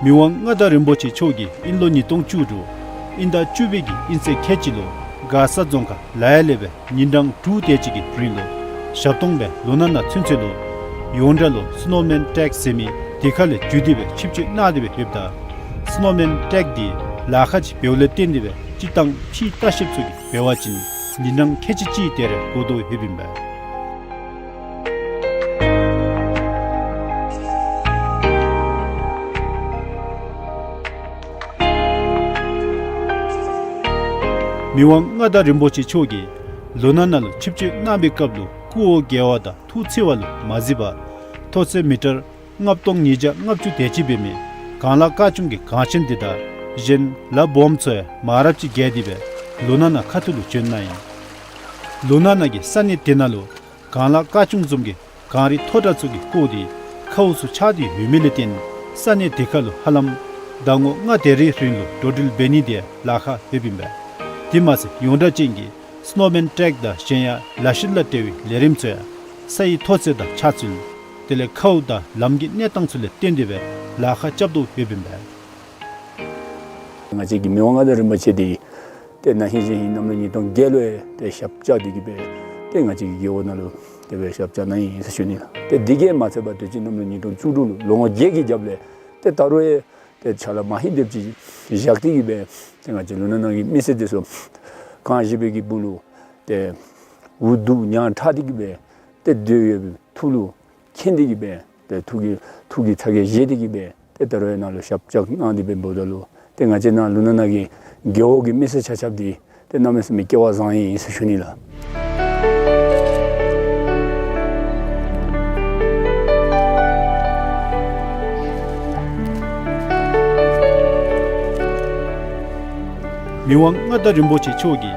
མི་དབང་མངའ་བདག་རིན་པོ་ཆེ་མཆོག་གིས་དབྱིན་ལོ་ཉིས་སྟོང་བཅུ་དྲུག་དབྱིན་ཟླ་བཅུ་པའི་གི་དབྱིན་ཚེས་ཁལ་གཅིག་ལུ་མགར་ས་རྫོང་ཁག་ལ་ཡ་ལས་སྦེ་ཉིན་གྲངས་དྲུག་དེ་ཅིག་གི་རིང་ལུ་ཞབས་དོང་སྦེ་ལུང་ནག་ནང་ཚུན་ཚོད་ལུ་ཡོངས་གྲགས་ལུ་སི་ནོ་མེན་ཊེག་ཟེར་མི་དེ་ཁ་ལས་བརྒྱུད་དེ་སྦེ་ཆིབས་བསྒྱུར་གནང་སྟེ་སྦེ་ཡོདཔ་ད་སི་ནོ་མེན་ཊེག་འདི་ལཱ་ཁག་ཅིག་འབདཝ་ལས་བརྟེན་ཏེ་སྦེ་ སྤྱིར་བཏང་ཕྱིའི་ལྟ་བཤལཔ་ཚུ་གིས་འབད་བ་ཅིན་ཉིན་གྲངས་ཁལ་གཅིག་གཅིག་དེ་རེ་འགོར་དོ་ཡོདཔ་ཨིན་པས། མི་དབང་མངའ་བདག་རིན་པོ་ཆེ་མཆོག་གིས་ལུ་ན་ན་ལུ་ཆིབས་བསྒྱུར་གནང་བའི་སྐབས་ལུ་སྐུ་འོ་བརྒྱལ་བ་དང་ཐུགས་འཚེར་བ་ལུ་མ་གཟིགས་པར་མཐོ་ཚད་མི་ཊར་ལྔ་སྟོང་ཉིས་བརྒྱ་ལྔ་བཅུ་དེ་ཅིག་འབད་མི་གངས་ལཱ་བཀག་སྐྱོང་གི་གངས་ཅན་འདི་དང་གཞན་ལ་སྦོམ་ཚུ་ཡང་མང་རབས་ཅིག་བརྒལ་ཏེ་སྦེ་ལུ་ན་ན་ཁ་ཐུག་ལུ་བྱོན་གནང་ཡི། ལུ་ན་ན་གི་ས་གནས་དེ་ནང་ལུ་གངས་ལཱ་བཀག་སྐྱོང་བཟུམ་གྱི་གངས་རི་མཐོ་དྲགས་ཚུ་གིས་བསྐོར་ཏེ་མཁའ་དབུགས་ཚུ་ཆག་སྟེ་ཡོད་མི་ལས་བརྟེན་ས་གནས་དེ་ཁར་ལུ་ཧ་ལམ་ཟླ་ངོ་ལྔ་དེ་རེའི་རིང་ལུ་འགྲོ་འགྲུལ་འབད་ནི་དེ་ལཱ་ཁག་ཡོདཔ་ཨིན་པས། དེ་མ་ཚད་ཡོངས་གྲགས་ཅན་གྱི་སི་ནོ་མེན་ཊེཀ་དང་གཞན་ཡང་ལ་ཤུལ་ལས་འབྲེལ་བའི་ལས་རིམ་ཚུ་ཡང་ས་ཡི་མཐོ་ཚད་དང་ཆགས་ཚུལ་དེ་ལས་མཁའ་དབུགས་དང་ལམ་གྱི་གནས་སྟངས་ཚུ་ལས་བརྟེན་ཏེ་སྦེ་ལཱ་ཁག་རྐྱབ་དོ་ཡོདཔ་ཨིན་པས། ང་བཅས་ཀྱི་མི་དབང་མངའ་བདག་རིན་པོ་ཆེ་འདི་ཏེ་ན་ཧིང་གཞེས་ཧིང་གནམ་ལོ་ཉིས་སྟོང་བརྒྱད་ལུ་ཡང་ཏེ་ཞབས་བཅགས་ཏེ་གི་སྦེ་ཏེ་ང་བཅས་ཀྱི་རྒེད་འོག་ནང་ལུ་དེ་སྦེ་ཞབས་བཅགས་གནང་ཡི་ཟེར་ཞུ་ནི་ལགས། ཏེ་དེ་གིས་མ་ཚད་པར་དུས་ཅི་གནམ་ལོ་ཉིས་སྟོང་བཅུ་དྲུག་ལུ་ལོ་ངོ་བརྒྱད་ཀྱི་རྒྱབ་ལས་ཏེ་ད་རུང་ཡང་ཏེ་ཕྱག་ལཱ་མ་ཧིང་དེམ་ཅིག་བཞག་སྟེ་གི་སྦེ་ཏེ་ང་བཅས་ལུ་ན་ན་གི་མི་སེར་དེ་ཚུ་གངས་ཞི་བའི་གི་སྦུག་ལུ་ཏེ་འུ་སྡུག་ཉམས་ཕྲ་སྟེ་གི་སྦེ་ཏེ་སྡོད་ཡོད་པའི་ཐུགས་ལུ་མཁྱེན་ཏེ་གི་སྦེ་ཏེ་ཐུགས་ཀྱི་ཐུགས་ཀྱི་ཚ་གྱང་བཞེས་ཏེ་གི་སྦེ་ཏེ་ད་རུང་ཡང་ནཱ་ལུ་ཞབས་བཅགས་གནང་སྟེ་སྦེ་འབདཝ་ད་ལུ་ཏེ་ང་བཅས་ནཱ་ལུ་ན་ན་གི་རྒེད་འོག་གི་མི་སེར་ཆ་ཁྱབ་འདི་ཏེ་གནམ་མེད་ས་མེད་སྐལ་བ་བཟང་ཡི་ཟེར་ཞུ་ནི་ལགས། མི་དབང་མངའ་བདག་རིན་པོ་ཆེ་མཆོག་གིས་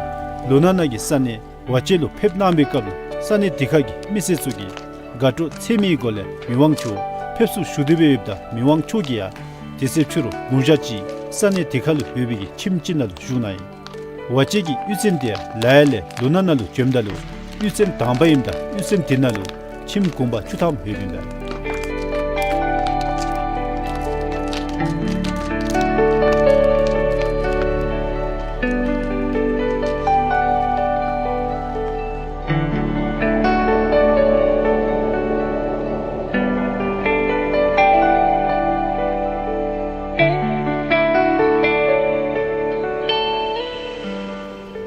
ལུ་ན་ན་གི་ས་གནས་ཝ་ཅན་ལུ་ཕེབས་གནང་བའི་སྐབས་ལུ་ས་གནས་དེ་ཁ་གི་མི་སེར་ཚུ་གིས་དགའ་སྤྲོ་ཚད་མེད་སྒོ་ལས་མི་དབང་མཆོག་ཕེབས་བསུ་ཞུ་སྟེ་སྦེ་ཡོདཔ་ད་མི་དབང་མཆོག་གིས་ཡང་དེ་ཚེ་ཕྱི་རུ་དགུང་ཞག་གཅིག་ས་གནས་དེ་ཁ་ལུ་ཡོད་པའི་གི་ཁྱིམ་ཅིག་ནང་ལུ་བཞུགས་གནང་ཡི། ཝ་ཅན་གྱི་གཡུས་ཚན་དེ་ལ་ཡ་ལས་ལུ་ན་ན་ལུ་བྱོནམ་ད་ལུ་གཡུས་ཚན་དང་པ་ཨིནམ་ད་གཡུས་ཚན་དེ་ནང་ལུ་ཁྱིམ་གུང་པ་བཅུ་ཐམ་ཡོདཔ་ཨིན་པས།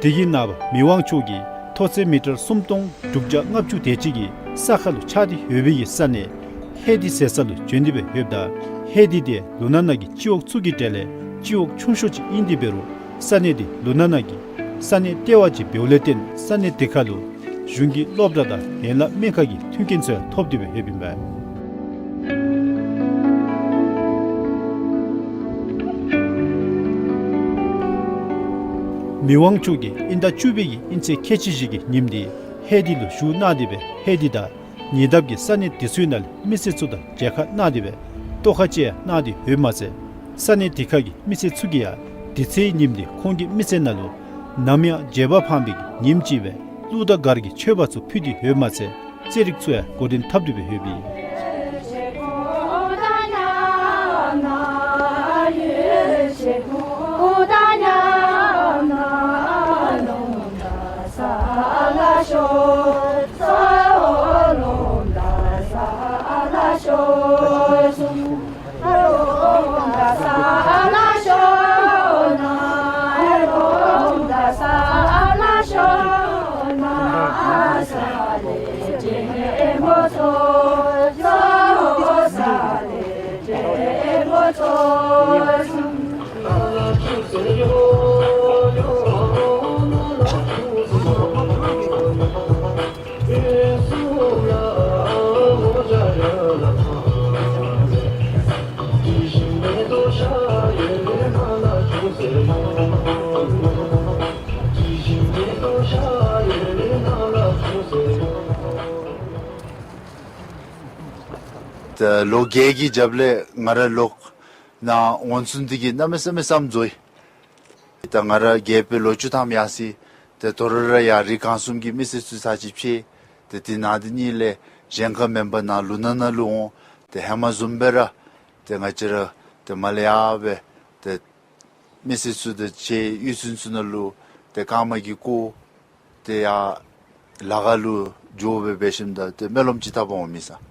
དེ་གི་ནངས་པ་མི་དབང་མཆོག་གིས་མཐོ་ཚད་མི་ཊར་སུམ་སྟོང་དྲུག་བརྒྱ་ལྔ་བཅུ་དེ་ཅིག་གི་ས་ཁ་ལུ་ཆགས་ཏེ་ཡོད་པའི་གི་ས་གནས་ཧེ་ཏི་ཟེར་ས་ལུ་བྱོན་ཏེ་སྦེ་ཡོདཔ་ད་ཧེ་ཏི་དེ་ལུ་ན་ན་གི་སྤྱི་འོག་ཚུ་གི་གྲས་ལས་སྤྱི་འོག་ཆུང་ཤོས་ཅིག་ཨིན་ཏེ་འབད་རུང་ས་གནས་དེ་ལུ་ན་ན་གི་ས་གནས་ལྟེ་བ་ཅིག་འབདཝ་ལས་བརྟེན་ས་གནས་དེ་ཁ་ལུ་གཞུང་གི་སློབ་གྲྭ་དང་ཡན་ལག་སྨན་ཁང་གི་མཐུན་རྐྱེན་ཚུ་ཡང་ཐོབ་སྟེ་སྦེ་ཡོདཔ་ཨིན་པས། མི་དབང་མཆོག་གིས་དབྱིན་ཟླ་བཅུ་པའི་གི་དབྱིན་ཚེས་ཁལ་གཅིག་བཞི་གི་ཉིནམ་འདི་ཧེ་ཏི་ལུ་བཞུགས་གནང་སྟེ་སྦེ་ཧེ་ཏི་དང་ཉེ་འདབས་ཀྱི་ས་གནས་དེ་ཚུའི་ནང་ལས་མི་སེར་ཚུ་དང་མཇལ་ཁ་གནང་སྟེ་སྦེ་བསྟོད་བསྐྱལ་གནང་སྟེ་ཡོདཔ་མ་ཚད་ས་གནས་དེ་ཁ་གི་མི་སེར་ཚུ་གིས་ཡང་དེ་ཚེའི་ཉིནམ་འདི་ཁོང་གི་མི་ཚེ་ནང་ལུ་ནམ་ཡང་བརྗེད་པར་ཕངས་པའི་གི་ཉིནམ་ཅིག་སྦེ་གླུ་དང་གར་གྱི་མཆོད་པ་ཚུ་ཕུལ་ཏེ་ཡོདཔ་མ་ཚད་རྩེད་རིགས་ཚུ་ཡང་འགོ་འདྲེན་འཐབ་སྟེ་སྦེ་ཡོདཔ་ཨིན། ད་ལོ་བརྒྱད་ཀྱི་རྒྱབ་ལས་ང་ར་ལོག་ནཱ་འོང་ཚུགས་ནི་དེ་གིས་གནམ་མེད་ས་མེད་བསམ་ཚོར་ཡི། ད་ང་ར་རྒས་པའི་ལོ་བཅུ་ཐམ་ཡར་སོ་ཡི། ཏེ་དོ་རུང་ར་ཡར་རི་སྒང་གསུམ་གྱི་མི་སེར་ཚུ་ཚར་གཅིག་ཕྱད། ཏེ་དེ་ནང་དེ་གཉིས་ལས་གཞན་ཁར་མེན་པར་ནཱ་ལུ་ན་ན་ལུ་འོང་། ཏེ་ཧེ་མ་བཟུམ་སྦེ་ར་ཏེ་ང་བཅས་ར་ཏེ་མར་ལས་ཡར་སྦེ་ཏེ་མི་སེར་ཚུ་དང་གཅིག་ཁར་གཡུས་ཚན་ཚུ་ནང་ལུ་ཏེ་རྐངམ་གིས་བསྐོར། ཏེ་ཡར་ལ་ཁ་ལུ་འགྱོ་སྦེ་འབད་ཞིནམ་ད་ཏེ་སྨོན་ལམ་ཅིག་བཏབ་འོང་མི་ས།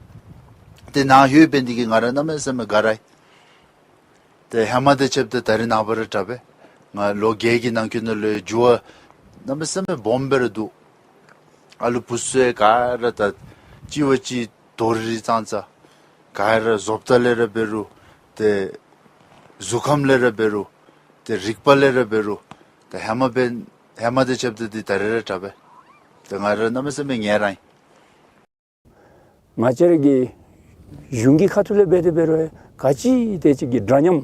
ཏེ་ནཱ་ལྷོད་པའི་དེ་གིས་ང་ར་གནམ་མེད་ས་མེད་དགའ་ར་ཡི། ཏེ་ཧེ་མ་དང་ཕྱདཔ་ད་ད་རིས་ནངས་པ་ར་དྲག་པས། ང་ལོ་བརྒྱད་ཀྱི་ནང་འཁོད་ནང་ལུ་འགྱུར་བ་གནམ་མེད་ས་མེད་སྦོམ་སྦེ་ར་འདུག། ཨ་ལུ་བུ་ཚུ་ག་ར་ད་གཅིག་བ་གཅིག་དོ་རི་རི་ཙང་ཙ། ག་ར་བཟོ་ལྟ་ལས་ར་འབད་རུང་ཏེ་གཟུགས་ཁམས་ལས་ར་འབད་རུང་ཏེ་རིག་པ་ལས་ར་འབད་རུང་ཏེ་ཧེ་མ་འབད་ཧེ་མ་དང་ཕྱདཔ་ད་འདི་ད་རེས་ར་དྲག་པས། ཏེ་ང་ར་གནམ་མེད་ས་མེད་ངལ་རངས་ཡི། ང་བཅས་ར་གི་གཞུང་གི་ཁ་ཐུག་ལས་འབད་དེ་འབད་རུང་ག་ཅི་དེ་ཅིག་གི་འདྲ་མཉམ་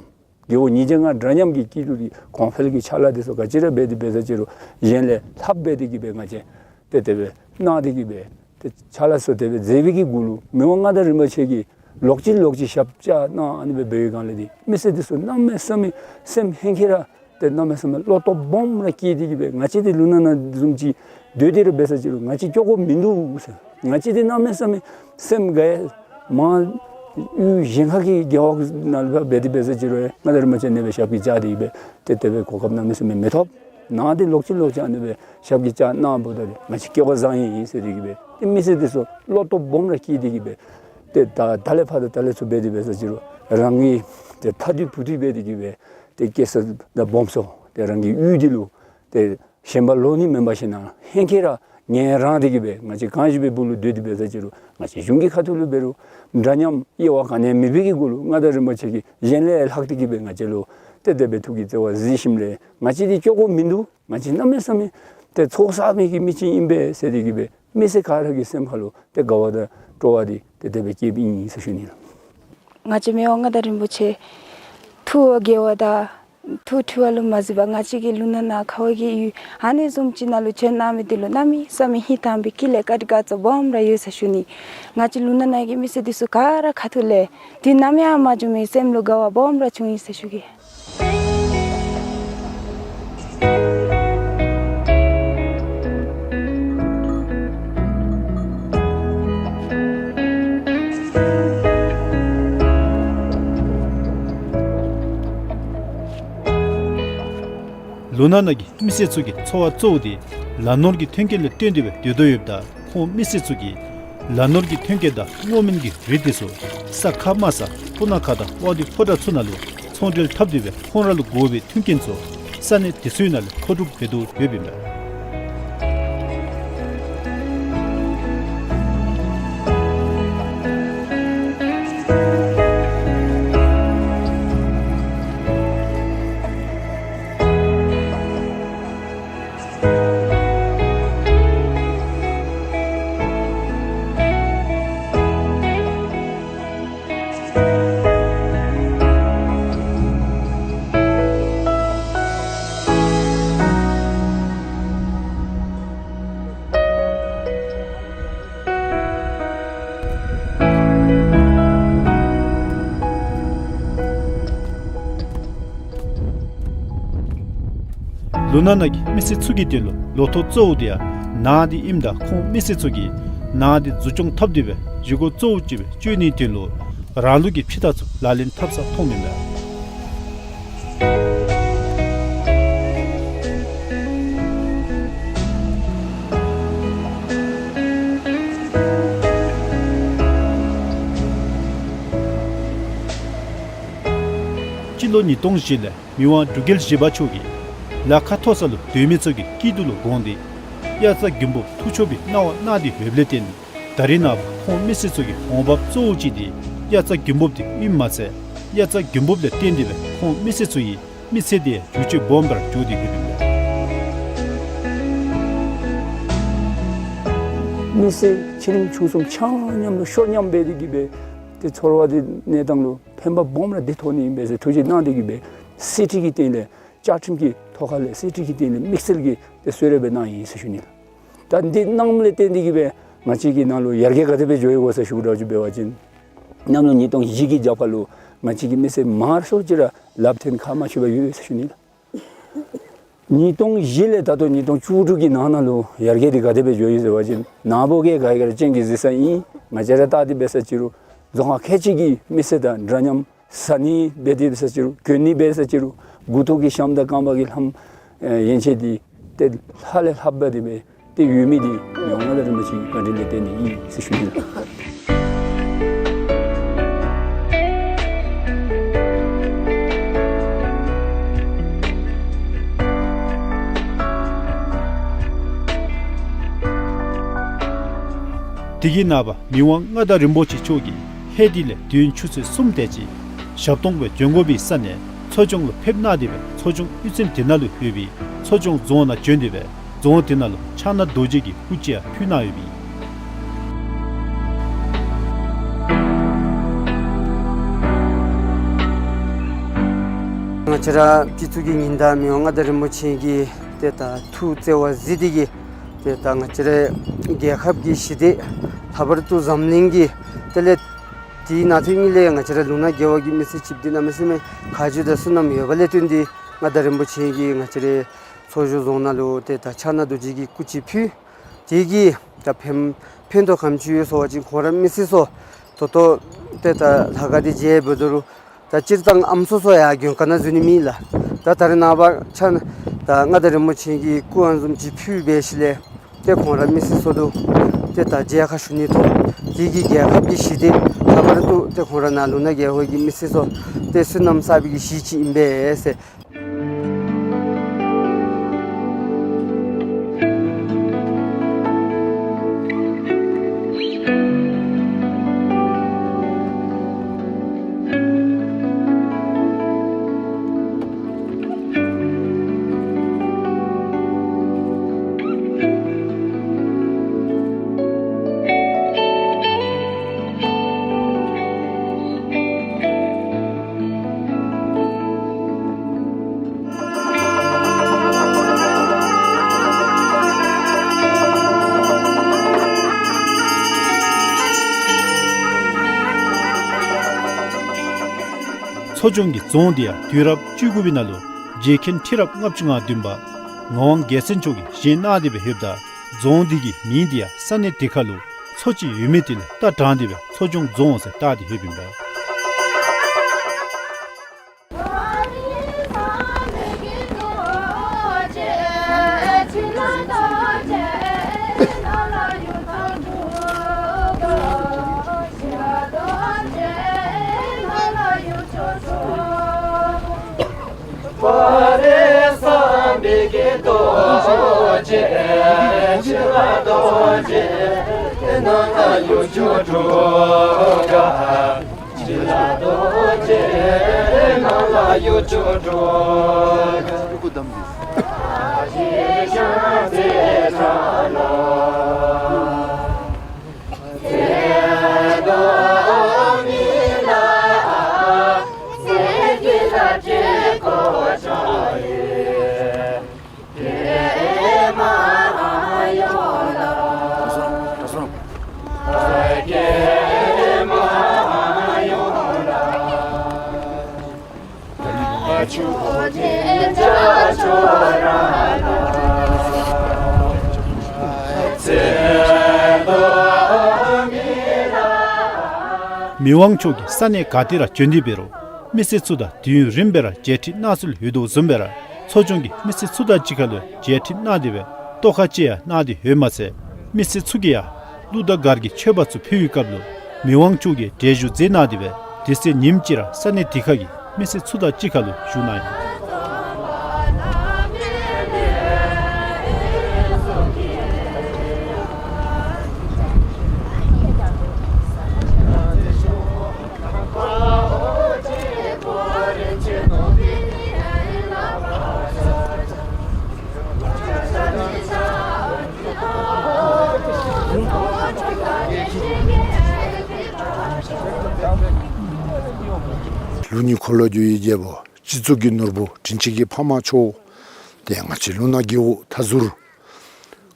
རྒེད་འོག་ཉིས་བརྒྱ་ལྔ་འདྲ་མཉམ་གྱི་སྐྱིད་སྡུག་འདི་གོང་འཕེལ་གྱི་ཕྱག་ལཱ་འདི་ཚུ་ག་ཅི་ར་འབད་དེ་འབད་ས་ཅི་རུང་གཞན་ལས་ལྷགཔ་འབད་དེ་གི་སྦེ་ང་བཅས་ཏེ་དེ་སྦེ་གནང་སྟེ་གི་སྦེ་ཏེ་ཕྱག་ལཱ་ཚུ་དེ་སྦེ་མཛད་པའི་གི་གུ་ལུ་མི་དབང་མངའ་བདག་རིན་པོ་ཆེ་གིས་ལོག་ཅི་ལོག་ཅི་ཞབས་བཅགས་གནང་ཨ་ནི་སྦེ་འབད་བའི་སྒང་ལས་འདི་མི་སེར་འདི་ཚུ་གནམ་མེད་ས་མེད་སེམས་ཧེང་སྐལ་ར་ཏེ་གནམ་མེད་ས་མེད་བློ་སྟོབས་སྦོམ་ར་སྐྱེས་ཏེ་གི་སྦེ་ང་བཅས་འདི་ལུང་ནག་ནང་བཟུམ་ཅིག་སྡོད་དེ་ར་འབད་ས་ཅི་རུང་ང་བཅས་སྐྱོ་དགོཔ་མིན་འདུག་ཟེར། ང་བཅས་འདི་གནམ་མེད་ས་མེད་སེམས་དགའ་ཡི། མར་ཡུལ་གཞན་ཁ་གི་རྒེད་འོག་ནང་ལུ་འབད་དེ་འབད་ས་ཅི་རུང་མངའ་བདག་རིན་པོ་ཆེ་ཨ་ནི་སྦེ་ཞབས་ཀྱིས་བཅགས་ཏེ་གི་སྦེ་ཏེ་དེ་སྦེ་གོ་སྐབས་གནམ་མེད་ས་མེད་མི་ཐོབ། ནཱ་འདི་ལོག་ཅི་ལོག་ཅི་ཨ་ནི་སྦེ་ཞབས་ཀྱིས་བཅགས་གནངམ་ད་འདི་ང་བཅས་སྐྱེ་བ་བཟང་ཡི་ཟེར་ཏེ་གི་སྦེ་ཏེ་མི་སེར་འདི་ཚུ་བློ་སྟོབས་སྦོམ་ར་སྐྱེས་ཏེ་གི་སྦེ་ཏེ་ད་ད་ལས་ཕར་ད་ད་ལས་ཚུར་འབད་དེ་འབད་ས་ཅི་རུང་རང་གི་ཏེ་ཕ་ཏི་བུ་ཏི་འབད་དེ་གི་སྦེ་ཏེ་སྐྱེ་ས་དང་སྦོམ་ས་ཏེ་རང་གི་ཡུལ་འདི་ལུ་ཏེ་ཞེན་པ་ལོག་ནི་མེན་པར་ཞིན་ན་ཧེང་སྐལ་ར་ངལ་རངས་ཏེ་གི་སྦེ་ང་བཅས་གང་ཞིག་པའི་སྦུག་ལུ་སྡོད་དེ་འབད་ས་ཅི་རུང་ང་བཅས་གཞུང་གི་ཁ་ཐུག་ལུ་འབད་རུང་འདྲ་མཉམ་དབྱེ་བ་ག་ནི་ཡང་མེད་པའི་གི་གུ་ལུ་མངའ་བདག་རིན་པོ་ཆེ་གིས་གཞན་ལས་ལྷག་སྟེ་གི་སྦེ་ང་བཅས་ལུ་ཏེ་དེ་སྦེ་ཐུགས་ཀྱི་བརྩེ་བ་གཟིགས་ཞིནམ་ལས་ང་བཅས་འདི་སྐྱོ་དགོཔ་མིན་འདུག། ང་བཅས་གནམ་མེད་ས་མེད་ཏེ་ཚོགས་བསགས་མི་གི་མི་ཅིག་ཨིན་པས་ཟེར་ཏེ་གི་སྦེ་མི་སེར་ག་ར་གི་སེམས་ཁ་ལུ་ཏེ་དགའ་བ་དང་སྤྲོ་བ་འདི་ཏེ་དེ་སྦེ་སྐྱེསཔ་ཨིན་ཟེར་ཞུ་ནི་ལགས། ང་བཅས་མི་དབང་མངའ་བདག་རིན་པོ་ཆེ་ཐུགས་དགྱེས་པ་དང་ཐུགས་ཁྲོ་བ་ལུ་མ་གཟིགས་པར་ང་བཅས་ཀྱི་ལུང་ནག་ནང་ཁ་བ་གི་ཡུལ་ཨ་ནི་བཟུམ་ཅིག་ནང་ལུ་བྱོན་གནང་མི་འདི་ལུ་གནམ་མེད་ས་མེད་ཧིང་དྭངས་པའི་དཀྱིལ་ལས་བཀའ་དྲིན་དགའ་ཚོར་སྦོམ་ར་ཡོད་ཟེར་ཞུ་ནི། ང་བཅས་ལུང་ནག་ནང་གི་མི་སེར་འདི་ཚུ་ག་ར་ཁ་ཐུག་ལས་དུས་ནམ་ཡང་མ་བྱུང་མི་སེམས་ལུ་དགའ་བ་སྦོམ་ར་བྱུང་ཡི་ཟེར་ཞུ་གེ། ལུང་ནག་ནང་གི་མི་སེར་ཚུ་གི་འཚོ་བ་གཙོ་བོ་དེ་ལ་ནོར་གྱི་ཐོན་སྐྱེད་ལུ་བརྟེན་ཏེ་སྦེ་སྡོད་དོ་ཡོདཔ་ད་ཁོང་མི་སེར་ཚུ་གིས་ལ་ནོར་གྱི་ཐོན་སྐྱེད་དང་སྔོ་སྨན་གྱི་རིགས་དེ་ཚུ་ས་ཁ་དམའ་ས་སྤུ་ན་ཁ་དང་དབང་འདུས་ཕོ་བྲང་ཚུ་ནང་ལུ་ཚོང་འབྲེལ་འཐབ་སྟེ་སྦེ་ཁོང་ར་ལུ་དགོ་པའི་མཐུན་རྐྱེན་ཚུ་ས་གནས་དེ་ཚུའི་ནང་ལས་མཁོ་སྒྲུབ་འབད་དོ་ཡོདཔ་ཨིན་པས། ལུང་ནག་ནང་གི་མི་སེར་ཚུ་གི་དོན་ལུ་ལོ་ཐོག་གཙོ་བོ་དེ་ཡང་ནཱ་འདི་ཨིནམ་ད་ཁོང་མི་སེར་ཚུ་གིས་ནཱ་འདི་འཛུགས་སྐྱོང་འཐབ་སྟེ་སྦེ་བཞེས་སྒོ་གཙོ་བོ་ཅིག་སྦེ་སྤྱོད་ནིའི་དོན་ལུ་རང་ལུགས་ཀྱི་ཕྱི་ཐག་ཚུ་ལག་ལེན་འཐབ་ས་མཐོངམ་ཨིན་པས། སྤྱི་ལོ་ཉིས་སྟོང་བཞི་ལས་མི་དབང་འབྲུག་རྒྱལ་བཞི་པ་མཆོག་གིས་ལ་ཁ་མཐོ་ས་ལུ་སྡོད་མི་ཚུ་གི་སྐྱིད་སྡུག་ལུ་དགོངས་ཏེ་དབྱར་རྩྭ་དགུན་འབུབ་ཐུགས་མཆོག་པའི་གནང་བ་གནང་སྟེ་ཡོདཔ་ལས་བརྟེན་ད་རེས་ནངས་པ་ཁོང་མི་སེར་ཚུ་གི་འོང་འབབ་གཙོ་བོ་ཅིག་དེ་དབྱར་རྩྭ་དགུན་འབུབ་དེ་ཨིནམ་མ་ཚད་དབྱར་རྩྭ་དགུན་འབུབ་ལས་བརྟེན་ཏེ་སྦེ་ཁོང་མི་སེར་ཚུ་གི་མི་ཚེ་དེ་ཡང་འགྱུར་བཅོས་སྦོམ་སྦེ་ར་འགྱོ་སྟེ་ཡོདཔ་ཨིན་པས། མི་སེར་ཆེ་འབྲིང་ཆུང་གསུམ་ཆ་མཉམ་ལུ་ཤོ་མཉམ་འབད་དེ་གི་སྦེ་ཏེ་ཚོར་བ་དེ་གནས་སྟངས་ལུ་ཕན་པ་སྦོམ་ར་དེ་ཐོགས་ནི་ཨིན་པས་ཟེར་ཐུགས་རྗེ་གནང་སྟེ་གི་སྦེ་གསེར་ཁྲི་གི་སྟེང་ལས་བཅའ་ཁྲིམས་ཀྱི་ཐོག་ཁ་ལས་གསེར་ཁྲི་གི་སྟེང་ལས་དམིགས་བསལ་གྱི་ཏེ་གསོལ་རས་སྦེ་གནང་ཡི་ཟེར་ཞུ་ནི་ལགས། ད་འདི་གནངམ་ལས་བརྟེན་ཏེ་གི་སྦེ་ང་བཅས་ཀྱི་ནང་ལུ་ཡར་རྒྱས་ག་དེ་སྦེ་འགྱོ་ཡི་གོ་ཟེར་ཞུ་དགོཔ་འདྲཝ་ཅིག་འབད་བ་ཅིན་གནམ་ལོ་ཉིས་སྟོང་བཞི་གི་རྒྱབ་ཁ་ལུ་ང་བཅས་ཀྱི་མི་སེར་མང་ཤོས་ཅིག་ར་ལགཔ་འཐེན་ཁ་མ་ཕྱེ་བར་ཡོད་ཟེར་ཞུ་ནི་ལགས། ཉིས་སྟོང་བཞི་ལས་ད་ལྟོ་ཉིས་སྟོང་བཅུ་དྲུག་གི་ནང་ན་ལུ་ཡར་རྒྱས་འདི་ག་དེ་སྦེ་འགྱོ་ཡི་ཟེར་བ་ཅིན་ནཱ་བུ་གིས་ག་ར་གིས་ར་སྤྱན་གྱིས་གཟིགས་ས་ཨིན། ང་བཅས་ར་བལྟ་སྟེ་འབད་ས་ཅི་རུང་རྫོང་ཁག་ཁལ་གཅིག་གི་མི་སེར་དང་འདྲ་མཉམ་བཟའ་ནི་འབད་དེ་འབད་ས་ཅི་རུང་གྱོན་ནི་འབད་ས་ཅི་རུང་མགུ་ཏོ་གི་ཞྭམོ་དང་རྐངམ་གི་ལྷམ་ཨེ་ཡན་ཆད་འདི་ཏེ་ལྷག་ལས་ལྷག་པ་དེ་སྦེ་ཏེ་ཡོད་མི་འདི་མི་དབང་མངའ་བདག་རིན་པོ་ཆེའི་བཀའ་དྲིན་ལས་བརྟེན་ཏེ་ཨིན་ཟེར་ཞུ་ནི་ལགས། དེ་གི་ནངས་པ་མི་དབང་མངའ་བདག་རིན་པོ་ཆེ་མཆོག་གིས་ཧེ་དེ་ལས་དུས་ཡུན་ཆུ་ཚོད་གསུམ་དེ་ཅིག་ཞབས་སྟོང་སྦེ་འབྱོན་དགོ་པའི་ས་གནས་མཚོ་ལྗོངས་ལུ་ཕེབས་གནང་སྟེ་སྦེ་མཚོ་ལྗོངས་གཡུས་ཚན་དེ་ནང་ལུ་ཡོད་པའི་མཚོ་ལྗོངས་རྫོང་ནང་བྱོན་ཏེ་སྦེ་རྫོང་དེ་ནང་ལུ་ཕྱག་ན་རྡོ་རྗེ་གི་སྐུ་ཅིག་ཡང་ཕུལ་གནང་ཡོདཔ་ཨིན། ང་བཅས་ར་སྤྱི་གཙུག་གི་ཉི་ཟླ་མི་དབང་མངའ་བདག་རིན་པོ་ཆེ་གིས་ཏེ་ད་ཐུགས་བརྩེ་བ་གཟིགས་ཏེ་གིས་ཏེ་ད་ང་བཅས་རའི་རྒྱལ་ཁབ་ཀྱི་ཞི་བདེ་ལྷག་པར་དུ་འཛམ་གླིང་གི་དེ་ལས་དེའི་ནང་དོན་ཉིད་ལས་ང་བཅས་ར་ལུང་ནག་རྒེད་འོག་གི་མི་སེར་ཅིག་འདི་གནམ་མེད་ས་མེད་ཁ་རྗེ་དང་བསོད་ནམས་ཡོད་པ་ལས་བརྟེན་ཏེ་མངའ་བདག་རིན་པོ་ཆེ་གིས་ང་བཅས་རའི་མཚོ་ལྗོངས་རྫོང་ནང་ལུ་ཏེ་ད་ཕྱག་ན་རྡོ་རྗེ་གི་སྐུ་ཅིག་ཕུལ། དེ་གིས་ད་ཕན་ཕན་ཐོགས་ག་དེམ་ཅིག་ཡོད་ཟེར་བ་ཅིན་ཁོང་ར་མི་སེར་ཚུ་ད་ལྟོ་ཏེ་ད་ལྷ་ཁང་འདི་མཇལ་འབདཝ་ད་ལུ་ད་སྤྱིར་བཏང་ཨམ་སྲུ་ཚུ་ཡང་མགོན་ཁང་ནང་འཛུལ་ནི་མེད་ལགས། ད་ད་རེས་ནངས་པ་ཕྱག་ན་ད་མངའ་བདག་རིན་པོ་ཆེ་གི་སྐུ་ཨ་ནི་བཟུམ་ཅིག་ཕུལ་འབད་ཞིནམ་ལས་ཏེ་ཁོང་ར་མི་སེར་ཚུ་ལུ་ཏེ་ད་མཇལ་ཁ་ཞུ་ནི་ཐོབ། དེ་གིས་རྒྱལ་ཁབ་ཀྱི་ཞི་བདེ་ལྷག་པར་དུ་ཏེ་ཁོང་ར་ནཱ་ལུང་ནག་རྒེད་འོག་གི་མི་སེར་ཚུ་ཏེ་བསོད་ནམས་བསགས་པའི་གི་གཞི་ཅིག་ཨིན་པས་ཟེར། མཚོ་ལྗོངས་ཀྱི་རྫོང་འདི་ཡང་དུས་རབས་བཅུ་དགུ་པའི་ནང་ལུ་རྗེ་མཁན་ཁྲི་རབས་ལྔ་བཅུ་ང་བདུན་པ་ངག་དབང་རྒྱལ་མཚན་མཆོག་གིས་བཞེངས་གནང་སྟེ་སྦེ་ཡོདཔ་ད་རྫོང་འདི་གི་མིང་འདི་ཡང་ས་གནས་དེ་ཁར་ལུ་མཚོ་ཅིག་ཡོད་མི་དེ་ལས་རྟ་དྲངས་ཏེ་སྦེ་མཚོ་ལྗོངས་རྫོང་ཟེར་བཏགས་ཏེ་ཡོདཔ་ཨིན་པས། མི་དབང་མཆོག་གིས་ས་གནས་ག་ཏེ་ར་བྱོན་ཏེ་འབད་རུང་མི་སེར་ཚུ་དང་དུས་ཡུན་རིངམོ་སྦེ་ར་མཇལ་འཕྲད་གནང་སྲོལ་ཡོད་དོ་བཟུམ་སྦེ་ར་མཚོ་ལྗོངས་ཀྱི་མི་སེར་ཚུ་དང་གཅིག་ཁར་ལུ་མཇལ་འཕྲད་གནང་སྟེ་སྦེ་ཏོག་ཁ་ཅིག་ཡང་གནང་སྟེ་ཡོདཔ་མ་ཚད་མི་སེར་ཚུ་གིས་ཡང་གླུ་དང་གར་གྱི་མཆོད་པ་ཚུ་ཕུལ་བའི་སྐབས་ལུ་མི་དབང་མཆོག་གིས་གྲལ་བཞུགས་མཛད་གནང་སྟེ་སྦེ་དེ་ཚེ་ཉིནམ་གཅིག་ར་ས་གནས་དེ་ཁ་གི་མི་སེར་ཚུ་དང་གཅིག་ཁར་ལུ་བཞུགས་གནང་ཡི། ལུགས་གཉིས་འཁོར་ལོ་བསྒྱུར་བའི་རྒྱལ་པོ་སྤྱི་གཙུག་གི་ནོར་བུ་དྲིན་ཅན་གྱི་ཕ་མ་མཆོག། ཏེ་ང་བཅས་ལུང་ནག་རྒེད་འོག་མཐའ་ཟུར་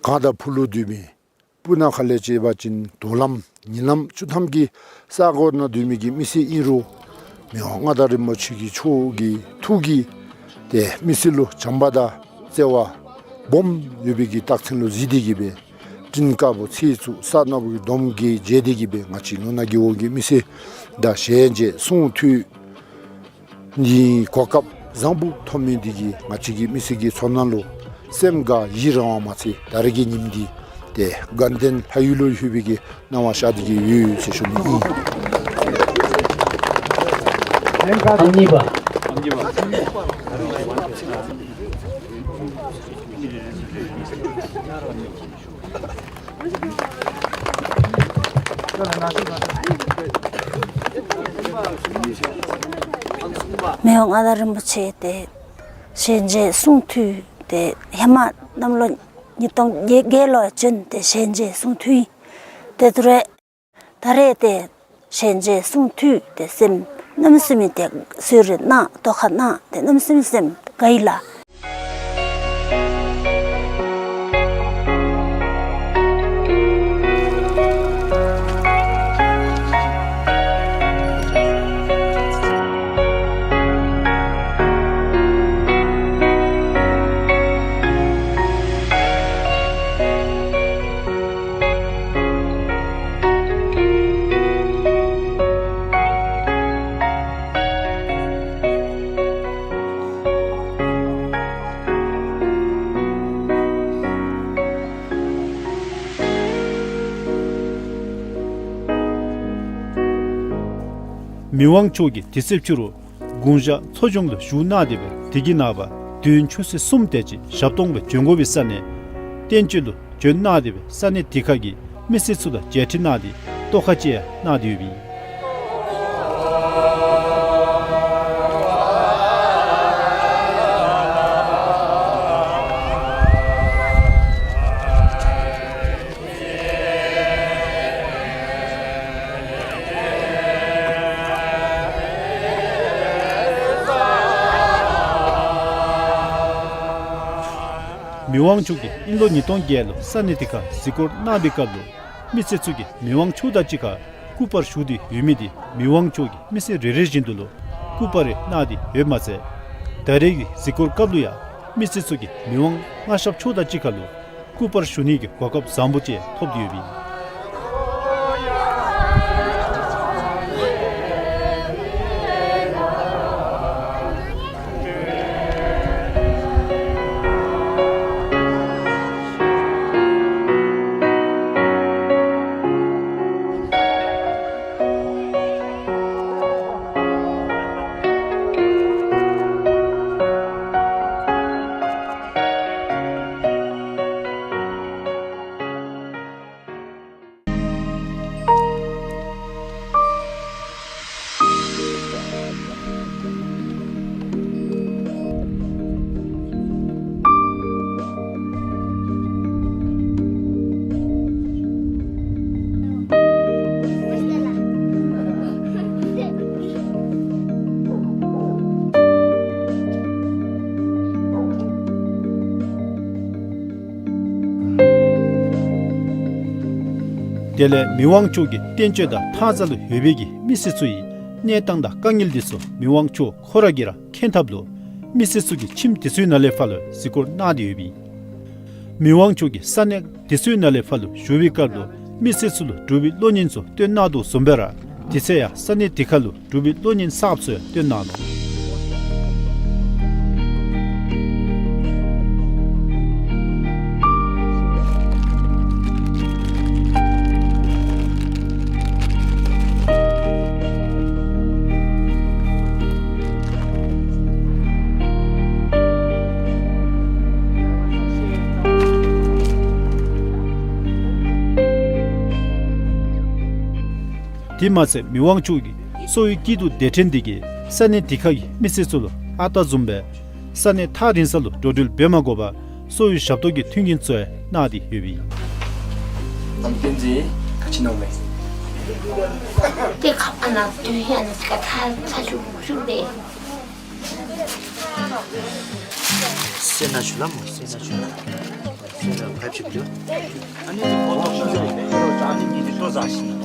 གངས་དང་ཕུ་ལུ་སྡོད་མི་སྤུ་ན་ཁ་ལས་བཅད་པ་ཅིན་དོ་ལམ་ཉིན་ལམ་བཅུ་ཐམ་གྱི་ས་གོ་ནང་སྡོད་མི་གི་མི་སེར་ཨིན་རུང་མི་དབང་མངའ་བདག་རིན་པོ་ཆེ་གི་མཆོག་གི་ཐུགས་ཀྱིས་ཏེ་མི་སེར་ལུ་བྱམས་པ་དང་བརྩེ་བ་སྦོམ་ཡོད་པའི་གི་རྟགས་མཚན་ལུ་གཟིགས་ཏེ་གིས་སྦེ་སྤྲིན་དཀར་པོ་ཚེས་བཙུགས་ས་ནག་པོ་གི་འདོམ་གྱིས་མཇལ་ཏེ་གིས་སྦེ་ང་བཅས་ལུང་ནག་རྒེད་འོག་གི་མི་སེར་དང་ཞལ་མཇལ་གསུང་ཐོས་ནི་གོ་སྐབས་བཟང་པོ་ཐོབ་མི་འདི་གིས་ང་བཅས་ཀྱི་མི་སེར་གྱི་ཚོར་སྣང་ལུ་སེམས་དགའ་ཡི་རངས་པ་མ་ཚད་ད་རེས་ཀྱི་ཉིནམ་འདི་ཏེ་དགའ་ལྡན་ལྷ་ཡུལ་ལུ་ལྷོད་པའི་གི་སྣང་བ་ཤར་ཏེ་གིས་ཡོད་ཟེར་ཞུ་ནི་ཨིན། ཨ་ནི་གཉིས་པ། ཨ་ནི་གཉིས་པ། ལུགས་གཉིས་འཁོར་ལོ་བསྒྱུར་བའི་རྒྱལ་པོ་སྤྱི་གཙུག་གི་ནོར་བུ་དྲིན་ཅན་གྱི་ཕ་མ་མཆོག། མི་དབང་མངའ་བདག་རིན་པོ་ཆེ་ཏེ་ཞལ་མཇལ་གསུང་ཐོས་ཏེ་ཧེ་མ་གནམ་ལོ་ཉིས་སྟོང་བརྒྱད་ལོ་བྱོན་ཏེ་ཞལ་མཇལ་གསུང་ཐོས་ཡི། ཏེ་དེ་རེ་ད་རེས་ཏེ་ཞལ་མཇལ་གསུང་ཐོས་ཏེ་སེམས་གནམ་མེད་ས་མེད་ཏེ་གསོལ་རས་གནང་ཏོག་ཁ་གནང་ཏེ་གནམ་མེད་ས་མེད་སེམས་དགའ་ཡི་ལགས། མི་དབང་མཆོག་གིས་དེ་ཚེ་ཕྱི་རུ་དགུང་ཞག་མཚོ་ལྗོངས་ལུ་བཞུགས་གནང་སྟེ་སྦེ་དེ་གི་ནངས་པ་དུས་ཡུན་ཆུ་ཚོད་གསུམ་དེ་ཅིག་ཞབས་ཏོག་སྦེ་བྱོན་དགོ་པའི་ས་གནས་བསྟན་བཅོས་ལུ་བྱོན་གནང་སྟེ་སྦེ་ས་གནས་དེ་ཁ་གི་མི་སེར་ཚུ་དང་མཇལ་འཕྲད་གནང་སྟེ་ཏོག་ཁ་ཅིག་ཡང་གནང་སྟེ་ཡོདཔ་ཨིན། མི་དབང་མཆོག་གིས་དབྱིན་ལོ་ཉིས་སྟོང་བརྒྱད་ལུ་ས་གནས་དེ་ཁར་གཟིགས་སྐོར་གནང་བའི་སྐབས་ལུ་མི་སེར་ཚུ་གིས་མི་དབང་མཆོག་དང་གཅིག་ཁར་སྐུ་པར་ཞུ་སྟེ་ཡོད་མི་དེ་མི་དབང་མཆོག་གིས་མི་སེར་རེ་རེ་བཞིན་དུ་ལུ་སྐུ་པར་རེ་གནང་སྟེ་ཡོདཔ་མ་ཚད་ད་རེས་ཀྱི་གཟིགས་སྐོར་སྐབས་ལུ་ཡང་མི་སེར་ཚུ་གིས་མི་དབང་མངའ་ཞབས་མཆོག་དང་གཅིག་ཁར་ལུ་སྐུ་པར་ཞུ་ནི་གི་གོ་སྐབས་བཟང་པོ་ཅིག་ཐོབ་སྟེ་ཡོདཔ་ཨིན། དེ་ལས་མི་དབང་མཆོག་གི་བསྟན་བཅོས་དང་ཐང་རྩ་ལུ་ཡོད་པའི་གི་མི་སེར་ཚུ་ཡི་གནས་སྟངས་དང་དཀའ་ངལ་འདི་ཚུ་མི་དབང་མཆོག་ཁོ་ར་གིས་ར་མཁྱེན་ཐབས་ལུ་མི་སེར་ཚུ་གི་ཁྱིམ་དེ་ཚུའི་ནང་ལས་ཕར་ལུ་གཟིགས་སྐོར་གནང་སྟེ་ཡོདཔ་ཨིན། མི་དབང་མཆོག་གིས་ས་གནས་དེ་ཚུའི་ནང་ལས་ཕར་ལུ་བཞུགས་པའི་སྐབས་ལུ་མི་སེར་ཚུ་ལུ་འབྲུག་པའི་གློག་བརྙན་ཚུ་སྟོན་གནང་དོ་བཟུམ་སྦེ་ར་དེ་ཚེ་ཡང་ས་གནས་དེ་ཁར་ལུ་འབྲུག་པའི་གློག་བརྙན་གསརཔ་ཚུ་ཡང་སྟོན་གནང་ནུག། དེ་མ་ཚད་མི་དབང་མཆོག་གིས་གསོ་བའི་སྐྱིད་སྡུག་སྡེ་ཕྲན་འདི་གིས་ས་གནས་དེ་ཁ་གི་མི་སེར་ཚུ་ལུ་ཨ་རྟག་བཟུམ་སྦེ་ས་གནས་ཐག་རིང་ས་ལུ་འགྲོ་འགྲུལ་འབད་མ་དགོ་པར་གསོ་བའི་ཞབས་ཏོག་གི་མཐུན་རྐྱེན་ཚུ་ཡང་གནང་སྟེ་ཡོདཔ་ཨིན། ནམ་རྒྱུན་གྱི་ག་ཅི་ནོར་མས། དེ་ཁ་པར་ནང་དོན་ཡང་ནི་ཀ་ཐ་ཚ་ཞུ་ཞུ་དེ། སེ་ན་ཞུ་ལ་མོ་སེ་ན་ཞུ་ལ། སེ་ན་ཕའིབ་ཞིག་ལུ། ཨ་ནི་ཏོ་ཏོ་ཟ་ཞིག་ཨ་ནི་ཏོ་ཏོ་ཟ་ཞིག།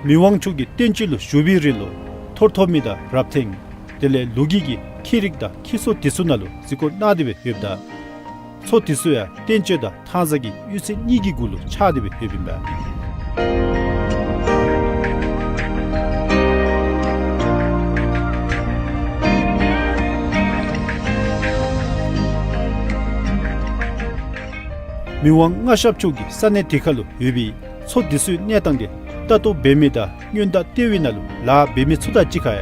མི་དབང་མཆོག་གི་བསྟན་བཅོས་ལུ་བཞུགས་པའི་རིང་ལུ་ཐོར་ཐོར་མི་དང་རབ་ཐེངས་དེ་ལས་ལུག་གི་གི་ཁྱི་རིགས་དང་ཁྱི་སོ་དེ་ཚུ་ནང་ལུ་གཟིགས་སྐོར་གནང་སྟེ་སྦེ་ཡོདཔ་ད། མཚོ་དེ་ཚུ་ཡང་བསྟན་བཅོས་དང་ཐང་རྩ་གི་གཡུས་ཚན་གཉིས་ཀྱི་གུ་ལུ་ཆགས་ཏེ་སྦེ་ཡོདཔ་ཨིན་པས། མི་དབང་མངའ་ཞབས་མཆོག་གིས་ས་གནས་དེ་ཁར་ལུ་ཡོད་པའི་མཚོ་དེ་ཚུའི་གནས་སྟངས་དེ་ལྟ་རྟོག་འབད་མི་དང་སྔོན་བརྡ་སྟེར་བའི་ནང་ལུ་ལཱ་འབད་མི་ཚུ་དང་གཅིག་ཁར་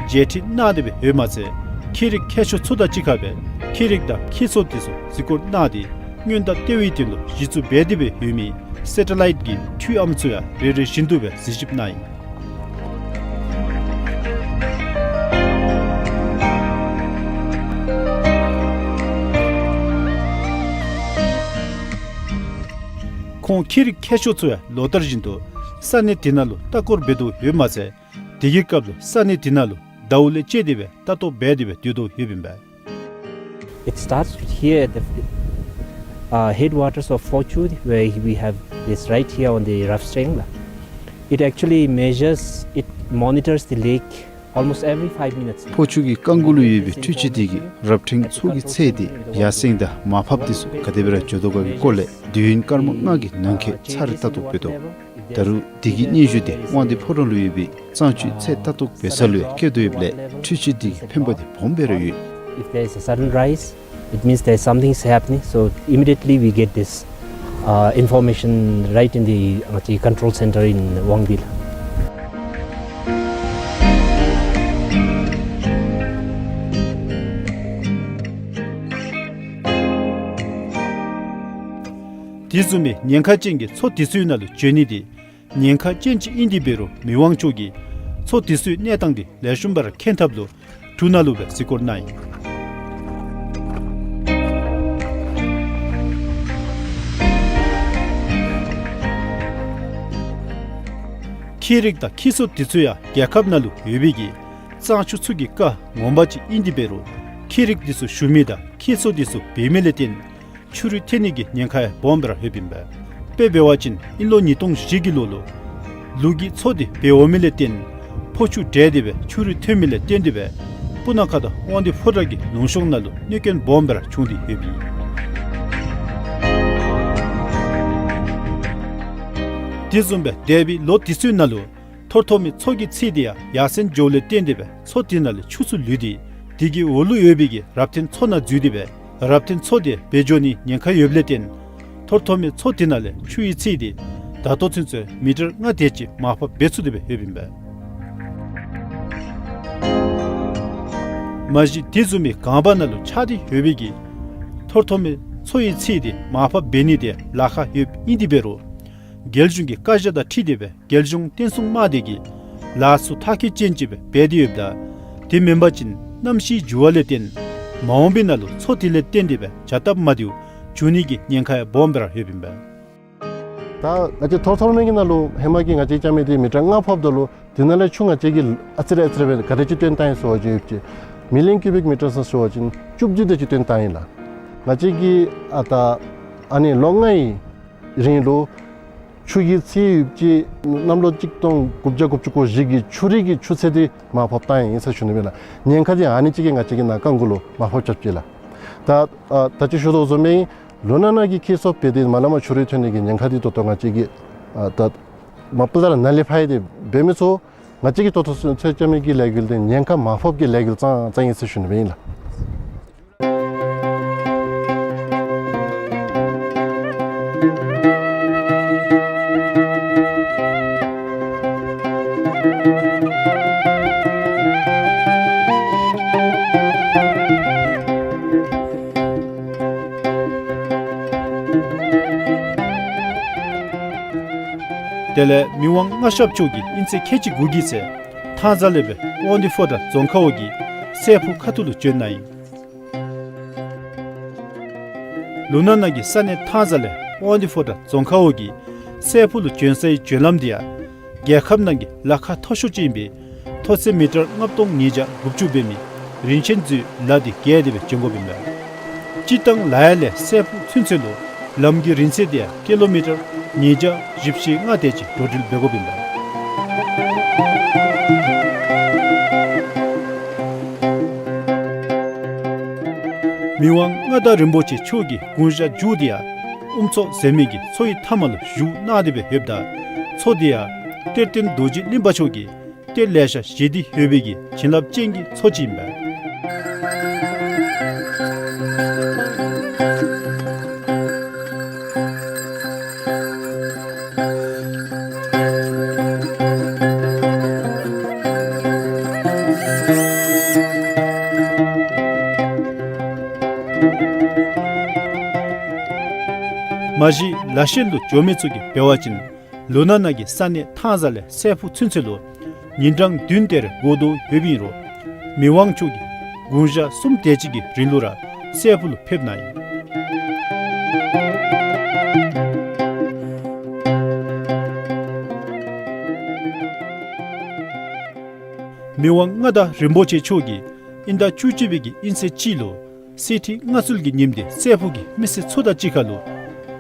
མཇལ་འཕྲད་གནང་སྟེ་སྦེ་ཡོདཔ་མ་ཚད་ཁྱི་རིགས་མཁས་མཆོག་ཚུ་དང་གཅིག་ཁར་སྦེ་ཁྱི་རིགས་དང་ཁྱི་ཚོགས་དེ་ཚུ་གཟིགས་སྐོར་གནང་སྟེ་སྔོན་བརྡ་སྟེར་བའི་དོན་ལུ་གཞི་བཙུགས་འབད་དེ་སྦེ་ཡོད་མི་སེ་ཊ་ལའིཊ་ཀྱི་འཕྲུལ་ཨམ་ཚུ་ཡང་རེ་རེ་བཞིན་དུ་སྦེ་གཟིགས་ཞིབ་གནང་ཡི། ཁོང་ཁྱི་རིགས་མཁས་མཆོག་ཚུ་ཡང་ལོ་ལྟར་བཞིན་དུ་ས་གནས་དེ་ནང་ལུ་ལྟ་སྐོར་འབད་དོ་ཡོདཔ་མ་ཚད་དེ་གི་སྐབས་ལུ་ས་གནས་དེ་ནང་ལུ་ཟླཝ་ལས་བཅད་དེ་སྦེ་ལྟ་རྟོག་འབད་དེ་སྦེ་སྡོད་དོ་ཡོདཔ་ཨིན་པས། It starts here at the uh, headwaters of Phochu, where we have this right here on the rough strand. It actually measures, it monitors the lake almost every five minutes. ཕོ་ཆུ་གི་རྐང་མགོ་ལུ་ཡོད་པའི་འཕྲུལ་ཆས་དེ་གིས་རབ་འབྲིང་མཚོ་གི་ཚད་དེ་ཡར་སེང་དང་མར་ཕབ་དེ་ཚུ་ག་དེ་སྦེ་ར་འགྱོ་དོ་ག་གི་སྐོར་ལས་དུས་ཡུན་སྐར་མ་ལྔ་གི་ནང་འཁོད་ཚར་རེ་ལྟ་རྟོག་འབད་དོ། ད་རུང་དེ་གི་སྙན་ཞུ་དེ་དབང་འདུས་ཕོ་བྲང་ལུ་ཡོད་པའི་གཙང་ཆུའི་ཚད་ལྟ་རྟོག་འབད་ས་ལུ་ཡང་བསྐྱལ་དོ་ཡོདཔ་ལས་འཕྲུལ་ཆས་དེ་གི་ཕན་པ་དེ་སྦོམ་སྦེ་ར་ཡོད། If there is a sudden rise, it means there is something is happening. So immediately we get this uh, information right in the uh, the control center in Wangbil. དེ་བཟུམ་མའི་ཉེན་ཁ་ཅན་གྱི་མཚོ་དེ་ཚུའི་ནང་ལུ་འགྱོ་ནི་དེ་ཉེན་ཁ་ཅན་ཅིག་ཨིན་དེ་འབད་རུང་མི་དབང་མཆོག་གིས་མཚོ་དེ་ཚུའི་གནས་སྟངས་དེ་ལེགས་ཤོམ་སྦེ་ར་མཁྱེན་ཐབས་ལུ་གྲུ་ནང་ལུ་སྦེ་གཟིགས་སྐོར་གནང་ཡི། ཁྱི་རིགས་དང་ཁྱི་ཚོགས་དེ་ཚུ་ཡང་རྒྱལ་ཁབ་ནང་ལུ་ཡོད་པའི་གི་གཙང་ཆུ་ཚུ་གི་རྐ་ངོ་མ་ཅིག་ཨིན་དེ་འབད་རུང་ཁྱི་རིགས་དེ་ཚུ་ཞུ་མི་དང་ཁྱི་ཚོགས་དེ་ཚུ་འབད་མི་ལས་བརྟེན་ཆུ་རུད་ཐོན་ནི་གི་ཉེན་ཁ་ཡང་སྦོམ་སྦེ་ར་ཡོདཔ་ཨིན་པས། དཔེ་འབད་བ་ཅིན་ཨིན་ལོ་ཉིས་སྟོང་བཞི་གི་ལོ་ལུ་ལུག་གི་མཚོ་དེ་འབད་འོང་མི་ལས་བརྟེན་ཕོ་ཆུ་འདྲེས་ཏེ་སྦེ་ཆུ་རུད་ཐོན་མི་ལས་བརྟེན་ཏེ་སྦེ་སྤུ་ན་ཁ་དང་དབང་འདུས་ཕོ་བྲང་གི་ལུང་གཤོང་ནང་ལུ་གནོད་སྐྱོན་སྦོམ་སྦེ་ར་བྱུང་སྟེ་ཡོདཔ་ཨིན། དེ་བཟུམ་སྦེ་འདས་པའི་ལོ་དེ་ཚུ་ནང་ལུ་ཐོར་ཐོར་མའི་མཚོ་གི་ཚད་དེ་ཡང་ཡར་སེང་འགྱོཝ་ལས་བརྟེན་ཏེ་སྦེ་མཚོ་དེ་ནང་ལས་ཆུ་ཚུ་ལུད་དེ་དེ་གི་འོག་ལུ་ཡོད་པའི་གི་རབ་བརྟན་མཚོ་ནང་འཛུལ་ཏེ་སྦེ་རབ་བརྟན་མཚོ་དེ་འབལ་འགྱོ་ནི་ཉེན་ཁ་ཡོདཔ་ལས་བརྟེན་ཐོར་ཐོར་མའི་མཚོ་དེ་ནང་ལས་ཆུ་ཡི་ཚད་དེ་ད་ལྟོ་ཚུན་ཚོད་མི་ཊར་ལྔ་དེ་ཅིག་མར་ཕབ་འབད་ཚུགས་ཏེ་སྦེ་ཡོདཔ་ཨིན་པས། མ་གཞི་དེ་བཟུམ་མའི་གངས་བར་ནང་ལུ་ཆགས་ཏེ་ཡོད་པའི་གི་ཐོར་ཐོར་མའི་མཚོ་ཡི་ཚད་དེ་མར་ཕབ་འབད་ནི་དེ་ལཱ་ཁག་ཡོདཔ་ཨིན་དེ་འབད་རུང་རྒྱལ་གཞུང་གི་བཀའ་རྒྱ་དང་འཁྲིལ་ཏེ་སྦེ་རྒྱལ་གཞུང་བརྟན་སྲུང་དམག་སྡེ་གིས་ལཱ་ཚུ་མཐར་འཁྱོལ་ཅན་ཅིག་སྦེ་འབད་དེ་ཡོདཔ་ད་དེ་མེན་པ་ཅིན་གནམ་གཤིས་འགྱུར་བ་ལས་བརྟེན་མ་འོངས་པའི་ནང་ལུ་མཚོ་དེ་ལས་བརྟེན་ཏེ་སྦེ་བྱ་སྟབས་མ་བདེཝ་འབྱུང་ནི་གི་ཉེན་ཁ་ཡང་སྦོམ་སྦེ་ར་ཡོདཔ་ཨིན་པས། ད་ང་བཅས་ཐོར་ཐོར་མའི་གི་ནང་ལུ་ཧེ་མ་གི་ང་བཅས་རྐྱབ་མི་དེ་མི་ཊར་ལྔ་ཕབ་ད་ལུ་དེ་ནང་ལས་ཆུ་ང་བཅས་ཀྱིས་ཨ་ཙི་རེ་ཨ་ཙི་རེ་སྦེ་ག་དེ་ཅིག་བཏོན་བཏང་ཡི་ཟེར་བ་ཅིན་ཡོད་ཅི། མི་ལི་ཡོན་ཀུ་བིག་མི་ཊར་ཟེར་བ་ཅིན་བཅུ་བཞི་དེ་ཅིག་བཏོན་བཏང་ཡི་ལགས། ང་བཅས་ཀྱིས་ཨ་ད་ཨ་ནི་ལོ་ལྔའི་རིང་ལུ་ཆུ་གི་ཚད་ཡོད་ཅི་གནམ་ལོ་གཅིག་སྟོང་དགུ་བརྒྱ་དགུ་བཅུ་གོ་བཞི་གི་ཆུ་རུད་ཀྱི་ཆུ་ཚད་དེ་མར་ཕབ་བཏང་ཡི་ཟེར་ཞུ་ནི་ཨིན་ལགས། ཉེན་ཁ་དེ་ཨ་ནི་ཅིག་གིས་ང་བཅས་ཀྱི་ནཱ་རྐང་མགོ་ལུ་མར་ཕབ་རྐྱབ་ཅི་ལགས། ད་ཨ་ད་ཅི་ཞུ་དོ་བཟུམ་སྦེ་ལོ་ན་ན་གི་ཁྱི་སོགས་འབད་དེ་མ་ལས་མར་ཆུ་རུད་ཐོན་ནི་གི་ཉེན་ཁ་དེ་ད་ལྟོ་ང་བཅས་ཀྱིས་ཨ་ད་མ་པ་ལས་ར་ནཱ་ལས་ཕར་ཡང་དེ་འབད་མི་ཚུགས། ང་བཅས་ཀྱི་ད་ལྟོ་ཚུན་ཚོད་རྐྱབ་མི་གི་ལས་འགུལ་དེ་ཉེན་ཁ་མར་ཕབ་ཀྱི་ལས་འགུལ་ཙང་ཙང་ཨིན་ཟེར་ཞུ་ནི་ཨིན་ལགས། དེ་ལས་མི་དབང་མངའ་ཞབས་མཆོག་གིས་དབྱིན་ཚེས་ཁལ་གཅིག་དགུ་གི་ཚེ་ཐང་རྩ་ལས་སྦེ་དབང་འདུས་ཕོ་བྲང་རྫོང་ཁག་འོག་གི་སྲས་ཕུག་ཁ་ཐུག་ལུ་བྱོན་གནང་ཡི། ལུང་ནག་ནང་གི་ས་གནས་ཐང་རྩ་ལས་དབང་འདུས་ཕོ་བྲང་རྫོང་ཁག་འོག་གི་སྲས་ཕུག་ལུ་བྱོན་སའི་བྱོན་ལམ་དེ་ཡང་རྒྱལ་ཁབ་ནང་གི་ལ་ཁ་མཐོ་ཤོས་ཅིག་ཨིན་པའི་མཐོ་ཚད་མི་ཊར་ལྔ་སྟོང་ཉིས་བརྒྱ་དགུ་བཅུ་འབད་མི་རིན་ཆེན་མཛོད་ལ་དེ་བརྒལ་ཏེ་སྦེ་བྱོན་དགོཔ་ཨིན་པས། སྤྱིར་བཏང་ལ་ཡ་ལས་སྲས་ཕུག་ཚུན་ཚོད་ལུ་ལམ་གྱི་རིང་ཚད་དེ་ཡང་ཀི་ལོ་མི་ཊར་ཉིས་བརྒྱ་བཞི་བཅུ་ཞེ་ལྔ་དེ་ཅིག་འགྲོ་འགྲུལ་འབད་དགོཔ་ཨིན་པས། མི་དབང་མངའ་བདག་རིན་པོ་ཆེ་མཆོག་གི་དགུང་ཞག་མཇུག་དེ་ཡང་དབུ་མཚོ་ཟེར་མི་གི་མཚོ་ཡི་མཐའ་མ་ལུ་བཞུགས་གནང་སྟེ་སྦེ་ཡོདཔ་ད་མཚོ་དེ་ཡང་གཏེར་སྟོན་རྡོ་རྗེ་གླིང་པ་མཆོག་གིས་གཏེར་ལེ་ཤ་བཞེས་ཏེ་ཡོད་པའི་གི་བྱིན་རླབས་ཅན་གྱི་མཚོ་ཅིག་ཨིན་པས། མ་གཞི་ལ་ཤན་ལུ་འགྱོ་མི་ཚུ་གིས་འབད་བ་ཅིན་ལུ་ན་ནང་གི་ས་གནས་ཐང་ཟ་ལས་སྲས་ཕུག་ཚུན་ཚོད་ལུ་ཉིན་གྲངས་བདུན་དེ་རེ་འགོར་དོ་ཡོདཔ་ཨིན་རུང་མི་དབང་མཆོག་གིས་དགུང་ཞག་གསུམ་དེ་ཅིག་གི་རིང་ལུ་ར་སྲས་ཕུག་ལུ་ཕེབས་གནང་ཡི། མི་དབང་མངའ་བདག་རིན་པོ་ཆེ་མཆོག་གིས་དབྱིན་ཟླ་བཅུ་གཅིག་པའི་གི་དབྱིན་ཚེས་གཅིག་ལུ་གསེར་ཁྲི་མངའ་གསོལ་གྱི་ཉིནམ་དེ་སྲས་ཕུག་གི་མི་སེར་ཚུ་དང་གཅིག་ཁར་ལུ་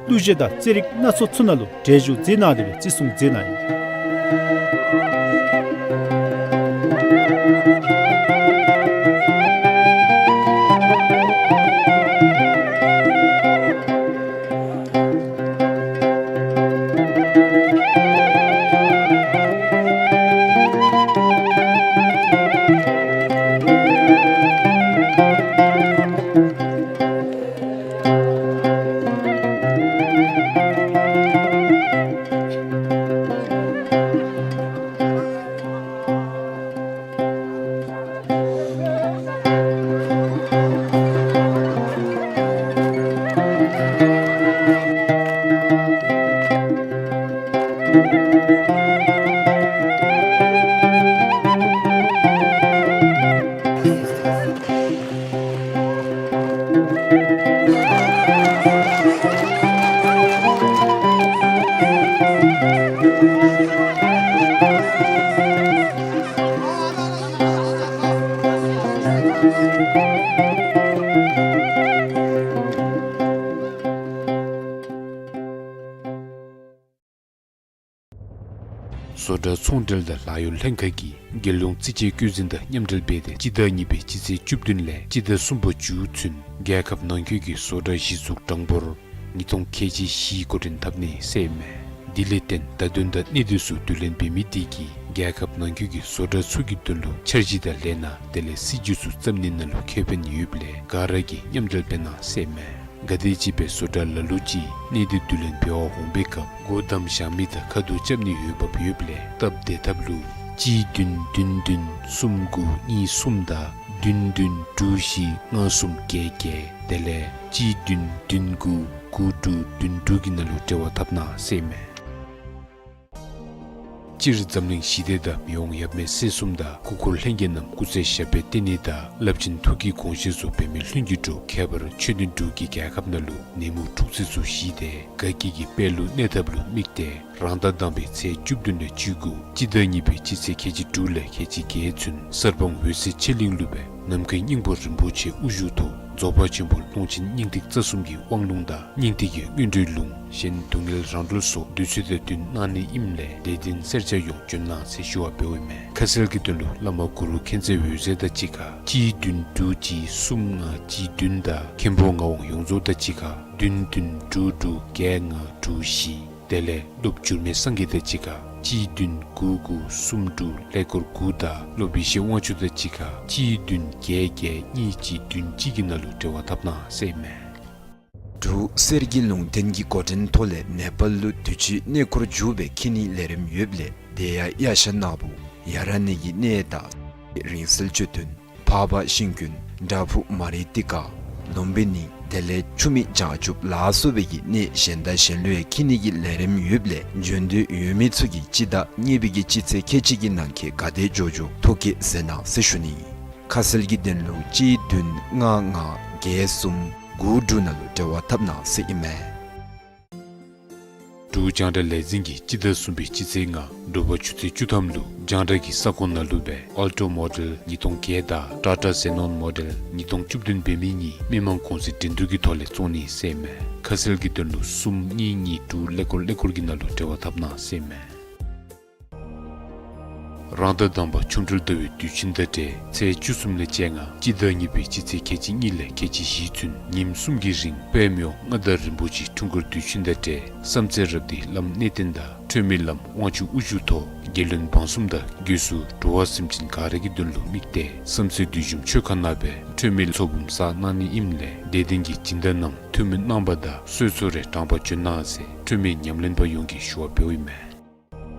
གླུ་གཞས་དང་རྩེད་རིགས་སྣ་ཚོགས་ཚུ་ནང་ལུ་གྲལ་བཞུགས་མཛད་གནང་སྟེ་སྦེ་བརྩི་སྲུང་མཛད་གནང་ཡི། བཟོ་གྲྭ་ཚོང་འབྲེལ་དང་ལཱ་གཡོག་ལྷན་ཁག་གིས་རྒྱལ་ཡོངས་རྩིས་དཔྱད་བཀོད་འཛིན་དང་མཉམ་འབྲེལ་འབད་དེ་སྤྱི་ཟླ་གཉིས་པའི་སྤྱི་ཚེས་བཅུ་བདུན་ལས་སྤྱི་ཟླ་གསུམ་པ་མཇུག་ཚུན་རྒྱལ་ཁབ་ནང་འཁོད་ཀྱི་བཟོ་གྲྭ་གཞི་བཙུགས་གྲངས་འབོར་ཉིས་སྟོང་ཁལ་གཅིག་བཞི་འགོ་འདྲེན་འཐབ་ནི་ཟེར་ཨིན་མས། དེ་ལས་བརྟེན་བརྡ་དོན་དང་གནད་དོན་ཚུ་བསྡུ་ལེན་འབད་མི་དེ་གིས་རྒྱལ་ཁབ་ནང་འཁོད་ཀྱི་བཟོ་གྲྭ་ཚུ་གི་དོན་ལུ་འཆར་གཞི་དང་ལས་སྣ་དེ་ལས་སྲིད་ཇུས་ཚུ་བརྩམ་ནི་ནང་ལུ་ཁེ་ཕན་ཡོདཔ་ལས་ག་ར་གིས་མཉམ་འབྲེལ་འབད་གནང་ཟེར་ཨིན་མས། ག་དེམ་ཅིག་སྦེ་བཟོ་གྲྭ་ལ་ལུ་ཅིག་གནད་དོན་བསྡུ་ལེན་འབད་བར་འོང་པའི་སྐབས་སྒོ་བསྡམ་བཞག་མི་དང་ཁ་ཐུག་རྐྱབ་ནི་ཡོད་འབབ་ཡོདཔ་ལས་སྟབས་བདེ་ཐབས་ལུ་གཅིག་བདུན་བདུན་བདུན་གསུམ་དགུ་གཉིས་གསུམ་དང་བདུན་བདུན་དྲུག་བཞི་ལྔ་གསུམ་བརྒྱད་བརྒྱད་དེ་ལས་གཅིག་བདུན་བདུན་དགུ་དགུ་དྲུག་བདུན་དྲུག་གི་ནང་ལུ་འབྲེལ་བ་འཐབ་གནང་ཟེར་ཨིན་མས། སྤྱིར་འཛམ་གླིང་ཞི་བདེ་དང་མི་དབང་ཡབ་མེས་སྲས་གསུམ་དང་སྐུ་འཁོར་ལྷན་རྒྱས་རྣམས་སྐུ་ཚེ་ཞབས་པད་བརྟན་ནི་དང་རླབས་ཆེན་ཐུགས་ཀྱི་དགོངས་བཞེད་ཚུ་འབད་མི་ལྷུན་གྱིས་གྲུབ་ཁྱད་པར་ཆོས་ལྡན་འབྲུག་གི་རྒྱལ་ཁབ་ནང་ལུ་ནད་མུག་འཁྲུག་རྩོད་ཚུ་ཞི་སྟེ་དགའ་སྐྱིད་ཀྱི་དཔལ་ལུ་གནས་ཐབས་ལུ་དམིགས་ཏེ་རང་ཟླ་དང་པའི་ཚེས་བཅུ་བདུན་ལས་བཅུ་དགུ་སྤྱི་ཟླ་གཉིས་པའི་སྤྱི་ཚེས་ཁལ་གཅིག་དྲུག་ལས་ཁལ་གཅིག་བརྒྱད་ཚུན་གསར་སྤང་འོད་གསལ་ཆོས་གླིང་ལུ་སྦེ་ནམ་མཁའི་སྙིང་པོ་རིན་པོ་ཆེ་དབུ་བཞུགས་ཐོག་རྫོགས་པ་ཆེན་པོ་ཀློང་ཆེན་སྙིང་ཐིག་རྩ་གསུམ་གྱི་དབང་ལུང་དང་སྙིང་ཐིག་གི་སྔོན་འགྲོའི་ལུང་གཞན་སྡུག་བསྔལ་རང་གྲོལ་སོགས་འདོད་ཚུལ་དང་བསྟུན་གནང་ནི་ཨིནམ་ལས་དད་ལྡན་སེར་སྐྱ་ཡོངས་འབྱོན་གནང་ཟེར་ཞུ་བ་འབདཝ་ཨིན་མས། ཁ་གསལ་གྱི་དོན་ལུ་བླ་མ་གུ་རུ་མཁྱེན་བརྩེ་འོད་ཟེར་དང་གཅིག་ཁར་གཅིག་བདུན་དྲུག་གཅིག་གསུམ་ལྔ་གཅིག་བདུན་དང་མཁན་པོ་ངག་དབང་ཡོངས་རྫོགས་དང་གཅིག་ཁར་བདུན་བདུན་དྲུག་དྲུག་བརྒྱད་ལྔ་དྲུག་བཞི། དེ་ལས་སློབ་འགྱུར་མེད་སངས་རྒྱས་དང་གཅིག་ཁར་གཅིག་བདུན་དགུ་དགུ་གསུམ་དྲུག་ཀླད་ཀོར་དགུ་དང་སློབ་ཡེ་ཤེས་དབང་ཕྱུག་དང་གཅིག་ཁར་གཅིག་བདུན་བརྒྱད་བརྒྱད་གཉིས་གཅིག་བདུན་གཅིག་གི་ནང་ལུ་འབྲེལ་བ་འཐབ་གནང་ཟེར་ཨིན་མས། འབྲུག་གསེར་གྱི་ལུང་བསྟན་གྱི་འགོ་འདྲེན་ཐོག་ལས་ནེ་པཱལ་ལུ་དུས་ཅི་གནས་སྐོར་མཇུག་སྦེ་འཁྱིད་ནིའི་ལས་རིམ་ཡོདཔ་ལས་དེ་ཡང་གཡས་ཞ་ནག་པོ་ཡ་ར་ནི་གི་གནས་དང་རིང་བསྲེལ་མཆོད་རྟེན་འཕགས་པ་ཤིང་ཀུན་བྲག་ཕུག་མ་རི་ཏི་ཀ་ལུམ་བི་ནི་དེ་ལས་ཆུ་མིག་བྱང་ཆུབ་ལ་སོགས་པའི་གི་གནས་གཞན་དང་གཞན་ལུ་ཡང་འཁྱིད་ནིའི་ལས་རིམ་ཡོདཔ་ལས་འབྱོན་འདོད་ཡོད་མི་ཚུ་གིས་སྤྱི་ཟླ་གཉིས་པའི་གི་སྤྱི་ཚེས་ཁལ་གཅིག་གི་ནང་འཁོད་ག་དེ་འགྱོ་འགྱོ་ཐོ་བཀོད་མཛད་གནང་ཟེར་ཞུ་ནི། ཁ་གསལ་གྱི་དོན་ལུ་གཅིག་བདུན་ལྔ་ལྔ་བརྒྱད་གསུམ་དགུ་དྲུག་ནང་ལུ་འབྲེལ་བ་འཐབ་གནང་ཟེར་ཨིན་མས། འབྲུག་རྒྱང་བསྒྲགས་ལས་འཛིན་གྱིས་སྤྱི་ཟླ་གསུམ་པའི་སྤྱི་ཚེས་ལྔ་དྲོ་པ་ཆུ་ཚོད་བཅུ་ཐམ་ལུ་རྒྱང་བསྒྲགས་ཀྱི་ས་ཁོངས་ནང་ལུ་སྦེ་ཨལ་ཊོ་མོ་ཌེལ་ཉིས་སྟོང་བརྒྱད་དང་ཊ་ཊ་ཛེ་ནོན་མོ་ཌེལ་ཉིས་སྟོང་བཅུ་བདུན་འབད་མི་གཉིས་མི་མང་གུང་སེང་འགྲན་བསྡུར་གྱི་ཐོག་ལས་བཙོང་ནི་ཟེར་ཨིན་མས། ཁ་གསལ་གྱི་དོན་ལུ་གསུམ་གཉིས་གཉིས་དྲུག་ཀླད་ཀོར་ཀླད་ཀོར་གྱི་ནང་ལུ་འབྲེལ་བ་འཐབ་གནང་ཟེར་ཨིན་མས། རང་ཟླ་དང་པ་ཆོ་འཕྲུལ་ཟླ་བའི་དུས་ཆེན་དང་འབྲེལ་ཚེས་བཅུ་གསུམ་ལས་བཅོ་ལྔ་སྤྱི་ཟླ་གཉིས་པའི་སྤྱི་ཚེས་ཁལ་གཅིག་གཉིས་ལས་ཁལ་གཅིག་བཞི་ཚུན་ཉིནམ་གསུམ་གྱི་རིང་དཔལ་མི་དབང་མངའ་བདག་རིན་པོ་ཆེའི་འཁྲུངས་སྐར་དུས་ཆེན་དང་འབྲེལ་བསམ་རྩེ་རབ་སྡེའི་བླམ་གནས་བརྟན་དང་འཁྲུལ་མེད་བླམ་དབང་ཕྱུག་དབུ་བཞུགས་ཐོག་རྒྱལ་བློན་འབངས་གསུམ་དང་སྒོས་སུ་འགྲོ་བ་སེམས་ཅན་ག་ར་གི་དོན་ལུ་དམིགས་ཏེ་བསམ་རྩེ་བདུད་འཇོམས་ཆོས་ཁང་ནང་སྦེ་འཁྲུལ་མེད་ཚོགས་འབུམ་བསགས་གནང་ནི་ཨིནམ་ལས་དད་ལྡན་གྱི་སྦྱིན་བདག་རྣམས་འཐུས་མི་རྣམ་པ་དང་གསོལ་ཚོགས་རེ་དྲངས་པར་འབྱོན་གནང་ཟེར་འཁྲུལ་མེད་ཉམས་ལེན་པ་ཡོངས་ཀྱིས་ཞུ་བ་འབདཝ་ཨིན་མས།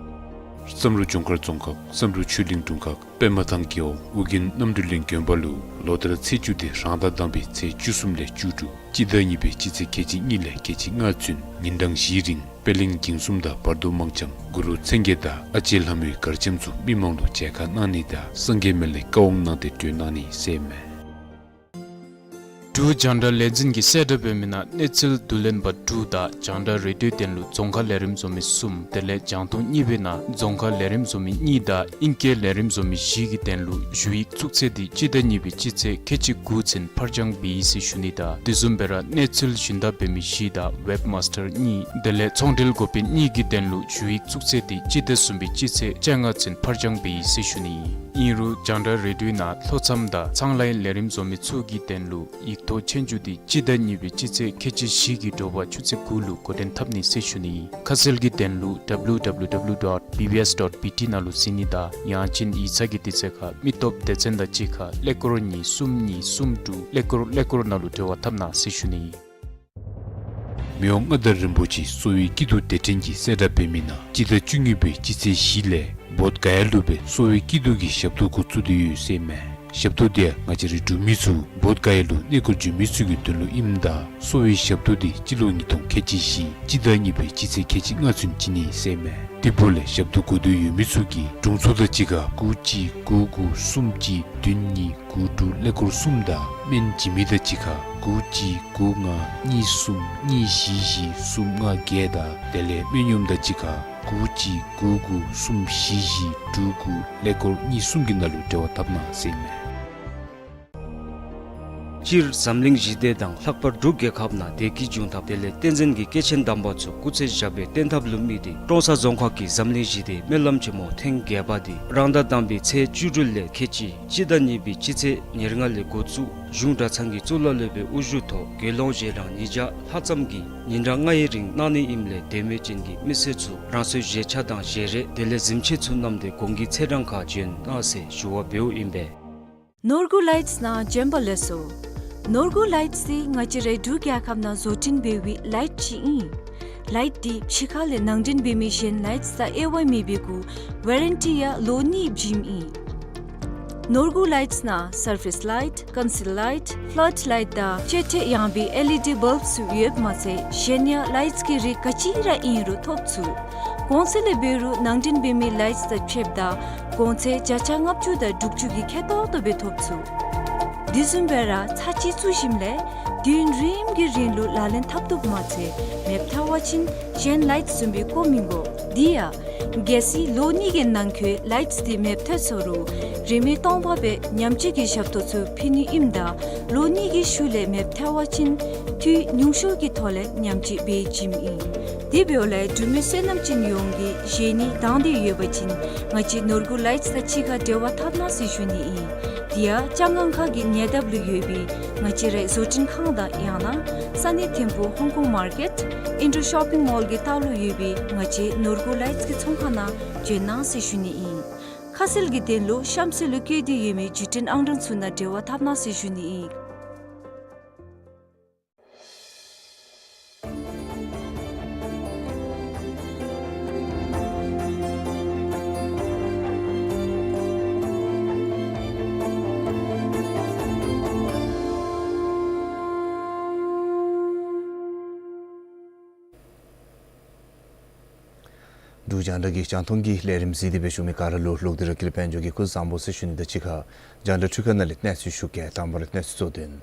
བསམ་གྲུབ་ལྗོངས་མཁར་རྫོང་ཁག་བསམ་གྲུབ་ཆོས་གླིང་དྲུང་ཁག་པདྨ་ཐང་རྒེད་འོག་ཨོ་རྒྱན་རྣམ་གྲོལ་གླིང་དགོན་པ་ལུ་ལོ་ལྟར་ཚེས་བཅུ་སྟེ་རང་ཟླ་དང་པའི་ཚེས་བཅུ་གསུམ་ལས་བཅུ་དྲུག་སྤྱི་ཟླ་གཉིས་པའི་སྤྱི་ཚེས་ཁལ་གཅིག་གཉིས་ལས་ཁལ་གཅིག་ལྔ་ཚུན་ཉིན་གྲངས་བཞིའི་རིང་པད་གླིང་འགྱིང་གསུམ་དང་བར་དོ་མང་ལྕམ་གུ་རུ་མཚན་བརྒྱད་དང་ཨ་ལྕེ་ལྷ་མོའི་གར་འཆམ་ཚུ་མི་མང་ལུ་མཇལ་ཁ་གནང་ནི་དང་སངས་རྒྱས་སྨན་བླའི་བཀའ་དབང་གནང་སྟེ་གྲོལ་གནང་ནི་ཟེར་མས། འབྲུག་རྒྱང་བསྒྲགས་ལས་འཛིན་གྱིས་གསལ་བསྒྲགས་འབད་མི་ནང་གནས་ཚུལ་བསྡུ་ལེན་པ་དྲུག་དང་རྒྱང་བསྒྲགས་རེ་ཌིའོའི་དོན་ལུ་རྫོང་ཁ་ལས་རིམ་བཟོ་མི་གསུམ་དེ་ལས་རྒྱང་མཐོང་གཉིས་པའི་ནང་རྫོང་ཁ་ལས་རིམ་བཟོ་མི་གཉིས་དང་ཨིང་སྐད་ལས་རིམ་བཟོ་མི་བཞི་གི་དོན་ལུ་ཞུ་ཡིག་བཙུགས་ཚེས་འདི་སྤྱི་ཟླ་གཉིས་པའི་སྤྱི་ཚེས་ཁལ་གཅིག་དགུ་ཚུན་ཕར་འགྱངས་འབད་ཡི་ཟེར་ཞུ་ནི་དང་དེ་བཟུམ་སྦེ་ར་གནས་ཚུལ་ཞུན་དག་འབད་མི་བཞི་དང་ཝེབ་མཱསི་ཊར་གཉིས་དེ་ལས་ཚོང་འབྲེལ་འགོ་དཔོན་གཉིས་ཀྱི་དོན་ལུ་ཞུ་ཡིག་བཙུགས་ཚེས་འདི་སྤྱི་ཟླ་གསུམ་པའི་སྤྱི་ཚེས་བཅོ་ལྔ་ཚུན་ཕར་འགྱངས་འབད་ཡི་ཟེར་ཞུ་ནི། ཨིན་རུང་རྒྱང་བསྒྲགས་རེ་ཌིའོའི་ནང་ལྷོ་མཚམས་དང་ཚང་ལའི་ལས་རིམ་བཟོ་མི་ཚུ་གི་དོན་ལུ་ཡིག་ཐོག་ཆོས་རྒྱུགས་འདི་སྤྱི་ཟླ་གཉིས་པའི་སྤྱི་ཚེས་ཁལ་གཅིག་བཞི་གི་དྲོ་པ་ཆུ་ཚོད་དགུ་ལུ་འགོ་འདྲེན་འཐབ་ནི་ཟེར་ཞུ་ནི། ཁ་གསལ་གྱི་དོན་ལུ་ཌབ་ལུ་ཌབ་ལུ་ཌབ་ལུ་ཌོཊ་བི་བི་ཨེསི་ཌོཊ་བི་ཊི་ནང་ལུ་གཟིགས་ནི་དང་ཡང་ཅིན་ཡིག་ཚང་གི་དུས་ཚོད་ཁར་མི་སྟོབས་སྡེ་ཚན་དང་གཅིག་ཁར་ཀླད་ཀོར་གཉིས་གསུམ་གཉིས་གསུམ་དྲུག་ཀླད་ཀོར་ཀླད་ཀོར་ནང་ལུ་འབྲེལ་བ་འཐབ་གནང་ཟེར་ཞུ་ནི། མི་དབང་མངའ་བདག་རིན་པོ་ཆེ་གསོ་བའི་སྐྱིད་སྡུག་སྡེ་ཕྲན་གྱིས་གསལ་བསྒྲགས་འབད་མི་ནང་སྤྱི་ཟླ་བཅུ་གཉིས་པའི་སྤྱི་ཚེས་བཞི་ལས་བོདྷ་ག་ཡ་ལུ་སྦེ་གསོ་བའི་སྐྱིད་སྡུག་གི་ཞབས་ཏོག་འགོ་བཙུགས་ཏེ་ཡོད་ཟེར་མས། ཞབས་ཏོག་འདི་ཡང་ང་བཅས་རའི་འབྲུག་མི་ཚུ་བོདྷ་ག་ཡ་ལུ་གནས་སྐོར་འགྱོ་མི་ཚུ་གི་དོན་ལུ་ཨིནམ་ད་གསོ་བའི་ཞབས་ཏོག་འདི་སྤྱི་ལོ་ཉིས་སྟོང་ཁལ་གཅིག་བཞི་སྤྱི་ཟླ་གཉིས་པའི་སྤྱི་ཚེས་ཁལ་གཅིག་ལྔ་ཚུན་བྱིན་ནི་ཟེར་མས། དེ་འབདཝ་ལས་ཞབས་ཏོག་དགོ་འདོད་ཡོད་མི་ཚུ་གིས་དྲུང་འཚོ་དང་གཅིག་ཁར་དགུ་གཅིག་དགུ་དགུ་གསུམ་གཅིག་བདུན་གཉིས་དགུ་དྲུག་ཀླད་ཀོར་གསུམ་དང་སྨན་བྱིན་མི་དང་གཅིག་ཁར་དགུ་གཅིག་དགུ་ལྔ་གཉིས་གསུམ་གཉིས་བཞི་བཞི་གསུམ་ལྔ་བརྒྱད་དང་དེ་ལས་སྨན་གཡོགམ་དང་གཅིག་ཁར་དགུ་གཅིག་དགུ་དགུ་གསུམ་བཞི་བཞི་དྲུག་དགུ་ཀླད་ཀོར་གཉིས་གསུམ་གྱི་ནང་ལུ་འབྲེལ་བ་འཐབ་གནང་ཟེར་མས། སྤྱིར་འཛམ་གླིང་ཞི་བདེ་དང་ལྷག་པར་འབྲུག་རྒྱལ་ཁབ་ནང་བདེ་སྐྱིད་འབྱུང་ཐབས་དེ་ལས་བསྟན་འཛིན་གྱི་སྐྱེས་ཆེན་དམ་པ་ཚུ་སྐུ་ཚེ་ཞབས་པད་བརྟན་ཐབས་ལུ་དམིགས་ཏེ་ཀྲོང་གསར་རྫོང་ཁག་གིས་འཛམ་གླིང་ཞི་བདེའི་སྨོན་ལམ་ཆེན་མོ་ཐེངས་བརྒྱད་པ་འདི་རང་ཟླ་དང་པའི་ཚེས་བཅུ་དྲུག་ལས་ཁལ་གཅིག་སྤྱི་ཟླ་གཉིས་པའི་སྤྱི་ཚེས་ཉེར་ལྔ་ལས་འགོ་བཙུགས་གཞུང་གྲྭ་ཚང་གི་གཙུག་ལག་སློབ་དཔོན་དབུ་བཞུགས་ཐོག་དགེ་སློང་བཞེས་གྲངས་ཉིས་བརྒྱ་ལྷག་ཙམ་གྱིས་ཉིན་གྲངས་ལྔའི་རིང་གནང་ནི་ཨིནམ་ལས་དད་མོས་ཅན་གྱི་མི་སེར་ཚུ་རང་སོའི་བཞེས་ཆ་དང་བཞེས་རས་དེ་ལས་གཟིམ་ཆས་ཚུ་བསྣམས་ཏེ་གོང་གི་ཚེས་གྲངས་ཁར་འབྱོན་གནང་ཟེར་ཞུ་བ་འབདཝ་ཨིན་པས། ནོར་བུ་ལའིཊསི་ནང་བྱོན་པ་ལེགས་སོ། ནོར་བུ་ལའིཊསི་འདི་ང་བཅས་རའི་འབྲུག་རྒྱལ་ཁབ་ནང་བཟོ་སྐྲུན་འབད་བའི་ལའིཊ་ཅིག་ཨིན། ལའིཊ་འདི་ཕྱི་ཁ་ལས་ནང་འདྲེན་འབད་མི་གཞན་ལའིཊསི་དང་དབྱེ་བ་མེད་པའི་གུ་ཝ་རེན་ཊི་ཡང་ལོ་གཉིས་བྱིནམ་ཨིན། ནོར་བུ་ལའིཊསི་ནང་སར་ཕེསི་ལའིཊ་ཀོན་སིལ་ལའིཊ་ཕླཌ་ལའིཊ་དང་ཅེ་ཏེ་ཡངས་པའི་ཨེལ་ཨི་ཌི་བཱལབ་ཚུ་ཡོདཔ་མ་ཚད་གཞན་ཡང་ལའིཊསི་གི་རིགས་ག་ཅི་ར་ཨིན་རུང་ཐོབ་ཚུགས། གོང་ཚད་ལས་འབད་རུང་ནང་འདྲེན་འབད་མི་ལའིཊསི་དང་ཕྱདཔ་ད་གོང་ཚད་བརྒྱ་ཆ་ལྔ་བཅུ་དང་དྲུག་ཅུ་གི་ཁེ་ཏོག་ཏོ་སྦེ་ཐོབ་ཚུགས། དེ་བཟུམ་སྦེ་ར་ཚར་གཅིག་བཙུགས་ཞིནམ་ལས་དུས་ཡུན་རིངམོ་གི་རིང་ལུ་ལག་ལེན་འཐབ་བཏུབ་མ་ཚད་མེདཔ་ཐལ་བ་ཅིན་གཞན་ལའིཊསི་བཟུམ་སྦེ་བཀོ་མི་དགོ། དེ་ཡང་གལ་སྲིད་ལོ་གཉིས་ཀྱི་ནང་འཁོད་ལའིཊསི་འདི་མེདཔ་ཐལ་སོང་རུང་རིན་མེད་སྟོང་པ་སྦེ་ཉམས་བཅོས་ཀྱི་ཞབས་ཏོག་ཚུ་ཕུལ་ནི་ཨིནམ་ད་ལོ་གཉིས་ཀྱི་ཤུལ་ལས་མེདཔ་ཐལ་བ་ཅིན་འཐུས་ཉུང་ཤོས་ཀྱི་ཐོག་ལས་ཉམས་བཅོས་འབད་བྱིནམ་ཨིན། དེ་འབདཝ་ལས་འབྲུག་མི་བསོད་ནམས་ཅན་ཡོངས་ཀྱིས་བཞེས་ནི་དང་འདོད་ཡོད་པ་ཅིན་ང་བཅས་ནོར་བུ་ལའིཊསི་དང་གཅིག་ཁར་འབྲེལ་བ་འཐབ་གནང་ཟེར་ཞུ་ནི་ཨིན། དེ་ཡང་ལྕང་སྒང་ཁ་གི་ཉེ་འདབས་ལུ་ཡོད་པའི་ང་བཅས་རའི་བཟོ་སྐྲུན་ཁང་དང་ཡང་ན་ས་གནས་ཐིམ་ཕུག་ཧོང་ཀོང་མར་ཀེཊ་ཨིན་ཌོ་ཤོ་པིང་མོལ་གྱི་ལྟག་ལུ་ཡོད་པའི་ང་བཅས་ནོར་བུ་ལའིཊསི་གི་ཚོང་ཁང་ནང་བྱོན་གནང་ཟེར་ཞུ་ནི་ཨིན། ཁ་གསལ་གྱི་དོན་ལུ་གཤམ་གསལ་ལུ་བཀོད་དེ་ཡོད་མི་བརྒྱུད་འཕྲིན་ཨང་གྲངས་ཚུ་ནང་འབྲེལ་བ་འཐབ་གནང་ཟེར་ཞུ་ནི་ཨིན། འབྲུག་རྒྱང་བསྒྲགས་ཀྱི་རྒྱང་མཐོང་གི་ལས་རིམ་གཟིགས་ཏེ་སྦེ་བཞུགས་མི་ག་ར་ལུ་ལོག་སྟེ་ར་ཀུན་ལེགས་དཔལ་འབྱོར་གྱིས་སྐུ་གཟུགས་བཟང་པོ་ཟེར་ཞུ་ནི་དང་གཅིག་ཁར་རྒྱང་བསྒྲགས་འཕྲུལ་ཁང་ནང་ལས་གནས་ཚུལ་ཞུ་གེ། དང་པ་ར་གནས་ཚུལ་གཙོ་དོན།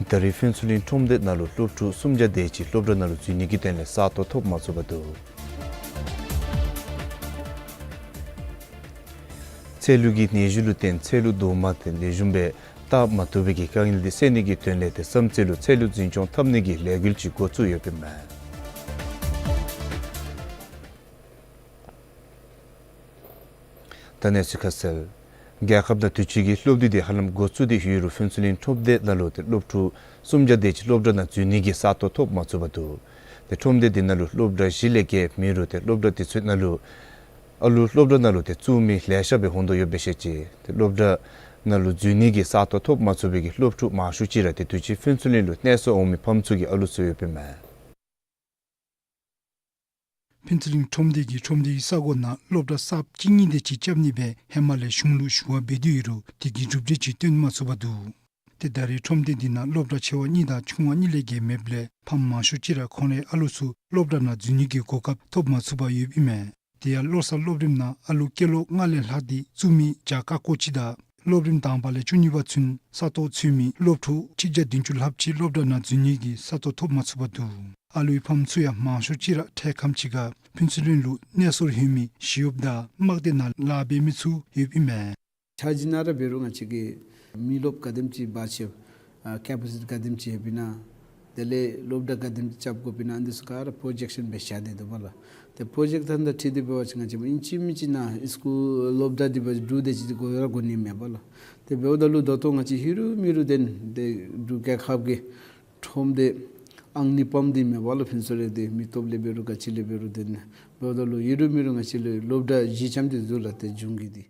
ད་རིས་ཕུན་ཚོགས་གླིང་ཁྲོམ་སྡེ་ནང་ལུ་སློབ་ཕྲུག་སུམ་བརྒྱ་དེ་ཅིག་སློབ་གྲྭ་ནང་ལུ་འཛུལ་ནི་གི་དོན་ལས་ས་སྟོང་ཐོབ་མ་ཚུགས་པར་འདུག། ཚལ་ལུ་གི་ནད་གཞི་ལུ་བརྟེན་ཚལ་ལུ་རྡོག་མ་དང་ལེགས་ཤོམ་སྦེ་བཏབ་མ་བཏུབ་པའི་གི་དཀའ་ངལ་འདི་སེལ་ནི་གི་དོན་ལས་ཏེ་བསམ་རྩེ་ལུ་ཚལ་ལུ་འཛིན་སྐྱོང་འཐབ་ནི་གི་ལས་འགུལ་ཅིག་འགོ་བཙུགས་ཡོདཔ་ཨིན་མས། ད་གནས་ཚུལ་ཁ་གསལ། རྒྱལ་ཁབ་ནང་དུས་ཅི་གི་སློབ་དུས་འདི་ཧ་ལམ་འགོ་བཙུགས་ཏེ་ཡོད་རུང་ཕུན་ཚོགས་གླིང་ཁྲོམ་སྡེ་ནང་ལུ་ཏེ་སློབ་ཕྲུག་སུམ་བརྒྱ་དེ་ཅིག་སློབ་གྲྭ་ནང་འཛུལ་ནི་གི་ས་སྟོང་ཐོབ་མ་ཚུགས་པར་འདུག། ཏེ་ཁྲོམ་སྡེ་འདི་ནང་ལུ་སློབ་གྲྭ་བཞི་ལས་བརྒལ་མེད་རུང་ཏེ་སློབ་གྲྭ་དེ་ཚུ་ནང་ལུ་ཨ་ལུ་སློབ་གྲྭ་ནང་ལུ་ཏེ་བཙུགས་མི་ལེ་ཤ་སྦེ་འོང་དོ་ཡོདཔ་སྦེ་བཤད་ཅི། ཏེ་སློབ་གྲྭ་ནང་ལུ་འཛུལ་ནི་གི་ས་སྟོང་ཐོབ་མ་ཚུགས་པའི་གི་སློབ་ཕྲུག་མང་ཤོས་ཅིག་ར་ཏེ་དུས་ཅི་ཕུན་ཚོགས་གླིང་ལུ་གནས་སོ་འོང་མི་ཕམ་ཚུ་གི་ཨ་ལུ་ཚུ་ཡོདཔ་ཨིན་མས། ཕུན་ཚོགས་གླིང་ཁྲོམ་སྡེ་གིས་ཁྲོམ་སྡེའི་ས་གོ་ནང་སློབ་གྲྭ་གསརཔ་གཅིག་གཉིས་དེ་ཅིག་རྐྱབ་ནི་སྦེ་ཧེ་མ་ལས་གཞུང་ལུ་ཞུ་བ་འབད་དེ་ཡོད་རུང་དེ་གི་གྲུབ་འབྲས་ཅིག་སྟོན་མ་ཚུགས་པར་འདུག། ཏེ་ད་རེས་ཁྲོམ་སྡེ་འདི་ནང་སློབ་གྲྭ་ཆེ་བ་གཉིས་དང་ཆུང་བ་གཉིས་ལས་བརྒལ་མེདཔ་ལས་ཕམ་མང་ཤོས་ཅིག་ར་ཁོང་རའི་ཨ་ལུ་ཚུ་སློབ་གྲྭ་ནང་འཛུལ་ནི་གི་གོ་སྐབས་ཐོབ་མ་ཚུགས་པར་ཡོདཔ་ཨིན་མས། དེ་ཡང་བློ་གསར་སློབ་རིམ་ནང་ཨ་ལུ་སྐྱེས་ལོ་ལྔ་ལས་ལྷག་སྟེ་བཙུགས་མི་བརྒྱ་ཀ་ཀོ་གཅིག་དང་སློབ་རིམ་དང་པ་ལས་བཅུ་གཉིས་པ་ཚུན་ས་སྟོང་ཚུད་མི་སློབ་ཕྲུག་གཅིག་བརྒྱ་བདུན་ཅུ་ལྷགཔ་ཅིག་སློབ་གྲྭ་ནང་འཛུལ་ནི་གི་ས་སྟོང་ཐོབ་མ་ཚུགས་པར་འདུག། ཨ་ལུའི་ཕམ་ཚུ་ཡང་མང་ཤོས་ཅིག་ར་འཕྲལ་ཁམས་ཅིག་ཁར་ཕུན་ཚོགས་གླིང་ལུ་གནས་སོར་ལྷོད་མི་ཞི་གཡོགཔ་དང་དམག་སྡེ་ནང་ལཱ་འབད་མི་ཚུ་ཡོདཔ་ཨིན་མས། ཆ་བཞག་ན་ར་འབད་རུང་ང་བཅས་ཀྱིས་མི་རློབས་ག་དེམ་ཅིག་འབག་ཆི་ཨ་ཀེ་པ་སི་ཊི་ག་དེམ་ཅིག་ཡོདཔ་ཨིན་ན། དེ་ལས་སློབ་གྲྭ་ག་དེམ་ཅིག་རྐྱབ་དགོཔ་ཨིན་ན་འདི་ཚུ་ག་ར་པོ་རོ་ཇེག་ཤཱན་སྦེ་བཞག་སྟེ་འདུག་པ་ལགས། ཏེ་པོ་རོ་ཇེག་ཐངས་དང་འཁྲིལ་ཏེ་འབད་བ་ཅིན་ང་བཅས་ཨིན་ཅི་མིན་ཅི་ནཱ་སི་ཀུལ་སློབ་གྲྭ་འདི་འབད་འབྲུག་དེ་ཅིག་འདི་དགོ་ར་དགོ་ནི་མས་པ་ལགས། ཏེ་འབདཝ་ད་ལུ་ད་ལྟོ་ང་བཅས་ཧེ་རུ་མེ་རུ་དེ་ཏེ་འབྲུག་རྒྱལ་ཁབ་ཀྱི་ཁྲོམ་སྡེ་ཨང་གཉིས་པམ་འདི་མས་པ་ལགས། ཕུན་ཚོགས་གླིང་འདི་མི་སྟོབས་ལས་འབད་རུང་ག་ཅི་ལས་འབད་རུང་དེ་ནི་འབདཝ་ད་ལུ་ཧེ་རུ་མེ་རུ་ང་བཅས་ལུ་སློབ་གྲྭ་བཞི་ཙམ་འདི་འདུག་ལགས། ཏེ་གཞུང་གི་འདི།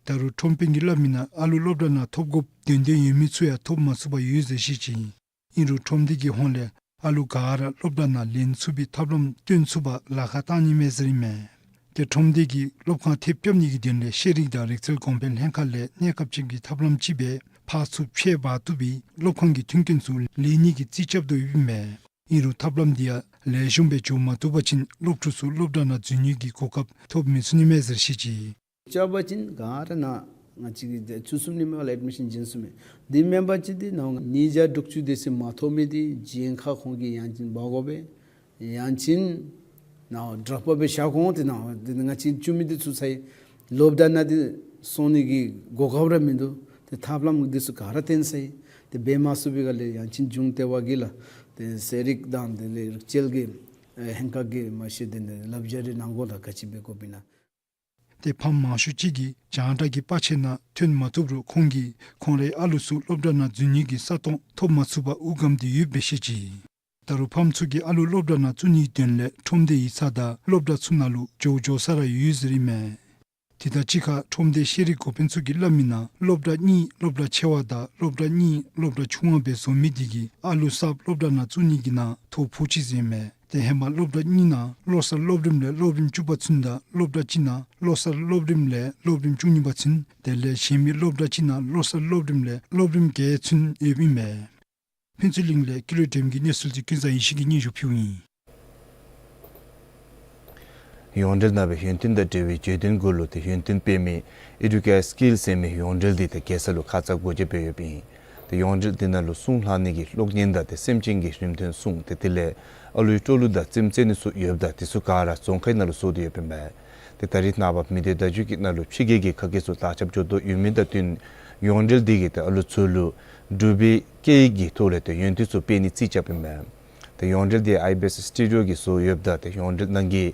ད་རུང་ཁྲོམ་དཔོན་གྱིས་སླབ་མི་ནང་ཨ་ལུ་སློབ་གྲྭ་ནང་ཐོབ་དགོཔ་དོན་དོན་ཡོད་མི་ཚུ་ཡང་ཐོབ་མ་ཚུགས་པར་ཡོད་ཟེར་བཤད་ཅི། ཨིན་རུང་ཁྲོམ་སྡེ་གི་ཧོངས་ལས་ཨ་ལུ་ག་ར་སློབ་གྲྭ་ནང་ལེན་ཚུགས་པའི་ཐབས་ལམ་སྟོན་ཚུགས་པར་ལཱ་ཁག་བཏང་ནི་མས་ཟེར་ཨིན་མས། ཏེ་ཁྲོམ་སྡེ་གིས་སློབ་ཁང་ཐེབས་རྐྱབ་ནི་གི་དོན་ལས་ཤེས་རིག་དང་རིག་རྩལ་གོང་འཕེལ་ལྷན་ཁག་ལས་གནས་སྐབས་ཅིག་གི་ཐབས་ལམ་ཅིག་སྦེ་ཕར་ཚུར་ཕྱེད་འབག་བཏུབ་པའི་སློབ་ཁང་གི་མཐུན་རྐྱེན་ཚུ་ལེན་ནི་གི་རྩིས་རྐྱབ་དོ་ཡོདཔ་ཨིན་མས། ཨིན་རུང་ཐབས་ལམ་འདི་ཡང་ལེགས་ཤོམ་སྦེ་འགྱོ་མ་བཏུབ་པ་ཅིན་སློབ་ཕྲུག་ཚུ་སློབ་གྲྭ་ནང་འཛུལ་ནི་གི་གོ་སྐབས་ཐོབ་མི་ཚུགས་ནི་མས་ཟེར་བཤད་ཅི། རྐྱབ་པ་ཅིན་ག་ར་ནཱ་ང་བཅས་ཀྱིས་ཏེ་ཚུད་ཚུགས་ནི་མས་པ་ལགས། ཨེཌ་མི་ཤཱན་བྱིན་ཚུགས་མས། དེ་མེན་པ་ཅིན་ཏེ་ནཱ་ཉིས་བརྒྱ་དྲུག་ཅུ་དེ་ཚུ་མ་ཐོབ་མི་འདི་གཞན་ཁར་ཁོང་གིས་ཡང་ཅིན་འབག་དགོ་པས། ཡང་ཅིན་ནཱ་ཌོབ་ཨའུཊ་སྦེ་བཞག་དགོ་འོང་། ཏེ་ནཱ་ཏེ་ང་བཅས་བཅུག་མི་འདི་ཚུ་ཚར་ཡི། སློབ་གྲྭ་ནང་འདི་སོང་ནི་གི་གོ་སྐབས་ར་མིན་འདུག། ཏེ་ཐབས་ལམ་འདི་ཚུ་ག་ར་བཏོན་ཚར་ཡི། ཏེ་འབད་མ་ཚུགས་པའི་སྒང་ལས་ཡང་ཅིན་གཞུང་ལྟེ་བ་གིས་ལགས་ཏེ་ཟས་རིགས་དང་དེ་ལས་རིག་རྩལ་གྱི་ཨེ་ལྷན་ཁག་གིས་མ་གཞི་དེ་ནི་ལགཔ་བཞག་རེ་གནང་དགོ་ལགས། ག་ཅི་འབད་དགོཔ་ཨིན་ན། ཏེ་ཕམ་མང་ཤོས་ཅིག་གིས་རྒྱང་བསྒྲགས་ཀྱི་པར་ཆས་ནང་ཐོན་མ་བཏུབ་རུང་ཁོང་གིས་ཁོང་རའི་ཨ་ལུ་ཚུ་སློབ་གྲྭ་ནང་འཛུལ་ནི་གི་ས་སྟོང་ཐོབ་མ་ཚུགས་པར་དབུགས་སྒམ་སྟེ་ཡོདཔ་སྦེ་བཤད་ཅི། ད་རུང་ཕམ་ཚུ་གིས་ཨ་ལུ་སློབ་གྲྭ་ནང་བཙུགས་ནིའི་དོན་ལས་ཁྲོམ་སྡེའི་ཡིག་ཚང་དང་སློབ་གྲྭ་ཚུ་ནང་ལུ་འགྱོ་འགྱོ་ས་ར་ཡོད་ཟེར་ཨིན་མས། དེ་དང་གཅིག་ཁར་ཁྲོམ་སྡེའི་ཤེས་རིག་འགོ་དཔོན་ཚུ་གིས་སླབ་མི་ནང་སློབ་གྲྭ་གཉིས་སློབ་གྲྭ་ཆེ་བ་དང་སློབ་གྲྭ་གཉིས་སློབ་གྲྭ་ཆུང་བ་སྦེ་བཟོ་མི་དེ་གིས་ཨ་ལུ་གསརཔ་སློབ་གྲྭ་ནང་བཙུགས་ནི་གི་ནང་ཐོ་ཕོག་ཅི་ཟེར་ཨིན་མས། ཏེ་ཧེ་མ་སློབ་གྲྭ་གཉིས་ནང་བློ་གསར་སློབ་རིམ་ལས་སློབ་རིམ་བཅུ་པ་ཚུན་དང་སློབ་གྲྭ་གཅིག་ནང་བློ་གསར་སློབ་རིམ་ལས་སློབ་རིམ་བཅུ་གཉིས་པ་ཚུན་དེ་ལས་གཞན་མི་སློབ་གྲྭ་གཅིག་ནང་བློ་གསར་སློབ་རིམ་ལས་སློབ་རིམ་བརྒྱད་ཚུན་ཡོདཔ་ཨིན་མས། ཕུན་ཚོགས་གླིང་ལས་ཀུན་ལེགས་སྒྲོལམ་གྱི་གནས་ཚུལ་འདི་ཀུན་བཟང་ཡེ་ཤེས་ཀྱིས་སྙན་ཞུ་ཕུལཝ་ཨིན། ཡོངས་འབྲེལ་ནང་སྦེ་ཡོན་ཏན་དང་འབྲེལ་བའི་བརྗོད་དོན་གུ་ལུ་ཏེ་ཡོན་ཏན་སྤེལ་མི་ཨེ་ཌུ་ཀེར་སི་ཀིལ་ཟེར་མི་ཡོངས་འབྲེལ་འདི་ཏེ་རྒྱལ་ས་ལུ་ཁ་ཙ་སྒོ་འབྱེད་འབད་ཡོདཔ་ཨིན། ཏེ་ཡོངས་འབྲེལ་འདི་ནང་ལུ་གསུང་ལྷག་ནི་གི་གློག་བརྙན་དང་ཏེ་སེམས་ཅན་གྱི་རིམ་སྟོན་གསུང་ཏེ་དེ་ལས་ཨ་ལུའི་སྤྲོ་བསླུ་དང་རྩེདམོ་རྩེ་ནི་ཚུ་ཡོདཔ་ད་དེ་ཚུ་ག་ར་རྫོང་ཁའི་ནང་ལུ་བཟོ་སྟེ་ཡོདཔ་ཨིན་པས། ཏེ་ད་རེས་ནངས་པ་མི་སྡེ་བརྡ་བརྒྱུད་ཀྱི་ནང་ལུ་ཕྱི་རྒྱལ་གྱི་ཁ་སྐད་ཚུ་དར་ཁྱབ་འགྱོ་དོ་ཡོད་མི་དང་བསྟུན་ཡོངས་འབྲེལ་འདི་གིས་ཏེ་ཨ་ལུ་ཚུ་ལུ་འབྲུག་པའི་སྐད་ཡིག་གི་ཐོག་ལས་ཏེ་ཡོན་ཏན་ཚུ་སྤེལ་ནི་རྩིས་རྐྱབ་ཨིན་པས། ཏེ་ཡོངས་འབྲེལ་འདི་ཨའི་བི་ཨེས་སི་སི་ཊུ་ཌིའོ་གིས་བཟོ་ཡོདཔ་ད་ཏེ་ཡོངས་འབྲེལ་ནང་གི་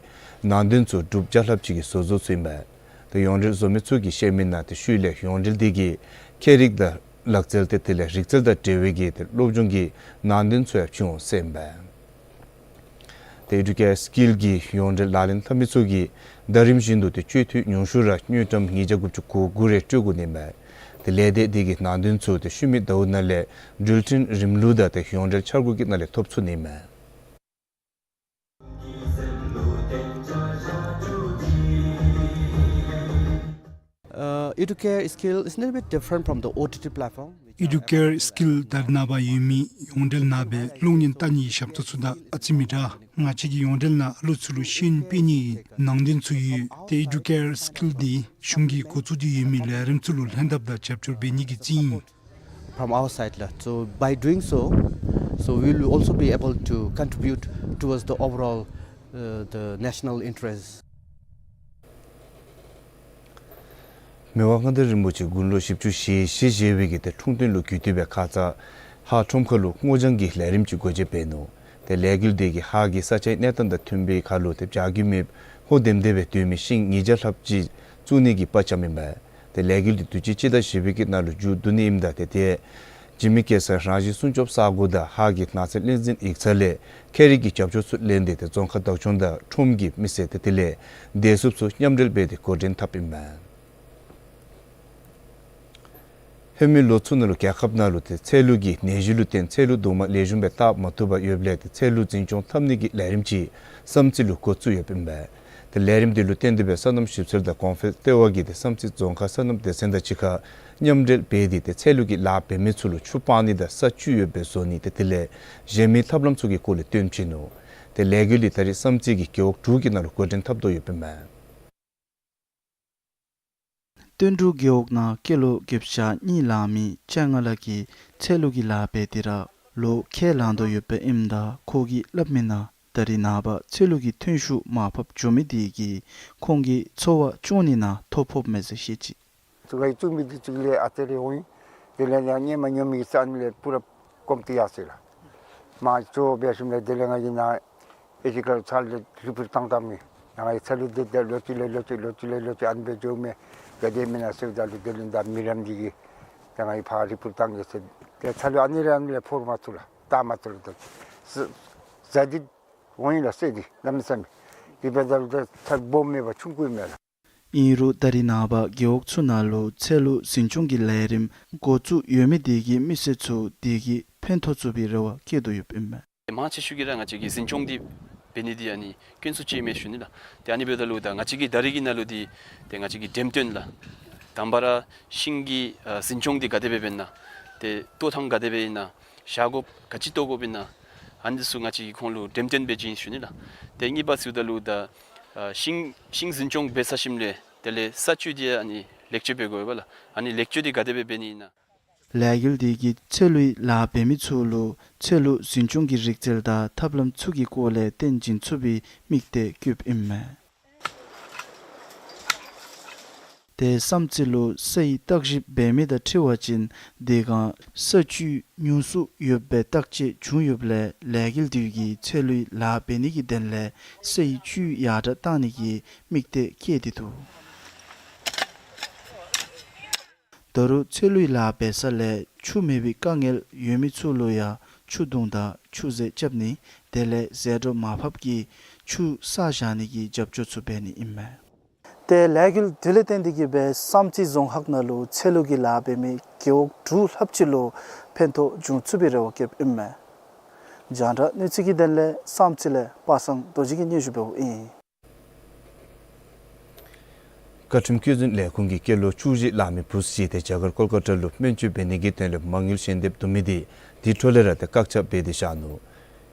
ནང་དོན་ཚུ་འབྲུགཔ་བརྒྱ་ལྷགཔ་ཅིག་གིས་བཟོ་བཟོ་ཚུགས་ཨིན་པས། ཏེ་ཡོངས་འབྲེལ་བཟོ་མི་ཚུ་གིས་བཤད་མི་ནང་ཏེ་ཤུལ་ལས་ཡོངས་འབྲེལ་འདི་གིས་ཁྱད་རིག་དང་ལག་རྩལ་ཏེ་དེ་ལས་རིག་རྩལ་དང་འབྲེལ་བའི་གི་ཏེ་སློབ་སྦྱོང་གི་ནང་དོན་ཚུ་ཡང་བྱིན་འོང་ཟེར་ཨིན་པས། ཏེ་ཨེ་ཌུ་ཀེར་སི་ཀིལ་གྱི་ཡོངས་འབྲེལ་ལག་ལེན་འཐབ་མི་ཚུ་གིས་ཟླ་རིམ་བཞིན་དུ་ཏེ་སྤྱོད་འཐུས་ཉུང་ཤོས་ར་དངུལ་ཀྲམ་ཉིས་བརྒྱ་དགུ་བཅུ་གོ་དགུ་རེ་སྤྲོད་དགོ་ནི་མས། ཏེ་ལས་སྡེ་འདི་གི་ནང་དོན་ཚུ་ཏེ་ཤུལ་མའི་ཟླཝ་ནང་ལས་འགྲུལ་འཕྲིན་རིམ་ལུགས་དང་ཏེ་ཡོངས་འབྲེལ་འཆར་སྒོ་གི་ནང་ལས་ཐོབ་ཚུགས་ནི་མས། Uh, Educare Skill is a little bit different from the O T T platform. ཨེ་ཌུ་ཀེར་སི་ཀིལ་ད་རེས་ནངས་པ་ཡོད་མི་ཡོངས་འབྲེལ་ནང་སྦེ་གློག་བརྙན་ལྟ་ནིའི་ཞབས་ཏོག་ཚུ་དང་ཨ་ཙི་མི་འདྲ། ང་བཅས་ཀྱི་ཡོངས་འབྲེལ་ནང་ཨ་ལུ་ཚུ་ལུ་ཤེས་ཡོན་སྤེལ་ནིའི་ནང་དོན་ཚུ་ཡོད། ཏེ་ཨེ་ཌུ་ཀེར་སི་ཀིལ་འདི་གཞུང་གིས་འགོ་བཙུགས་ཏེ་ཡོད་མི་ལས་རིམ་ཚུ་ལུ་ལྷན་ཐབས་དང་རྒྱབ་སྐྱོར་འབད་ནི་གི་རྩིས་ཨིན། From our side, la. So by doing so, so we will also be able to contribute towards the overall, uh, the national interest. མི་དབང་མངའ་བདག་རིན་པོ་ཆེ་དགུང་ལོ་བཞི་བཅུ་ཞེ་བཞི་བཞེས་པའི་གི་ཏེ་འཁྲུངས་སྟོན་ལུ་གུས་བཏུད་སྦེ་ཁ་ཙ་ཧཱ་ཁྲོམ་ཁ་ལུ་སྔོ་ལྗང་གི་ལས་རིམ་ཅིག་སྒོ་འབྱེད་འབད་ནུག། ཏེ་ལས་འགུལ་འདི་གིས་ཧཱ་གི་ས་ཆའི་གནས་སྟངས་དང་མཐུན་པའི་ཁར་ལུ་ཏེ་བྱ་རྒོད་མེདཔ་ཧོ་ལྡེམ་ལྡེམ་སྦེ་སྡོད་མི་ཤིང་ཉིས་བརྒྱ་ལྷགཔ་ཅིག་བཙུགས་ནི་གི་དཔའ་བཅམ་ཨིན་པས། ཏེ་ལས་འགུལ་འདི་དུས་ཅི་སྤྱི་ཟླ་བཞི་པའི་གི་ནང་ལུ་མཇུག་བསྡུ་ནི་ཨིནམ་ད་ཏེ་ཏེ་འཇིགས་མེད་གེ་སར་རང་བཞིན་སྲུང་སྐྱོབ་ས་གོ་དང་ཧཱ་གི་ནགས་ཚལ་བསྟན་འཛིན་ཡིག་ཚང་ལས་ཁྱད་རིག་གི་རྒྱབ་སྐྱོར་ཚུ་ལེན་ཏེ་ཏེ་རྫོང་ཁག་བདག་སྐྱོང་དང་ཁྲོམ་གྱི་མི་སེར་ཏེ་དེ་ལས་བདེ་སྲུངཔ་ཚུ་མཉམ་འབྲེལ་འབད་དེ་འགོ་འདྲེན་འཐབ་ཨིན་པས། ཧེ་མའི་ལོ་ཚུ་ནང་ལུ་རྒྱལ་ཁབ་ནང་ལུ་ཏེ་ཚལ་ལུ་གི་ནད་གཞི་ལུ་བརྟེན་ཚལ་ལུ་གདོང་དམར་ལེགས་ཤོམ་སྦེ་བཏགས་མ་བཏུབ་པར་ཡོདཔ་ལས་ཏེ་ཚལ་ལུ་འཛིན་སྐྱོང་འཐབ་ནི་གི་ལས་རིམ་ཅིག་བསམ་རྩེ་ལུ་འགོ་བཙུགས་ཡོདཔ་ཨིན་པས། ཏེ་ལས་རིམ་འདི་ལུ་བརྟེན་ཏེ་སྦེ་སོ་ནམ་ཞིབ་འཚོལ་དང་གོང་འཕེལ་ལྟེ་བ་གིས་ཏེ་བསམ་རྩེ་རྫོང་ཁག་སོ་ནམ་སྡེ་ཚན་དང་གཅིག་ཁར་མཉམ་འབྲེལ་འབད་དེ་ཏེ་ཚལ་ལུ་གི་ལཱ་འབད་མི་ཚུ་ལུ་ཆུ་སྤང་ནི་དང་ས་བཅུད་ཡོདཔ་སྦེ་བཟོ་ནི་ཏེ་དེ་ལས་གཞན་མི་ཐབས་ལམ་ཚུ་གི་སྐོར་ལས་སྟོན་བྱིན་ནུག། ཏེ་ལས་འགུལ་འདི་ད་རེས་བསམ་རྩེ་གི་རྒེད་འོག་དྲུག་གི་ནང་ལུ་འགོ་འདྲེན་འཐབ་དོ་ཡོདཔ་ཨིན་མས། སྟོན་འབྲུག་རྒེད་འོག་ནང་སྐྱེས་ལོ་བརྒྱད་ཅུ་གྱ་གཉིས་ལང་མི་ཅ་ལྔ་ལགས་ཀྱིས་ཚལ་ལུ་གི་ལཱ་འབད་དེ་ར་ལོ་ཁལ་ལང་དོ་ཡོདཔ་ཨིནམ་ད་ཁོ་གིས་སླབ་མི་ནང་ད་རེས་ནངས་པ་ཚལ་ལུ་གི་ཐོན་ཤུགས་མར་ཕབ་འགྱོ་མི་དེ་གིས་ཁོང་གི་འཚོ་བ་སྐྱོང་ནི་ནང་ཐོ་ཕོགཔ་མས་ཟེར་བཤད་ཅི། ཚུ་ག་ཡི་བཙུགས་མི་འདི་ཚུ་ལས་ཨ་ཙི་རེ་འོང་ཡི། དེ་ལས་ཡང་སྔོན་མ་ཉོ་མི་གི་ས་ཨ་ནི་ལས་པུ་ར་སྐོམ་སྟེ་ཡར་སོ་ཡི་ལགས། མ་གཙོ་བོ་འབད་ཞིནམ་ལས་དེ་ལས་ང་གིས་ནཱ་ཨེ་ཅིག་ཁར་ཚལ་ལུ་རི་ཕུར་བཏང་བཏངམ་མས། ཡང་ང་གིས་ཚལ་ལུ་དེ་དེ་ལོ་གཅིག་ལས་ལོ་གཅིག་ལོ་གཅིག་ལས་ལོ་གཅིག་ཨ་ནི་སྦེ་འགྱོཝ་མས། ག་དེ་མེན་ན་ཟེརཝ་ད་ལུ་དེ་ལས་ད་མི་རབས་འདི་གིས་ད་ང་གིས་ཕར་རི་ཕུར་བཏང་གེ་ཟེར། ཏེ་ཚལ་ལུ་ཨ་ནི་རེ་ཨ་ནི་རེ་ཕོར་མ་ཚུགས་ལགས། བཏགས་མ་ཚུགས་ལགས། ད་ཟ་ཟ་འདི་འོང་ཡི་ལགས་སོ་འདི་གནམ་མེད་ས་མེད། དེ་འབདཝ་ད་ལུ་ད་ཚལ་སྦོམ་མེད་པར་ཆུང་ཀུ་མས་ལགས། ཨིན་རུང་ད་རེས་ནངས་པ་རྒེད་འོག་ཚུ་ནང་ལུ་ཚལ་ལུ་འཛིན་སྐྱོང་གི་ལས་རིམ་འགོ་བཙུགས་ཡོད་མི་དེ་གིས་མི་སེར་ཚུ་དེ་གིས་ཕན་ཐོགས་ཚུགས་པའི་རེ་བ་བསྐྱེད་དོ་ཡོདཔ་ཨིན་མས། མང་ཆེ་ཤོས་ཀྱིས་ར་ང་བཅས་ཀྱིས་འཛིན་སྐྱོང་འདི་འབད་ནི་འདི་ཨ་ནི་དཀོན་སུ་ཅིག་མས་ཞུ་ནི་ལགས། ཏེ་ཨ་ནི་འབདཝ་ད་ལུ་ད་ང་བཅས་ཀྱི་ད་རེས་ཀྱི་ནང་ལུ་འདི་ཏེ་ང་བཅས་ཀྱི་འགྲེམས་སྟོན་ལགས། དང་པ་ར་ཤིང་གི་ཨ་འཛིན་སྐྱོང་འདི་ག་དེ་སྦེ་འབད་ཨིན་ན། ཏེ་བཏོག་ཐངས་ག་དེ་སྦེ་ཨིན་ན། བཞག་དགོཔ་ག་ཅི་བཏོག་དགོཔ་ཨིན་ན། ཨ་ནི་ཚུ་ང་བཅས་ཀྱིས་ཁོང་ལུ་འགྲེམས་སྟོན་འབད་བྱིན་ཞུ་ནི་ལགས། ཏེ་གཉིས་པ་ཟེརཝ་ད་ལུ་ད་ཨ་ཤིང་ཤིང་འཛིན་སྐྱོང་འབད་ཚར་ཞིནམ་ལས་དེ་ལས་ས་བཅུད་འདི་ཨ་ནི་ལེགས་བཅོས་འབད་དགོ་པས་ལགས། ཨ་ནི་ལེགས་བཅོས་འདི་ག་དེ་སྦེ་འབད་ནི་ཨིན་ན། ལས་འགུལ་འདི་གིས་ཚལ་ལུའི་ལཱ་འབད་མི་ཚུ་ལུ་ཚལ་ལུ་འཛིན་སྐྱོང་གི་རིག་རྩལ་དང་ཐབས་ལམ་ཚུ་གི་སྐོར་ལས་སྟོན་བྱིན་ཚུགས་པའི་དམིགས་གཏད་བསྐྱེདཔ་ཨིན་མས། ཏེ་བསམ་རྩེ་ལུ་སའི་བརྟག་ཞིབ་འབད་མི་དང་འཁྲིལ་བ་ཅིན་དེ་སྒང་ས་བཅུད་ཉུང་སུ་ཡོདཔ་སྦེ་བརྟག་དཔྱད་བྱུང་ཡོདཔ་ལས་ལས་འགུལ་འདི་གིས་ཚལ་ལུའི་ལཱ་འབད་ནི་གི་དོན་ལས་སའི་བཅུད་ཡར་དྲགས་གཏང་ནི་གི་དམིགས་གཏད་བསྐྱེད་དེ་འདུག། ད་རུང་ཚལ་ལུའི་ལཱ་འབད་ས་ལས་ཆུ་མེད་པའི་དཀའ་ངལ་ཡོད་མི་ཚུ་ལུ་ཡང་ཆུ་དུང་དང་ཆུ་ཟད་རྐྱབ་ནི་དེ་ལས་ཟད་འགྲོ་མར་ཕབ་ཀྱི་ཆུ་བསགས་བཞག་ནི་གི་རྒྱབ་སྐྱོར་ཚུ་འབད་ནི་ཨིན་མས། ཏེ་ལས་འགུལ་འདི་ལས་བརྟེན་ཏེ་གིས་སྦེ་བསམ་རྩེ་རྫོང་ཁག་ནང་ལུ་ཚལ་ལུ་གི་ལཱ་འབད་མི་རྒེད་འོག་དྲུག་ལྷགཔ་ཅིག་ལུ་ཕན་ཐོགས་འབྱུང་ཚུགས་པའི་རེ་བ་བསྐྱེདཔ་ཨིན་མས། རྒྱང་བསྒྲགས་གནས་ཚུལ་གྱི་དོན་ལས་བསམ་རྩེ་ལས་པ་སངས་རྡོ་རྗེ་གིས་སྙན་ཞུ་འབདཝ་ཨིན། བཀའ་ཁྲིམས་བཀོད་འཛིན་ལས་ཁུངས་ཀྱིས་སྐྱེས་ལོ་བཅུ་བཞི་ལང་མི་བུ་ཅིག་ཏེ་རྒྱ་གར་ཀོལ་ཀ་ཏ་ལུ་སྨན་བཅོས་འབད་ནི་གི་དོན་ལས་མ་དངུལ་ཞལ་འདེབས་བསྡུ་མི་འདི་དེ་འཕྲོ་ལས་ར་ཏེ་བཀག་ཆ་འབད་དེ་བཞག་ནུག།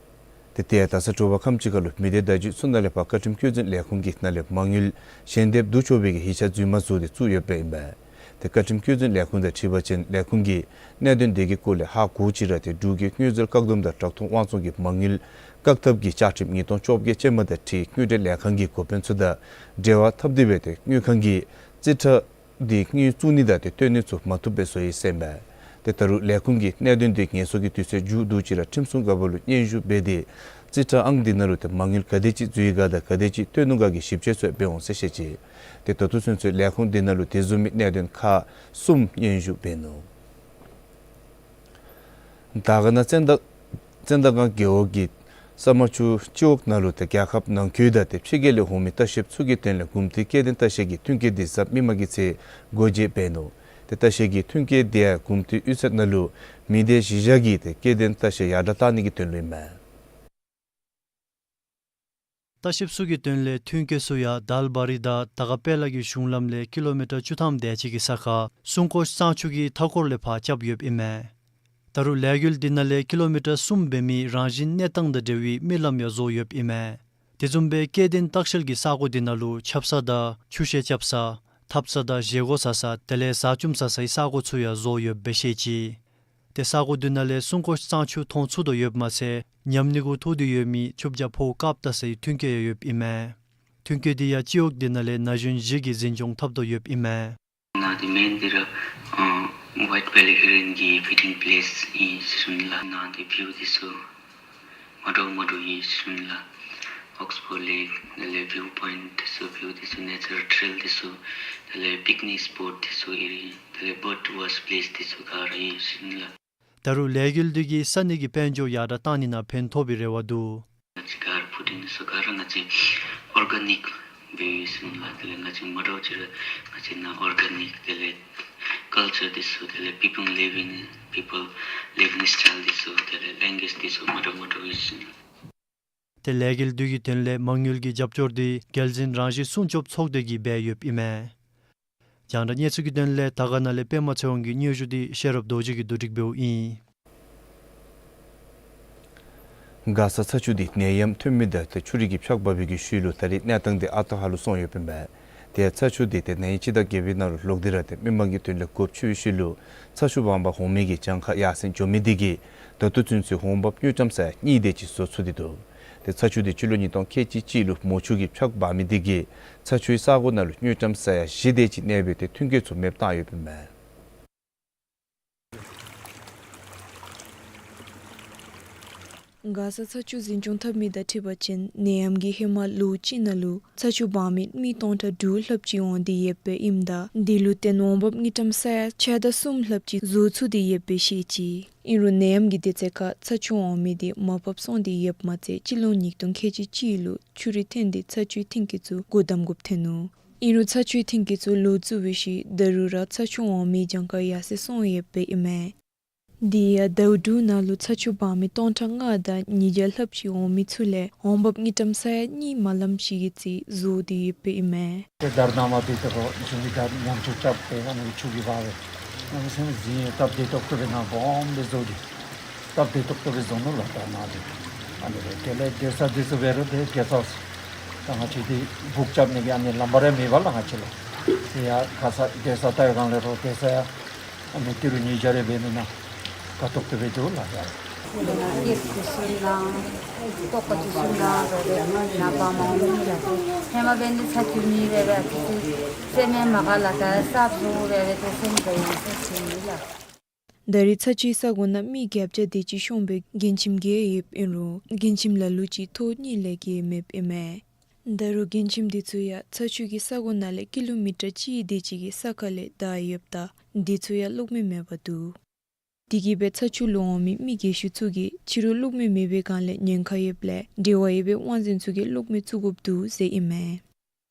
ཏེ་ཏེ་ད་ས་དྲོ་པ་ཁམས་ཅིག་ཁར་ལུ་མི་སྡེ་བརྡ་བརྒྱུད་ཚུ་ནང་ལས་ཕར་བཀའ་ཁྲིམས་བཀོད་འཛིན་ལས་ཁུངས་ཀྱི་ནང་ལས་མ་དངུལ་ཞལ་འདེབས་བསྡུ་ཆོག་པའི་གི་ཡིག་ཆ་རྫུན་མ་བཟོ་སྟེ་བཙུགས་ཡོདཔ་ཨིན་པས། ཏེ་བཀའ་ཁྲིམས་བཀོད་འཛིན་ལས་ཁུངས་དང་འཁྲིལ་བ་ཅིན་ལས་ཁུངས་ཀྱིས་གནད་དོན་དེ་གི་སྐོར་ལས་ཧ་གོ་ཅི་ར་ཏེ་འབྲུག་གི་དངུལ་རྩིས་བཀག་སྡོམ་དང་བྲག་འཐུང་དབང་བཙོང་གི་མ་དངུལ་བཀག་ཐབས་ཀྱི་བཅའ་ཁྲིམས་ཉིས་སྟོང་བཅོ་བརྒྱད་ཅན་མ་དང་འཁྲིལ་དངུལ་འབྲེལ་ལས་ཁང་གི་འགོ་དཔོན་ཚུ་དང་འབྲེལ་བ་འཐབ་སྟེ་སྦེ་ཏེ་དངུལ་ཁང་གི་རྩིས་ཁྲ་འདི་དངུལ་བཙུགས་ནི་དང་ཏེ་བཏོན་ནི་ཚུ་མ་བཏུབ་སྦེ་བཟོ་ཡི་ཟེར་ཨིན་པས། ཏེ་ད་རུང་ལས་ཁུངས་ཀྱིས་གནད་དོན་འདི་ངལ་གསོ་གི་དུས་ཚོད་མཇུག་བསྡུ་ཅི་ར་ཁྲིམས་སྲུང་འགག་པ་ལུ་སྙན་ཞུ་འབད་དེ་རྩིས་ཁྲ་ཨང་འདི་ནང་ལུ་ཏེ་མ་དངུལ་ག་དེ་ཅིག་འཛུལ་ཡི་ག་དང་ག་དེ་ཅིག་བཏོན་ནུག་ག་གི་ཞིབ་དཔྱད་ཚུ་འབད་འོང་ཟེར་བཤད་ཅི། ཏེ་ད་ལྟོ་ཚུན་ཚོད་ལས་ཁུངས་འདི་ནང་ལུ་དེ་བཟུམ་མའི་གནད་དོན་ཁག་གསུམ་སྙན་ཞུ་འབད་ནུག། དར་དཀར་ན་བཙན་དར་བཙན་དར་སྒང་རྒེད་འོག་གི་ས་མ་ཆུ་སྤྱི་འོག་ནང་ལུ་ཏེ་རྒྱལ་ཁབ་ནང་འཁོད་དང་ཏེ་ཕྱི་རྒྱལ་ལས་འོང་མི་ལྟ་བཤལཔ་ཚུ་གི་དོན་ལས་གོམས་འདྲིས་སྐྱེ་ལྡན་ལྟ་བཤལ་གྱི་མཐུན་རྐྱེན་འདི་གཟའ་མིག་དམར་གྱི་ཚེ་སྒོ་འབྱེད་འབད་ནུག། ཏེ་ལྟ་བཤལ་གྱི་མཐུན་རྐྱེན་འདི་ཡང་གོམས་འདྲིས་ཡོད་ཚད་ནང་ལུ་མི་སྡེ་གཞི་བཞག་གི་ཏེ་སྐྱེ་ལྡན་ལྟ་བཤལ་ཡར་དྲགས་གཏང་ནི་གི་དོན་ལུ་ཨིན་མས། ལྟ་བཤལཔ་ཚུ་གི་དོན་ལས་མཐུན་རྐྱེན་ཚུ་ཡང་དལ་བ་རི་དང་དར་དཀར་དཔལ་ལ་གི་གཞུང་ལམ་ལས་ཀི་ལོ་མི་ཊར་བཅུ་ཐམ་དེ་ཅིག་གི་ས་ཁར་སྲུང་སྐྱོབ་གཙང་ཆུ་གི་མཐའ་འཁོར་ལས་ཕར་རྐྱབ་ཡོདཔ་ཨིན་མས། ད་རུང་ལས་འགུལ་འདི་ནང་ལས་ཀི་ལོ་མི་ཊར་གསུམ་འབད་མི་རང་བཞིན་གནས་སྟངས་དང་འབྲེལ་བའི་མི་ལམ་ཡང་བཟོ་ཡོདཔ་ཨིན་མས། དེ་བཟུམ་སྦེ་སྐྱེ་ལྡན་ལྟ་བཤལ་གྱི་ས་གོ་འདི་ནང་ལུ་ཆབ་གསང་དང་ཆུ་ཤེལ་རྐྱབ་ས་ཐབ་ས་དང་བཞེས་སྒོ་ཟ་ས་དེ་ལས་བཟའ་བཅའ་ཟ་སའི་ས་གོ་ཚུ་ཡང་བཟོ་ཡོདཔ་སྦེ་བཤད་ཅི། ཏེ་ས་གོ་འདི་ནང་ལས་སྲུང་སྐྱོབ་གཙང་ཆུ་མཐོང་ཚུགས་དོ་ཡོདཔ་མ་ཚད་ཉམས་ནི་གུ་ཐུག་སྟེ་ཡོད་མི་ཆུ་བྱ་ཕོཝ་བཀབ་ལྟ་སའི་མཐུན་རྐྱེན་ཡང་ཡོདཔ་ཨིན་མས། མཐུན་རྐྱེན་འདི་ཡང་སྤྱི་འོག་འདི་ནང་ལས་ན་གཞོན་བཞི་གིས་འཛིན་སྐྱོང་འཐབ་དོ་ཡོདཔ་ཨིན་མས། ནཱ་འདི་མེན་འདི་ར་ཨ་ཝའིཊ་བེ་ལི་ཧི་རོན་གྱི་ཕིཌིང་པི་ལེསི་ཨིན་ཟེར་ཞུ་ནི་ལགས། ནཱ་འདི་བིའུ་འདི་ཚུ་མ་འདྲཝ་མ་འདྲཝ་ཨིན་ཟེར་ཞུ་ནི་ལགས། ཨོགསི་ཕོཌ་ལེཀ་དེ་ལས་བིའུ་པོའིནཊ་འདི་ཚུ་བིའུ་འདི་ཚུ་ནེ་ཅར་ཊེལ་འདི་ཚུ་དེ་ལས་པིཀ་ནིཀ་སི་པོཊ་འདི་ཚུ་ཨིན། དེ་ལས་བརཌ་ཝོཆ་པི་ལེསི་འདི་ཚུ་ག་ར་ཨིན་ཟེར་ཞུ་ནི་ལགས། ད་རུང་ལས་འགུལ་འདི་གིས་ས་གནས་ཀྱི་དཔལ་འབྱོར་ཡར་དྲགས་གཏང་ནི་ནང་ཕན་ཐོགས་པའི་རེ་བ་འདུག། ང་བཅས་ག་ར་ཕུ་ཊིང་འདི་ཚུ་ག་ར་ང་བཅས་ཨོར་ག་ནིཀ་སྦེ་ཡོད་ཟེར་ཞུ་ནི་ལགས། དེ་ལས་ང་བཅས་མ་འདྲཝ་ཅིག་ར་ང་བཅས་ནཱ་ཨོར་ག་ནིཀ་དེ་ལས་ ཀལ་ཅར་འདི་ཚུ་དེ་ལས་པི་པལ་ལིབ་ཨིང་པི་པལ་ལིབ་ཨིང་སི་ཊའིལ་འདི་ཚུ་དེ་ལས་ལེང་གུ་ཨེཇ་འདི་ཚུ་མ་འདྲཝ་མ་འདྲཝ་ཡོད་ཟེར་ཨིན། ཏེ་ལས་འགུལ་འདི་གི་དོན་ལས་མ་དངུལ་གྱི་རྒྱབ་སྐྱོར་འདི་རྒྱལ་འཛིན་རང་བཞིན་སྲུང་སྐྱོབ་ཚོགས་སྡེ་གིས་འབད་ཡོདཔ་ཨིན་མས། རྒྱང་བསྒྲགས་གནས་ཚུལ་གྱི་དོན་ལས་དར་དཀར་ན་ལས་པདྨ་ཚེ་དབང་གི་སྙན་ཞུ་འདི་ཤེས་རབ་རྡོ་རྗེ་གིས་བསྡུ་སྒྲིག་འབདཝ་ཨིན། མགར་ས་ཚ་ཆུ་འདི་ནད་ཡམས་ཐོན་མི་དང་ཏེ་ཆུ་རིས་ཀྱི་ཆརཔ་འབབ་པའི་གི་ཤུལ་ལུ་ད་རིས་གནས་སྟངས་འདི་ཨ་རྟག་ཧ་ལུགས་སོང་ཡོདཔ་ཨིན་པས། ཏེ་ཚ་ཆུ་འདི་ཏེ་ན་ཧིང་སྤྱི་ཟླ་བརྒྱད་པའི་ནང་ལུ་ལོག་སྟེ་ར་ཏེ་མི་མང་གི་དོན་ལས་སྒོ་ཕྱེ་བའི་ཤུལ་ལུ་ཚ་ཆུ་སྦང་པར་འོང་མི་གི་གྱངས་ཁ་ཡར་སེང་འགྱོ་མི་འདི་གིས་ད་ལྟོ་ཚུན་ཚོད་འོང་འབབ་དངུལ་ཀྲམ་ས་ཡ་གཉིས་དེ་ཅིག་བཟོ་ཚུགས་ཏེ་འདུག། ཏེ་ཚ་ཆུ་འདི་སྤྱི་ལོ་ཉིས་སྟོང་ཁལ་གཅིག་གཅིག་ལུ་མུ་ཆུ་གི་ཆརཔ་འབབ་མི་འདི་གིས་ཚ་ཆུའི་ས་གོ་ནང་ལུ་དངུལ་ཀྲམ་ས་ཡ་བཞི་དེ་ཅིག་གནས་པའི་ཏེ་མཐུན་རྐྱེན་ཚུ་མེདཔ་བཏང་ཡོདཔ་ཨིན་མས། མགར་ས་ཚ་ཆུ་འཛིན་སྐྱོང་འཐབ་མི་དང་འཁྲིལ་བ་ཅིན་ནད་ཡམས་ཀྱི་ཧེ་མ་ལོ་གཅིག་ནང་ལུ་ཚ་ཆུ་སྦང་མི་མི་སྟོང་ཕྲག་དྲུག་ལྷགཔ་ཅིག་འོང་སྟེ་ཡོདཔ་ཨིནམ་ད་དེ་ལུ་བརྟེན་འོང་འབབ་དངུལ་ཀྲམ་ས་ཡ་ཕྱེད་དང་གསུམ་ལྷགཔ་ཅིག་བཟོ་ཚུགས་ཏེ་ཡོདཔ་སྦེ་བཤད་ཅི། ཨིན་རུང་ནད་ཡམས་ཀྱི་དུས་ཚོད་ཁར་ཚ་ཆུ་འོང་མི་འདི་མར་ཕབ་སོང་སྟེ་ཡོདཔ་མ་ཚད་སྤྱི་ལོ་ཉིས་སྟོང་ཁལ་གཅིག་གཅིག་ལུ་ཆུ་རུད་ཐོན་ཏེ་ཚ་ཆུའི་མཐུན་རྐྱེན་ཚུ་སྒོ་བསྡམ་དགོཔ་ཐོན་ནུག། ཨིན་རུང་ཚ་ཆུའི་མཐུན་རྐྱེན་ཚུ་ལོག་བཙུགས་པའི་ཤུལ་ད་རུང་ར་ཚ་ཆུ་འོང་མི་གྱངས་ཁ་ཡར་སེང་སོང་ཡོདཔ་ཨིན་མས། དེ་ཡང་ཟླཝ་དྲུག་ནང་ལུ་ཚ་ཆུ་སྦང་མི་སྟོང་ཕྲག་ལྔ་དང་ཉིས་བརྒྱ་ལྷགཔ་ཅིག་འོང་མི་ཚུ་ལས་འོང་འབབ་དངུལ་ཀྲམ་ས་ཡ་གཉིས་མ་ལངམ་ཅིག་གི་རྩིས་བཟོ་སྟེ་ཡོདཔ་ཨིན་མས། དེ་ད་རེས་ནངས་པ་འདི་ད་རུང་ཅིག་ད་ཉམས་ཆག་རྐྱབ་སྟེ་ཨ་ནི་ཆུ་གིས་འབག་སྦེ་གནམ་མེད་ས་མེད་རྫིང་སྟབས་བདེ་ཏོག་ཏོ་སྦེ་ནཱ་སྦོམ་སྦེ་བཟོ་སྟེ་སྟབས་བདེ་ཏོག་ཏོ་སྦེ་བཟོ་ནུག་ལགས། ད་ནཱ་འདི་ཨ་ནི་སྦེ་དེ་ལས་སྡོད་ས་འདི་ཚུ་འབད་རུང་ཏེ་གེ་སི་ཧའུསི་ད་ང་བཅས་འདི་སྦུག་རྐྱབ་ནི་གི་ཨ་ནི་ལམ་བར་ཡང་མེད་པས་ལགས། ང་བཅས་ལུ་ཏེ་ཡར་ཁ་ཙ་སྡོད་ས་ལྟ་བའི་སྒང་ལས་རོགས་སྡོད་ས་ཡང་ཨ་ནི་ཏི་རུ་ཉིས་བརྒྱ་རེ་འབད་ནི་ནང་དགའ་ཏོག་ཏོ་སྦེ་འདུག་ལགས། ཡ་ཁོ་ལས་ང་སྐྱེས་ཚུལ་ཤེས་ན་ལྐོག་པ་ཅིག་ཤེས་ན་རོགས་སྦེ་ནཱ་འབག་མ་འོང་མི་ལགས། ཧེ་མ་འབད་ནི་ཚ་ཆུ་མེད་པས་སྦེ་ཨ་ཙི་ཙི་ཟེར་མི་མ་ག་ལགས། ད་གསརཔ་བཟོ་སྦེ་སྦེ་ཏེ་སེམས་དགའ་ཡི་ཟེར་ཞུ་ནི་ལགས། ད་རེས་ཚ་ཆུའི་ས་གོ་ནང་མི་བརྒྱད་བརྒྱ་དེ་ཅིག་ཤོང་སྦེ་མགྲོན་ཁྱིམ་བརྒལ་ཡོདཔ་ཨིན་རུང་མགྲོན་ཁྱིམ་ལ་ལུ་ཅིག་ཐོག་གཉིས་ལས་བརྒལ་མེདཔ་ཨིན་མས། ད་རུང་མགྲོན་ཁྱིམ་འདི་ཚུ་ཡང་ཚ་ཆུ་གི་ས་གོ་ནང་ལས་ཀི་ལོ་མི་ཊར་གཅིག་དེ་ཅིག་གི་ས་ཁ་ལས་བདའ་ཡོདཔ་ད་འདི་ཚུ་ཡང་གློག་མེ་མེདཔ་འདུག། དེ་གིས་སྦེ་ཚ་ཆུ་ལུ་འོང་མི་མི་རྒས་ཤོས་ཚུ་གིས་ཕྱི་རུ་གློག་མེ་མེད་པའི་སྒང་ལས་ཉེན་ཁ་ཡོདཔ་ལས་འབྲེལ་བ་ཡོད་པའི་དབང་འཛིན་ཚུ་གིས་གློག་མེ་བཙུགས་དགོཔ་འདུག་ཟེར་ཨིན་མས།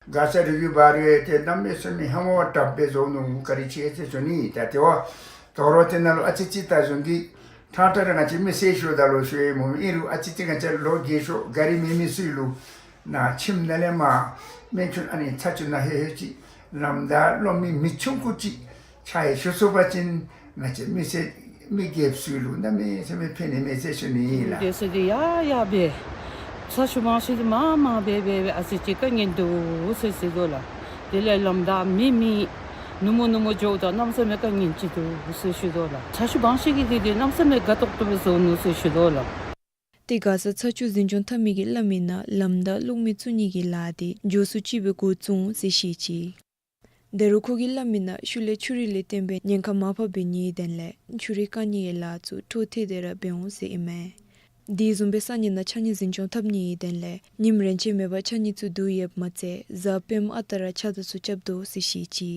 མགར་ས་རི་གི་བར་ཡོད་དེ་གནམ་མེད་ས་མེད་ཧ་མ་བ་དྲགཔ་སྦེ་བཟོ་ནུག། ག་ར་ཅིག་ཨེ་ཟེར་ཞུ་ནི། ད་དེ་བ་དོ་རུང་དེ་ནང་ལུ་ཨ་ཙི་ཙི་ད་བཟུམ་འདི་ཐང་ཐང་ར་ང་བཅས་མི་སེར་ཤོ་ད་ལོ་ཤོ་ཡི་སྨོ། ཨིན་རུང་ཨ་ཙི་ཙི་ང་བཅས་ལོ་རྒས་ཤོས་ག་ར་མེད་མི་ཚུ་ལུ་ནཱ་ཁྱིམ་ནང་ལས་མར་སྨན་ཆུ་ཨ་ནི་ཚ་ཆུ་ནང་ལྷོད་ལྷོད་ཅིག་ལམ་བདའ་གློག་མེ་མི་ཆུང་ཀུ་ཅིག་ཆ་ཡི་ཞུ་ཚུགས་པ་ཅིན་ང་བཅས་མི་སེར་མི་རྒསཔ་ཚུ་ལུ་གནམ་མེད་ས་མེད་ཕན་ནི་མས་ཟེར་ཞུ་ནི་ཨིན་ལགས། སྡོད་ས་འདི་ཡར་ཡར་སྦེ་ཚ་ཆུ་མང་ཤོས་འདི་མར་མར་སྦེ་སྦེ་སྦེ་ཨ་ཙི་ཅིག་དཀའ་ངལ་འདུག་ཟེར་ཞུ་དོ་ལགས། དེ་ལས་ལམ་བདའ་མི་མེད། ནུབ་མོ་ནུབ་མོ་འགྱོཝ་ད་གནམ་མེད་ས་མེད་དཀའ་ངལ་ཅིག་འདུག་ཟེར་ཞུ་དོ་ལགས། ཚ་ཆུ་སྦང་ཤེས་ཀྱི་འདི་འདི་གནམ་མེད་ས་མེད་དགའ་ཏོག་ཏོ་སྦེ་བཟོ་ནུག་ཟེར་ཞུ་དོ་ལགས། ཏེ་མགར་ས་ཚ་ཆུ་འཛིན་སྐྱོང་འཐབ་མི་གིས་སླབ་མིའི་ནང་ལམ་བདའ་གློག་མེ་བཙུགས་ནི་གི་ལཱ་འདི་མགྱོགས་སུ་ཅིག་སྦེ་འགོ་བཙུགས་འོང་ཟེར་བཤད་ཅི། ད་རུང་ཁོ་གིས་སླབ་མིའི་ནང་ཤུལ་ལས་ཆུ་རུད་ལས་བརྟེན་པའི་ཉེན་ཁ་མར་ཕབ་འབད་ནིའི་དོན་ལས་ཆུ་རུད་བཀག་ནིའི་ལཱ་ཚུ་འཕྲོ་མཐུད་དེ་ར་འབད་འོང་ཟེར་ཨིན་མས། དེ་བཟུམ་སྦེ་ས་གནས་ནང་ཕྱགས་སྙིགས་འཛིན་སྐྱོང་འཐབ་ནིའི་དོན་ལས་ཉིནམ་རེ་ཆད་མེད་པར་ཕྱགས་སྙིགས་ཚུ་བསྡུ་ཡོདཔ་མ་ཚད་གཟའ་སྤེནམ་ཨ་རྟག་ར་ཕྱགས་བདའ་ཚུ་རྐྱབ་དོ་ཟེར་བཤད་ཅི།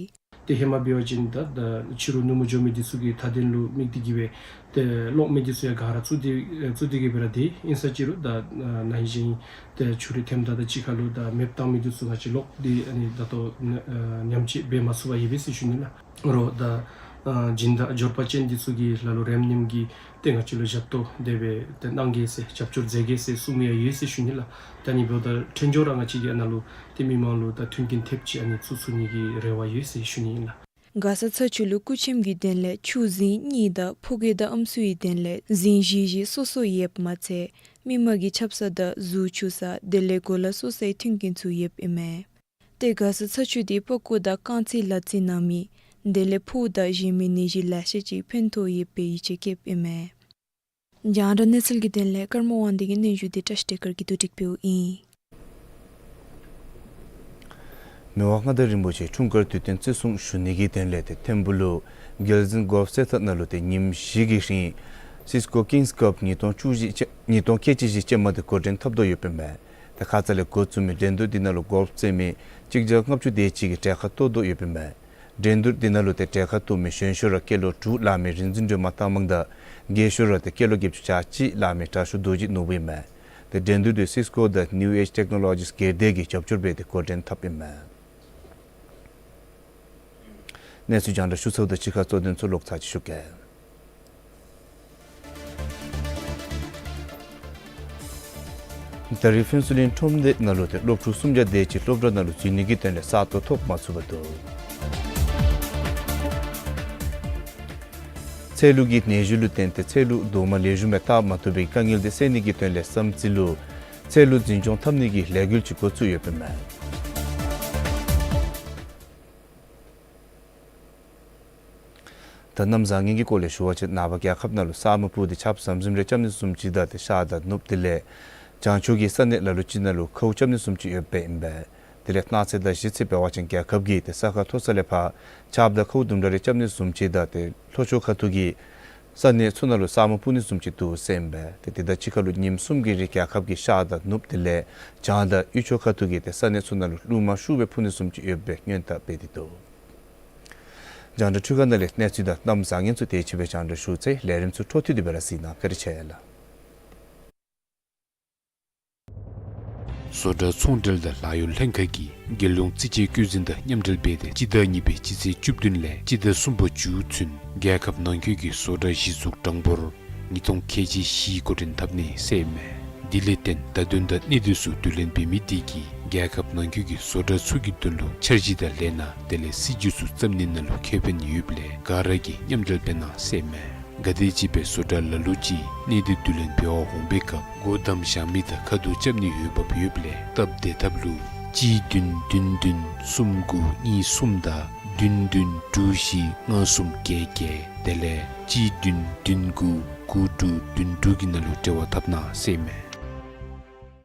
ཏེ་ཧེ་མ་འབད་བ་ཅིན་ད་ད་ཕྱི་རུ་ནུབ་མོ་འགྱོ་མི་འདི་ཚུ་གི་མཐའ་དོན་ལུ་དམིགས་ཏེ་གིས་སྦེ་ཏེ་གློག་མེ་འདི་ཚུ་ཡང་ག་ར་བཙུགས་ཏེ་ཨེ་བཙུགས་ཏེ་གིས་སྦེ་ར་སྡོད་ཨིན་ས་ཅི་རུང་ད་ཨ་ན་ཧིང་གཞེས་ཧིང་ཏེ་ཆུ་རུད་ཐེམ་བདའ་དང་གཅིག་ཁར་ལུ་ད་མེདཔ་བཏང་མི་འདི་ཚུ་ང་བཅས་ལོག་སྟེ་ཨ་ནི་ད་ལྟོ་ཨ་ཉམས་བཅོས་འབད་མ་ཚུགས་པར་ཡོད་པས་ཟེར་ཞུ་ནི་ལགས། རོགས་ད་ཨ་སྦྱིན་བདག་འབྱོར་པ་ཅན་འདི་ཚུ་གིས་ལ་ལུ་རེམ་ནེམ་གྱིས་ཏེ་ང་བཅས་ལུ་ཞབས་ཏོག་དེ་སྦེ་ཏེ་གནང་གེ་ཟེར་རྒྱབ་སྐྱོར་མཛད་གེ་ཟེར་གསུང་མི་ཡང་ཡོད་ཟེར་ཞུ་ནི་ལགས། ད་ཨ་ནི་འབདཝ་ད་འཕྲལ་མགྱོགས་ར་ང་བཅས་ཀྱིས་ཨ་ནཱ་ལུ་ཏེ་མི་མང་ལུ་ད་མཐུན་རྐྱེན་ཐེབས་ཅིག་ཨ་ནི་བཙུགས་ཚུགས་ནི་གི་རེ་བ་ཡོད་ཟེར་ཞུ་ནི་ཨིན་ལགས། མགར་ས་ཚ་ཆུ་ལུ་སྐུ་མཆེད་ཀྱི་དོན་ལས་ཆུ་རྫིང་གཉིས་དང་ཕོ་སྐྱེས་དང་ཨམ་སྲུའི་དོན་ལས་རྫིང་བཞི་བཞི་སོ་སོ་ཡོདཔ་མ་ཚད་མི་མང་གི་ཆབ་གསང་དང་གཟུགས་འཁྱུ་ས་དེ་ལས་གོ་ལ་བཙུགས་སའི་མཐུན་རྐྱེན་ཚུ་ཡོདཔ་ཨིན་མས། ཏེ་མགར་ས་ཚ་ཆུ་འདི་པགས་ཀོ་དང་རྐང་རྩེད་ལག་རྩེད་གནང་མི་དེ་ལས་ཕོ་དང་གཞན་མི་ནད་གཞི་ལེ་ཤ་ཅིག་ཕན་ཐོགས་ཡོད་པའི་ཡིད་ཆེས་བསྐྱེདཔ་ཨིན་མས། རྒྱང་བསྒྲགས་གནས་ཚུལ་གྱི་དོན་ལས་ཀརྨ་དབང་འདུས་ཀྱི་སྙན་ཞུ་འདི་བཀྲ་ཤིས་བདེ་དཀར་གྱིས་བསྡུ་སྒྲིག་འབདཝ་ཨིན། མི་དབང་མངའ་བདག་རིན་པོ་ཆེ་འཁྲུངས་སྐར་དུས་སྟོན་བརྩི་སྲུང་ཞུ་ནི་གི་དོན་ལས་ཏེ་ཐིམ་ཕུག་ལུ་རྒྱལ་འཛིན་གོལཕ་རྩེད་ཐང་ནང་ལུ་ཏེ་ཉིནམ་བཞི་གི་རིང་སིསྐོ་ཀིངས་ཀབ་ཉིས་སྟོང་བཅུ་བཞི་ཅན་ཉིས་སྟོང་ཁལ་གཅིག་བཞི་ཅན་མ་འདི་འགོ་འདྲེན་འཐབ་དོ་ཡོདཔ་ཨིན་མས། ཏེ་ཁ་ཙ་ལས་འགོ་བཙུགས་མི་འགྲན་བསྡུར་འདི་ནང་ལུ་གོལཕ་རྩེད་མི་གཅིག་བརྒྱ་ལྔ་བཅུ་དེ་ཅིག་གིས་གྲལ་ཁར་གཏོགས་དོ་ཡོདཔ་ཨིན་མས། འགྲན་བསྡུར་འདི་ནང་ལུ་ཏེ་གྲལ་ཁར་གཏོགས་མི་གཞོན་ཤོས་ར་སྐྱེས་ལོ་དྲུག་ལང་མི་རིག་འཛིན་སྒྲོལ་མ་རྟ་མང་དང་རྒས་ཤོས་ར་ཏེ་སྐྱེས་ལོ་བརྒྱད་ཅུ་གྱ་གཅིག་ལང་མི་དྲག་ཤོས་རྡོ་རྗེ་ནོར་བུ་ཨིན་མས། ཏེ་འགྲན་བསྡུར་འདི་སིསྐོ་དང་ནིའུ་ཨེཇ་ཊེཀ་ནོ་ལོ་ཇིས་སྒེར་སྡེ་གིས་རྒྱབ་སྐྱོར་འབད་དེ་འགོ་འདྲེན་འཐབ་ཨིན་མས། གནས་ཚུལ་རྒྱང་བསྒྲགས་ཞུ་ཚརཝ་དང་གཅིག་ཁར་གཙོ་དོན་ཚུ་ལོག་ཚར་ཅིག་ཞུ་གེ། ད་རིས་ཕུན་ཚོགས་གླིང་ཁྲོམ་སྡེ་ནང་ལུ་ཏེ་སློབ་ཕྲུག་སུམ་བརྒྱ་དེ་ཅིག་སློབ་གྲྭ་ནང་ལུ་འཛུལ་ནི་གི་དོན་ལས་ས་སྟོང་ཐོབ་མ་ཚུགས་པར་འདུག། ཚལ་ལུ་གི་ནད་གཞི་ལུ་བརྟེན་ཏེ་ཚལ་ལུ་རྡོག་མ་ལེགས་ཤོམ་སྦེ་བཏགས་མ་ཐུབ་པའི་དཀའ་ངལ་དེ་སེལ་ནི་གི་དོན་ལས་བསམ་རྩེ་ལུ་ཚལ་ལུ་འཛིན་སྐྱོང་འཐབ་ནི་གི་ལས་འགུལ་ཅིག་འགོ་བཙུགས་ཡོདཔ་ཨིན་མས། ད་གནམ་བཟང་ངན་གྱི་སྐོར་ལས་ཞུ་བ་ཅིན་ནངས་པ་རྒྱལ་ཁབ་ནང་ལུ་ས་སྨུག་སྤུབས་ཏེ་ཆརཔ་ཟམ་ཟིམ་རེ་རྐྱབ་ནི་བཟུམ་ཅིག་དང་ཏེ་ཤར་དང་ནུབ་དེ་ལས་བྱང་ཕྱོགས་ཀྱི་ས་གནས་ལ་ལུ་ཅིག་ནང་ལུ་ཁཝ་རྐྱབ་ནི་བཟུམ་ཅིག་ཡོདཔ་ཨིན་པས། དེ་ལས་གནངས་ཚེ་དང་གཞེས་ཚེ་འབད་བ་ཅིན་རྒྱལ་ཁབ་ཀྱི་ཏེ་ས་ཁ་མཐོ་ས་ལས་ཕར་ཆརཔ་དང་ཁཝ་དུམ་གྲ་རེ་རྐྱབ་ནི་བཟུམ་ཅིག་དང་ཏེ་ལྷོ་ཕྱོགས་ཁ་ཐུག་གི་ས་གནས་ཚུ་ནང་ལུ་ས་སྨུག་སྤུབས་ནི་བཟུམ་ཅིག་འདུག་ཟེར་ཨིན་པས། ཏེ་དེ་དང་གཅིག་ཁར་ལུ་ཉིནམ་གསུམ་གྱི་རིང་རྒྱལ་ཁབ་ཀྱི་ཤར་དང་ནུབ་དེ་ལས་བྱང་དང་དབུས་ཕྱོགས་ཁ་ཐུག་གི་ཏེ་ས་གནས་ཚུ་ནང་ལུ་རླུང་མ་ཤུགས་སྦེ་འཕུ་ནི་བཟུམ་ཅིག་ཡོདཔ་སྦེ་སྔོན་བརྡ་སྤེལ་ཏེ་འདུག། རྒྱང་བསྒྲགས་འཕྲུལ་ཁང་ནང་ལས་གནས་ཚུལ་དང་གནམ་བཟང་ངན་ཚུ་དེ་ཅིག་སྦེ་རྒྱང་བསྒྲགས་ཞུ་ཚར་ཡི། ལས་རིམ་ཚུ་འཕྲོ་མཐུད་དེ་སྦེ་ར་གཟིགས་གནང་། བཀའ་དྲིན་ཆེ་ལགས། བཟོ་གྲྭ་ཚོང་འབྲེལ་དང་ལཱ་གཡོག་ལྷན་ཁག་གིས་རྒྱལ་ཡོངས་རྩིས་དཔྱད་བཀོད་འཛིན་དང་མཉམ་འབྲེལ་འབད་དེ་སྤྱི་ཟླ་གཉིས་པའི་སྤྱི་ཚེས་བཅུ་བདུན་ལས་སྤྱི་ཟླ་གསུམ་པའི་མཇུག་ཚུན་རྒྱལ་ཁབ་ནང་འཁོད་ཀྱི་བཟོ་གྲྭ་གཞི་བཙུགས་གྲངས་འབོར་ཉིས་སྟོང་ཁལ་གཅིག་བཞི་འགོ་འདྲེན་འཐབ་ནི་ཟེར་ཨིན་མས། དེ་ལས་བརྟེན་བརྡ་དོན་དང་གནད་དོན་ཚུ་བསྡུ་ལེན་འབད་མི་དེ་གིས་རྒྱལ་ཁབ་ནང་འཁོད་ཀྱི་བཟོ་གྲྭ་ཚུ་གི་དོན་ལུ་འཆར་གཞི་དང་ལས་སྣ་དེ་ལས་སྲིད་ཇུས་ཚུ་བརྩམ་ནི་ནང་ལུ་ཁེ་ཕན་ཡོདཔ་ལས་ག་ར་གིས་མཉམ་འབྲེལ་འབད་གནང་ཟེར་ཨིན་མས། ག་དེམ་ཅིག་སྦེ་བཟོ་གྲྭ་ལ་ལུ་ཅིག་གནད་དོན་བསྡུ་ལེན་འབད་བར་འོང་པའི་སྐབས་སྒོ་བསྡམ་བཞག་མི་དང་ཁ་ཐུག་རྐྱབ་ནི་ཡོད་བབ་ཡོདཔ་ལས་སྟབས་བདེ་ཐབས་ལུ་གཅིག་བདུན་བདུན་བདུན་གསུམ་དགུ་གཉིས་གསུམ་དང་བདུན་བདུན་དྲུག་བཞི་ལྔ་གསུམ་བརྒྱད་བརྒྱད་དེ་ལས་གཅིག་བདུན་བདུན་དགུ་དགུ་དྲུག་བདུན་དྲུག་གི་ནང་ལུ་འབྲེལ་བ་འཐབ་གནང་ཟེར་ཨིན་མས།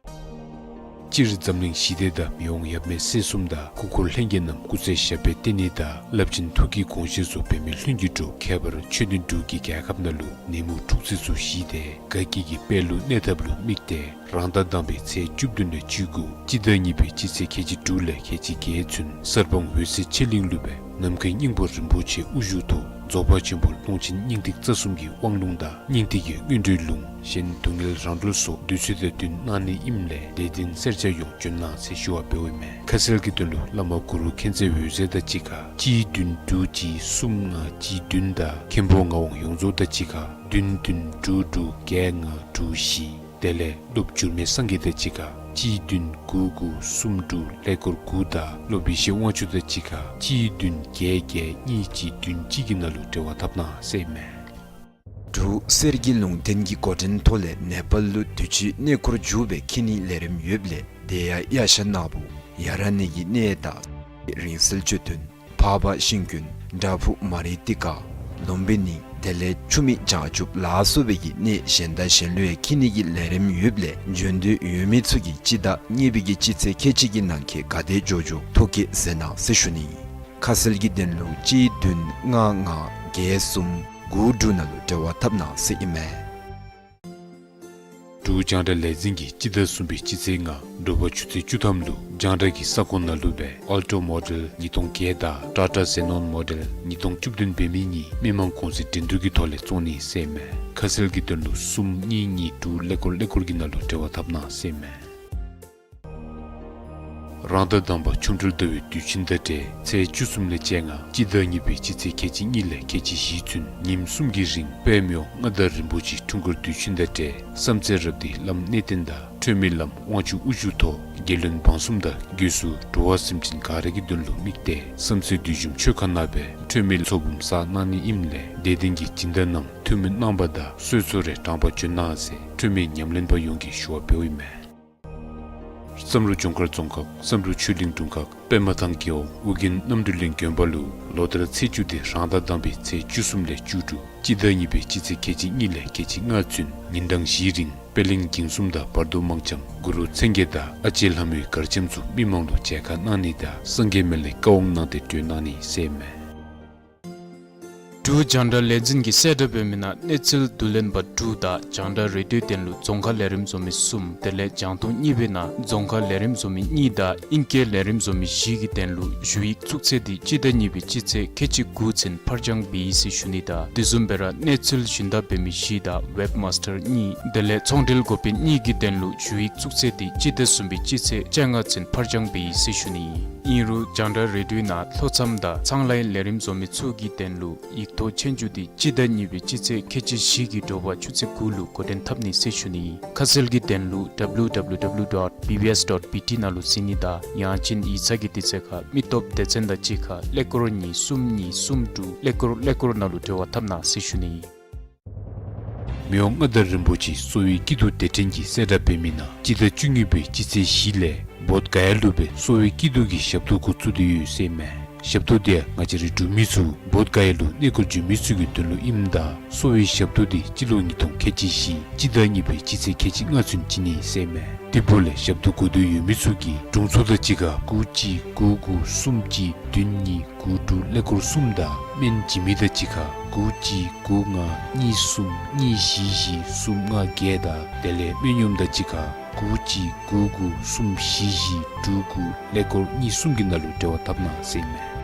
སྤྱིར་འཛམ་གླིང་ཞི་བདེ་དང་མི་དབང་ཡབ་མེས་སྲས་གསུམ་དང་སྐུ་འཁོར་ལྷན་རྒྱས་རྣམས་སྐུ་ཚེ་ཞབས་པད་བརྟན་ནི་དང་རླབས་ཆེན་ཐུགས་ཀྱི་དགོངས་བཞེད་ཚུ་འབད་མི་ལྷུན་གྱིས་གྲུབ། ཁྱད་པར་ཆོས་ལྡན་འབྲུག་གི་རྒྱལ་ཁབ་ནང་ལུ་ནད་མུག་འཁྲུག་རྩོད་ཚུ་ཞི་སྟེ་དགའ་སྐྱིད་ཀྱི་དཔལ་ལུ་གནས་ཐབས་ལུ་དམིགས་ཏེ་རང་ཟླ་དང་པའི་ཚེས་བཅུ་བདུན་ལས་བཅུ་དགུ་སྤྱི་ཟླ་གཉིས་པའི་སྤྱི་ཚེས་ཁལ་གཅིག་དྲུག་ལས་ཁལ་གཅིག་བརྒྱད་ཚུན་གསར་སྤང་འོད་གསལ་ཆོས་གླིང་ལུ་སྦེ་ནམ་མཁའི་སྙིང་པོ་རིན་པོ་ཆེ་དབུ་བཞུགས་ཐོག་རྫོགས་པ་ཆེན་པོ་ཀློང་ཆེན་སྙིང་ཐིག་རྩ་གསུམ་གྱི་དབང་ལུང་དང་སྙིང་ཐིག་གི་སྔོན་འགྲོའི་ལུང་གཞན་སྡུག་བསྔལ་རང་གྲོལ་སོགས་དུས་ཚོད་དང་བསྟུན་གནང་ནི་ཨིནམ་ལས་དད་ལྡན་སེར་སྐྱ་ཡོངས་བྱོན་གནང་ཟེར་ཞུ་བ་འབདཝ་ཨིན་མས། ཁ་གསལ་གྱི་དོན་ལུ་བླ་མ་གུ་རུ་མཁྱེན་བརྩེ་འོད་ཟེར་དང་གཅིག་ཁར་གཅིག་བདུན་དྲུག་གཅིག་གསུམ་ལྔ་གཅིག་བདུན་དང་མཁན་པོ་ངག་དབང་ཡོངས་རྫོགས་དང་གཅིག་ཁར་བདུན་བདུན་དྲུག་དྲུག་བརྒྱད་ལྔ་དྲུག་བཞི། དེ་ལས་སློབ་འཇུར་མེད་སངས་རྒྱས་དང་གཅིག་ཁར་གཅིག་བདུན་དགུ་དགུ་གསུམ་དྲུག་ཀླད་ཀོར་དགུ་དང་སློབ་ཡེ་ཤེས་དབང་ཕྱུག་དང་གཅིག་ཁར་གཅིག་བདུན་བརྒྱད་བརྒྱད་གཉིས་གཅིག་བདུན་གཅིག་གི་ནང་ལུ་འབྲེལ་བ་འཐབ་གནང་ཟེར་ཨིན་མས། འབྲུག་གསེར་གྱི་ལུང་བསྟན་གྱི་འགོ་འདྲེན་ཐོག་ལས་ནེ་པཱལ་ལུ་དུས་ཅི་གནས་སྐོར་མཇུག་སྦེ་འཁྱིད་ནིའི་ལས་རིམ་ཡོདཔ་ལས་དེ་ཡང་དབྱར་ཞག་ནག་པོ་ཡ་ར་ནི་གི་གནས་དང་རིང་བསྲེལ་གཅོད་དོན་འཕགས་པ་ཤིང་ཀུན་བྲག་ཕུག་མ་རི་ཏི་ཀ་ལུམ་བི་ནི་དེ་ལས་ཆུ་མིག་བྱང་ཆུབ་ལ་སོགས་པའི་གི་གནས་གཞན་དང་གཞན་ལུ་ཡང་འཁྱིད་ནི་གི་ལས་རིམ་ཡོདཔ་ལས་འབྱོན་འདོད་ཡོད་མི་ཚུ་གིས་སྤྱི་ཟླ་གཉིས་པའི་གི་སྤྱི་ཚེས་ཁལ་གཅིག་གི་ནང་འཁོད་ག་དེ་འགྱོ་འགྱོ་ཐོ་བཀོད་མཛད་གནང་ཟེར་ཞུ་ནི། ཁ་གསལ་གྱི་དོན་ལུ་གཅིག་བདུན་ལྔ་ལྔ་བརྒྱད་གསུམ་དགུ་དྲུག་ནང་ལུ་འབྲེལ་བ་འཐབ་གནང་ཟེར་ཨིན་མས། འབྲུག་རྒྱང་བསྒྲགས་ལས་འཛིན་གྱིས་སྤྱི་ཟླ་གསུམ་པའི་སྤྱི་ཚེས་ལྔ་དྲོ་པ་ཆུ་ཚོད་བཅུ་ཐམ་ལུ་རྒྱང་བསྒྲགས་ཀྱི་ས་ཁོངས་ནང་ལུ་སྦེ་ཨལ་ཊོ་མོ་ཌེལ་ཉིས་སྟོང་བརྒྱད་དང་ཊ་ཊ་ཛེ་ནོན་མོ་ཌེལ་ཉིས་སྟོང་བཅུ་བདུན་འབད་མི་གཉིས་མི་མང་གུང་སེང་འགྲན་བསྡུར་གྱི་ཐོག་ལས་བཙོང་ནི་ཟེར་ཨིན་མས། ཁ་གསལ་གྱི་དོན་ལུ་གསུམ་གཉིས་གཉིས་དྲུག་ཀླད་ཀོར་ཀླད་ཀོར་གྱི་ནང་ལུ་འབྲེལ་བ་འཐབ་གནང་ཟེར་ཨིན་མས། རང་ཟླ་དང་པ་ཆོ་འཕྲུལ་ཟླ་བའི་དུས་ཆེན་དང་འབྲེལ་ཚེས་བཅུ་གསུམ་ལས་བཅོ་ལྔ་སྤྱི་ཟླ་གཉིས་པའི་སྤྱི་ཚེས་ཁལ་གཅིག་གཉིས་ལས་ཁལ་གཅིག་བཞི་ཚུན་ཉིནམ་གསུམ་གྱི་རིང་པདྨ་མངའ་བདག་རིན་པོ་ཆེའི་འཁྲུངས་སྐར་དུས་ཆེན་དང་འབྲེལ་བསམ་རྩེ་རབ་སྡེའི་བླམ་གནས་བརྟན་དང་ཁྲོས་མི་བླམ་དབང་ཕྱུག་དབུ་བཞུགས་ཐོག་རྒྱལ་བློན་འབངས་གསུམ་དང་སྒོས་སུ་འགྲོ་བ་སེམས་ཅན་ག་ར་གི་དོན་ལུ་དམིགས་ཏེ་བསམ་རྩེ་བདུད་འཇོམས་ཆོས་ཁང་ནང་སྦེ་ཁྲོས་མི་ཚོགས་འབུམ་བསགས་གནང་ནི་ཨིནམ་ལས་དད་ལྡན་གྱི་སྦྱིན་བདག་རྣམས་ཐུགས་སྨོན་གནང་བ་དང་གསོལ་ཚོགས་རེ་དྲངས་པར་བྱོན་གནང་ཟེར་ཁྲོས་མི་ཉམས་ལེན་པ་ཡོངས་ཀྱིས་ཞུ་བ་འབདཝ་ཨིན་མས། བསམ་གྲུབ་ལྗོངས་མཁར་རྫོང་ཁག་བསམ་གྲུབ་ཆོས་གླིང་དྲུང་ཁག་པདྨ་ཐང་རྒེད་འོག་ཨོ་རྒྱན་རྣམ་གྲོལ་གླིང་དགོན་པ་ལུ་ལོ་ལྟར་ཚེས་བཅུ་དེ་རང་ཟླ་དང་པའི་ཚེས་བཅུ་གསུམ་ལས་བཅུ་དྲུག་སྤྱི་ཟླ་གཉིས་པའི་སྤྱི་ཚེས་ཁལ་གཅིག་གཉིས་ལས་ཁལ་གཅིག་ལྔ་ཚུན་ཉིན་གྲངས་བཞིའི་རིང་པད་གླིང་འགྱིང་གསུམ་དང་བར་དོ་མང་ལྕམ་གུ་རུ་མཚན་བརྒྱད་དང་ཨ་ལྕེ་ལྷ་མོའི་གར་འཆམ་ཚུ་མི་མང་ལུ་མཇལ་ཁ་གནང་ནི་དང་སངས་རྒྱས་སྨན་བླའི་བཀའ་དབང་གནང་སྟེ་གྲོལ་གནང་ནི་ཟེར་ཨིན་མས། འབྲུག་རྒྱང་བསྒྲགས་ལས་འཛིན་གྱིས་གསལ་བསྒྲགས་འབད་མི་ནང་གནས་ཚུལ་བསྡུ་ལེན་པ་དྲུག་དང་རྒྱང་བསྒྲགས་རེ་ལྟོས་དོན་ལུ་རྫོང་ཁ་ལས་རིམ་བཟོ་མི་གསུམ་དེ་ལས་རྒྱང་མཐོང་གཉིས་པའི་ནང་རྫོང་ཁ་ལས་རིམ་བཟོ་མི་གཉིས་དང་ཨིང་སྐད་ལས་རིམ་བཟོ་མི་བཞི་གི་དོན་ལུ་ཞུ་ཡིག་བཙུགས་ཚེས་དེ་སྤྱི་ཟླ་གཉིས་པའི་སྤྱི་ཚེས་ཁལ་གཅིག་དགུ་ཚུན་ཕར་འགྱངས་འབད་ཡི་ཟེར་ཞུ་ནི་དང་དེ་བཟུམ་སྦེ་ར་གནས་ཚུལ་ཞུན་དག་འབད་མི་བཞི་དང་ཝེབ་མཱས་ཊར་གཉིས་དེ་ལས་ཚོང་འབྲེལ་འགོ་དཔོན་གཉིས་ཀྱི་དོན་ལུ་ཞུ་ཡིག་བཙུགས་ཚེས་དེ་སྤྱི་ཟླ་གསུམ་པའི་སྤྱི་ཚེས་བཅོ་ལྔ་ཚུན་ཕར་འགྱངས་འབད་ཡི་ཟེར་ཞུ་ནི་ཨིན། ཨིན་རུང་རྒྱང་བསྒྲགས་རེ་ཌིའོ་ནང་ལྷོ་མཚམས་དང་ཚངས་ལའི་ལས་རིམ་བཟོ་མི་ཚུ་གི་དོན་ལུ་ཡིག་ཐོག་ཆོས་རྒྱུགས་འདི་སྤྱི་ཟླ་གཉིས་པའི་སྤྱི་ཚེས་ཁལ་གཅིག་བཞི་གི་དྲོ་པ་ཆུ་ཚོད་དགུ་ལུ་འགོ་འདྲེན་འཐབ་ནི་ཟེར་ཞུ་ནི་ཨིན། ཁ་གསལ་གྱི་དོན་ལུ་W W W dot B B S dot B T ནང་ལུ་གཟིགས་ནི་དང་ཡང་ཅིན་ཡིག་ཚང་གི་དུས་ཚོད་ཁར་མི་སྟོབས་སྡེ་ཚན་དང་གཅིག་ཁར་ཀླད་ཀོར་གཉིས་གསུམ་གཉིས་གསུམ་དྲུག་ཀླད་ཀོར་ཀླད་ཀོར་ནང་ལུ་འབྲེལ་བ་འཐབ་གནང་ཟེར་ཞུ་ནི་ཨིན། མི་དབང་མངའ་བདག་རིན་པོ་ཆེ་གསོ་བའི་སྐྱིད་སྡུག་དེ་འཕྲིན་གྱི་གསལ་བསྒྲགས་འབད་མི་ནང་སྤྱི་ཟླ་བཅུ་གཉིས་པའི་སྤྱི་ཚེས་བཞི་ལས་བོདྷ་ག་ཡ་ལུ་སྦེ་གསོ་བའི་སྐྱིད་སྡུག་གི་ཞབས་ཏོག་འགོ་བཙུགས་ཏེ་ཡོད་ཟེར་མས། ཞབས་ཏོག་འདི་ཡང་ང་བཅས་རའི་འབྲུག་མི་ཚུ་བོདྷ་ག་ཡ་ལུ་གནས་སྐོར་འབྱོན་མི་ཚུ་གི་དོན་ལུ་ཨིནམ་ད་གསོ་བའི་ཞབས་ཏོག་འདི་སྤྱི་ལོ་ཉིས་སྟོང་ཁལ་གཅིག་བཞི་སྤྱི་ཟླ་གཉིས་པའི་སྤྱི་ཚེས་ཁལ་གཅིག་ལྔ་ཚུན་བྱིན་ནི་ཟེར་མས། དེ་འབདཝ་ལས་ཞབས་ཏོག་དགོས་འདོད་ཡོད་མི་ཚུ་གིས་དྲུང་འཚོ་དང་གཅིག་ཁར་དགུ་གཅིག་དགུ་དགུ་གསུམ་གཅིག་བདུན་གཉིས་དགུ་དྲུག་ཀླད་ཀོར་གསུམ་དང་སྨན་བྱིན་མི་དང་གཅིག་ཁར་དགུ་གཅིག་དགུ་ལྔ་གཉིས་གསུམ་གཉིས་བཞི་བཞི་གསུམ་ལྔ་བརྒྱད་དང་དེ་ལས་སྨན་གཡོགམ་དང་གཅིག་ཁར་དགུ་གཅིག་དགུ་དགུ་གསུམ་བཞི་བཞི་དྲུག་དགུ་ཀླད་ཀོར་གཉིས་གསུམ་གྱི་ནང་ལུ་འབྲེལ་བ་འཐབ་གནང་ཟེར་མས།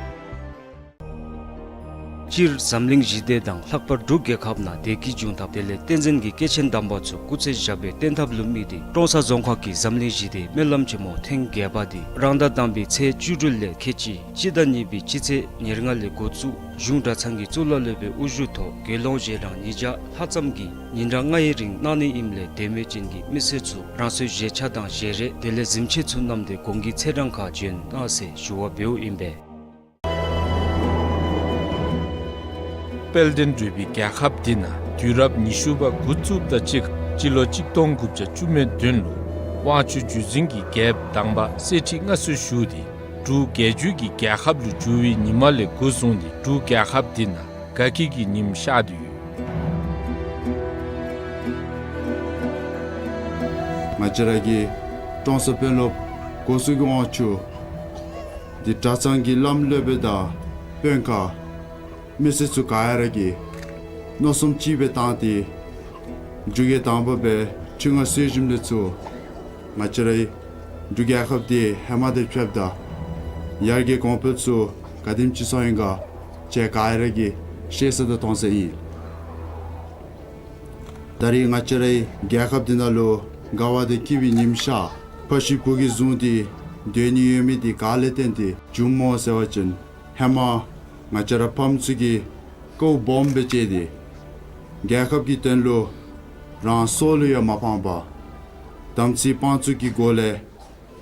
སྤྱིར་འཛམ་གླིང་ཞི་བདེ་དང་ལྷག་པར་འབྲུག་རྒྱལ་ཁབ་ནང་བདེ་སྐྱིད་འབྱུང་ཐབས་དེ་ལས་བསྟན་འཛིན་གྱི་སྐྱེས་ཆེན་དམ་པ་ཚུ་སྐུ་ཚེ་ཞབས་པད་བརྟན་ཐབས་ལུ་དམིགས་ཏེ་ཀྲོང་གསར་རྫོང་ཁག་གིས་འཛམ་གླིང་ཞི་བདེའི་སྨོན་ལམ་ཆེན་མོ་ཐེངས་བརྒྱད་པ་འདི་རང་ཟླ་དང་པའི་ཚེས་བཅུ་དྲུག་ལས་ཁལ་གཅིག་སྤྱི་ཟླ་གཉིས་པའི་སྤྱི་ཚེས་ཉེར་ལྔ་ལས་འགོ་བཙུགས་གཞུང་གྲྭ་ཚང་གི་གཙུག་ལག་སློབ་དཔོན་དབུ་བཞུགས་ཐོག་དགེ་སློང་བཞེས་གྲངས་ཉིས་བརྒྱ་ལྷག་ཙམ་གྱིས་ཉིན་གྲངས་ལྔའི་རིང་གནང་ནི་ཨིནམ་ལས་དད་མོས་ཅན་གྱི་མི་སེར་ཚུ་རང་སོའི་བཞེས་ཆས་དང་བཞེས་རས་དེ་ལས་གཟིམ་ཆས་ཚུ་བསྣམས་ཏེ་གོང་གི་ཚེས་གྲངས་ཁར་འབྱོན་གནང་ཟེར་ཞུ་བ་འབདཝ་ཨིན་པས། དཔལ་ལྡན་འབྲུག་པའི་རྒྱལ་ཁབ་འདི་ནང་དུས་རབས་ཉི་ཤུ་པ་འགོ་བཙུགསཔ་དང་གཅིག་ཁར་སྤྱི་ལོ་གཅིག་སྟོང་དགུ་བརྒྱ་བཅུ་མེད་བདུན་ལུ་དབང་ཕྱུག་རྗེ་བཙུན་གྱི་རྒྱལཔོ་དང་པ་གསེར་ཁྲི་མངའ་གསོལ་ཞུ་སྟེ་འབྲུག་རྒྱལ་བརྒྱུད་ཀྱི་རྒྱལ་ཁབ་ལུ་བསྒྱུར་བའི་ཉིནམ་ལས་འགོ་བཟུང་སྟེ་འབྲུག་རྒྱལ་ཁབ་འདི་ནང་དགའ་སྐྱིད་ཀྱི་ཉིམ་ཤར་ཏེ་ཡོད། ང་བཅས་ར་གི་ཀྲོང་གསར་དཔོན་སློབ་སྒོ་སྲུང་གི་དབང་ཕྱུག་འདི་གྲྭ་ཚང་གི་བླམ་སློབ་དཔོན་དང་དཔོན་ཁག་མི་སེར་ཚུ་ག་ར་གིས་མནོ་བསམ་གཅིག་སྦེ་བཏང་སྟེ་འབྲུག་རྒྱལ་དང་པ་སྦེ་ཁྲི་མངའ་གསོལ་ཞིནམ་ལས་ཚུར་ང་བཅས་རའི་འབྲུག་རྒྱལ་ཁབ་འདི་ཧེ་མ་དང་ཕྱདཔ་ད་ཡར་རྒྱས་གོང་འཕེལ་ཚུ་ག་དེམ་ཅིག་སོང་ཡི་ག་ཁྱེད་ག་ར་གིས་ཤེས་ས་དང་མཐོང་ས་ཨིན། ད་རིས་ང་བཅས་རའི་རྒྱལ་ཁབ་འདི་ནང་ལུ་དགའ་བ་དང་སྐྱིད་པའི་ཉིམ་ཤར་ཕ་གཞིས་བུ་གཞི་བཟུང་སྟེ་སྡོད་ནི་ཡོད་མི་འདི་ག་ལས་བརྟེན་ཏེ་བྱུངམ་སྨོ་ཟེར་བ་ཅིན་ཧེ་མ་ང་བཅས་ར་ཕམ་ཚུ་གིས་ཀོཝ་སྦོམ་སྦེ་བཅད་དེ་རྒྱལ་ཁབ་ཀྱི་དོན་ལུ་རང་སྲོག་ལུ་ཡང་མ་ཕངས་པར་དམ་ཚིག་དཔང་བཙུགས་ཀྱི་སྒོ་ལས་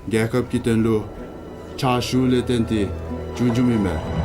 རྒྱལ་ཁབ་ཀྱི་དོན་ལུ་ཕྱག་ཞུཝ་ལས་བརྟེན་ཏེ་བྱུང་བྱུངམ་ཨིན་མས།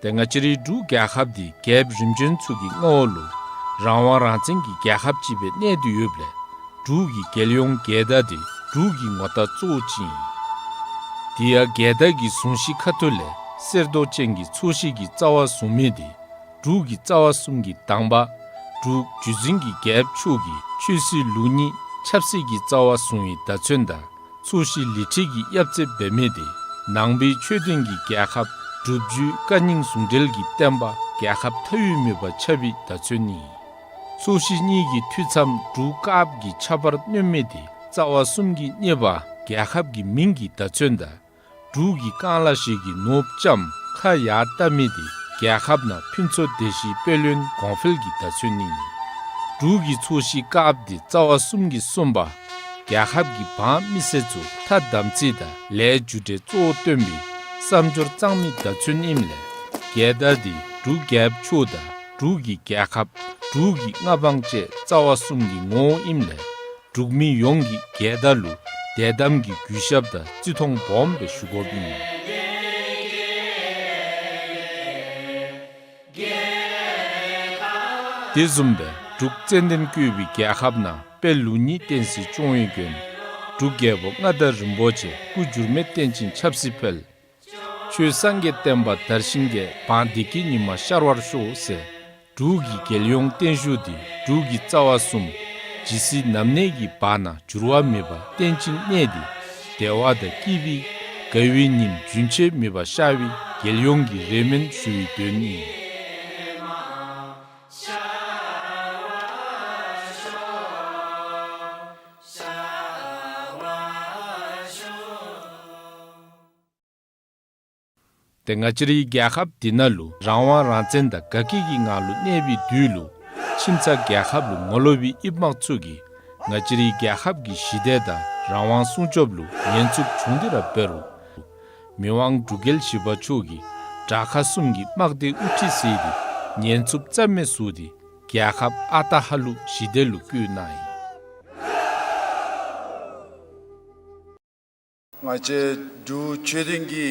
ཏེ་ང་བཅས་རའི་འབྲུག་རྒྱལ་ཁབ་འདི་རྒྱལཔོ་རིམ་བྱོན་ཚུ་གི་མངའ་འོག་ལུ་རང་དབང་རང་བཙན་གྱི་རྒྱལ་ཁབ་ཅིག་སྦེ་གནས་ཏེ་ཡོདཔ་ལས་འབྲུག་གི་རྒྱལ་ཡོངས་རྒྱལ་དར་འདི་འབྲུག་གི་ངོ་རྟགས་གཙོ་བོ་ཅིག་ཨིན། དེ་ཡང་རྒྱལ་དར་གྱི་གཟུངས་གཞི་ཁ་ཐུག་ལས་གསེར་མདོག་ཅན་གྱི་ཚོས་གཞི་གི་རྩ་བ་བཟུང་མི་འདི་འབྲུག་གི་རྩ་བ་གསུམ་གྱི་དང་པ་འབྲུག་རྗེ་བཙུན་གྱི་རྒྱལཔོ་མཆོག་གིས་ཆོས་སྲིད་ལུགས་གཉིས་ཆབ་སྲིད་ཀྱི་རྩ་བ་བཟུང་བའི་བརྡ་མཚོན་དང་ཚོས་གཞི་ལི་ཁྲི་གི་གཡབ་རྩེ་འབད་མི་འདི་ནང་པའི་ཆོས་ལྡན་གྱི་རྒྱལ་ཁབ་སྒྲུབ་བརྒྱུད་བཀའ་རྙིང་ཟུང་འབྲེལ་གྱི་བསྟན་པ་རྒྱལ་ཁབ་མཐའ་དབུས་མེད་པར་ཁྱབ་པའི་བརྡ་མཚོན་ཨིན། ཚོས་གཞི་གཉིས་ཀྱི་ཐུད་མཚམས་འབྲུག་དཀརཔོ་གི་ཆབ་འབར་བསྣོལ་མི་འདི་རྩ་བ་གསུམ་གྱི་གཉེར་པ་རྒྱལ་ཁབ་ཀྱི་མིང་གི་བརྡ་མཚོན་དང་འབྲུག་གི་རྐང་ལག་བཞི་གི་ནོར་བུ་ལྕམ་ཁ་ཡར་བལྟ་མི་འདི་རྒྱལ་ཁབ་ནང་ཕུན་ཚོགས་སྡེ་བཞིའི་དཔལ་ཡོན་གོང་འཕེལ་གྱི་བརྡ་མཚོན་ཨིན། འབྲུག་གི་ཚོས་གཞི་དཀརཔོ་འདི་རྩ་བ་གསུམ་གྱི་གསུམ་པ་ རྒྱལ་ཁབ་ཀྱི་འབངས་མི་སེར་ཚུ་ཐ་དམ་ཚིག་དང་ལས་རྒྱུ་འབྲས་གཙོ་བོར་བཏོན་པའི་བསམ་སྦྱོར་གཙང་མའི་བརྡ་མཚོན་ཨིནམ་ལས། རྒྱལ་དར་འདི་འབྲུག་རྒྱལཔོ་མཆོག་དང་འབྲུག་གི་རྒྱལ་ཁབ། འབྲུག་གི་མངའ་འབངས་བཅས་རྩ་བ་གསུམ་གྱི་ངོ་བོ་ཨིནམ་ལས། འབྲུག་མི་ཡོངས་ཀྱིས་རྒྱལ་དར་ལུ་དད་དམ་གྱི་གུས་ཞབས་དང་བརྩི་མཐོང་སྦོམ་སྦེ་ཞུ་དགོཔ་ཨིན། དེ་བཟུམ་སྦེ་འབྲུག་ཙན་དན་བཀོད་པའི་རྒྱལ་ཁབ་ནང་དཔལ་ལུགས་གཉིས་བསྟན་སྲིད་སྐྱོང་བའི་མགོན་འབྲུག་རྒྱལ་པོ་མངའ་བདག་རིན་པོ་ཆེ་སྐུ་འགྱུར་མེད་བརྟན་ཅིང་ཆབ་སྲིད་འཕེལ། ཆོས་སངས་རྒྱས་བསྟན་པ་དར་ཞིང་རྒྱས། འབངས་བདེ་སྐྱིད་ཉི་མ་ཤར་བར་ཤོག་ཟེར་འབྲུག་གི་རྒྱལ་ཡོངས་བརྟན་བཞུགས་འདི་འབྲུག་གི་རྩ་བ་གསུམ་ཇི་སྲིད་ནམ་གནས་ཀྱི་བར་ན་འགྱུར་བ་མེད་པར་བརྟན་ཅིང་གནས་ཏེ། བདེ་བ་དང་སྐྱིད་པའི་དགའ་བའི་ཉིམ་རྒྱུན་ཆད་མེད་པར་ཤར་བའི་རྒྱལ་ཡོངས་ཀྱི་རེ་སྨོན་ཞུ་བའི་དོན་ཨིན། ཏེ་ང་བཅས་རའི་རྒྱལ་ཁབ་འདི་ནང་ལུ་རང་དབང་རང་བཙན་དང་དགའ་སྐྱིད་ཀྱི་ངང་ལུ་གནས་པའི་དུས་ལུ་ཁྱིམ་ཚང་རྒྱལ་ཁབ་ལུ་ངོ་ལོག་པའི་ཨིབ་དམག་ཚུ་གིས་ང་བཅས་རའི་རྒྱལ་ཁབ་ཀྱི་ཞི་བདེ་དང་རང་དབང་སྲུང་སྐྱོབ་ལུ་ཉེན་ཚབས་བྱུང་སྟེ་ར་འབད་རུང་། མི་དབང་འབྲུག་རྒྱལ་བཞི་པ་མཆོག་གིས་དགྲ་ཁ་གསུམ་གྱི་དམག་སྡེ་དབུ་ཁྲིད་མཛད་དེ་ཉེན་ཚབས་རྩ་མེད་བཟོ་སྟེ་རྒྱལ་ཁབ་ཨ་རྟག་ཧ་ལུགས་ཞི་བདེ་ལུ་བཀོད་གནང་ཡི། ང་བཅས་འབྲུག་ཆོས་ལྡན་གྱི་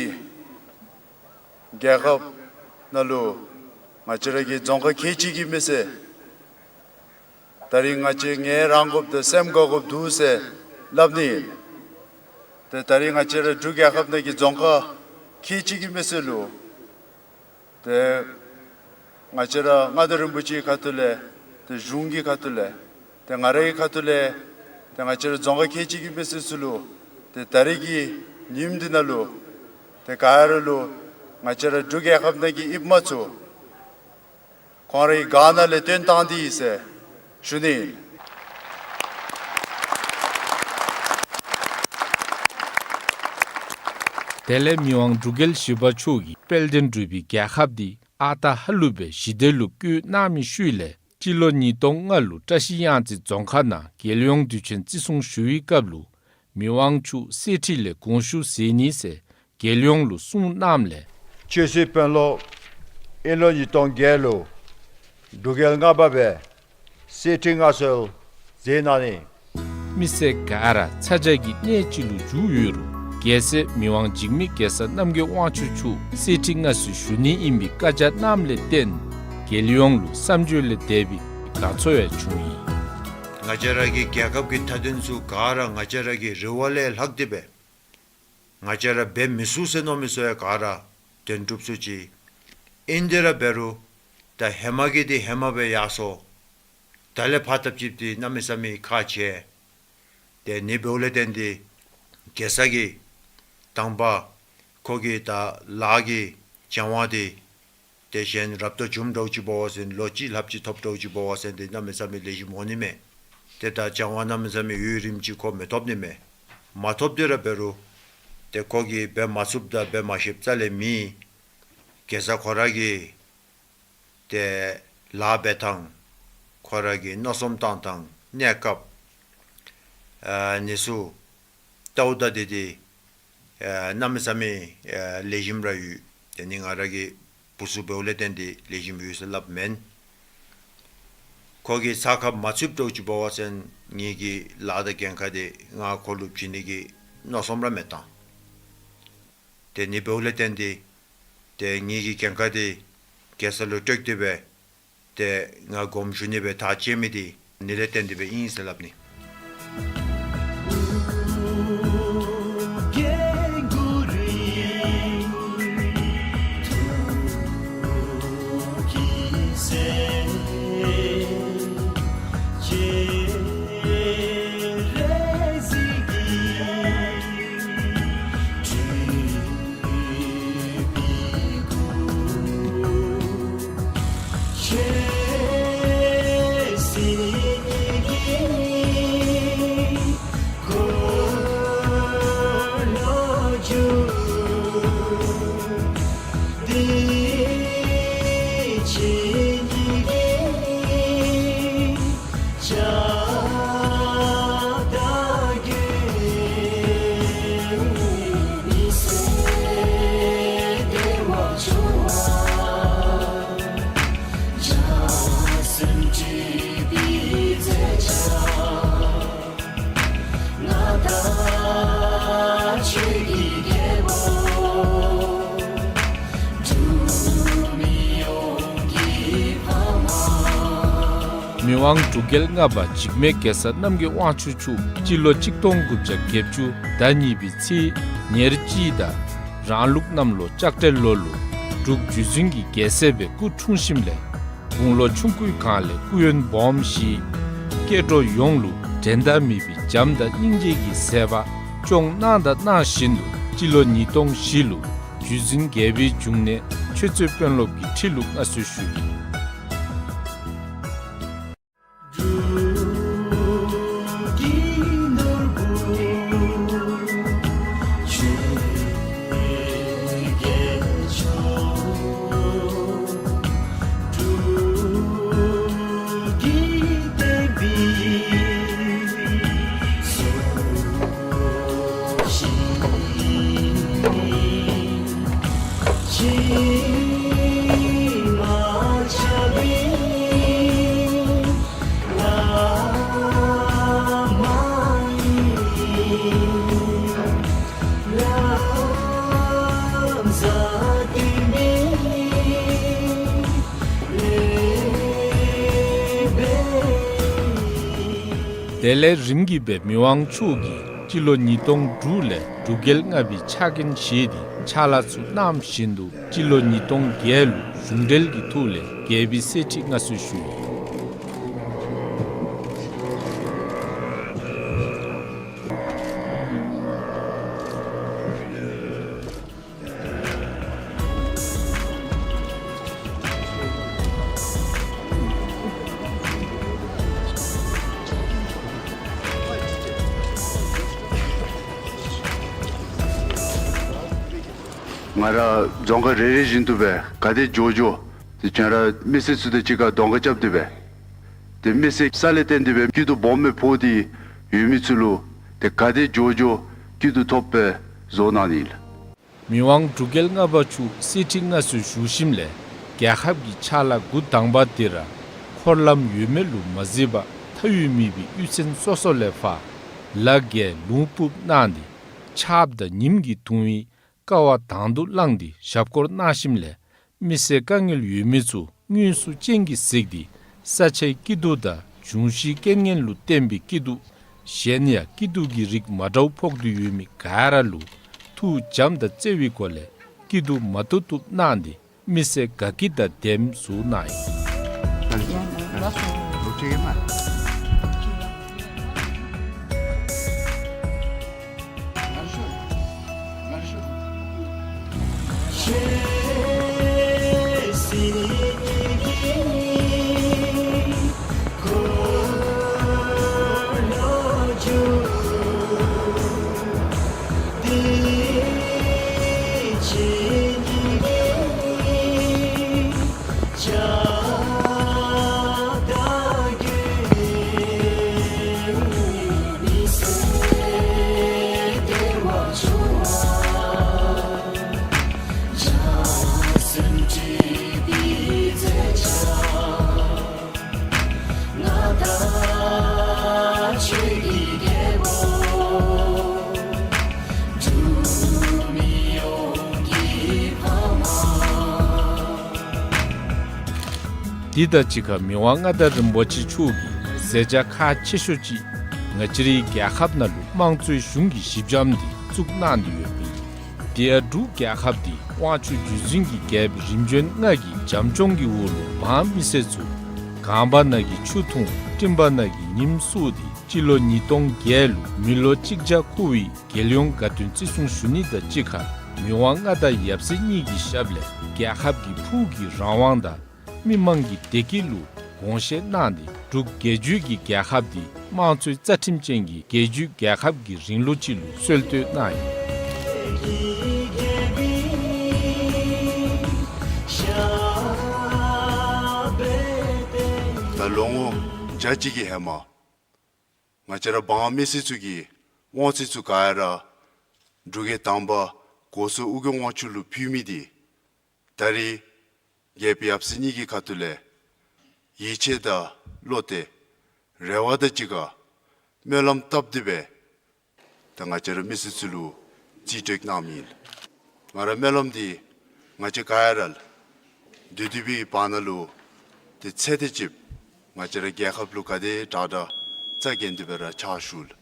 རྒྱལ་ཁབ་ནང་ལུ་ང་བཅས་ར་གི་རྫོང་ཁག་ཁལ་གཅིག་གིས་མི་ཟད། ད་རིས་ང་བཅས་ངལ་རངས་དགོཔ་དང་སེམས་དགའ་དགོཔ་འདུག་ཟེར་སླབ་ནི་ཨིན། ཏེ་ད་རིས་ང་བཅས་ར་འབྲུག་རྒྱལ་ཁབ་ནང་གི་རྫོང་ཁག་ཁལ་གཅིག་གིས་མི་ཟད་ལུ། ཏེ་ང་བཅས་ར་མངའ་བདག་རིན་པོ་ཆེའི་ཁ་ཐུག་ལས་ཏེ་གཞུང་གི་ཁ་ཐུག་ལས་ཏེ་ང་རའི་ཁ་ཐུག་ལས་ཏེ་ང་བཅས་ར་རྫོང་ཁག་ཁལ་གཅིག་གིས་མི་ཟད་ཚུ་ལུ་ཏེ་ད་རིས་ཀྱི་ཉིནམ་འདི་ནང་ལུ་ཏེ་ག་ར་ལུ་ང་བཅས་ར་འབྲུག་རྒྱལ་ཁབ་ནང་གི་ཨིབ་དམག་ཚུ་ཁོང་རའི་སྒར་ནང་ལས་བཏོན་བཏང་སྟེ་ཡི་ཟེར་ཞུ་ནི་ཨིན། དེ་ལས་མི་དབང་འབྲུག་རྒྱལ་བཞི་པ་མཆོག་གིས་དཔལ་ལྡན་འབྲུག་པའི་རྒྱལ་ཁབ་འདི་ཨ་རྟག་ཧ་ལུགས་སྦེ་ཞི་བདེ་ལུ་བཀོད་གནང་མི་ཤུལ་ལས་སྤྱི་ལོ་ཉིས་སྟོང་ལྔ་ལུ་བཀྲ་ཤིས་གཡང་རྩེ་རྫོང་ཁག་ནང་རྒྱལ་ཡོངས་དུས་ཆེན་བརྩི་སྲུང་ཞུ་བའི་སྐབས་ལུ་མི་དབང་མཆོག་གསེར་ཁྲི་ལས་དགོངས་ཞུ་མཛད་ནི་ཟེར་རྒྱལ་ཡོངས་ལུ་གསུངས་གནངམ་ལས། ཆོས་སྲིད་དཔོན་སློབ་དབྱིན་ལོ་ཉིས་སྟོང་བརྒྱད་ལུ་འབྲུག་རྒྱལ་ལྔ་པ་སྦེ་གསེར་ཁྲི་མངའ་གསོལ་མཛད་གནང་ནི། མི་སེར་ག་ར་ཚ་གྱང་གི་གནས་ཅིག་ལུ་བཞུགས་ཡོད་རུང་རྒྱལ་སྲས་མི་དབང་འཇིགས་མེད་གེ་སར་རྣམ་རྒྱལ་དབང་ཕྱུག་མཆོག་གསེར་ཁྲི་མངའ་གསོལ་ཞུ་ནི་ཨིན་པའི་བཀའ་རྒྱ་གནངམ་ལས་བརྟེན་རྒྱལ་ཡོངས་ལུ་བསམ་བརྗོད་ལས་འདས་པའི་དགའ་ཚོར་ཡང་བྱུང་ཡི། ང་བཅས་ར་གི་རྒྱལ་ཁབ་ཀྱི་མཐའ་དོན་ཚུ་ག་ར་ང་བཅས་ར་གི་རེ་བ་ལས་ལྷག་སྟེ་སྦེ་ང་བཅས་ར་འབད་མི་ཚུགས་ཟེར་མནོ་མི་ཚུ་ཡང་ག་ར་དོན་གྲུབ་ཚུགས་ཅི། ཨིན་ཏེ་ར་འབད་རུང་ད་ཧེ་མ་གི་འདི་ཧེ་མ་སྦེ་ཡར་སོང་། ད་ལས་ཕར་ཐབས་ཅིག་འདི་གནམ་མེད་ས་མེད་ཁག་ཆེ། ཏེ་ཨ་ནི་འབདཝ་ལས་བརྟེན་ཏེ་གེ་སར་གྱིས་དང་པ་ཁོ་གིས་ད་ལཱ་གི་སྦྱང་བ་འདི་ཏེ་གཞན་རབ་ཏུ་བྱུང་འདྲཝ་ཅིག་འབད་བ་ཅིན་ལོ་གཅིག་ལྷགཔ་ཅིག་ཐོབ་འདྲཝ་ཅིག་འབད་བ་ཅིན་ཏེ་གནམ་མེད་ས་མེད་ལེགས་ཤོམ་འོང་ནི་མས། ཏེ་ད་སྦྱང་བ་གནམ་མེད་ས་མེད་ཡུན་རིངམོ་ཅིག་ཁོ་མི་ཐོབ་ནི་མས། མ་ཐོབ་སྟེ་ར་འབད་རུང་ཏེ་ཁོ་གིས་འབད་མ་ཚུགསཔ་དང་འབད་མ་ཤེསཔ་རྩ་ལས་མེད། གེ་སར་ཁོ་ར་གིས་ཏེ་ལཱ་འབད་ཐངས་ཁོ་ར་གི་མནོ་བསམ་བཏང་ཐངས་གནས་སྐབས་ཨ་ཨ་ནི་ཚུ་བལྟཝ་ད་འདི་འདི་ཨ་གནམ་མེད་ས་མེད་ཨ་ལེགས་ཤོམ་ར་ཡོད། ཏེ་ཨ་ནི་ང་ར་གི་བུ་ཚུ་འབདཝ་ལས་བརྟེན་ཏེ་ལེགས་ཤོམ་ཡོད་ཟེར་སླབ་མེན། ཁོ་གིས་ཚགས་ཁར་མ་ཚུདཔ་འདྲཝ་ཅིག་འབད་བ་ཅིན་ངེ་གི་ལཱ་དང་འགན་ཁག་འདི་ང་ཁོ་ལུ་བྱིན་ནི་གི་མནོ་བསམ་ར་མེད་ད། ཏེ་ཨ་ནི་འབདཝ་ལས་བརྟེན་ཏེ་ཏེ་ངེ་གི་འགན་ཁག་འདི་གེ་སར་ལུ་སྤྲོད་དེ་སྦེ་ཏེ་ང་དགོངསམ་ཞུ་ནི་སྦེ་ཐག་བཅད་མི་འདི་ཨ་ནི་ལས་བརྟེན་ཏེ་སྦེ་ཨིན་ཟེར་སླབ་ནི། མི་དབང་འབྲུག་རྒྱལ་ལྔ་པ་འཇིགས་མེད་གེ་སར་རྣམ་རྒྱལ་དབང་ཕྱུག་མཆོག་སྤྱི་ལོ་གཅིག་སྟོང་དགུ་བརྒྱ་བརྒྱད་ཅུ་ཟླ་གཉིས་པའི་ཚེས་ཉེར་གཅིག་དང་རང་ལུགས་གནམ་ལོ་ལྕགས་སྤྲེལ་ལོ་ལུ་འབྲུག་བརྒྱུད་འཛིན་གྱི་རྒྱལ་སྲས་སྦེ་སྐུ་འཁྲུངས་ཞིནམ་ལས་དགུང་ལོ་ཆུང་ཀུའི་སྒང་ལས་སྐུ་ཡོན་སྦོམ་བཞེས། སྐྱེ་འགྲོ་ཡོངས་ལུ་འགྲན་ཟླ་མེད་པའི་བྱམས་དང་སྙིང་རྗེ་གི་མཛད་པ་སྐྱོང་གནང་དང་གནང་བཞིན་དུ་སྤྱི་ལོ་ཉིས་སྟོང་བཞི་ལུ་བརྒྱུད་འཛིན་རྒྱལ་པོའི་འབྱུང་གནས་ཆོས་རྩེ་དཔོན་སློབ་ཀྱི་ཁྲི་ལུ་མངའ་གསོལ་ཞུ་ཡི། དེ་ལས་རིམ་གྱིས་སྦེ་མི་དབང་མཆོག་གིས་སྤྱི་ལོ་ཉིས་སྟོང་དྲུག་ལས་འབྲུག་རྒྱལ་ལྔ་པའི་ཕྱག་འགན་བཞེས་ཏེ་ཕྱག་ལཱ་ཚུ་གནང་བཞིན་དུ་སྤྱི་ལོ་ཉིས་སྟོང་བརྒྱད་ལུ་གཞུང་འབྲེལ་གྱི་ཐོག་ལས་རྒྱལ་པོའི་གསེར་ཁྲི་མངའ་གསོལ་ཞུ་ཡི། ང་ར་རྫོང་ཁག་རེ་རེ་བཞིན་དུ་སྦེ་ག་དེ་མགྱོགས་མགྱོགས་ཏེ་ཁྱོད་ར་མི་སེར་ཚུ་དང་གཅིག་ཁར་གདོང་ཁ་རྐྱབ་སྟེ་སྦེ་ཏེ་མི་སེར་ས་ལས་བརྟེན་ཏེ་སྦེ་སྐྱིད་སྡུག་སྦོམ་སྦེ་ཕོག་སྟེ་ཡོད་མི་ཚུ་ལུ་ཏེ་ག་དེ་མགྱོགས་མགྱོགས་སྐྱིད་སྡུག་ཐོབ་པའི་བཟོ་གནང་ནི་ཨིན་ལགས། མི་དབང་འབྲུག་རྒྱལ་ལྔ་པ་མཆོག་གསེར་ཁྲི་མངའ་གསོལ་ཞུ་ཞིནམ་ལས་རྒྱལ་ཁབ་ཀྱི་ཕྱག་ལཱ་འགོ་དང་པ་འདི་ར་འཁོར་ལམ་ཡོད་མེད་ལུ་མ་གཟིགས་པར་མཐའ་དབུས་མེད་པའི་གཡུས་ཚན་སོ་སོ་ལས་ཕར་ལ་རྒྱལ་ལུང་ཕུབ་གནང་སྟེ་ཆརཔ་དང་ཉིམ་གྱིས་གདུང་བའི་དཀའ་བ་དང་དུ་བླངས་ཏེ་ཞབས་སྐོར་གནང་ཞིནམ་ལས་མི་སེར་དཀའ་ངལ་ཡོད་མི་ཚུ་དངོས་སུ་སྤྱན་གྱིས་གཟིགས་ཏེ་ས་ཆའི་སྐྱིད་སྡུག་དང་འབྱུང་བཞིའི་རྐྱེན་ངན་ལུ་བརྟེན་པའི་སྐྱིད་སྡུག་གཞན་ཡང་སྐྱིད་སྡུག་གི་རིགས་མ་འདྲཝ་ཕོག་སྟེ་ཡོད་མི་ག་ར་ལུ་ཐུགས་བྱམས་དང་བརྩེ་བའི་སྒོ་ལས་སྐྱིད་སྡུག་མ་ཐུབ་ཐུབ་གནང་སྟེ་མི་སེར་དགའ་སྐྱིད་དང་ལྡནམ་བཟོ་གནང་ཡི། དེ་དང་གཅིག་ཁར་མི་དབང་མངའ་བདག་རིན་པོ་ཆེ་མཆོག་གིས་མཛད་བྱ་ཁག་ཆེ་ཤོས་ཅིག་ང་བཅས་རའི་རྒྱལ་ཁབ་ནང་ལུ་དམངས་གཙོའི་གཞུང་གི་གཞི་འགྱམ་འདི་བཙུགས་གནང་སྟེ་ཡོདཔ་ཨིན། དེ་ཡང་འབྲུག་རྒྱལ་ཁབ་འདི་དབང་ཕྱུག་བརྒྱུད་འཛིན་གྱི་རྒྱལཔོ་རིམ་བྱོན་ལྔ་གི་བྱམས་སྐྱོང་གི་འོག་ལུ་འབངས་མི་སེར་ཚུ་གངས་བར་ན་གི་ཆུ་འཐུང་སྤྲིན་བར་ན་གི་ཉིམ་བསུ་སྟེ་སྤྱི་ལོ་ཉིས་སྟོང་བརྒྱད་ལུ་མི་ལོ་གཅིག་བརྒྱ་འཁོར་བའི་རྒྱལ་ཡོངས་དགའ་སྟོན་བརྩི་སྲུང་ཞུ་ནི་དང་གཅིག་ཁར་མི་དབང་མངའ་བདག་ཡབ་སྲས་གཉིས་ཀྱི་ཞབས་ལས་རྒྱལ་ཁབ་ཀྱི་ཕུགས་ཀྱི་རང་དབང་དང་མི་དམངས་ཀྱི་བདེ་སྐྱིད་ལུ་དགོངས་བཞེས་གནང་སྟེ་འབྲུག་རྒྱལ་བརྒྱུད་ཀྱི་རྒྱལ་ཁབ་འདི་དམངས་གཙོའི་རྩ་ཁྲིམས་ཅན་གྱི་རྒྱལ་བརྒྱུད་རྒྱལ་ཁབ་ཀྱི་རིང་ལུགས་ཅིག་ལུ་སྲོལ་གཏོད་གནང་ཡི། ད་ལོ་ངོ་བརྒྱ་གཅིག་གི་ཧེ་མ་ང་བཅས་ར་འབངས་མི་སེར་ཚུ་གི་དབང་ཚད་ཚུ་ག་ར་འབྲུག་རྒྱལ་དང་པ་གོ་སོ་ཨོ་རྒྱན་དབང་ཕྱུག་ལུ་ཕུལ་མི་འདི་ད་རེས་རྒྱལཔོ་ཡབ་སྲས་གཉིས་ཀྱི་ཁ་ཐུག་ལས་ཡིད་ཆེས་དང་བློ་གཏད་རེ་བ་དང་གཅིག་ཁར་སྨོན་ལམ་བཏབ་སྟེ་སྦེ་ད་ང་བཅས་ར་མི་སེར་ཚུ་ལུ་རྩིས་སྤྲོད་གནང་མི་ཨིན། ང་ར་སྨོན་ལམ་འདི་ང་བཅས་ག་ར་ལུ་བདུད་འདུལ་བའི་བར་ན་ལུ་ཏེ་ཚེ་འདི་ཅིག་ ང་བཅས་ར་རྒྱལ་ཁབ་ལུ་ག་དེ་དྲག་དྲག་རྩ་འགེངས་ཏེ་སྦེ་ར་ཕྱག་ཞུ་ལགས།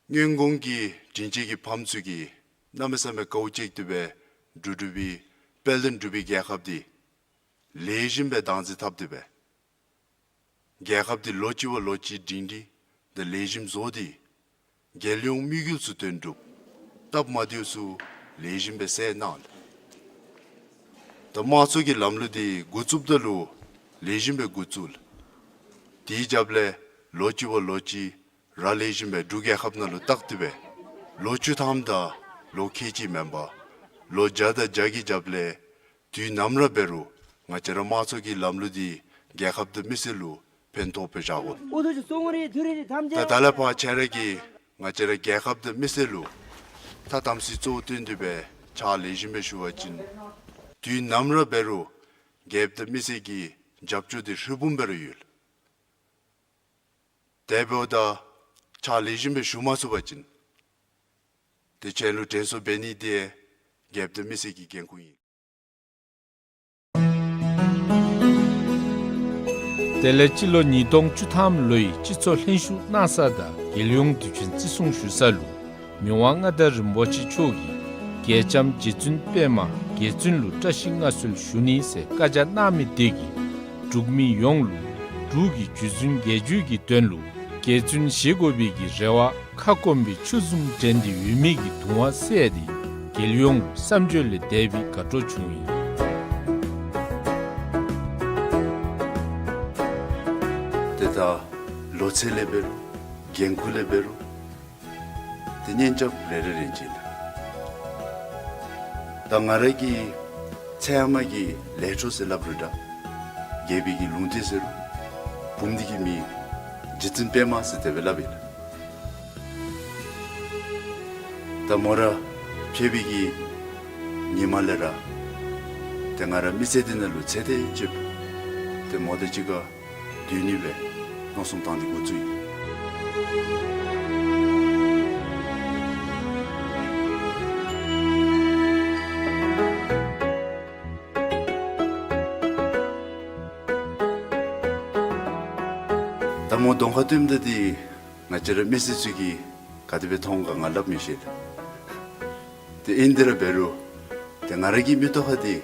སྔོན་གོང་གི་དྲིན་ཅན་གྱི་ཕམ་ཚུ་གིས་གནམ་མེད་ས་མེད་དཀའཝ་སྤྱད་དེ་སྦེ་འབྲུག་འབྲུག་པའི་དཔལ་ལྡན་འབྲུག་པའི་རྒྱལ་ཁབ་འདི་ལེགས་ཤོམ་སྦེ་བདག་འཛིན་འཐབ་སྟེ་སྦེ་རྒྱལ་ཁབ་འདི་ལོ་གཅིག་བ་ལོ་གཅིག་སྒྲིང་སྒྲིང་དང་ལེགས་ཤོམ་བཟོ་སྟེ་རྒྱལ་ཡོངས་དམིགས་ཡུལ་ཚུ་དོན་འགྲུབ། སྟབས་མ་བདེཝ་ཚུ་ལེགས་ཤོམ་སྦེ་སེལ་གནང་ལགས། ད་དམངས་གཙོ་གི་ལམ་ལུགས་འདི་འགོ་བཙུགསཔ་ད་ལུ་ལེགས་ཤོམ་སྦེ་འགོ་བཙུགས་ལགས། དེའི་རྒྱབ་ལས་ལོ་གཅིག་བ་ལོ་གཅིག་ར་ལེགས་ཤོམ་སྦེ་འབྲུག་རྒྱལ་ཁབ་ནང་ལུ་བཏགས་ཏེ་སྦེ་ལོ་བཅུ་ཐམ་དང་ལོ་ཁལ་གཅིག་མེན་པར་ལོ་བརྒྱ་དང་བརྒྱ་གི་རྒྱབ་ལས་དུས་ནམ་ར་འབད་རུང་ང་བཅས་ར་དམངས་གཙོ་གི་ལམ་ལུགས་འདི་རྒྱལ་ཁབ་དང་མི་སེར་ལུ་ཕན་ཐོགས་སྦེ་བཞག་དགོ། ད་ད་ལས་ཕར་ཁྱེད་ར་གིས་ང་བཅས་ར་རྒྱལ་ཁབ་དང་མི་སེར་ལུ་ཐ་དམ་ཚིག་གཙོ་བོ་བཏོན་ཏེ་སྦེ་ཕྱག་ལེགས་ཤོམ་སྦེ་ཞུ་བ་ཅིན་དུས་ནམ་ར་འབད་རུང་རྒྱལ་ཁབ་དང་མི་སེར་གྱི་རྒྱབ་སྐྱོར་འདི་ཧྲིལ་བུམ་སྦེ་ར་ཡོད། དེ་འབདཝ་ད་ཕྱག་ལེགས་ཤོམ་སྦེ་ཞུ་མ་ཚུགས་པ་ཅིན་ཏེ་ཁྱེད་ལུ་དྲན་གསོ་འབད་ནི་འདི་རྒྱལ་ཁབ་དང་མི་སེར་གྱི་འགན་ཁུར་ཨིན། དེ་ལས་སྤྱི་ལོ་ཉིས་སྟོང་བཅུ་ཐམ་ལོའི་སྤྱི་ཚོགས་ལྷན་ཞུགས་གནང་ས་དང་རྒྱལ་ཡོངས་དུས་ཆེན་བརྩི་སྲུང་ཞུ་ས་ལུ་མི་དབང་མངའ་བདག་རིན་པོ་ཆེ་མཆོག་གིས་རྒྱལ་ལྕམ་རྗེ་བཙུན་པདྨ་རྒྱལ་བཙུན་ལུ་བཀྲ་ཤིས་མངའ་གསོལ་ཞུ་ནི་ཟེར་བཀའ་རྒྱ་གནང་མི་དེ་གིས་འབྲུག་མི་ཡོངས་ལུ་འབྲུག་གི་རྒྱུ་རྫུན་རྒྱལ་རྒྱུད་ཀྱི་དོན་ལུ་རྒྱལ་བཙུན་བཞེས་དགོ་པའི་གི་རེ་བ་ཁ་སྐོམ་པའི་ཆུ་བཟུམ་དྲན་ཏེ་ཡོད་མི་གི་གདུང་བ་སེལ་ཏེ་རྒྱལ་ཡོངས་བསམ་བརྗོད་ལས་འདས་པའི་དགའ་སྤྲོ་བྱུང་ཡི། ཏེ་ད་ལོ་ཚད་ལས་འབད་རུང་འགན་ཁུར་ལས་འབད་རུང་ཏེ་གཉེན་རྐྱབ་རེ་རེ་རེ་བཞིན་ལགས། ད་ང་ར་གི་ཚེ་ཧེ་མ་གི་ལས་འཕྲོ་ཟེར་སླབ་རུང་འདྲ། རྒྱལ་པོའི་གི་ལུང་བསྟན་ཟེར་རུང་བུམོ་འདི་གི་མིང་རྗེ་བཙུན་པདྨ་ཟེར་དེ་སྦེ་སླབ་ཨིན་ལགས། ད་མོ་ར་ཕྱད་པའི་གི་ཉིནམ་ལས་ར་ཏེ་ང་ར་མི་ཚེ་འདི་ནང་ལུ་ཚེ་འདི་ཅིག་ཏེ་མོ་དང་གཅིག་ཁར་སྡོད་ནི་སྦེ་མནོ་བསམ་བཏང་སྟེ་འགོ་བཙུགས་ཡི། ད་མོ་གདོང་ཁར་སྟོནམ་ད་འདི་ང་བཅས་ར་མི་སེར་ཚུ་གིས་ག་དེ་སྦེ་མཐོང་ག་ང་སླབ་མི་ཤེས་ལགས། ཏེ་ཨིན་དེ་ར་འབད་རུང་ཏེ་ང་ར་གི་མིག་ཏོ་ཁར་འདི་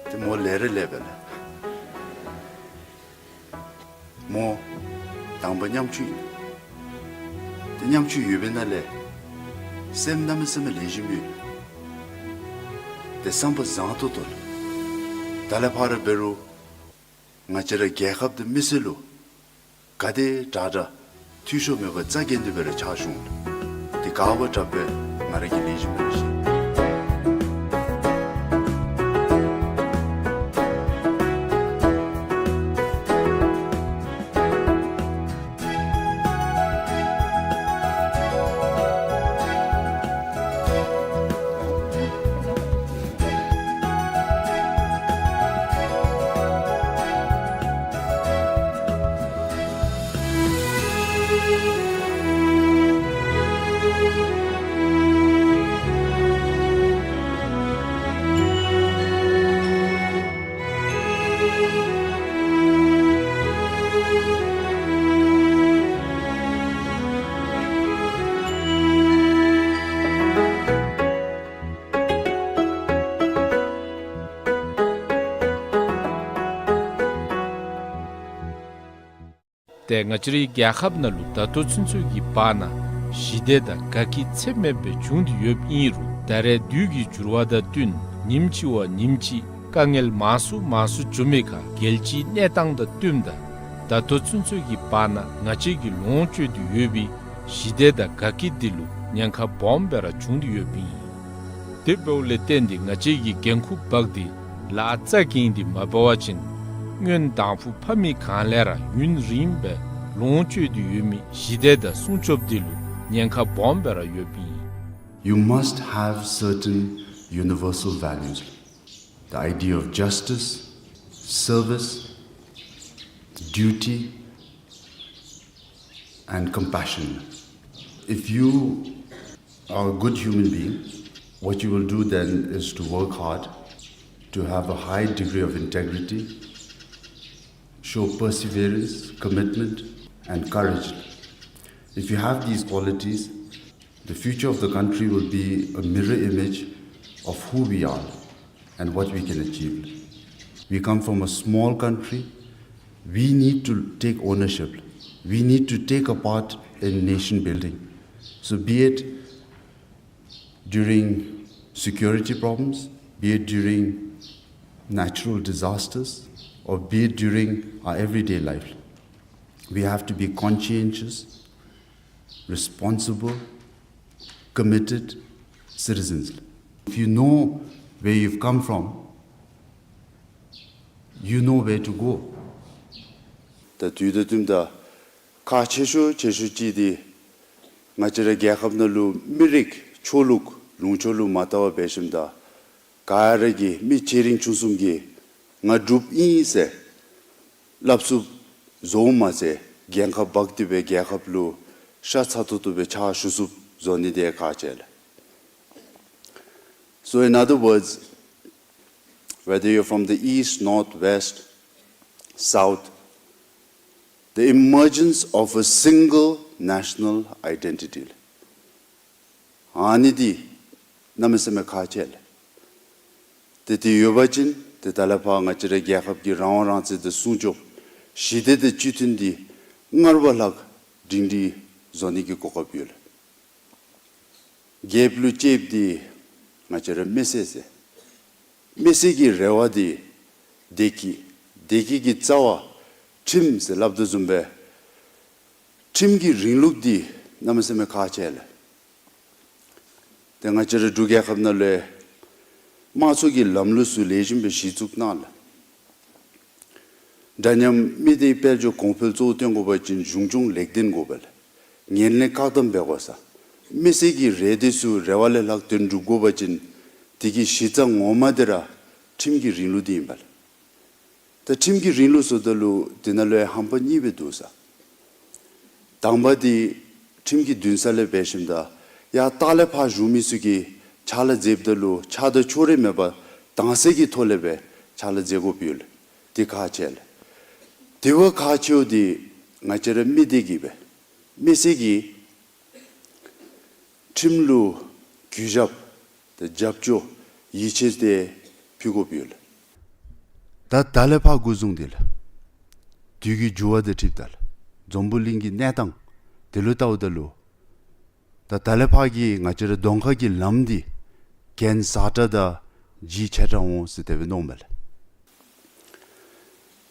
ཏེ་མོ་ལེགས་ར་ལེགས་པས་ལགས། མོ་དང་པ་ཉམ་ཆུང་ཨིན། ཏེ་ཉམ་ཆུང་ཡོད་པའི་ནང་ལས་སེམས་གནམ་མེད་ས་མེད་ལེགས་ཤོམ་ཡོད། ཏེ་བསམ་པ་བཟང་ཏོག་ཏོ་ལགས། ད་ལས་ཕར་འབད་རུང་ང་བཅས་ར་རྒྱལ་ཁབ་དང་མི་སེར་ལུ་ག་དེ་དྲག་དྲག་འཐུས་ཤོར་མེད་པར་རྩ་འགེངས་ཏེ་སྦེ་ར་ཕྱག་ཞུ་འོང་། ཏེ་ག་བ་དྲག་པས་ང་ར་གིས་ལེགས་ཤོམ་སྦེ་ར་ཤེས། ཏེ་ང་བཅས་རའི་རྒྱལ་ཁབ་ནང་ལུ་ད་ལྟོ་ཚུན་ཚོད་ཀྱི་བར་ན་ཞི་བདེ་དང་དགའ་སྐྱིད་ཚད་མེད་པའི་བྱུང་སྟེ་ཡོདཔ་ཨིན་རུང་ད་རེས་དུས་ཀྱི་འགྱུར་བ་དང་བསྟུན་ཉིནམ་གཅིག་བ་ཉིནམ་གཅིག་དཀའ་ངལ་མང་སུ་མང་སུ་འགྱོ་མི་ཁར་རྒྱལ་སྤྱིའི་གནས་སྟངས་དང་བསྟུནམ་ད་ད་ལྟོ་ཚུན་ཚོད་ཀྱི་བར་ན་ང་བཅས་ཀྱིས་ལོངས་སྤྱོད་དེ་ཡོད་པའི་ཞི་བདེ་དང་དགའ་སྐྱིད་འདི་ལུ་ཉེན་ཁ་སྦོམ་སྦེ་ར་བྱུང་སྟེ་ཡོདཔ་ཨིན། དེ་འབདཝ་ལས་བརྟེན་ཏེ་ང་བཅས་ཀྱིས་འགན་ཁུར་འབག་སྟེ་ལཱ་རྩ་འགེངས་ཏེ་མ་འབད་བ་ཅིན་སྔོན་དང་ཕུ་ཕམ་མི་གང་ལས་ར་ཡུན་རིངམོ་སྦེ་ལོངས་སྤྱོད་དེ་ཡོད་མི་ཞི་བདེ་དང་སྲུང་སྐྱོབ་འདི་ལུ་ཉེན་ཁ་སྦོམ་སྦེ་ར་ཡོདཔ་ཨིན། You must have certain universal values, the idea of justice, service, duty, and compassion. If you are a good human being, what you will do then is to work hard, to have a high degree of integrity, show perseverance, commitment, and courage. If you have these qualities, the future of the country will be a mirror image of who we are and what we can achieve. We come from a small country. We need to take ownership. We need to take a part in nation building. So, be it during security problems, be it during natural disasters, or be it during our everyday life, we have to be conscientious, responsible, committed citizens. If you know where you've come from, you know where to go. ད་དུས་དང་བསྟུན་ད་ཁག་ཆེ་ཤོས་ཆེ་ཤོས་ཅིག་འདི་ང་བཅས་ར་རྒྱལ་ཁབ་ནང་ལུ་མི་རིགས་ཆོས་ལུགས་ལུང་ཕྱོགས་ལུ་མ་བལྟ་བར་འབད་ཞིནམ་ད་ག་ར་གིས་མི་ཆེ་འབྲིང་ཆུང་གསུམ་གྱིས་ང་འབྲུགཔ་ཨིན་ཟེར་སླབ་ཚུགསཔ་བཟོཝ་མ་ཚད་འགན་ཁག་འབག་སྟེ་སྦེ་རྒྱལ་ཁབ་ལུ་ཤ་ཚ་ཏོག་ཏོ་སྦེ་ཕྱག་ཞུ་ཚུགསཔ་བཟོ་ནི་འདི་ཁག་ཆེ་ལགས། So in other words, whether you're from the east, north, west, south, the emergence of a single national identity. ཨ་ནི་འདི་གནམ་མེད་ས་མེད་ཁག་ཆེ་ལགས། ཏེ་དེ་ཡོད་པ་ཅིན་ཏེ་ད་ལས་ཕར་ང་བཅས་ར་རྒྱལ་ཁབ་ཀྱི་རང་དབང་རང་བཙན་དང་སྲུང་སྐྱོབ་ཞི་བདེ་དང་སྤྱི་མཐུན་འདི་སྔར་བ་ལྷག་སྒྲིང་སྒྲི་བཟོ་ནི་གི་གོ་སྐབས་ཡོད་ལགས། རྒྱལཔོ་ལུ་གཅེསཔ་འདི་ང་བཅས་ར་མི་སེར་ཟེར། མི་སེར་གྱི་རེ་བ་འདི་བདེ་སྐྱིད། བདེ་སྐྱིད་ཀྱི་རྩ་བ་ཁྲིམས་ཟེར་སླབ་དོ་བཟུམ་སྦེ་ཁྲིམས་ཀྱི་རིང་ལུགས་འདི་གནམ་མེད་ས་མེད་ཁག་ཆེ་ལགས། ཏེ་ང་བཅས་ར་འབྲུག་རྒྱལ་ཁབ་ནང་ལུ་དམངས་གཙོ་གི་ལམ་ལུགས་ཚུ་ལེགས་ཤོམ་སྦེ་གཞི་བཙུགས་གནང་ལགས། འདྲ་མཉམ་མི་སྡེའི་དཔལ་འབྱོར་གོང་འཕེལ་གཙོ་བོ་སྟོན་དགོ་པ་ཅིན་གཞུང་སྐྱོང་ལེགས་ལྡན་དགོ་པས་ལགས། ངན་ལྷད་བཀག་སྡོམ་འབད་དགོ་ས། མི་སེར་གྱི་རེ་འདོད་ཚུ་རེ་བ་ལས་ལྷག་དོན་འགྲུབ་དགོ་པ་ཅིན་དེ་གི་གཞི་རྩ་ངོ་མ་འདི་ར་ཁྲིམས་ཀྱི་རིང་ལུགས་འདི་ཨིན་པས་ལགས། ད་ཁྲིམས་ཀྱི་རིང་ལུགས་ཟེརཝ་ད་ལུ་དེ་ནང་ལུ་ཧམ་པ་གཉིས་སྦེ་འདུག་ས། དང་པ་འདི་ཁྲིམས་ཀྱི་འདུན་ས་ལས་འབད་ཞིནམ་ད་ཡར་ལྟག་ལས་ཕར་བཞུགས་མི་ཚུ་གིས་ཕྱག་ལཱ་མཛདཔ་ད་ལུ་ཆགས་སྡང་ཕྱོགས་རིས་མེད་པར་དྭངས་གསལ་གྱི་ཐོག་ལས་སྦེ་ཕྱག་ལཱ་མཛད་དགོཔ་ཡོད་ལགས། འདི་ཁག་ཆེ་ལགས། དེ་བ་ཁག་ཆེཝ་འདི་ང་བཅས་ར་མི་སྡེ་གིས་སྦེ་མི་སེར་གྱིས་ཁྲིམས་ལུ་གུས་ཞབས་དང་རྒྱབ་སྐྱོར་ཡིད་ཆེས་འདི་ཕུལ་དགོཔ་ཡོད་ལགས། ད་ད་ལས་ཕར་འགོ་བཟུང་སྟེ་ལགས། དུས་ཀྱི་འགྱུར་བ་དང་འཁྲིལཝ་ད་ལགས། འཛམ་བུ་གླིང་གི་གནས་སྟངས་དེ་ལུ་བལྟཝ་ད་ལུ་ད་ད་ལས་ཕར་གྱི་ང་བཅས་ར་གདོང་ཁ་གི་ལམ་འདི་གྱེན་ཟག་དྲགས་དང་ལྗིད་ཆེ་དྲགས་འོང་ཟེར་དེ་སྦེ་མནོཝ་མས་ལགས།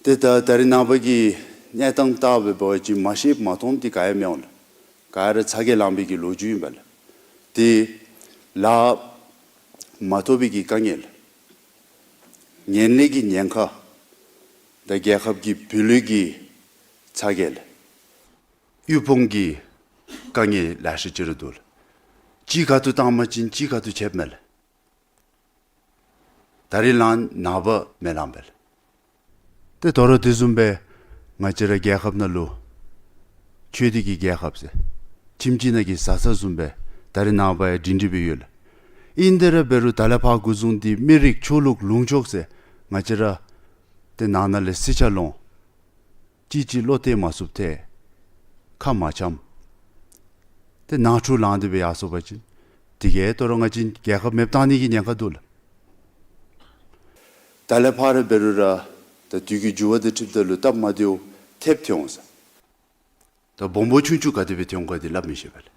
ཏེ་ད་ད་རེས་ནངས་པ་གི་གནས་སྟངས་བལྟ་སྦེ་འབད་བ་ཅིན་མ་ཤེསཔ་མ་མཐོངམ་འདི་ག་ཡང་མི་འོང་ལགས། ག་ར་ཚ་གྱང་ལངས་པའི་གི་ལོ་རྒྱུས་ཨིན་པས་ལགས། ཏེ་ལཱ་མ་ཐོབ་པའི་གི་དཀའ་ངལ་ལགས། ངན་ལྷད་ཀྱི་ཉེན་ཁ། ད་རྒྱལ་ཁབ་ཀྱི་བུ་ལོན་གྱི་ཚ་གྱང་ལགས། དབུལ་ཕོངས་ཀྱི་དཀའ་ངལ་ལེ་ཤ་ཅིག་ར་འདུག་ལགས། གཅིག་ཁ་ཐུག་བཏང་པ་ཅིན་གཅིག་ཁ་ཐུག་ཆདཔ་མས་ལགས། ད་རིས་ལངམ་ནངས་པ་མི་ལང་པས་ལགས། ཏེ་དོ་རུང་དེ་བཟུམ་སྦེ་ང་བཅས་ར་རྒྱལ་ཁབ་ནང་ལུ་ཆོས་སྡེ་གི་རྒྱལ་ཁབ་ཟེར་ཁྱིམ་གཅིག་ནང་གི་བཟའ་ཚང་བཟུམ་སྦེ་ད་རིས་ནངས་པ་ཡང་སྒྲིང་སྒྲི་སྦེ་ཡོད་ལགས། ཨིན་དེ་ར་འབད་རུང་ད་ལས་ཕར་འགོ་བཟུང་སྟེ་མི་རིགས་ཆོས་ལུགས་ལུང་ཕྱོགས་ཟེར་ང་བཅས་ར་ཏེ་ནང་ན་ལས་སྲིད་ཆ་ལོང་། གཅིག་གཅིག་བློ་གཏད་མ་ཚུགསཔ་ཐལ། ཁ་མ་འཆམ། ཏེ་ནང་འཁྲུག་ལང་སྟེ་སྦེ་ཡར་སོང་པ་ཅིན་དེ་གིས་དོ་རུང་ང་བཅས་རྒྱལ་ཁབ་མེདཔ་བཏང་ནི་གི་ཉེན་ཁ་འདུག་ལགས། ད་ལས་ཕར་འབད་རུང་ར་ད་དུས་ཀྱི་འགྱུར་བ་དང་འཁྲིལཝ་ད་ལུ་སྟབས་མ་བདེཝ་ཐེབས་ཐོན་འོང་ས། ད་སྦོམ་སྦོམ་ཆུང་ཆུང་ག་དེ་སྦེ་ཐོན་ག་འདི་སླབ་མི་ཤེས་པས་ལགས།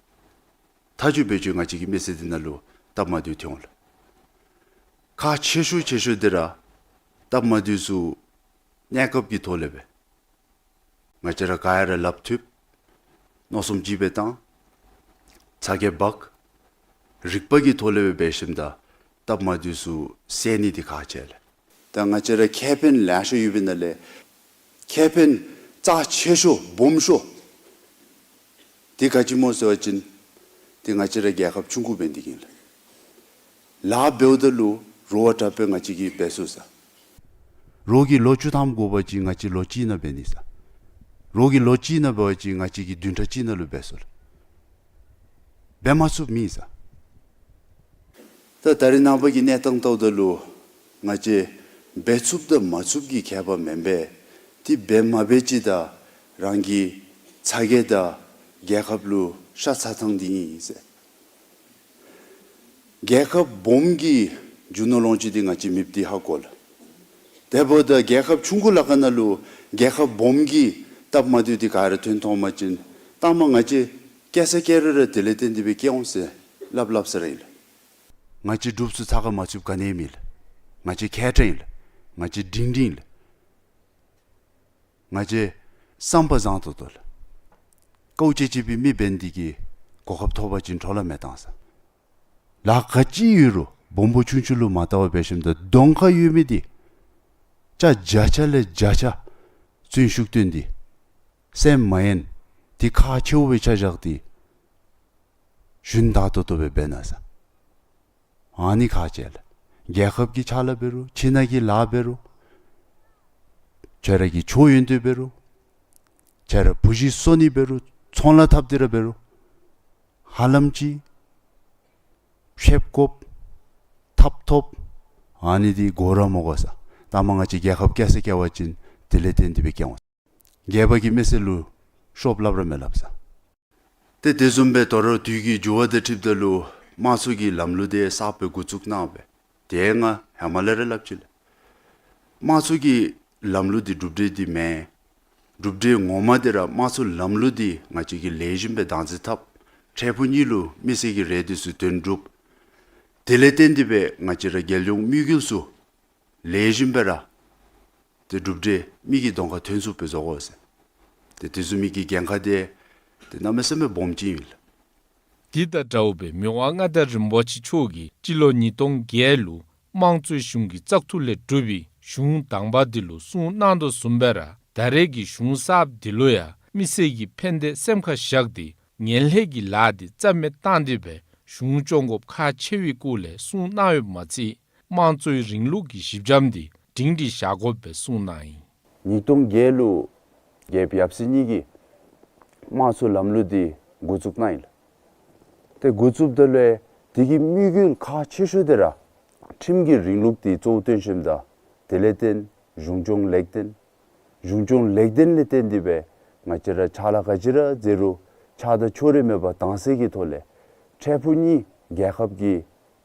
ཐག་ཆོད་སྦེ་ཅིག་ང་བཅས་ཀྱི་མི་སེར་འདི་ནང་ལུ་སྟབས་མ་བདེཝ་ཐོན་འོང་ལགས། ཁག་ཆེ་ཤོས་ཆེ་ཤོས་འདི་ར་སྟབས་མ་བདེཝ་ཚུ་གནས་སྐབས་ཀྱི་ཐོག་ལས་སྦེ་ང་བཅས་ར་ག་ཡ་ར་ལགཔ་མཐུད། མནོ་བསམ་གཅིག་སྦེ་བཏང་། ཚ་གྱང་འབག། རིག་པ་གི་ཐོག་ལས་སྦེ་འབད་ཞིནམ་ད་སྟབས་མ་བདེཝ་ཚུ་སེལ་ནི་འདི་ཁག་ཆེ་ལགས། ད་ང་བཅས་ར་ཁེ་ཕན་ལེ་ཤ་ཡོད་པའི་ནང་ལས་ཁེ་ཕན་རྩ་ཆེ་ཤོས་སྦོམ་ཤོས་འདི་ག་ཅི་སྨོ་ཟེར་བ་ཅིན་འདི་ང་བཅས་ར་རྒྱལ་ཁབ་ཆུང་ཀུ་འབད་ནི་འདི་གིས་ལགས། ལཱ་འབདཝ་ད་ལུ་རོགས་དྲག་པས་ང་བཅས་ཀྱིས་འབད་ཚུགས་ས། རོགས་ཀྱིས་ལོ་བཅུ་ཐམ་དགོ་པ་ཅིན་ང་བཅས་ལོ་གཅིག་ནང་འབད་ནི་ས། རོགས་ཀྱིས་ལོ་གཅིག་ནང་འབད་བ་ཅིན་ང་བཅས་ཀྱིས་བདུན་ཕྲག་གཅིག་ནང་ལུ་འབད་ཚུགས་ལགས། འབད་མ་ཚུགསཔ་མེད་ས། ད་ད་རིས་ནངས་པ་གི་གནས་སྟངས་བལྟཝ་ད་ལུ་ང་བཅས་འབད་ཚུགསཔ་དང་མ་ཚུགསཔ་ཀྱི་ཁྱད་པར་མེན་པས། དེ་འབད་མ་འབད་ཅིག་ད་རང་གི་ཚ་གྱང་དང་རྒྱལ་ཁབ་ལུ་ཤ་ཚ་ཐངས་འདི་ཨིན་ཟེར། རྒྱལ་ཁབ་སྦོམ་གྱི་རྒྱུ་ནོར་ལོངས་སྤྱོད་འདི་ང་བཅས་མེདཔ་འདི་ཧ་གོ་ལགས། དེ་འབདཝ་ད་རྒྱལ་ཁབ་ཆུང་ཀུ་ལ་ཁ་ནང་ལུ་རྒྱལ་ཁབ་སྦོམ་གྱི་སྟབས་མ་བདེཝ་འདི་ག་ར་ཐོན་ཐོན་པ་ཅིན་ལྟ་མ་ང་བཅས་སྐྱེ་ས་སྐྱེ་རུང་ར་དེ་ལས་བརྟེན་ཏེ་སྦེ་སྐྱེ་འོང་ཟེར་སླབ་སླབ་ས་ར་ཨིན་ལགས། ང་བཅས་འབྲུགཔ་ཚུ་ཚ་གྱང་མ་ཚུདཔ་ག་ནི་ཡང་མེད་ལགས། ང་བཅས་མཁས་དྲགས་ཨིན་ལགས། ང་བཅས་སྒྲིང་སྒྲིང་ཨིན་ལགས། ང་བཅས་བསམ་པ་བཟང་ཏོག་ཏོ་ལགས། ཀའུ་ཅེ་ཅེ་པའི་མི་འབད་ནི་འདི་གིས་གོ་སྐབས་ཐོབ་པ་ཅིན་འཕྲོ་བརླག་མི་བཏང་ཟེར། ལཱ་ག་ཅི་ཡོད་རུང་སྦོམ་པོ་ཆུང་ཆུང་ལུ་མ་བལྟ་བར་འབད་ཞིནམ་ད་གདོང་ཁར་ཡོད་མི་འདི་ཅ་བརྒྱ་ཆ་ལས་བརྒྱ་ཆ་བརྩོན་ཤུགས་བཏོན་ཏེ་སེམས་མ་ཡེངས་ཏེ་ཁག་ཆེཝ་སྦེ་ཆ་བཞག་སྟེ་ཞུན་དག་ཏོག་ཏོ་སྦེ་འབད་གནང་ཟེར། ཨ་ནི་ཁག་ཆེ་ལགས། རྒྱལ་ཁབ་ཀྱི་ཕྱག་ལཱ་འབད་རུང་ཁྱིམ་ནང་གི་ལཱ་འབད་རུང་ཁྱོད་ར་གི་ཆོས་ཡོན་ཏན་འབད་རུང་ཁྱོད་ར་བུ་གཞི་གསོ་ནི་འབད་རུང་ཚོང་ལཱ་འཐབ་སྟེ་ར་འབད་རུང་ཧ་ལམ་ཅིག་ཤེསཔ་དགོཔ་ཐབས་ཐོབ་ཨ་ནི་འདི་དགོ་ར་མི་དགོ་ཟེར། ལྟ་མ་ང་བཅས་རྒྱལ་ཁབ་སྐྱེ་ས་སྐྱེ་བ་ཅིན་དེ་ལས་བརྟེན་ཏེ་སྦེ་སྐྱེ་འོང་། རྒྱལ་པོ་གིས་མི་སེར་ལུ་ཤོབ་སླབ་ར་མི་སླབ་ཟེར། ཏེ་དེ་བཟུམ་སྦེ་དོ་རུང་དུས་ཀྱི་འགྱུར་བ་དང་འཁྲིལཝ་ད་ལུ་དམངས་གཙོ་གི་ལམ་ལུགས་འདི་གསརཔ་སྦེ་འགོ་བཙུགས་གནང་སྦེ་ཏེ་ང་ཧེ་མ་ལས་ར་སླབ་ཅི་ལགས། དམངས་གཙོ་གི་ལམ་ལུགས་འདི་གྲུབ་འབྲས་འདི་མེན། གྲུབ་འབྲས་ངོ་མ་འདི་ར་དམངས་གཙོ་ལམ་ལུགས་འདི་ང་བཅས་ཀྱིས་ལེགས་ཤོམ་སྦེ་བདག་འཛིན་འཐབ། འཕྲལ་ཕུགས་གཉིས་ལུ་མི་སེར་གྱི་རེ་འདོད་ཚུ་དོན་གྲུབ། དེ་ལས་བརྟེན་ཏེ་སྦེ་ང་བཅས་ར་རྒྱལ་ཡོངས་དམིགས་ཡུལ་ཚུ་ལེགས་ཤོམ་སྦེ་ར་ཏེ་གྲུབ་འབྲས་མི་གི་གདོང་ཁར་ཐོན་ཚུགསཔ་སྦེ་བཟོ་དགོ་ཟེར། ཏེ་དེ་བཟུམ་མའི་གི་འགན་ཁག་འདི་ཏེ་གནམ་མེད་ས་མེད་སྦོམ་ཅིག་ཨིན་ལགས། དེ་དང་འདྲཝ་སྦེ་མི་དབང་མངའ་བདག་རིན་པོ་ཆེ་མཆོག་གིས་སྤྱི་ལོ་ཉིས་སྟོང་བརྒྱད་ལུ་དམངས་གཙོའི་གཞུང་གི་བཙག་འཐུ་ལས་གྲུབ་པའི་གཞུང་དང་པ་འདི་ལུ་གསུང་གནང་དོ་བཟུམ་སྦེ་ར་ད་རེས་ཀྱི་གཞུང་གསརཔ་འདི་ལུ་ཡང་མི་སེར་གྱི་ཕན་བདེ་སེམས་ཁར་བཞག་སྟེ་ངན་ལྷད་ཀྱི་ལཱ་འདི་རྩ་མེད་བཏང་སྟེ་སྦེ་གཞུང་སྐྱོང་དགོཔ་ཁག་ཆེ་བའི་སྐོར་ལས་གསུང་གནང་ཡོདཔ་མ་ཚད་དམངས་གཙོའི་རིང་ལུགས་ཀྱི་གཞི་འགྱམ་འདི་སྒྲིང་སྒྲིང་བཞག་དགོཔ་སྦེ་གསུངས་གནང་ཡི། ཉིས་སྟོང་བརྒྱད་ལུ་རྒྱལཔོ་ཡབ་སྲས་གཉིས་ཀྱིས་དམངས་གཙོ་ལམ་ལུགས་འདི་འགོ་བཙུགས་གནང་ཡི་ལགས། ཏེ་འགོ་བཙུགསཔ་ད་ལུ་དེ་གི་དམིགས་ཡུལ་ཁག་ཆེ་ཤོས་འདི་ར་ཁྲིམས་ཀྱི་རིང་ལུགས་འདི་གཙོ་བོ་བཏོན་ཞིནམ་ད་དེ་ལས་བརྟེན་གཞུང་སྐྱོང་ལེགས་ལྡན། གཞུང་སྐྱོང་ལེགས་ལྡན་ལས་བརྟེན་ཏེ་སྦེ་ང་བཅས་ར་ཕྱག་ལཱ་ག་ཅི་ར་མཛད་རུང་ཆགས་སྡང་ཕྱོགས་རིས་མེད་པར་དྭངས་གསལ་གྱི་ཐོག་ལས་འཕྲལ་ཕུགས་གཉིས་རྒྱལ་ཁབ་ཀྱི་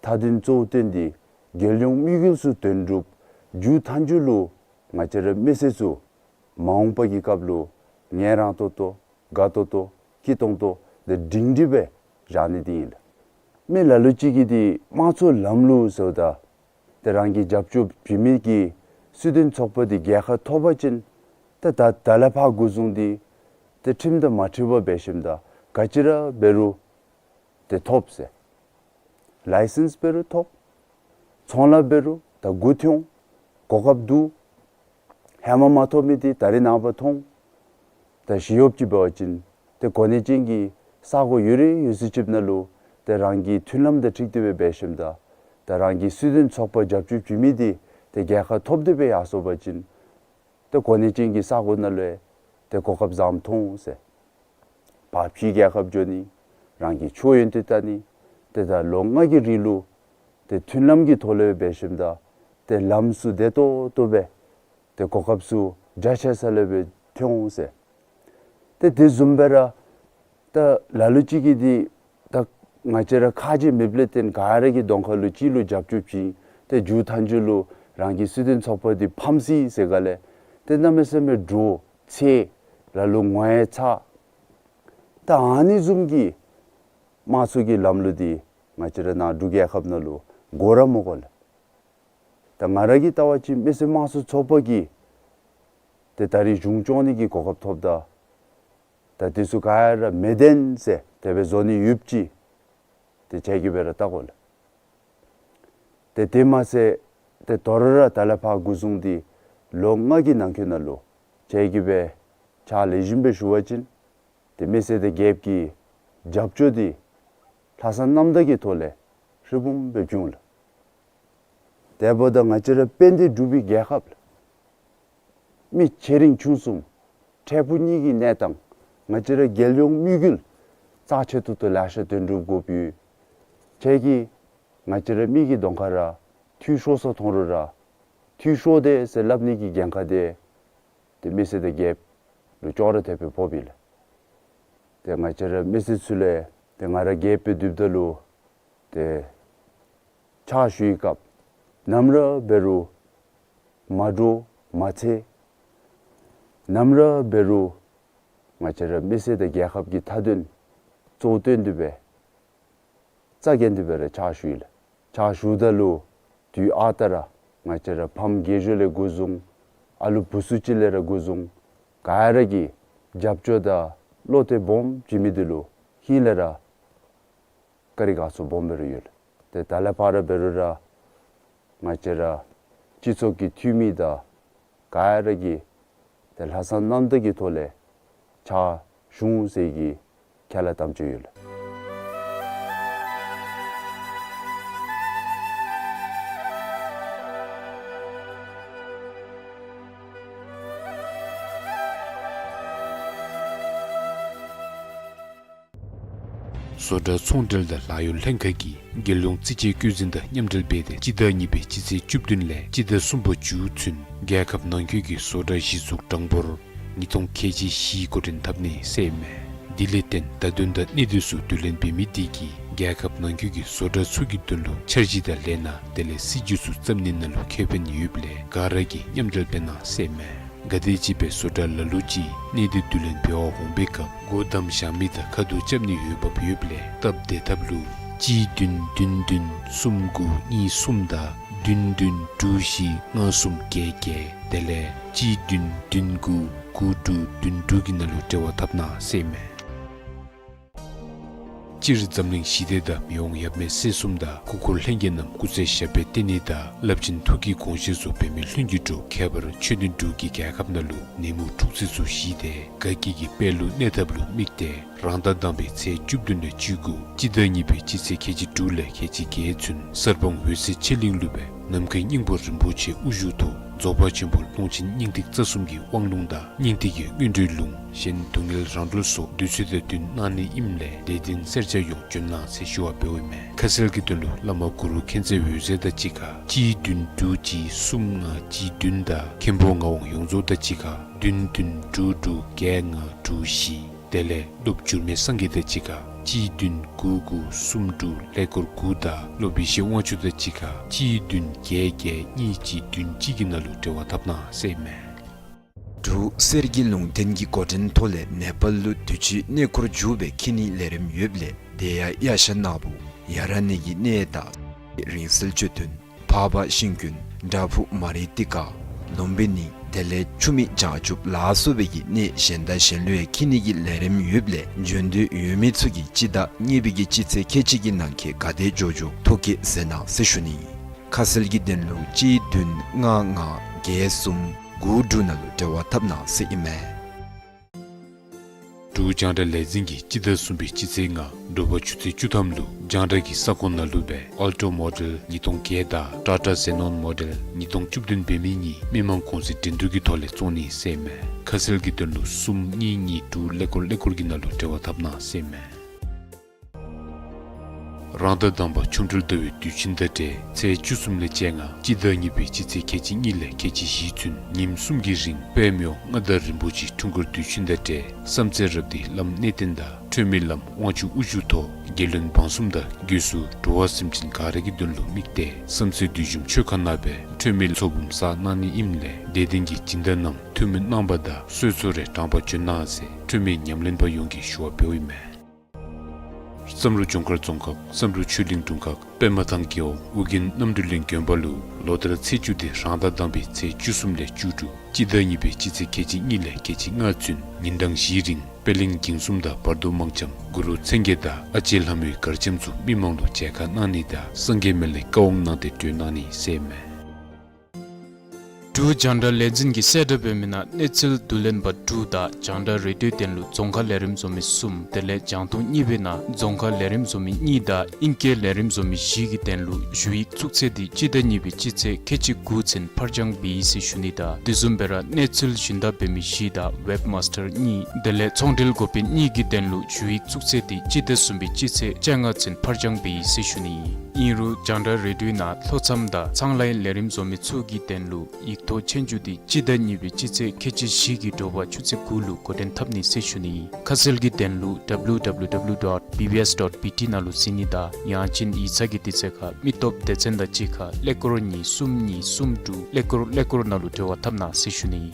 མཐའ་དོན་གཙོ་བོ་བཏོན་ཏེ་རྒྱལ་ཡོངས་དམིགས་ཡུལ་ཚུ་དོན་གྲུབ། མཇུག་མཐའ་མཇུག་ལུ་ང་བཅས་ར་མི་སེར་ཚུ་མ་འོངས་པ་གི་སྐབས་ལུ་ངལ་རངས་ཏོག་ཏོ་དགའ་ཏོག་ཏོ་སྐྱིད་ཏོང་ཏོ་དེ་སྒྲིང་སྒྲིང་སྦེ་བཞག་ནི་འདི་ཨིན་ལགས། མི་ལ་ལུ་ཅིག་གིས་འདི་དམངས་གཙོ་ལམ་ལུགས་ཟེརཝ་ད་ཏེ་རང་གི་རྒྱབ་སྐྱོར་བྱིན་མི་གི་སྲིད་དོན་ཚོགས་པ་འདི་རྒྱལ་ཁ་ཐོབ་པ་ཅིན་ཏེ་ད་ད་ལས་ཕར་འགོ་བཟུང་སྟེ་ཏེ་ཁྲིམས་དང་མ་འཁྲིལ་བར་འབད་ཞིནམ་ད་ག་ཅི་ར་འབད་རུང་ཏེ་ཐོབ་ཟེར། ལའི་སེནསི་འབད་རུང་ཐོབ། ཚོང་ལཱ་འབད་རུང་ད་འགོ་ཐོན། གོ་སྐབས་འདུག། ཧེ་མ་མ་ཐོབ་མི་འདི་ད་རེས་ནངས་པ་ཐོབ། ད་ཞི་གཡོགཔ་ཅིག་འབད་བ་ཅིན་ཏེ་གོ་གནས་ཅན་གྱི་ས་གོ་ཡོད་རིགས་ཡོད་ཚད་ཅིག་ནང་ལུ་ཏེ་རང་གི་མཐུན་ལམ་དང་འཁྲིལ་ཏེ་སྦེ་འབད་ཞིནམ་ད་ཏེ་རང་གི་སྲིད་དོན་ཚོགས་པ་རྒྱབ་སྐྱོར་བྱིན་མི་འདི་ཏེ་རྒྱལ་ཁ་ཐོབ་སྟེ་སྦེ་ཡར་སོང་པ་ཅིན་ཏེ་གོ་གནས་ཅན་གྱི་ས་གོ་ནང་ལུ་ཏེ་གོ་སྐབས་བཟངམ་ཐོབ་ཟེར། ཕར་ཕྱིའི་རྒྱལ་ཁབ་འགྱོ་ནི། རང་གི་ཆོས་ཡོན་ཏན་བལྟ་ནི། ཏེ་ད་ལོ་ལྔ་གི་རིང་ལུ་ཏེ་མཐུན་ལམ་གྱི་ཐོག་ལས་འབད་ཞིནམ་ད་ཏེ་ལམ་ཚུ་བདེ་ཏོག་ཏོ་སྦེ་ཏེ་གོ་སྐབས་ཚུ་རྒྱ་ཆེ་ས་ལས་སྦེ་ཐོན་འོང་ཟེར། ཏེ་དེ་བཟུམ་སྦེ་ར་ད་ལ་ལུ་ཅིག་གིས་འདི་ད་ང་བཅས་ར་ཁ་རྗེ་མེདཔ་ལས་བརྟེན་ག་ར་གི་གདོང་ཁ་ལུ་ཅིག་ལུ་རྒྱབ་སྐྱོར་བྱིན། ཏེ་མཇུག་མཐའ་མཇུག་ལུ་རང་གི་སྲིད་དོན་ཚོགས་པ་འདི་ཕམ་སོ་ཡི་ཟེར་ག་ལས་ཏེ་གནམ་མེད་ས་མེད་འདྲོག་ཚེར། ལ་ལུ་ངོ་ཡང་ཚ། ད་ཨ་ནི་བཟུམ་གྱི་དམངས་གཙོ་གི་ལམ་ལུགས་འདི་ང་བཅས་ར་ནཱ་འབྲུག་རྒྱལ་ཁབ་ནང་ལུ་དགོ་ར་མི་དགོ་ལགས། ད་ང་ར་གིས་བལྟ་བ་ཅིན་མི་སེར་དམངས་གཙོ་ཚོགས་པ་གིས་ཏེ་ད་རིས་གཞུང་སྐྱོང་ནི་གི་གོ་སྐབས་ཐོབ་ད་ད་དེ་ཚུ་ག་ར་མེད་དེ་ཟེར་དེ་སྦེ་བཟོ་ནི་ཡོདཔ་ཅིག་ཏེ་ཁྱེད་ཀྱིས་སྦེ་ར་བལྟ་དགོ་ལགས། ཏེ་དེ་མ་ཚད་ཏེ་དོ་རུང་ར་ད་ལས་ཕར་འགོ་བཟུང་སྟེ་ལོ་ལྔ་གི་ནང་འཁོད་ནང་ལུ་ཁྱེད་ཀྱིས་སྦེ་ཕྱག་ལེགས་ཤོམ་སྦེ་ཞུ་བ་ཅིན་ཏེ་མི་སེར་དང་རྒྱལཔོ་གི་རྒྱབ་སྐྱོར་འདི་ལྷག་བསམ་རྣམ་དག་གི་ཐོག་ལས་ཧྲིལ་བུམ་སྦེ་འབྱུང་ལགས། དེ་འབདཝ་ད་ང་བཅས་ར་དཔལ་ལྡན་འབྲུག་པའི་རྒྱལ་ཁབ་ལགས། མི་ཆེ་འབྲིང་ཆུང་གསུམ་འཕྲལ་ཕུགས་གཉིས་ཀྱི་གནས་སྟངས་ང་བཅས་ར་རྒྱལ་ཡོངས་དམིགས་ཡུལ་རྩ་ཆེ་ཏོག་ཏོ་ལེ་ཤ་དོན་གྲུབ་དགོཔ་ཡོད། ཁྱེད་ཀྱིས་ང་བཅས་ར་མི་གི་གདོང་ཁ་ར་འཐུས་ཤོར་སོ་མཐོང་རུང་ར་འཐུས་ཤོར་དེས་ཟེར་སླབ་ནི་གི་འགན་ཁག་འདི་ ཏེ་མི་སེར་དང་རྒྱལཔོ་ལུ་ཅོག་ར་འཐདཔ་སྦེ་ཕོགཔ་ཨིན་ལགས། ཏེ་ང་བཅས་ར་མི་སེར་ཚུ་ལས་ཏེ་ང་ར་རྒྱལཔོ་སྦེ་སྡོདཔ་ད་ལུ་ཏེ་ཕྱག་ཞུ་བའི་སྐབས་ནམ་ར་འབད་རུང་མ་འདྲོག་མ་འཚེར། ནམ་ར་འབད་རུང་ང་བཅས་ར་མི་སེར་དང་རྒྱལ་ཁབ་ཀྱི་མཐའ་དོན་གཙོ་བོ་བཏོན་ཏེ་སྦེ་རྩ་འགེངས་ཏེ་སྦེ་ར་ཕྱག་ཞུ་ཡི་ལགས། ཕྱག་ཞུཝ་ད་ལུ་དུས་ཨ་རྟག་ར་ང་བཅས་ར་ཕམ་རྒས་གཞོན་ལས་འགོ་བཟུང་ཨ་ལུ་བུ་ཚུ་ཅིག་ལས་ར་འགོ་བཟུང་ག་ར་གིས་རྒྱབ་སྐྱོར་དང་བློ་གཏད་སྦོམ་བྱིན་མི་འདི་ལུ་ཧིང་ལས་ར་བཀའ་དྲིན་དགའ་ཚོར་སྦོམ་སྦེ་ར་ཡོད་ལགས། ཏེ་ད་ལས་ཕར་འབད་རུང་ར་ང་བཅས་ར་སྤྱི་ཚོགས་ཀྱི་འཐུས་མི་དང་ག་ར་གིས་ཏེ་ལྷག་བསམ་རྣམ་དག་གི་ཐོག་ལས་ཕྱག་ཞུ་འོང་ཟེར་གྱི་ཁས་བླངས་དམ་བཅའ་ཡོད་ལགས། བཟོ་གྲྭ་ཚོང་འབྲེལ་དང་ལཱ་གཡོག་ལྷན་ཁག་གིས་རྒྱལ་ཡོངས་རྩིས་དཔྱད་བཀོད་འཛིན་དང་མཉམ་འབྲེལ་འབད་དེ་སྤྱི་ཟླ་གཉིས་པའི་སྤྱི་ཚེས་བཅུ་བདུན་ལས་སྤྱི་ཟླ་གསུམ་པ་མཇུག་ཚུན་རྒྱལ་ཁབ་ནང་འཁོད་ཀྱི་བཟོ་གྲྭ་གཞི་བཙུགས་གྲངས་འབོར་ཉིས་སྟོང་ཁལ་གཅིག་བཞི་འགོ་འདྲེན་འཐབ་ནི་ཟེར་ཨིན་མས། དེ་ལས་བརྟེན་བརྡ་དོན་དང་གནད་དོན་ཚུ་བསྡུ་ལེན་འབད་མི་དེ་གིས་རྒྱལ་ཁབ་ནང་འཁོད་ཀྱི་བཟོ་གྲྭ་ཚུ་གི་དོན་ལུ་འཆར་གཞི་དང་ལས་སྣ་དེ་ལས་སྲིད་ཇུས་ཚུ་བརྩམ་ནི་ནང་ལུ་ཁེ་ཕན་ཡོདཔ་ལས་ག་ར་གིས་མཉམ་འབྲེལ་འབད་གནང་ཟེར་ཨིན་མས། ག་དེམ་ཅིག་སྦེ་བཟོ་གྲྭ་ལ་ལུ་ཅིག་གནས་སྡུད་བསྡུ་ལེན་འབད་བར་འོང་པའི་སྐབས་སྒོ་བསྡམ་བཞག་མི་དང་ཁ་ཐུག་རྐྱབ་ནི་འོས་འབབ་ཡོདཔ་ལས་སྟབས་བདེ་ཐབས་ལུ་གཅིག་བདུན་བདུན་བདུན་གསུམ་དགུ་གཉིས་གསུམ་དང་བདུན་བདུན་དྲུག་བཞི་ལྔ་གསུམ་བརྒྱད་བརྒྱད་དེ་ལས་གཅིག་བདུན་བདུན་དགུ་དགུ་དྲུག་བདུན་དྲུག་གི་ནང་ལུ་འབྲེལ་བ་འཐབ་གནང་ཟེར་ཨིན་མས། སྤྱིར་འཛམ་གླིང་ཞི་བདེ་དང་མི་དབང་ཡབ་མེས་སྲས་གསུམ་དང་སྐུ་འཁོར་ལྷན་རྒྱས་རྣམས་སྐུ་ཚེ་ཞབས་པད་བརྟན་ནི་དང་རླབས་ཆེན་ཐུགས་ཀྱི་དགོངས་བཞེད་ཚུ་འབད་མི་ལྷུན་གྱིས་གྲུབ། ཁྱད་པར་ཆོས་ལྡན་འབྲུག་གི་རྒྱལ་ཁབ་ནང་ལུ་ནད་མུག་འཁྲུག་རྩོད་ཚུ་ཞི་སྟེ་དགའ་སྐྱིད་ཀྱི་དཔལ་ལུ་གནས་ཐབས་ལུ་དམིགས་ཏེ་རང་ཟླ་དང་པའི་ཚེས་བཅུ་བདུན་ལས་བཅུ་དགུ་སྤྱི་ཟླ་གཉིས་པའི་སྤྱི་ཚེས་ཁལ་གཅིག་དྲུག་ལས་ཁལ་གཅིག་བརྒྱད་ཚུན་གསར་སྤང་འོད་གསལ་ཆོས་གླིང་ལུ་སྦེ་ནམ་མཁའི་སྙིང་པོ་རིན་པོ་ཆེ་དབུ་བཞུགས་ཐོག་རྫོགས་པ་ཆེན་པོ་ཀློང་ཆེན་སྙིང་ཐིག་རྩ་གསུམ་གྱི་དབང་ལུང་དང་སྙིང་ཐིག་གི་སྔོན་འགྲོའི་ལུང་གཞན་སྡུག་བསྔལ་རང་གྲོལ་སོགས་བསྡུས་ཚོད་དང་བསྟུན་གནང་ནི་ཨིནམ་ལས་དད་ལྡན་སེར་སྐྱ་ཡོངས་འབྱོན་གནང་ཟེར་ཞུ་བ་འབདཝ་ཨིན་མས། ཁ་གསལ་གྱི་དོན་ལུ་བླ་མ་གུ་རུ་མཁྱེན་བརྩེ་འོད་ཟེར་དང་གཅིག་ཁར་གཅིག་བདུན་དྲུག་གཅིག་གསུམ་ལྔ་གཅིག་བདུན་དང་མཁན་པོ་ངག་དབང་ཡོངས་རྫོགས་དང་གཅིག་ཁར་བདུན་བདུན་དྲུག་དྲུག་བརྒྱད་ལྔ་དྲུག་བཞི། དེ་ལས་སློབ་འགྱུར་མེད་སངས་རྒྱས་དང་གཅིག་ཁར་གཅིག་བདུན་དགུ་དགུ་གསུམ་དྲུག་ཀླད་ཀོར་དགུ་དང་སློབ་ཡེ་ཤེས་དབང་ཕྱུག་དང་གཅིག་ཁར་གཅིག་བདུན་བརྒྱད་བརྒྱད་གཉིས་གཅིག་བདུན་གཅིག་གི་ནང་ལུ་འབྲེལ་བ་འཐབ་གནང་ཟེར་ཨིན་མས། འབྲུག་གསེར་གྱི་ལུང་བསྟན་གྱི་འགོ་འདྲེན་ཐོག་ལས་ནེ་པཱལ་ལུ་དུས་ཅི་གནས་སྐོར་མཇུག་སྦེ་འཁྱིད་ནིའི་ལས་རིམ་ཡོདཔ་ལས་དེ་ཡང་ཡ་ཤ་ནག་པོ་ཡ་ར་ནི་གི་གནས་དང་རིང་བསྲེལ་ཆོས་ཐུན་འཕགས་པ་ཤིང་ཀུན་བྲག་ཕུག་མ་རི་ཏི་ཀ་ལུམ་བི་ནི་དེ་ལས་ཆུ་མིག་བྱང་ཆུབ་ལ་སོགས་པའི་གི་གནས་གཞན་དང་གཞན་ལུ་ཡང་འཁྱིད་ནི་གི་ལས་རིམ་ཡོདཔ་ལས་འབྱོན་འདོད་ཡོད་མི་ཚུ་གིས་སྤྱི་ཟླ་གཉིས་པའི་གི་སྤྱི་ཚེས་ཁལ་གཅིག་གི་ནང་འཁོད་ག་དེ་མགྱོགས་མགྱོགས་ཐོ་བཀོད་མཛད་གནང་ཟེར་ཞུ་ནི། ཁ་གསལ་གྱི་དོན་ལུ་གཅིག་བདུན་ལྔ་ལྔ་བརྒྱད་གསུམ་དགུ་དྲུག་ནང་ལུ་འབྲེལ་བ་འཐབ་གནང་ཟེར་ཨིན་མས། འབྲུག་རྒྱང་བསྒྲགས་ལས་འཛིན་གྱིས་སྤྱི་ཟླ་གསུམ་པའི་སྤྱི་ཚེས་ལྔ་དྲོ་པ་ཆུ་ཚོད་བཅུ་ཐམ་ལུ་རྒྱང་བསྒྲགས་ཀྱི་ས་ཁོངས་ནང་ལུ་སྦེ་ཨལ་ཊོ་མོ་ཌེལ་ཉིས་སྟོང་བརྒྱད་དང་ཊ་ཊ་ཛེ་ནོན་མོ་ཌེལ་ཉིས་སྟོང་བཅུ་བདུན་འབད་མི་གཉིས་མི་མང་གོང་ཚད་འགྲན་བསྡུར་གྱི་ཐོག་ལས་བཙོང་ནི་ཟེར་ཨིན་མས། ཁ་གསལ་གྱི་དོན་ལུ་གསུམ་གཉིས་གཉིས་དྲུག་ཀླད་ཀོར་ཀླད་ཀོར་གྱི་ནང་ལུ་འབྲེལ་བ་འཐབ་གནང་ཟེར་ཨིན་མས། རང་ཟླ་དང་པ་ཆོ་འཕྲུལ་ཟླ་བའི་དུས་ཆེན་དང་འབྲེལ་ཚེས་བཅུ་གསུམ་ལས་བཅོ་ལྔ་སྤྱི་ཟླ་གཉིས་པའི་སྤྱི་ཚེས་ཁལ་གཅིག་གཉིས་ལས་ཁལ་གཅིག་བཞི་ཚུན་ཉིནམ་གསུམ་གྱི་རིང་དཔལ་མི་དབང་མངའ་བདག་རིན་པོ་ཆེའི་འཁྲུངས་སྐར་དུས་ཆེན་དང་འབྲེལ་བསམ་རྩེ་རབ་སྡེའི་བླམ་གནས་བརྟན་དང་འཕྲོད་མི་བླམ་དབང་ཕྱུག་དབུ་བཞུགས་ཐོག་རྒྱལ་བློན་འབངས་གསུམ་དང་སྒོས་སུ་འགྲོ་བ་སེམས་ཅན་ག་ར་གི་དོན་ལུ་དམིགས་ཏེ་བསམ་རྩེ་བདུད་འཇོམས་ཆོས་ཁང་ནང་སྦེ་འཕྲོད་མི་ཚོགས་འབུམ་བསགས་གནང་ནི་ཨིནམ་ལས་དད་ལྡན་གྱི་སྦྱིན་བདག་རྣམས་འཐུས་མི་རྣམ་པ་དང་གསོལ་ཚོགས་རེ་དྲངས་པར་འབྱོན་གནང་ཟེར་འཕྲོད་མི་ཉམས་ལེན་པ་ཡོངས་ཀྱིས་ཞུ་བ་འབདཝ་ཨིན་མས། བསམ་གྲུབ་ལྗོངས་མཁར་རྫོང་ཁག་བསམ་གྲུབ་ཆོས་གླིང་དྲུང་ཁག་པདྨ་ཐང་རྒེད་འོག་ཨོ་རྒྱན་རྣམ་གྲོལ་གླིང་དགོན་པ་ལུ་ལོ་ལྟར་ཚེས་བཅུ་སྟེ་རང་ཟླ་དང་པའི་ཚེས་བཅུ་གསུམ་ལས་བཅུ་དྲུག་སྤྱི་ཟླ་གཉིས་པའི་སྤྱི་ཚེས་ཁལ་གཅིག་གཉིས་ལས་ཁལ་གཅིག་ལྔ་ཚུན་ཉིན་གྲངས་བཞིའི་རིང་པད་གླིང་འགྱིང་གསུམ་དང་བར་དོ་མང་ལྕམ་གུ་རུ་མཚན་བརྒྱད་དང་ཨ་ལྕེ་ལྷ་མོའི་གར་འཆམ་ཚུ་མི་མང་ལུ་མཇལ་ཁ་གནང་ནི་དང་སངས་རྒྱས་སྨན་བླའི་བཀའ་དབང་གནང་སྟེ་གྲོལ་གནང་ནི་ཟེར་ཨིན་མས། འབྲུག་རྒྱང་བསྒྲགས་ལས་འཛིན་གྱིས་གསལ་བསྒྲགས་འབད་མི་ནང་གནས་ཚུལ་བསྡུ་ལེན་པ་དྲུག་དང་རྒྱང་བསྒྲགས་རེ་ཌིའོ་དོན་ལུ་རྫོང་ཁ་ལས་རིམ་བཟོ་མི་གསུམ་དེ་ལས་རྒྱང་མཐོང་གཉིས་པའི་ནང་རྫོང་ཁ་ལས་རིམ་བཟོ་མི་གཉིས་དང་ཨིང་སྐད་ལས་རིམ་བཟོ་མི་བཞི་གི་དོན་ལུ་ཞུ་ཡིག་བཙུགས་ཚེས་འདི་སྤྱི་ཟླ་གཉིས་པའི་སྤྱི་ཚེས་ཁལ་གཅིག་དགུ་ཚུན་ཕར་འགྱངས་འབད་ཡི་ཟེར་ཞུ་ནི་དང་དེ་བཟུམ་སྦེ་ར་གནས་ཚུལ་ཞུན་དག་འབད་མི་བཞི་དང་ཝེབ་མཱསི་ཊར་གཉིས་དེ་ལས་ཚོང་འབྲེལ་འགོ་དཔོན་གཉིས་ཀྱི་དོན་ལུ་ཞུ་ཡིག་བཙུགས་ཚེས་འདི་སྤྱི་ཟླ་གསུམ་པའི་སྤྱི་ཚེས་བཅོ་ལྔ་ཚུན་ཕར་འགྱངས་འབད་ཡི་ཟེར་ཞུ་ནི་ཨིན། ཨིན་རུང་རྒྱང་བསྒྲགས་རེ་ཌིའོ་ནང་ལྷོ་མཚམས་དང་ཚངས་ལའི་ལས་རིམ་བཟོ་མི་ཚུ་གི་དོན་ལུ་ཡིག་ཐོག་ཆོས་རྒྱུགས་འདི་སྤྱི་ཟླ་གཉིས་པའི་སྤྱི་ཚེས་ཁལ་གཅིག་བཞི་གི་དྲོ་པ་ཆུ་ཚོད་དགུ་ལུ་འགོ་འདྲེན་འཐབ་ནི་ཟེར་ཞུ་ནི་ཨིན། ཁ་གསལ་གྱི་དོན་ལུ་W W W dot B B S dot B T ནང་ལུ་གཟིགས་ནི་དང་ཡང་ཅིན་ཡིག་ཚང་གི་དུས་ཚོད་ཁར་མི་སྟོབས་སྡེ་ཚན་དང་གཅིག་ཁར་ཀླད་ཀོར་གཉིས་གསུམ་གཉིས་གསུམ་དྲུག་ཀླད་ཀོར་ཀླད་ཀོར་ནང་ལུ་འབྲེལ་བ་འཐབ་གནང་ཟེར་ཞུ་ནི་ཨིན།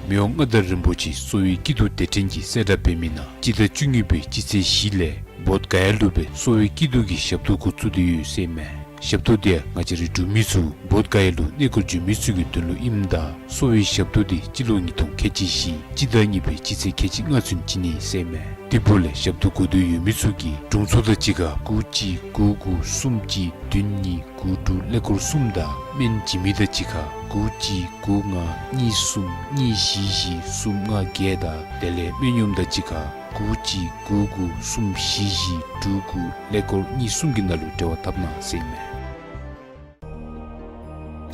མི་དབང་མངའ་བདག་རིན་པོ་ཆེ་གསོ་བའི་སྐྱིད་སྡུག་སྡེ་ཕྲན་གྱིས་གསལ་བསྒྲགས་འབད་མི་ནང་སྤྱི་ཟླ་བཅུ་གཉིས་པའི་སྤྱི་ཚེས་བཞི་ལས་བོདྷ་ག་ཡ་ལུ་སྦེ་གསོ་བའི་སྐྱིད་སྡུག་གི་ཞབས་ཏོག་འགོ་བཙུགས་ཏེ་ཡོད་ཟེར་མས། ཞབས་ཏོག་འདི་ཡང་ང་བཅས་རའི་འབྲུག་མི་ཚུ་བོདྷ་ག་ཡ་ལུ་གནས་སྐོར་འབྱོན་མི་ཚུ་གི་དོན་ལུ་ཨིནམ་ད་གསོ་བའི་ཞབས་ཏོག་འདི་སྤྱི་ལོ་ཉིས་སྟོང་ཁལ་གཅིག་བཞི་སྤྱི་ཟླ་གཉིས་པའི་སྤྱི་ཚེས་ཁལ་གཅིག་ལྔ་ཚུན་བྱིན་ནི་ཟེར་མས། དེ་འབདཝ་ལས་ཞབས་ཏོག་དགོ་འདོད་ཡོད་མི་ཚུ་གིས་དྲུང་འཚོ་དང་གཅིག་ཁར་དགུ་གཅིག་དགུ་དགུ་གསུམ་གཅིག་བདུན་གཉིས་དགུ་དྲུག་ཀླད་ཀོར་གསུམ་དང་སྨན་བྱིན་མི་དང་གཅིག་ཁར་དགུ་གཅིག་དགུ་ལྔ་གཉིས་གསུམ་གཉིས་བཞི་བཞི་གསུམ་ལྔ་བརྒྱད་དང་དེ་ལས་སྨན་གཡོགམ་དང་གཅིག་ཁར་དགུ་གཅིག་དགུ་དགུ་གསུམ་བཞི་བཞི་དྲུག་དགུ་ཀླད་ཀོར་གཉིས་གསུམ་གྱི་ནང་ལུ་འབྲེལ་བ་འཐབ་གནང་ཟེར་མས།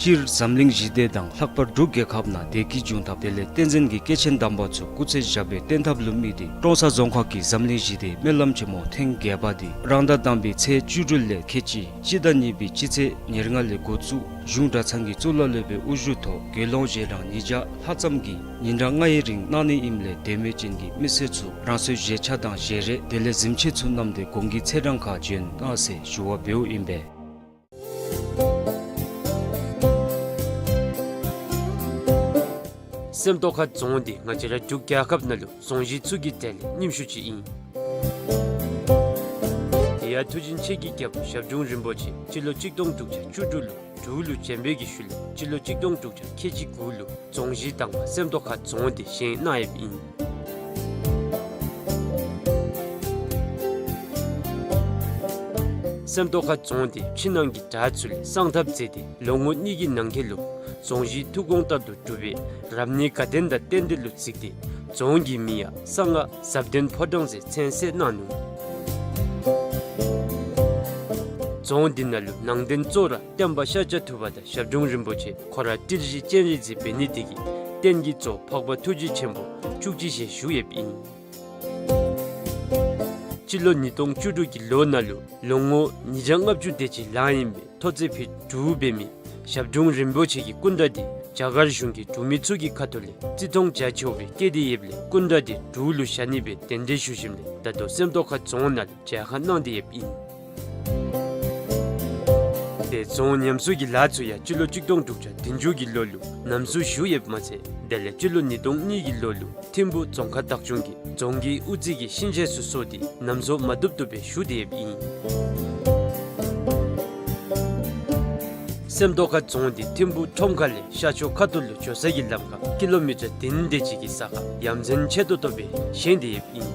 སྤྱིར་འཛམ་གླིང་ཞི་བདེ་དང་ལྷག་པར་འབྲུག་རྒྱལ་ཁབ་ནང་བདེ་སྐྱིད་འབྱུང་ཐབས་དེ་ལས་བསྟན་འཛིན་གྱི་སྐྱེས་ཆེན་དམ་པ་ཚུ་སྐུ་ཚེ་ཞབས་པད་བརྟན་ཐབས་ལུ་དམིགས་ཏེ་ཀྲོང་གསར་རྫོང་ཁག་གིས་འཛམ་གླིང་ཞི་བདེའི་སྨོན་ལམ་ཆེན་མོ་ཐེངས་བརྒྱད་པ་འདི་རང་ཟླ་དང་པའི་ཚེས་བཅུ་དྲུག་ལས་ཁལ་གཅིག་སྤྱི་ཟླ་གཉིས་པའི་སྤྱི་ཚེས་ཉེར་ལྔ་ལས་འགོ་བཙུགས་གཞུང་གྲྭ་ཚང་གི་གཙུག་ལག་སློབ་དཔོན་དབུ་བཞུགས་ཐོག་དགེ་སློང་ཞལ་གྲངས་ཉིས་བརྒྱ་ལྷག་ཙམ་གྱིས་ཉིན་གྲངས་ལྔའི་རིང་གནང་ནི་ཨིནམ་ལས་དད་མོས་ཅན་གྱི་མི་སེར་ཚུ་རང་སོའི་བཞེས་ཆས་དང་བཞེས་རས་དེ་ལས་གཟིམ་ཆས་ཚུ་བསྣམས་ཏེ་གོང་གི་ཚེས་གྲངས་ཁར་འབྱོན་གནང་ཟེར་ཞུ་བ་འབདཝ་ཨིན་པས། སེམས་རྟོགས་ཁ་རྫོང་འདི་ང་བཅས་ར་འབྲུག་རྒྱལ་ཁབ་ནང་ལུ་རྫོང་གཞི་ཚུ་གི་གྲས་ལས་རྙིངམ་ཤོས་ཅིག་ཨིན། དེ་ཡང་མཐུ་ཆེན་ཆེ་གི་རྒྱལ་པོ་ཞབས་དྲུང་རིན་པོ་ཆེ་སྤྱི་ལོ་གཅིག་སྟོང་དྲུག་བརྒྱ་བཅུ་དྲུག་ལུ་འབྲུག་ལུ་བྱོན་པའི་གི་ཤུལ་ལས་སྤྱི་ལོ་གཅིག་སྟོང་དྲུག་བརྒྱ་ཁལ་གཅིག་དགུ་ལུ་རྫོང་གཞི་དང་པ་སེམས་རྟོགས་ཁ་རྫོང་འདི་བཞེངས་གནང་ཡོདཔ་ཨིན། སེམས་རྟོགས་ཁ་རྫོང་འདི་ཕྱི་ནང་གི་བྲག་ཚུ་ལས་བསང་ཐབ་མཛད་དེ་ལོ་ངོ་གཉིས་ཀྱི་ནང་འཁོད་ལུ་རྫོང་གཞི་ཐུགས་དགོངས་ལྟར་དུ་གྲུབ་པའི་རབ་གནས་དགའ་ལྡན་དང་རྟེན་འབྲེལ་ལུ་གཟིགས་ཏེ་རྫོང་གི་མིང་ཡང་གསང་སྔགས་ཟབ་དོན་ཕོ་བྲང་ཟེར་མཚན་གསོལ་གནང་ནུག། རྫོང་འདི་ནང་ལུ་ནང་རྟེན་གཙོ་བོ་ར་སྟོན་པ་ཤཱཀྱ་ཐུབ་པ་དང་ཞབས་དྲུང་རིན་པོ་ཆེ་ཁོ་ར་ཏིལ་བཞི་སྤྱན་རས་གཟིགས་འབད་ནི་དེ་གིས་རྟེན་གྱི་གཙོ་བོ་འཕགས་པ་ཐུགས་རྗེ་ཆེན་པོ་བཅུ་གཅིག་ཞལ་བཞུགས་ཡོདཔ་ཨིན། སྤྱི་ལོ་ཉིས་སྟོང་བཅུ་དྲུག་གི་ལོ་ནང་ལུ་ལོ་ངོ་ཉིས་བརྒྱ་ལྔ་བཅུ་དེ་ཅིག་ལང་ཡོད་པའི་ཐོག་བརྩེགས་ཕུད་དྲུག་འབད་མི་ཞབས་དྲུང་རིན་པོ་ཆེ་གི་སྐུ་འདྲ་འདི་རྒྱ་གར་གཞུང་གིས་འབྲུག་མི་ཚུ་གི་ཁ་ཐུག་ལས་བརྩི་མཐོང་རྒྱ་ཆེ་བ་སྦེ་བསྐྱེད་དེ་ཡོདཔ་ལས་སྐུ་འདྲ་འདི་འབྲུག་ལུ་བཞག་ནི་སྦེ་གདན་འདྲེན་ཞུ་ཞིནམ་ལས་ད་ལྟོ་སེམས་རྟོགས་ཁ་རྫོང་ནང་ལུ་མཇལ་ཁ་གནང་སྟེ་ཡོདཔ་ཨིན། དེ་རྫོང་ཉམས་གསོ་གི་ལཱ་ཚུ་ཡང་སྤྱི་ལོ་གཅིག་སྟོང་དྲུག་བརྒྱ་བདུན་ཅུ་གི་ལོ་ལུ་ལམ་སྲོལ་ཞུ་ཡོདཔ་མ་ཚད་དེ་ལས་སྤྱི་ལོ་ཉིས་སྟོང་གཉིས་ཀྱི་ལོ་ལུ་ཐིམ་ཕུ་རྫོང་ཁག་བདག་སྐྱོང་གིས་རྫོང་གི་དབུ་རྩེ་གི་ཤིང་ཆས་ཚུ་བཟོ་སྟེ་ལམ་བཟོ་མ་བཏུབ་བཏུབ་སྦེ་ཞུ་སྟེ་ཡོདཔ་ཨིན། སེམས་རྟོགས་ཁ་རྫོང་འདི་ཐིམ་ཕུ་ཁྲོམ་ཁ་ལས་ཤར་ཕྱོགས་ཁ་ཐུག་ལུ་འགྱོ་ས་གི་ལམ་ཁར་ཀི་ལོ་མི་ཊར་བདུན་དེ་ཅིག་གི་ས་ཁར་ཡ་མཚན་ཆེ་ཏོག་ཏོ་སྦེ་བཞེངས་ཏེ་ཡོདཔ་ཨིན།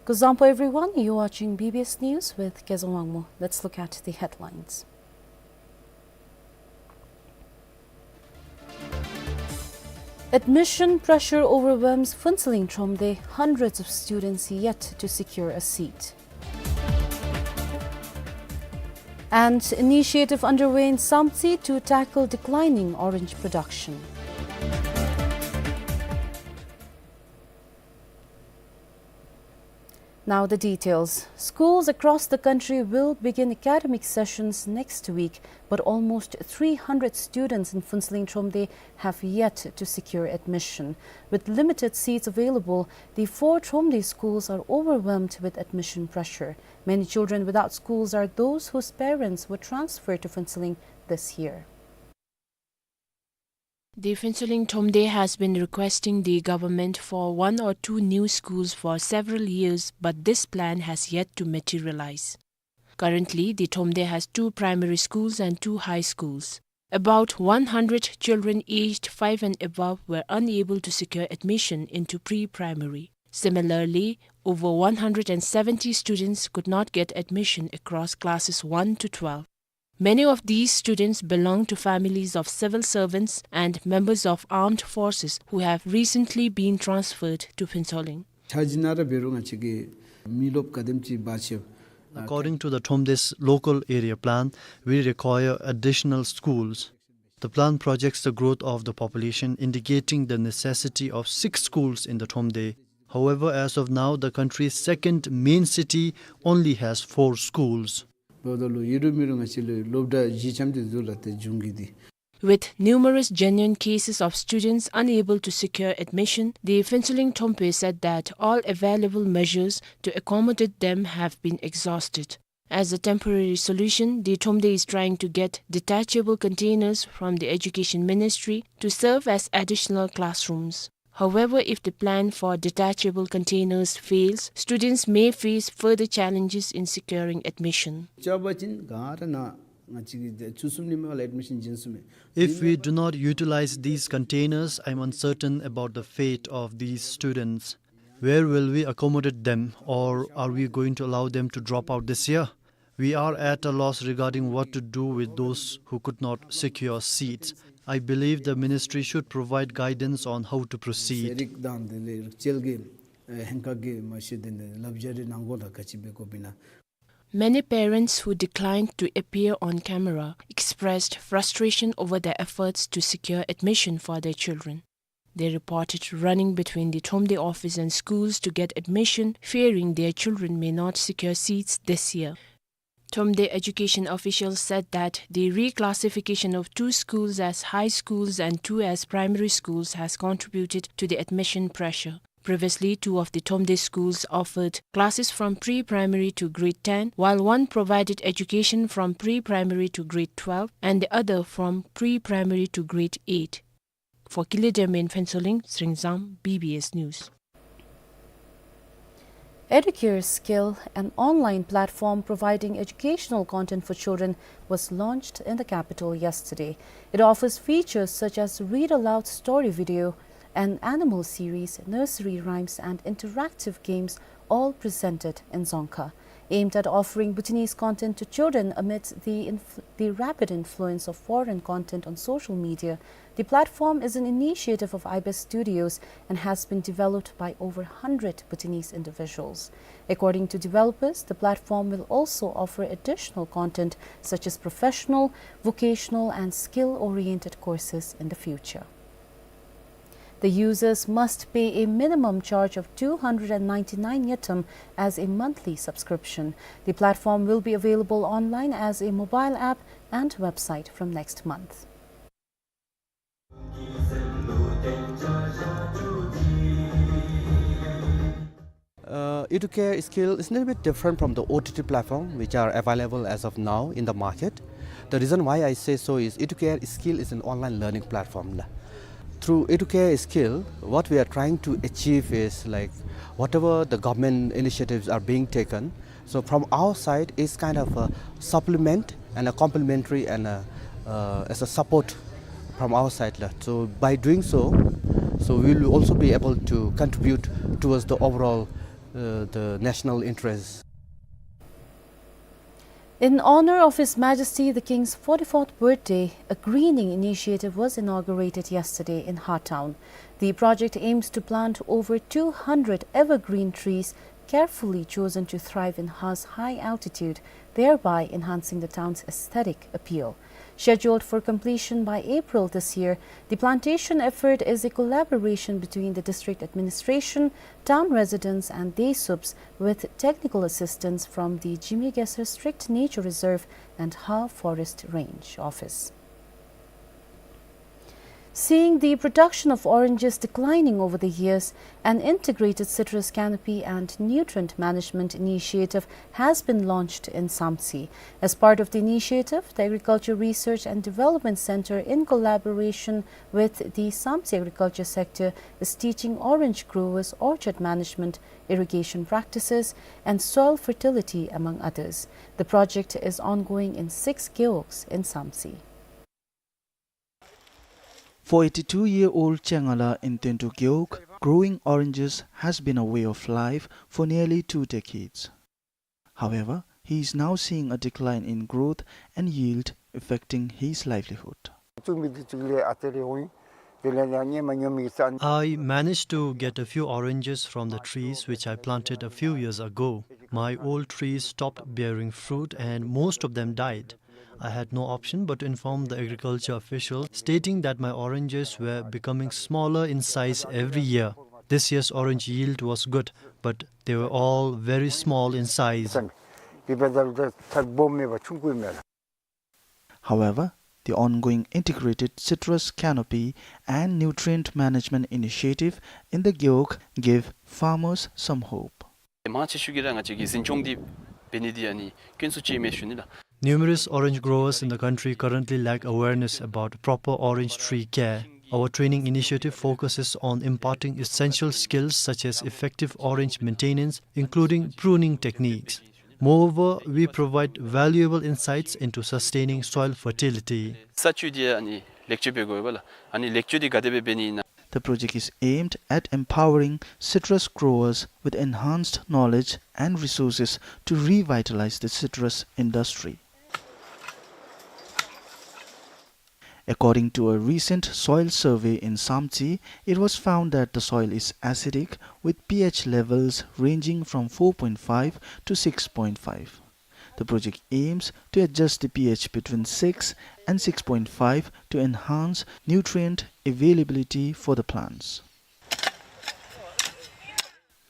Kuzuzangpo everyone, you're watching B B S News with Kezang Wangmo. Let's look at the headlines. Admission pressure overwhelms Phuentsholing Thromde, hundreds of students yet to secure a seat. And initiative underway in Samtse to tackle declining orange production. Now the details. Schools across the country will begin academic sessions next week, but almost three hundred students in Phuentsholing Thromde have yet to secure admission. With limited seats available, the four Thromde schools are overwhelmed with admission pressure. Many children without schools are those whose parents were transferred to Phuentsholing this year. The Phuentsholing Thromde has been requesting the government for one or two new schools for several years, but this plan has yet to materialize. Currently, the Thromde has two primary schools and two high schools. About one hundred children aged five and above were unable to secure admission into pre-primary. Similarly, over one hundred and seventy students could not get admission across classes one to twelve. Many of these students belong to families of civil servants and members of armed forces who have recently been transferred to Phuentsholing. ཆ་བཞག་ན་ར་འབད་རུང་ང་བཅས་ཀྱི་མི་རློབས་ག་དེམ་ཅིག་འབག་ཆེ། According to the Thomde's local area plan, we require additional schools. The plan projects the growth of the population, indicating the necessity of six schools in the Thomde. However, as of now, the country's second main city only has four schools. འབདཝ་ད་ལུ་ཡོད་རུང་མེད་རུང་ང་བཅས་ལུ་སློབ་གྲྭ་བཞི་ཙམ་ཅིག་འདུག་ལགས། ཏེ་གཞུང་གི་འདི། With numerous genuine cases of students unable to secure admission, the Phuentsholing Thompe said that all available measures to accommodate them have been exhausted. As a temporary solution, the Thomde is trying to get detachable containers from the Education Ministry to serve as additional classrooms. However, if the plan for detachable containers fails, students may face further challenges in securing admission. རྐྱབ་པ་ཅིན་ག་ར་ནཱ་ང་བཅས་ཀྱིས་ཆུ་གསུམ་ཉི་མའི་ལུ་ཨེཌ་མི་ཤཱན་བྱིན་ཚུགས་མས། If we do not utilize these containers, I am uncertain about the fate of these students. Where will we accommodate them, or are we going to allow them to drop out this year? We are at a loss regarding what to do with those who could not secure seats. I believe the ministry should provide guidance on how to proceed. ཟེར་རིགས་དང་དེ་ལས་རིགས་གཅལ་གྱི་ཨེ་ཧེང་ཁ་གི་མ་ཤེས་དེ་ནི་ལབ་རྒྱ་རི་ནང་གོ་ལ་ག་ཅི་འབད་དགོཔ་ཨིན་ན། Many parents who declined to appear on camera expressed frustration over the efforts to secure admission for their children. They reported running between the Thomde office and schools to get admission, fearing their children may not secure seats this year. Thomde education officials said that the reclassification of two schools as high schools and two as primary schools has contributed to the admission pressure. Previously, two of the Thomde schools offered classes from pre-primary to grade ten, while one provided education from pre-primary to grade twelve and the other from pre-primary to grade eight. For Kile Dam in Phuentsholing, Sringzam, B B S News. Educare Skill, an online platform providing educational content for children, was launched in the capital yesterday. It offers features such as read aloud story video, an animal series, nursery rhymes, and interactive games, all presented in Dzongkha. Aimed at offering Bhutanese content to children amidst the inf-, the rapid influence of foreign content on social media, the platform is an initiative of Ibis Studios and has been developed by over hundred Bhutanese individuals. According to developers, the platform will also offer additional content such as professional, vocational, and skill-oriented courses in the future. The users must pay a minimum charge of two hundred and ninety-nine ngultrum as a monthly subscription. The platform will be available online as a mobile app and website from next month. Uh, Educare Skill is a little bit different from the O T T platform which are available as of now in the market. The reason why I say so is Educare Skill is an online learning platform. Through Educare Skill, what we are trying to achieve is, like, whatever the government initiatives are being taken, so from our side, it's kind of a supplement and a complementary and a, uh, as a support from our side la. So by doing so, so we will also be able to contribute towards the overall, uh, the national interest. In honor of His Majesty the King's forty-fourth birthday, a greening initiative was inaugurated yesterday in Har Town. The project aims to plant over two hundred evergreen trees carefully chosen to thrive in Har's high altitude, thereby enhancing the town's aesthetic appeal. Scheduled for completion by April this year, the plantation effort is a collaboration between the district administration, town residents and Desups with technical assistance from the Zhimi Geser Strict Nature Reserve and Har Forest Range Office. Seeing the production of oranges declining over the years, an integrated citrus canopy and nutrient management initiative has been launched in Samtse. As part of the initiative, the Agriculture Research and Development Center, in collaboration with the Samtse Agriculture Sector, is teaching orange growers orchard management, irrigation practices, and soil fertility, among others. The project is ongoing in six gewogs in Samtse. For eighty-two-year-old Chengala in Tentu Gewog, growing oranges has been a way of life for nearly two decades. However, he is now seeing a decline in growth and yield, affecting his livelihood. I managed to get a few oranges from the trees which I planted a few years ago. My old trees stopped bearing fruit and most of them died. I had no option but to inform the agriculture official, stating that my oranges were becoming smaller in size every year. This year's orange yield was good, but they were all very small in size. However, the ongoing integrated citrus canopy and nutrient management initiative in the Gewog give farmers some hope. དེ་མང་ཆེ་ཤོས་ཀྱིས་ར་ང་བཅས་ཀྱིས་འཛིན་སྐྱོང་འདི་འབད་ནི་འདི་ཨ་ནི་དཀོན་སུ་ཅིག་ཨིན་མས་ཞུ་ནི་ལགས། Numerous orange growers in the country currently lack awareness about proper orange tree care. Our training initiative focuses on imparting essential skills such as effective orange maintenance, including pruning techniques. Moreover, we provide valuable insights into sustaining soil fertility. ས་བཅུད་འདི་ཨ་ནི་ལེགས་བཅོས་འབད་དགོ་པས་ལགས། ཨ་ནི་ལེགས་བཅོས་འདི་ག་དེ་སྦེ་འབད་ནི་ཨིན་ན། The project is aimed at empowering citrus growers with enhanced knowledge and resources to revitalize the citrus industry. According to a recent soil survey in Samtse, it was found that the soil is acidic, with pH levels ranging from four point five to six point five. The project aims to adjust the pH between six and six point five to enhance nutrient availability for the plants.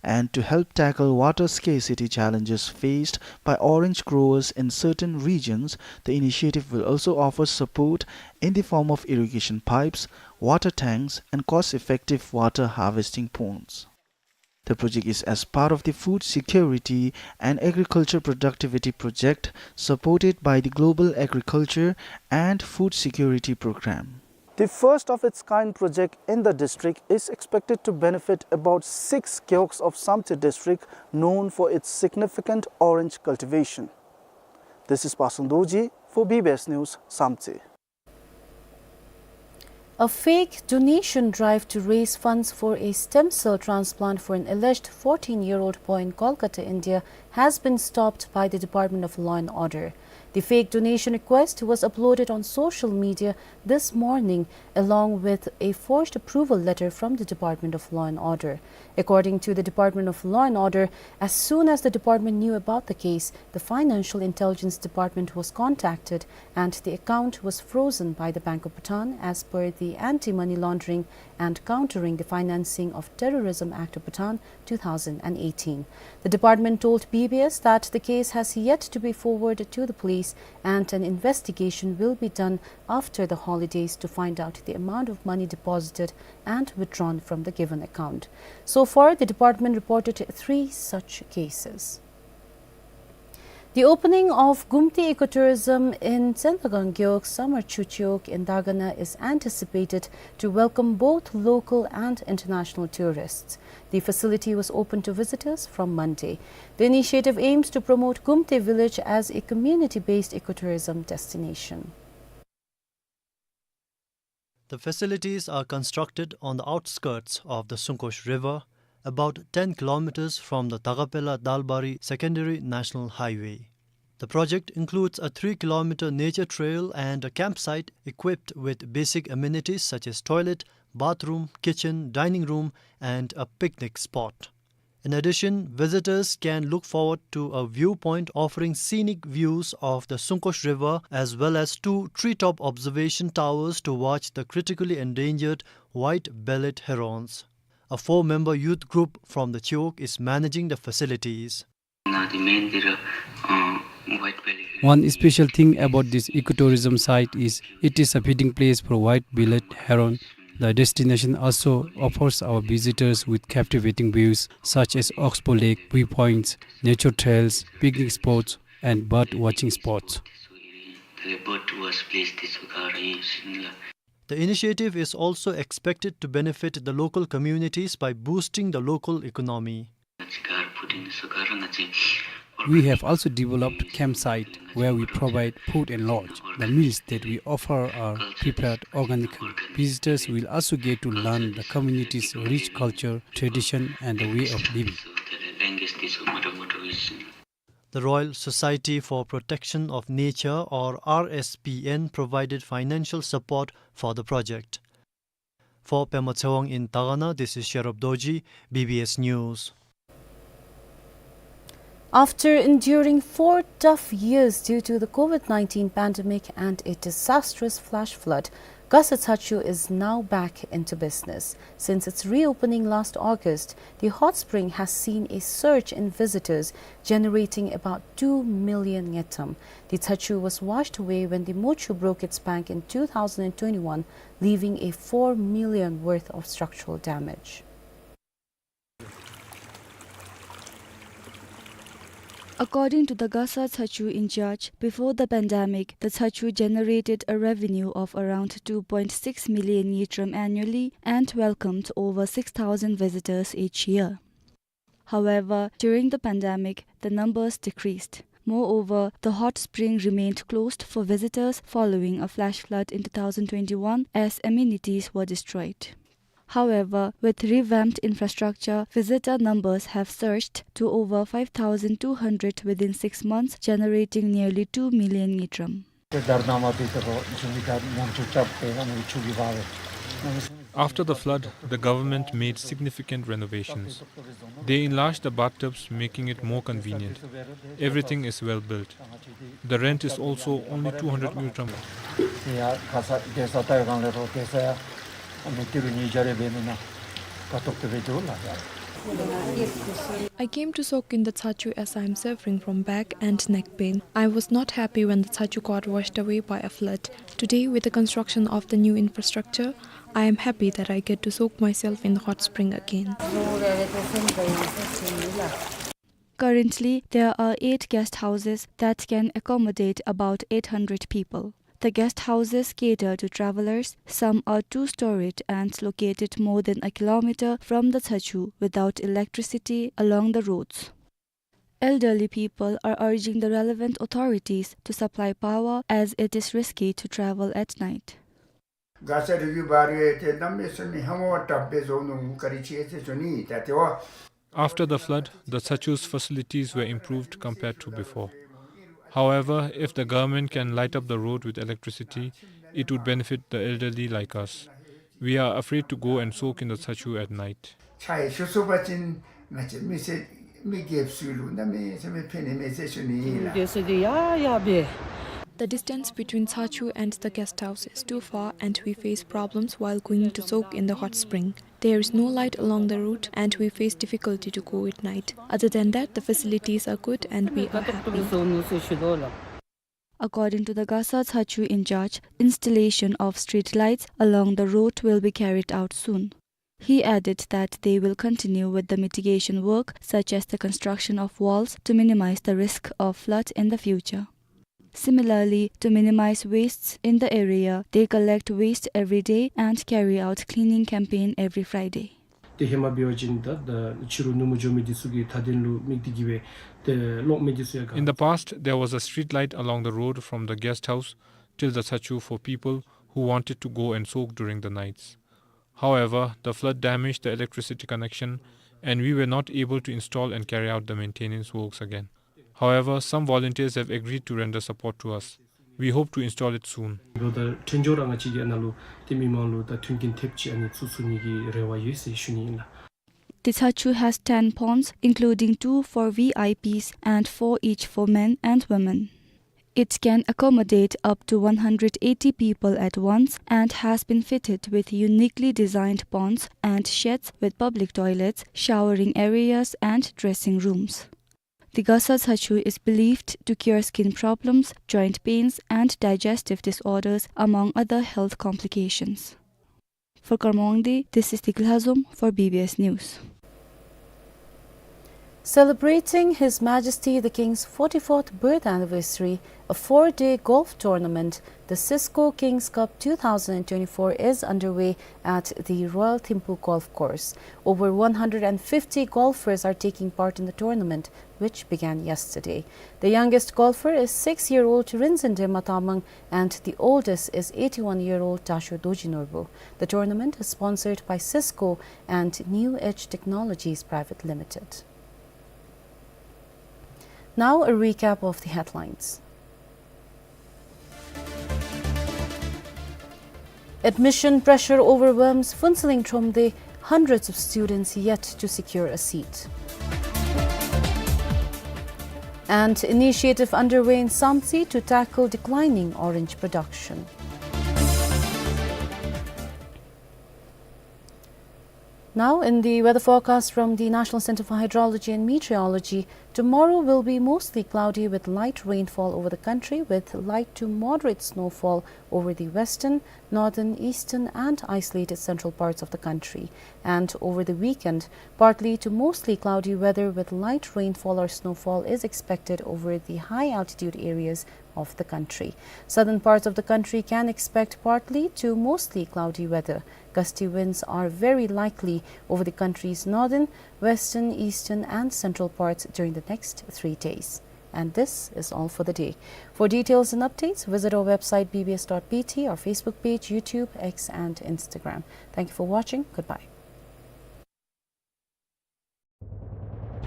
And to help tackle water scarcity challenges faced by orange growers in certain regions, the initiative will also offer support in the form of irrigation pipes, water tanks, and cost-effective water harvesting ponds. The project is as part of the Food Security and Agriculture Productivity Project, supported by the Global Agriculture and Food Security Program. The first of its kind project in the district is expected to benefit about six gewogs of Samtse district, known for its significant orange cultivation. This is Pasang Dorji for B B S News, Samtse. A fake donation drive to raise funds for a stem cell transplant for an alleged fourteen-year-old boy in Kolkata, India, has been stopped by the Department of Law and Order. The fake donation request was uploaded on social media this morning, along with a forged approval letter from the Department of Law and Order. According to the Department of Law and Order, as soon as the department knew about the case, the Financial Intelligence Department was contacted and the account was frozen by the Bank of Bhutan as per the Anti-Money Laundering and Countering the Financing of Terrorism Act of Bhutan two thousand and eighteen. The department told B B S that the case has yet to be forwarded to the police and an investigation will be done after the holidays to find out the amount of money deposited and withdrawn from the given account. So far, the department reported three such cases. The opening of Gumti Ecotourism in Tsendagang Gewog Samarchu Chiwog in Dagana is anticipated to welcome both local and international tourists. The facility was open to visitors from Monday. The initiative aims to promote Gumti village as a community-based ecotourism destination. The facilities are constructed on the outskirts of the Sungkosh River, about ten kilometers from the Dagapela Dalbari Secondary National Highway. The project includes a three kilometer nature trail and a campsite equipped with basic amenities such as toilet, bathroom, kitchen, dining room, and a picnic spot. In addition, visitors can look forward to a viewpoint offering scenic views of the Sungkosh River, as well as two treetop observation towers to watch the critically endangered white-bellied herons. A four-member youth group from the Chiwog is managing the facilities. One special thing about this ecotourism site is it is a feeding place for white-bellied heron. The destination also offers our visitors with captivating views such as Oxbow Lake viewpoints, nature trails, picnic spots, and bird watching spots. The initiative is also expected to benefit the local communities by boosting the local economy. We have also developed campsite where we provide food and lodge. The meals that we offer are prepared organically. Visitors will also get to learn the community's rich culture, tradition, and the way of living. The Royal Society for Protection of Nature, or R S P N, provided financial support for the project. For Pema Tshewang in Dagana, this is Sherab Dorji, B B S News. After enduring four tough years due to the COVID nineteen pandemic and a disastrous flash flood, Gasa Tshachyu is now back into business. Since its reopening last August, the hot spring has seen a surge in visitors, generating about two million ngultrum. The Tshachyu was washed away when the Mochu broke its bank in two thousand twenty-one, leaving a four million worth of structural damage. According to the Gasa Tshachyu in charge, before the pandemic, the Tshachyu generated a revenue of around two point six million ngultrum annually and welcomed over six thousand visitors each year. However, during the pandemic, the numbers decreased. Moreover, the hot spring remained closed for visitors following a flash flood in two thousand twenty-one, as amenities were destroyed. However, with revamped infrastructure, visitor numbers have surged to over five thousand two hundred within six months, generating nearly two million ngultrum. After the flood, the government made significant renovations. They enlarged the bathtubs, making it more convenient. Everything is well built. The rent is also only two hundred ngultrum. I came to soak in the Tshachyu as I am suffering from back and neck pain. I was not happy when the Tshachyu got washed away by a flood. Today, with the construction of the new infrastructure, I am happy that I get to soak myself in the hot spring again. Currently, there are eight guest houses that can accommodate about eight hundred people. The guest houses cater to travelers. Some are two-storied and located more than a kilometer from the Tshachyu without electricity along the roads. Elderly people are urging the relevant authorities to supply power as it is risky to travel at night. After the flood, the Tshachyu's facilities were improved compared to before. However, if the government can light up the road with electricity, it would benefit the elderly like us. We are afraid to go and soak in the Tshachyu at night. The distance between Tshachyu and the guest house is too far, and we face problems while going to soak in the hot spring. There is no light along the route, and we face difficulty to go at night. Other than that, the facilities are good and we are happy. According to the Gasa Tshachyu in charge, installation of street lights along the road will be carried out soon. He added that they will continue with the mitigation work, such as the construction of walls, to minimize the risk of flood in the future. Similarly, to minimize wastes in the area, they collect waste every day and carry out cleaning campaign every Friday. ཏེ་ཧེ་མ་འབད་བ་ཅིན་ད་ད་ཕྱི་རུ་ནུབ་མོ་འགྱོ་མི་འདི་ཚུ་གི་མཐའ་དོན་ལུ་དམིགས་ཏེ་གིས་སྦེ་ཏེ་གློག་མེ་འདི་ཚུ་ཡང་ག- In the past, there was a street light along the road from the guest house till the Tshachyu for people who wanted to go and soak during the nights. However, the flood damaged the electricity connection, and we were not able to install and carry out the maintenance works again. However, some volunteers have agreed to render support to us. We hope to install it soon. ལོ་ད་ཐོན་འབྱོར་ར་ང་བཅས་ཀྱིས་ཨ་ནཱ་ལུ་ཏེ་མི་མང་ལུ་ད་མཐུན་རྐྱེན་ཐེབས་ཅིག་ཨ་ནི་ཚུ་ཚུགས་ནི་གི་རེ་བ་ཡོད་ཟེར་ཞུ་ནི་ཨིན་ལགས། The Tshachyu has ten ponds, including two for V I Ps and four each for men and women. It can accommodate up to one hundred eighty people at once and has been fitted with uniquely designed ponds and sheds with public toilets, showering areas and dressing rooms. The Gasa Tshachyu is believed to cure skin problems, joint pains, and digestive disorders, among other health complications. For Karma Wangdi, this is Dikla Hazom for B B S News. Celebrating His Majesty the King's forty-fourth birth anniversary, a four-day golf tournament, the Cisco King's Cup two thousand twenty-four, is underway at the Royal Thimphu Golf Course. Over one hundred and fifty golfers are taking part in the tournament, which began yesterday. The youngest golfer is six-year-old Rinzin Dema Tamang, and the oldest is eighty-one-year-old Tasho Doji Norbu. The tournament is sponsored by Cisco and New Edge Technologies Private Limited. Now a recap of the headlines. Admission pressure overwhelms Phuentsholing Thromde, hundreds of students yet to secure a seat. And initiative underway in Samtse to tackle declining orange production. Now, in the weather forecast from the National Center for Hydrology and Meteorology, tomorrow will be mostly cloudy with light rainfall over the country, with light to moderate snowfall over the western, northern, eastern, and isolated central parts of the country. And over the weekend, partly to mostly cloudy weather with light rainfall or snowfall is expected over the high altitude areas of the country. Southern parts of the country can expect partly to mostly cloudy weather. Gusty winds are very likely over the country's northern, western, eastern, and central parts during the next three days. And this is all for the day. For details and updates, visit our website B B S dot B T, our Facebook page, YouTube, X, and Instagram. Thank you for watching. Goodbye.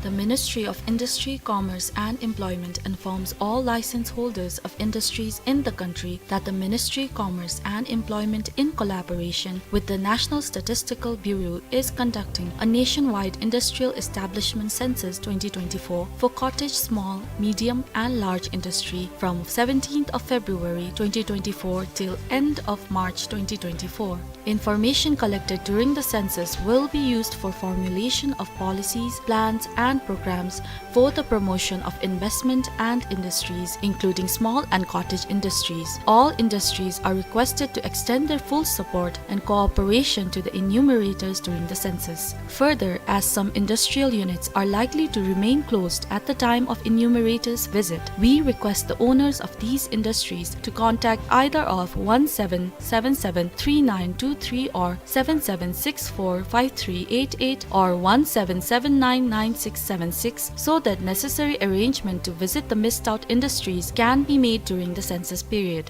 The Ministry of Industry, Commerce and Employment informs all license holders of industries in the country that the Ministry, Commerce and Employment, in collaboration with the National Statistical Bureau, is conducting a nationwide industrial establishment census twenty twenty-four for cottage, small, medium and large industry from seventeenth of February twenty twenty-four till end of March twenty twenty-four. Information collected during the census will be used for formulation of policies, plans, and programs for the promotion of investment and industries, including small and cottage industries. All industries are requested to extend their full support and cooperation to the enumerators during the census. Further, as some industrial units are likely to remain closed at the time of enumerators' visit, we request the owners of these industries to contact either of one seven seven seven three nine two three or seven seven six four five three eight eight or one seven seven nine nine six seven six, so that necessary arrangement to visit the missed out industries can be made during the census period.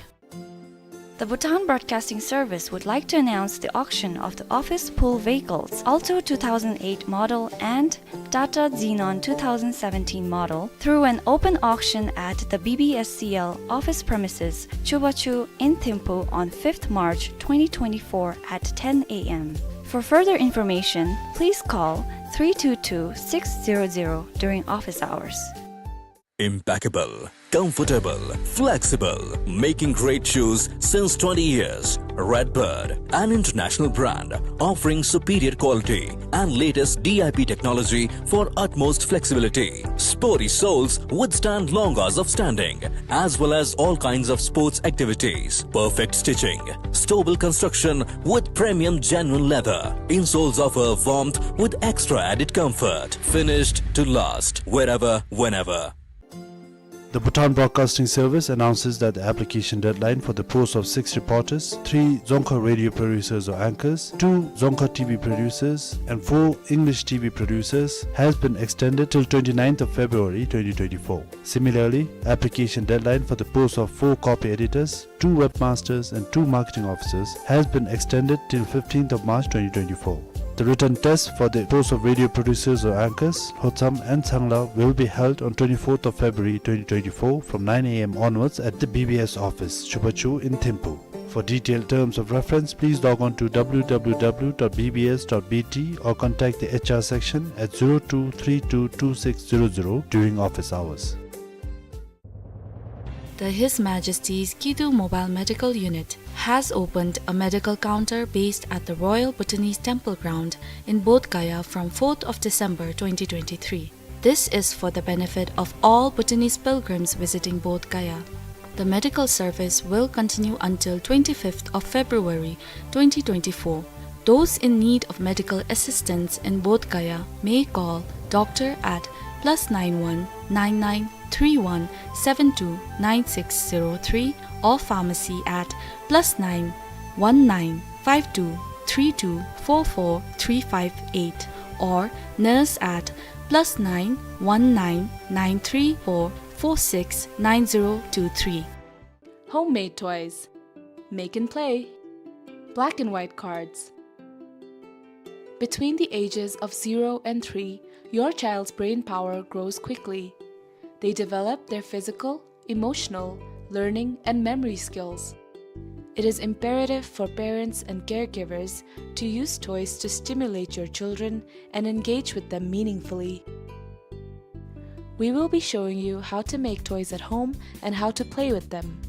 The Bhutan Broadcasting Service would like to announce the auction of the office pool vehicles, Alto two thousand eight model and Tata Xenon two thousand seventeen model, through an open auction at the B B S C L office premises, Chubachu in Thimphu on fifth March twenty twenty-four at ten A M. For further information, please call three two two six zero zero during office hours. Impeccable, comfortable, flexible, making great shoes since twenty years. Redbird, an international brand offering superior quality and latest D I P technology for utmost flexibility. Sporty soles withstand long hours of standing, as well as all kinds of sports activities. Perfect stitching, stable construction with premium genuine leather. Insoles offer warmth with extra added comfort. Finished to last, wherever, whenever. The Bhutan Broadcasting Service announces that the application deadline for the post of six reporters, three Dzongkha radio producers or anchors, two Dzongkha T V producers, and four English T V producers has been extended till twenty-ninth of February twenty twenty-four. Similarly, application deadline for the post of four copy editors, two webmasters and two marketing officers has been extended till fifteenth of March twenty twenty-four. The written test for the post of radio producers or anchors, Lhotsam and Changla, will be held on twenty-fourth of February twenty twenty-four from nine A M onwards at the B B S office, Chubachu in Thimphu. For detailed terms of reference, please log on to W W W dot B B S dot B T or contact the H R section at zero two three two two six zero zero during office hours. The His Majesty's Kidu Mobile Medical Unit has opened a medical counter based at the Royal Bhutanese Temple Ground in Bodh Gaya from fourth of December twenty twenty-three. This is for the benefit of all Bhutanese pilgrims visiting Bodh Gaya. The medical service will continue until twenty-fifth of February twenty twenty-four. Those in need of medical assistance in Bodh Gaya may call doctor at plus nine one nine nine three one seven two nine six zero three or pharmacy at plus nine one nine five two three two four four three five eight or nurse at plus nine one nine nine three four four six nine zero two three. Homemade toys. Make and play. Black and white cards. Between the ages of zero and three, your child's brain power grows quickly. They develop their physical, emotional, learning, and memory skills. It is imperative for parents and caregivers to use toys to stimulate your children and engage with them meaningfully. We will be showing you how to make toys at home and how to play with them.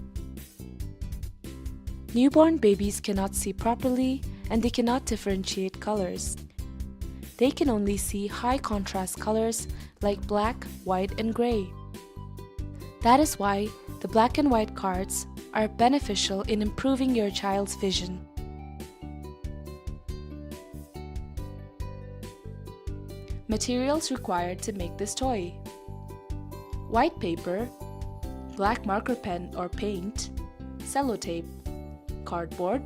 Newborn babies cannot see properly and they cannot differentiate colors. They can only see high contrast colors like black, white, and gray. That is why the black and white cards are beneficial in improving your child's vision. Materials required to make this toy: white paper, black marker pen or paint, sellotape, cardboard.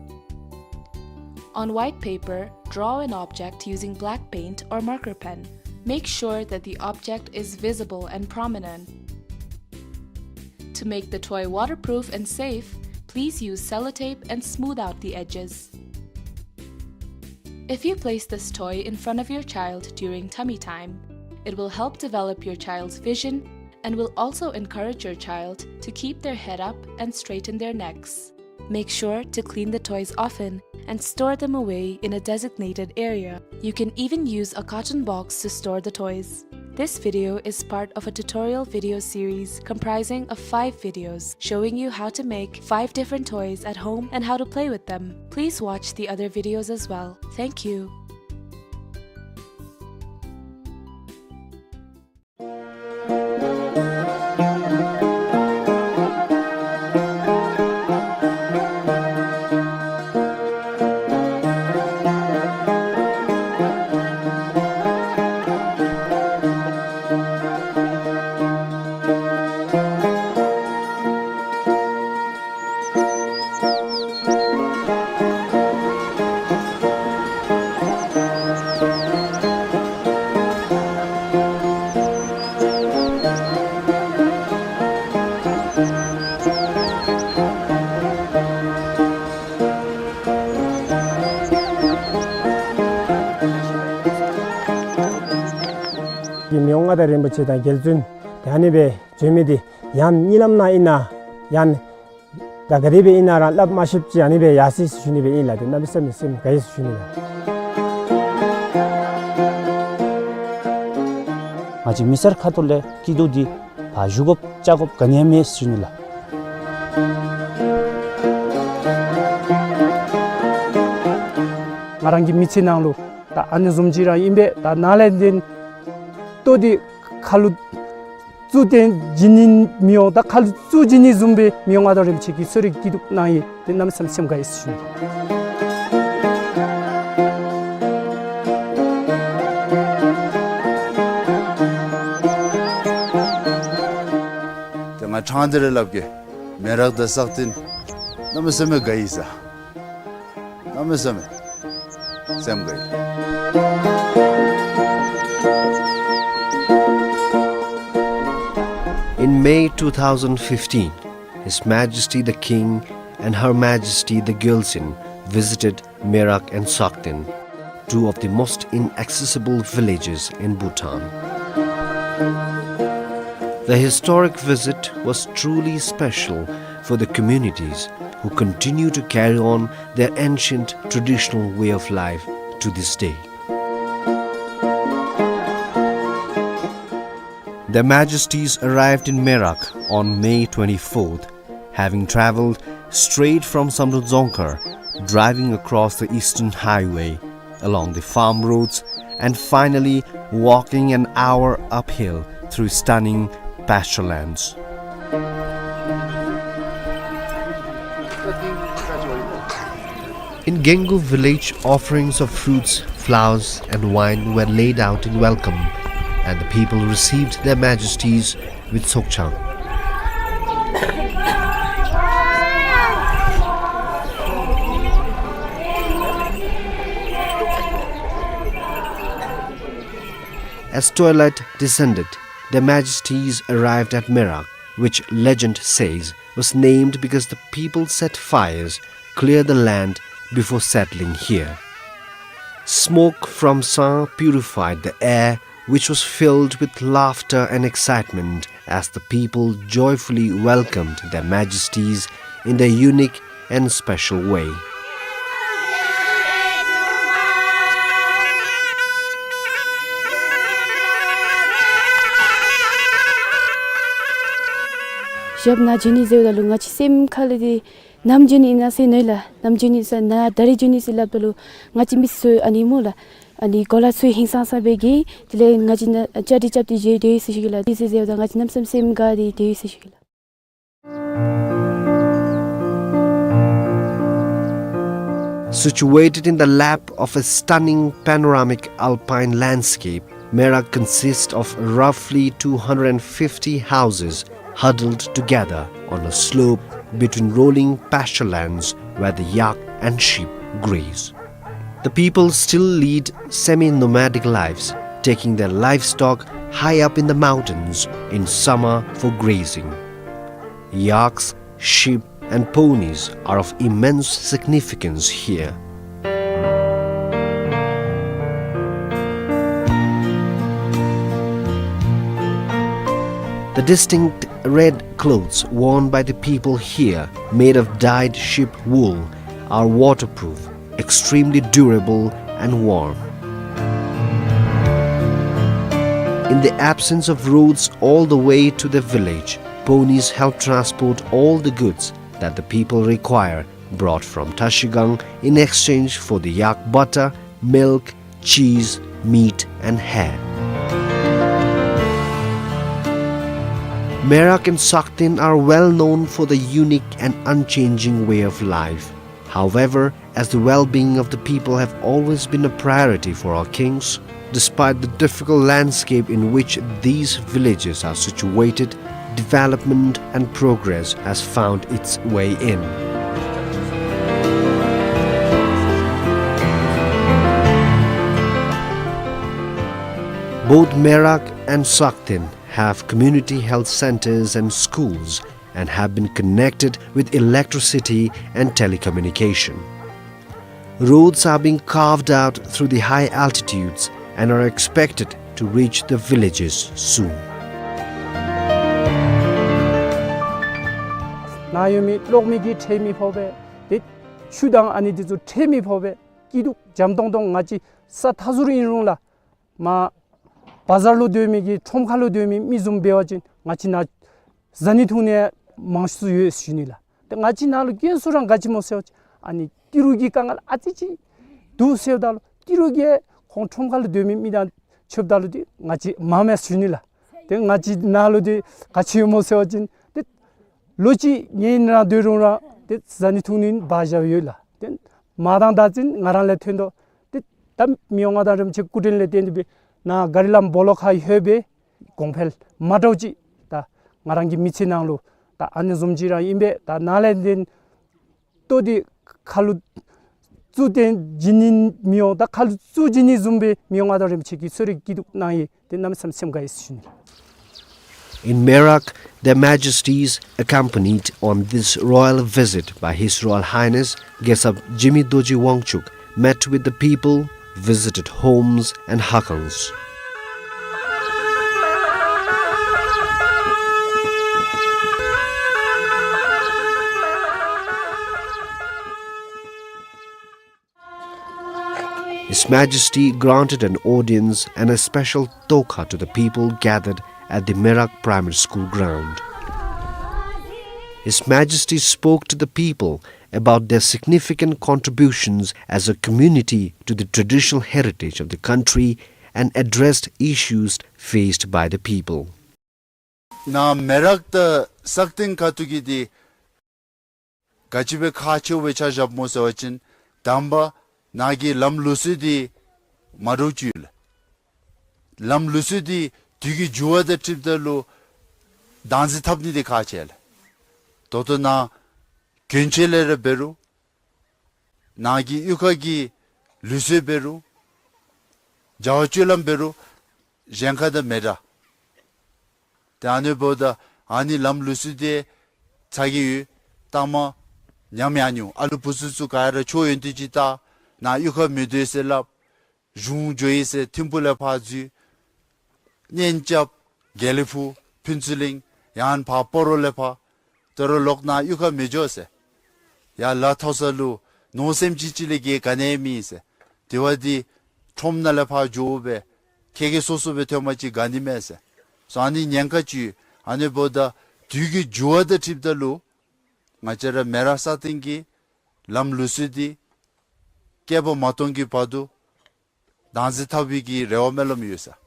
On white paper, draw an object using black paint or marker pen. Make sure that the object is visible and prominent. To make the toy waterproof and safe, please use sellotape and smooth out the edges. If you place this toy in front of your child during tummy time, it will help develop your child's vision and will also encourage your child to keep their head up and straighten their necks. Make sure to clean the toys often and store them away in a designated area. You can even use a carton box to store the toys. This video is part of a tutorial video series comprising of five videos showing you how to make five different toys at home and how to play with them. Please watch the other videos as well. Thank you. ཀྱི་མི་དབང་མངའ་བདག་རིན་པོ་ཆེ་དང་རྒྱལ་བཙུན་ཏེ་ཨ་ནི་སྦེ་བྱོན་མི་འདི་ཡང་གཉིད་ལམ་ནང་ཨིན་ན་ཡང་ད་ག་དེ་སྦེ་ཨིན་ན་ར་སླབ་མ་ཤེསཔ་ཅིག་ཨ་ནི་སྦེ་ཡར་སོ་ཡི་ཟེར་ཞུ་ནི་སྦེ་ཨིན་ལགས། ཏེ་གནམ་མེད་ས་མེད་སེམས་དགའ་ཡི་ཟེར་ཞུ་ནི་ལགས། ང་བཅས་མི་སེར་ཁ་ཐུག་ལས་སྐྱིད་སྡུག་འདི་ཕར་ཞུ་དགོཔ་བཅར་དགོཔ་ག་ནི་ཡང་མེད་ཟེར་ཞུ་ནི་ལགས། ང་རང་གི་མི་ཚེ་ནང་ལུ་ད་ཨ་ནི་བཟུམ་ཅིག་ར་ཨིན་པས། ད་ནཱ་ལས་འདི་ལྟོ་འདི་ཁ་ལུ་བཙུགས་ཏེ་བྱིན་ནི་མི་འོང་། ད་ཁ་ལུ་བཙུགས་བྱིན་ནི་བཟུམ་སྦེ་མི་དབང་མངའ་བདག་རིན་པོ་ཆེ་གིས་གསོ་རིག་སྐྱིད་སྡུག་གནང་ཡི། ཏེ་གནམ་མེད་ས་མེད་སེམས་དགའ་ཡི་ཟེར་ཞུ་ནི། ཏེ་ང་ཕྲང་སྟེ་ར་སླབ་གེ། མེ་རག་དང་སག་སྟེང་གནམ་མེད་ས་མེད་དགའ་ཡི་ཟེར། གནམ་མེད་ས་མེད་སེམས་དགའ་ཡི། In May two thousand fifteen, His Majesty the King and Her Majesty the Gyaltsuen visited Merak and Sakten, two of the most inaccessible villages in Bhutan. The historic visit was truly special for the communities who continue to carry on their ancient traditional way of life to this day. Their Majesties arrived in Merak on May twenty-fourth, having travelled straight from Samdrup Dzongkhar, driving across the Eastern Highway, along the farm roads, and finally walking an hour uphill through stunning pasture lands. In Gengu village, offerings of fruits, flowers, and wine were laid out in welcome, and the people received their majesties with sokchang. As twilight descended, their majesties arrived at Merak, which legend says was named because the people set fires, cleared the land before settling here. Smoke from Sa purified the air which was filled with laughter and excitement as the people joyfully welcomed their majesties in their unique and special way. ཞབས་ནཱ་བྱོན་ནི་ཟེརཝ་ད་ལུ་ང་བཅས་སེམས་ཁ་ལས་འདི་ནམ་བྱོན་ནི་ཨིན་ན་ཟེར་མནོ་ཡི་ལགས། ནམ་བྱོན་ནི་ཟེར་ནཱ་ད་རིས་བྱོན་ནི་ཟེར་སླབ་ད་ལུ་ང་བཅས་མི་ཚུ་ཨ་ནི་སྨོ་ལགས། ཨ་ནི་གོ་ལ་ཚུ་ཧིང་སངས་ས་སྦེ་གི་དེ་ལས་ང་བཅས་ནཱ་བཅའ་སྒྲིག་རྐྱབ་སྟེ་བཞུགས་སྡོད་ཡི་ཟེར་ཞུ་གེ་ལགས། དེ་ཟེར་ཟེརཝ་ད་ང་བཅས་གནམ་མེད་ས་མེད་སེམས་དགའ་སྟེ་སྡོད་ཡི་ཟེར་ཞུ་གེ་ལགས། Situated in the lap of a stunning panoramic alpine landscape, Merak consists of roughly two hundred fifty houses huddled together on a slope between rolling pasture lands where the yak and sheep graze. The people still lead semi-nomadic lives, taking their livestock high up in the mountains in summer for grazing. Yaks, sheep, and ponies are of immense significance here. The distinct red clothes worn by the people here, made of dyed sheep wool, are waterproof, extremely durable and warm. In the absence of roads all the way to the village, ponies help transport all the goods that the people require, brought from Trashigang in exchange for the yak butter, milk, cheese, meat, and hair. Merak and Sakten are well known for the unique and unchanging way of life. However, as the well-being of the people have always been a priority for our kings, despite the difficult landscape in which these villages are situated, development and progress has found its way in. Both Merak and Sakten have community health centers and schools and have been connected with electricity and telecommunication. Roads are being carved out through the high altitudes and are expected to reach the villages soon. ནཱ་ཡོད་མི་གློག་མེ་གིས་ཁྲལ་མི་ཕོག་པས། ཏེ་ཆུ་དང་ཨ་ནི་འདི་ཚུ་ཁྲལ་མི་ཕོག་པས། སྐྱིད་སྡུག་འཇམ་ཏོང་ཏོ། ང་བཅས་ས་མཐའ་ཟུར་ཨིན་རུང་ལགས། མར་བ་ཛར་ལུ་སྡོད་མི་གི་ཁྲོམ་ཁ་ལུ་སྡོད་མི་མི་བཟུམ་འབད་བ་ཅིན་ང་བཅས་ནཱ་བཟའ་ནི་འཐུང་ནི་མང་སུ་ཡོད་ཟེར་ཞུ་ནི་ལགས། ཏེ་ང་བཅས་ནཱ་ལུ་དཀོན་སུ་ར་ག་ཅི་སྨོ་ཟེར་བ་ཅིན་ཨ་ནི་ཏི་རུ་གི་དཀའ་ངལ་ཨ་ཙི་ཅིག་འདུག་ཟེརཝ་ད་ལུ་ཏི་རུ་གིས་ཁོང་ཁྲོམ་ཁ་ལུ་སྡོད་མི་མི་དང་ཕྱདཔ་ད་ལུ་ཏེ་ང་བཅས་མངམ་མས་ཟེར་ཞུ་ནི་ལགས། ཏེ་ང་བཅས་ནཱ་ལུ་ཏེ་ག་ཅི་ཡོད་སྨོ་ཟེར་བ་ཅིན་ཏེ་ལོ་གཅིག་ངེའི་ནང་སྡོད་རུང་ར་ཏེ་བཟའ་ནི་འཐུང་ནི་བག་ཞ་ཡོད་ལགས། ཏེ་མར་དང་ད་ཅིན་ང་ར་ལས་ཐོན་དོ། ཏེ་ད་མི་དབང་མངའ་བདག་རིན་པོ་ཆེ་སྐུ་དྲིན་ལས་བརྟེན་ཏེ་སྦེ་ནཱ་ག་རི་ལམ་སྦོ་ལོགས་ཁར་ལྷོད་སྦེ་གོང་འཕེལ་མ་འདྲཝ་ཅིག་ད་ང་རང་གི་མི་ཚེ་ནང་ལུ་ད་ཨ་ནི་བཟུམ་ཅིག་ར་ཨིན་པས། ད་ནཱ་ལས་ཏེ་ལྟོ་འདི་ཁ་ལུ་བཙུགས་ཏེ་བྱིན་ནི་མི་འོང་། ད་ཁ་ལུ་བཙུགས་བྱིན་ནི་བཟུམ་སྦེ་མི་དབང་མངའ་བདག་རིན་པོ་ཆེ་གིས་གསོལ་རས་སྐྱིད་སྡུག་གནང་ཡི། ཏེ་གནམ་མེད་ས་མེད་སེམས་དགའ་ཡི་ཟེར་ཞུ་ནི། In Merak, Their Majesties, accompanied on this royal visit by His Royal Highness Gesap Jigme Dorji Wangchuck, met with the people, visited homes and hakans. His Majesty granted an audience and a special toka to the people gathered at the Merak Primary School ground. His Majesty spoke to the people about their significant contributions as a community to the traditional heritage of the country and addressed issues faced by the people. ནཱ་མེ་རག་དང་སག་སྟེང་ཁ་ཐུག་གི་འདི་ག་ཅི་སྦེ་ཁག་ཆེཝ་སྦེ་ཆ་བཞགཔ་སྨོ་ཟེར་བ་ཅིན་དང་པ་ནཱ་གི་ལམ་ལུགས་སྲོལ་འདི་མ་འདྲཝ་ཅིག་ཡོད་ལགས། ལམ་ལུགས་སྲོལ་འདི་དུས་ཀྱི་འགྱུར་བ་དང་འཁྲིལཝ་ད་ལུ་བདག་འཛིན་འཐབ་ནི་འདི་ཁག་ཆེ་ལགས། ད་ལྟོ་ནཱ་གྱོན་ཆས་ལས་ར་འབད་རུང་ནཱ་གི་གཡུས་ཁ་གི་ལུགས་སྲོལ་འབད་རུང་བྱ་བ་སྤྱོད་ལམ་འབད་རུང་གཞན་ཁ་དང་མི་འདྲ། ཏེ་ཨ་ནི་འབདཝ་ད་ཨ་ནི་ལམ་ལུགས་སྲོལ་འདི་ཚ་གྱང་ཡོད། ལྟག་མ་ཉམས་ཡར་འགྱོ། ཨ་ལུ་བུ་ཚུ་ཚུ་ག་ར་ཆོས་ཡོན་ཏན་ཅིག་ལྟ། ནཱ་གཡུས་ཁར་མི་སྡོད་ཟེར་སླབ། གཞུང་འགྱོ་ཡི་ཟེར་ཐིམ་ཕུག་ལས་ཕར་འཛུལ། གཉེན་རྐྱབ་དགེ་ལེགས་ཕུག་ཕུན་ཚོགས་གླིང་ཡང་ཕར་སྤ་རོ་ལས་ཕར་དོ་རུང་ལོག་ནཱ་གཡུས་ཁར་མི་འགྱོ་ཟེར། ཡར་ལ་ཐོབ་ས་ལུ་ནོར་སེམས་ཅན་ཅིག་ལས་བརྒལ་ག་ནི་ཡང་མེད་ཟེར། དེ་བ་འདི་ཁྲོམ་ནང་ལས་ཕར་འགྱོ་སྦེ་ཁྱེད་ཀྱིས་སོ་སོ་སྦེ་ཐོན་པ་ཅིན་དགའ་ནི་མས་ཟེར། སོ་ཨ་ནི་ཉེན་ཁ་ཅིག་ཡོད། ཨ་ནི་འབདཝ་ད་དུས་ཀྱི་འགྱུར་བ་དང་འཁྲིལཝ་ད་ལུ་ང་བཅས་ར་མེ་རག་སག་སྟེང་གི་ལམ་ལུགས་སྲོལ་འདི་བསྐལ་པ་མ་སྟོང་གི་བར་དུ་བདག་འཛིན་འཐབ་པའི་གི་རེ་བ་སྨོན་ལམ་ཡོད་ཟེར།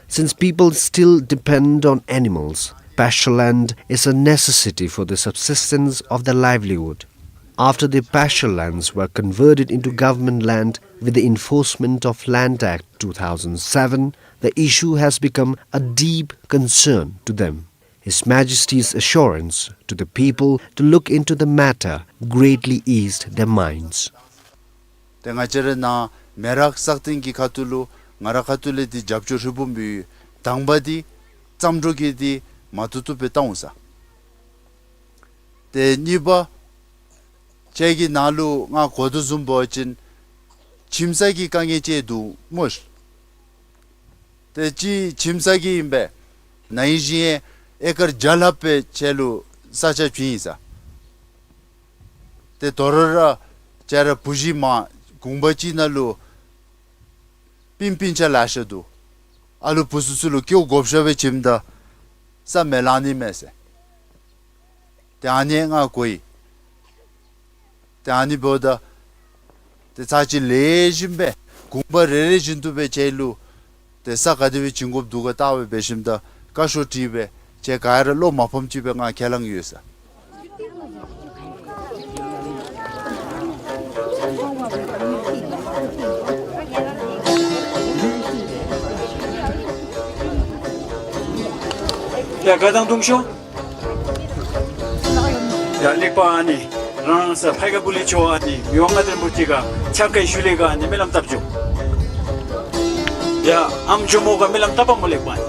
Since people still depend on animals, pasture land is a necessity for the subsistence of their livelihood. After the pasture lands were converted into government land with the Enforcement of Land Act two thousand seven, the issue has become a deep concern to them. His Majesty's assurance to the people to look into the matter greatly eased their minds. ཏེ་ང་བཅས་ར་ནཱ་མེ་རག་སག་སྟེང་གི་ཁ་ཐུག་ལུ་ང་ར་ཁ་ཐུག་ལས་འདི་རྒྱབ་སྐྱོར་ཧྲིལ་བུམ་ཡོད། དང་པ་འདི་བརྩམས་སྒྲུང་གི་འདི་མ་ཐུབ་ཐུབ་སྦེ་བཏང་འོང་ཟེར། ཏེ་གཉིས་པ་ཁྱེད་ཀྱི་ནང་ལུ་ང་གོ་དོ་བཟུམ་འབད་བ་ཅིན་ཁྱིམ་ཚང་གི་དཀའ་ངལ་ཅིག་འདུག་སྨོ། ཏེ་ཅིག་ཁྱིམ་ཚང་གི་ཨིན་པས། ན་ཧིང་གཞེས་ཨེ་ཀར་བརྒྱ་ལྷགཔ་སྦེ་ཁྱེད་ལུ་ས་ཆ་བྱིན་ཡི་ཟེར། ཏེ་དོ་རུང་ར་ཁྱེད་ར་བུ་གཞི་མ་གུང་པ་ཅིག་ནང་ལུ་སྤུན་སྤུན་ཆ་ལེ་ཤ་འདུག། ཨ་ལུ་བུ་ཚུ་ཚུ་ལུ་སྐྱེཝ་དགོཔ་བཞག་སྦེ་བྱིནམ་ད་ས་མེད་ལང་ནི་མས་ཟེར། ཏེ་ཨ་ནི་ང་གོ་ཡི། ཏེ་ཨ་ནི་འབདཝ་ད་ཏེ་ཚར་གཅིག་ལེགས་ཤོམ་སྦེ་གུང་པ་རེ་རེ་བཞིན་དུ་སྦེ་ཁྱེད་ལུ་ཏེ་ས་ག་དེ་སྦེ་བྱིན་དགོཔ་འདུག་ག་བལྟ་སྦེ་འབད་ཞིནམ་ད་བཀའ་ཤོག་བྲིས་སྦེ་ཁྱེད་ག་ར་བློ་མ་ཕམ་ཅིག་སྦེ་ང་ཁས་བླངས་ཡོད་ཟེར། ཡ་ག་དང་དུང་ཤོ། ཡ་ལེགས་པ་ཨ་ནི་རང་ས་ཕའི་ཀ་བུ་ལི་ཆོ་ཨ་ནི་མི་དབང་མངའ་བདག་རིན་པོ་ཆེ་ག་ཕྱག་ཁའི་ཤུལ་ལས་ག་ཨ་ནི་སྨོན་ལམ་བཏབ་ཅོ། ཡ་ཨམ་ཇོ་མོ་ག་སྨོན་ལམ་བཏབ་པ་སྨོ་ལེགས་པ་ཨ་ནི།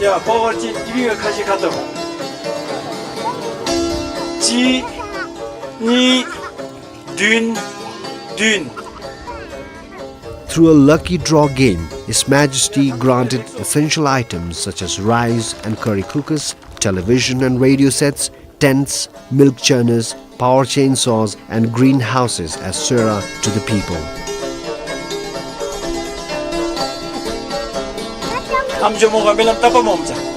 ཡ་པ་ཝར་ཅིག་ཨི་བི་ག་ཁ་ཤི་ཁ་ཏོ། གཅིག་གཉིས་བདུན་བདུན། Through a lucky draw game, His Majesty granted essential items such as rice and curry cookers, television and radio sets, tents, milk churners, power chainsaws, and greenhouses as sera to the people. ཨམ་ཇོ་མོ་ག་སྨོན་ལམ་བཏབ་པ་སྨོ་ཨམ་ཅག།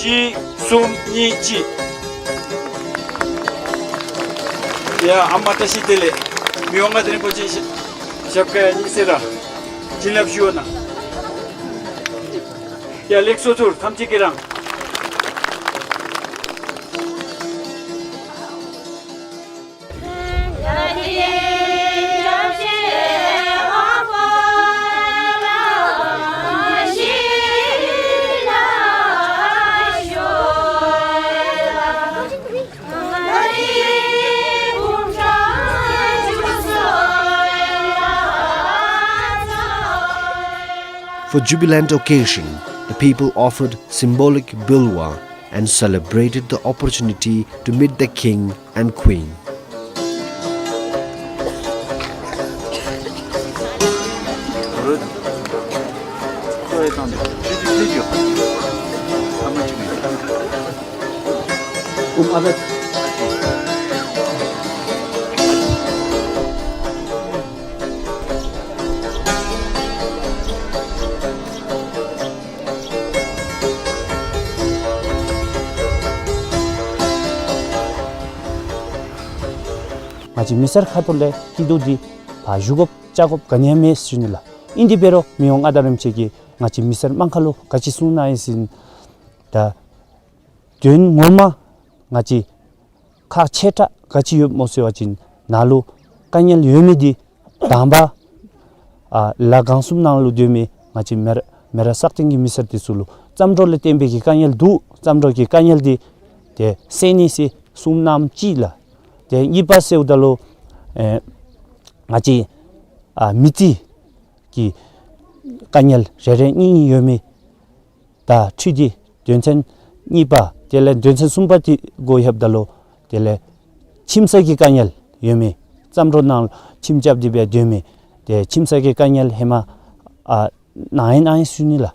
གཅིག་གསུམ་གཉིས་གཅིག། ཡ་ཨ་མ་བཀྲ་ཤིས་བདེ་ལེགས། མི་དབང་མངའ་བདག་རིན་པོ་ཆེ་ཞབས་སྐྱིད་ཨ་ནི་ཟེར་ར་བྱིན་རླབས་ཞུ་བ་ན། ཡ་ལེགས་སོ་ཐུར་ཐམས་ཅད་ཀྱིས་རང་For jubilant occasion, the people offered symbolic bilwa and celebrated the opportunity to meet the king and queen. ང་བཅས་མི་སེར་ཁ་ཐུག་ལས་སྐྱིད་སྡུག་འདི་ཕར་ཞུ་དགོཔ་བཅར་དགོཔ་ག་ནི་ཡང་མེད་ཟེར་ཞུ་ནི་ལགས། ཨིན་དེ་འབད་རུང་མི་དབང་མངའ་བདག་རིན་པོ་ཆེ་གིས་ང་བཅས་མི་སེར་དམངས་ཁར་ལུ་ག་ཅི་གསུངས་གནང་ཡི་ཟེར་ན། ད་དོན་ངོ་མ་ང་བཅས་ཁག་ཆེ་དྲགས་ག་ཅི་ཡོདཔ་སྨོ་ཟེར་བ་ཅིན་ནཱ་ལུ་དཀའ་ངལ་ཡོད་མི་འདི་དང་པ་ཨ་ལ་གང་གསུམ་ནང་ལུ་སྡོད་མི་ང་བཅས་མེ་ར་མེ་ར་སག་སྟེང་གི་མི་སེར་འདི་ཚུ་ལུ་བརྩམས་སྒྲུང་ལས་བརྟེན་པའི་གི་དཀའ་ངལ་འདུག། བརྩམས་སྒྲུང་གི་དཀའ་ངལ་འདི་ཏེ་སེལ་ནི་ཟེར་གསུངས་གནངམ་གཅིག་ལགས། ཏེ་གཉིས་པ་ཟེརཝ་ད་ལུ་ཨེ་ང་བཅས་ཨ་མི་རྩིས་ཀྱི་ དཀའ་ངལ་རེ་རེ་གཉིས་གཉིས་ཡོད་མི་དང་འཁྲིལ་ཏེ་དོན་ཚན་གཉིས་པ་དེ་ལས་དོན་ཚན་གསུམ་པ་དེ་གུ་ལྷོདཔ་ད་ལུ་དེ་ལས་ཁྱིམ་ས་གི་དཀའ་ངལ་ཡོད་མི་བརྩམས་སྒྲུང་ནང་ཁྱིམ་རྐྱབ་སྟེ་སྦེ་སྡོད་མི་དེ་ཁྱིམ་ས་གི་དཀའ་ངལ་ཧེ་མ་ཨ་གནང་ཡི་གནང་ཡི་ཟེར་ཞུ་ནི་ལགས།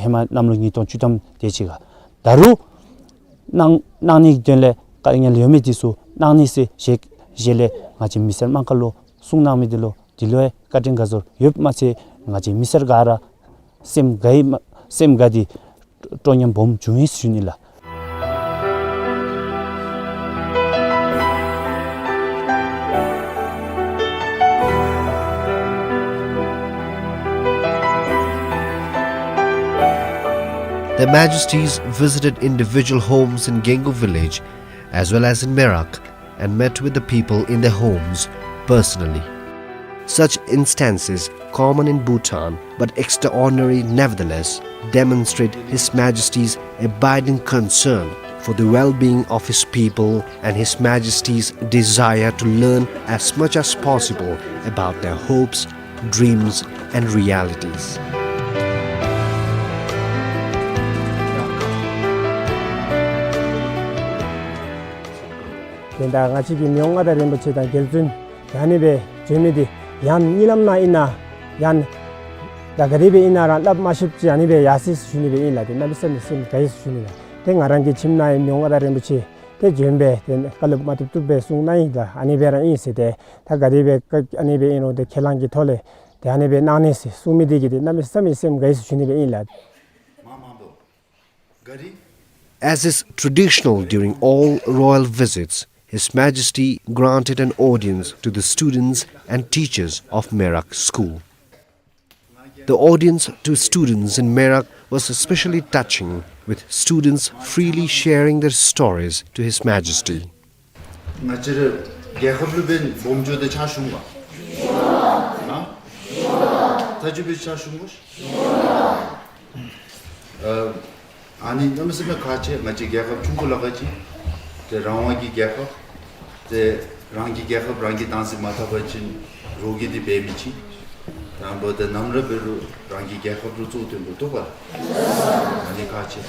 ཧེ་མ་གནམ་ལོ་ཉིས་སྟོང་བཅུ་ཐམ་དེ་ཅིག་ཁར། ད་རུང་གནང་གནང་ནི་གི་དོན་ལས་དཀའ་ངལ་ཡོད་མི་དེ་ཚུ་གནང་ནི་ཟེར་ཞལ་ཞལ་ལས་ང་བཅས་མི་སེར་དམངས་ཁ་ལུ་གསུང་གནང་མི་དེ་ལུ་དེ་ལུ་ཡང་བཀའ་དྲིན་དགའ་ཚོར་ཡོདཔ་མ་ཚད་ང་བཅས་མི་སེར་ག་ར་སེམས་དགའ་ཡི་མ་སེམས་དགའ་སྟེ་སྤྲོ་ཉམས་སྦོམ་བྱུང་ཡི་ཟེར་ཞུ་ནི་ལགས། Their Majesties visited individual homes in Gengu village as well as in Merak and met with the people in their homes personally. Such instances, common in Bhutan but extraordinary nevertheless, demonstrate His Majesty's abiding concern for the well-being of his people and His Majesty's desire to learn as much as possible about their hopes, dreams, and realities. དེ་ད་ང་བཅས་ཀྱི་མི་དབང་མངའ་བདག་རིན་པོ་ཆེ་དང་རྒྱལ་བཙུན་ད་ཨ་ནི་སྦེ་བྱོན་མི་འདི་ཡང་གཉིད་ལམ་ནང་ཨིན་ན་ཡང་ད་ག་དེ་སྦེ་ཨིན་ན་ར་སླབ་མ་ཤེསཔ་ཅིག་ཨ་ནི་སྦེ་ཡར་སོ་ཡི་ཟེར་ཞུ་ནི་སྦེ་ཨིན་ལགས། དེ་གནམ་མེད་ས་མེད་སེམས་དགའ་ཡི་ཟེར་ཞུ་ནི་ལགས། དེ་ང་རང་གི་ཁྱིམ་ནང་ཡང་མི་དབང་མངའ་བདག་རིན་པོ་ཆེ་དེ་བྱོན་སྦེ་དེ་བཀའ་སློབ་མ་བཏུབ་བཏུབ་སྦེ་གསུང་གནང་ཡི་ལགས། ཨ་ནི་སྦེ་ར་ཨིན་ཟེར། དེ་ད་ག་དེ་སྦེ་ཨ་ནི་སྦེ་ཨིན་རུང་དེ་ཁས་བླངས་ཀྱི་ཐོག་ལས་དེ་ཨ་ནི་སྦེ་གནང་ནི་ཟེར་གསུང་མི་དེ་གིས་དེ་གནམ་མེད་ས་མེད་སེམས་དགའ་ཡི་ཟེར་ཞུ་ནི་སྦེ་ཨིན་ལགས། As is traditional during all royal visits, His Majesty granted an audience to the students and teachers of Merak School. The audience to students in Merak was especially touching, with students freely sharing their stories to His Majesty. ང་བཅས་ར་རྒྱལ་ཁབ་ལུ་འབད་སྦོམ་འགྱོ་སྟེ་ཕྱག་ཞུ་འོང་ག། ཨ། ད་ཅི་འབད་ཕྱག་ཞུ་འོང་ག། ཨ་ཨ་ནི་གནམ་མེད་ས་མེད་ཁག་ཆེ། ང་བཅས་རྒྱལ་ཁབ་ཆུང་ཀུ་ལ་ཁག་ཆེ། དེ་རང་དབང་གི་རྒྱལ་ཁབ། དེ་རང་གི་རྒྱལ་ཁབ་རང་གིས་བདག་འཛིན་མ་འཐབ་པ་ཅིན་རོགས་ཀྱིས་དེ་འབད་མི་ཆོག། དང་པ་དེ་ནམ་ར་འབད་རུང་རང་གི་རྒྱལ་ཁབ་ལུ་གཙོ་བོར་བཏོན་དགོ་འདུག་པ། ཨ་ནི་ཁག་ཆེ།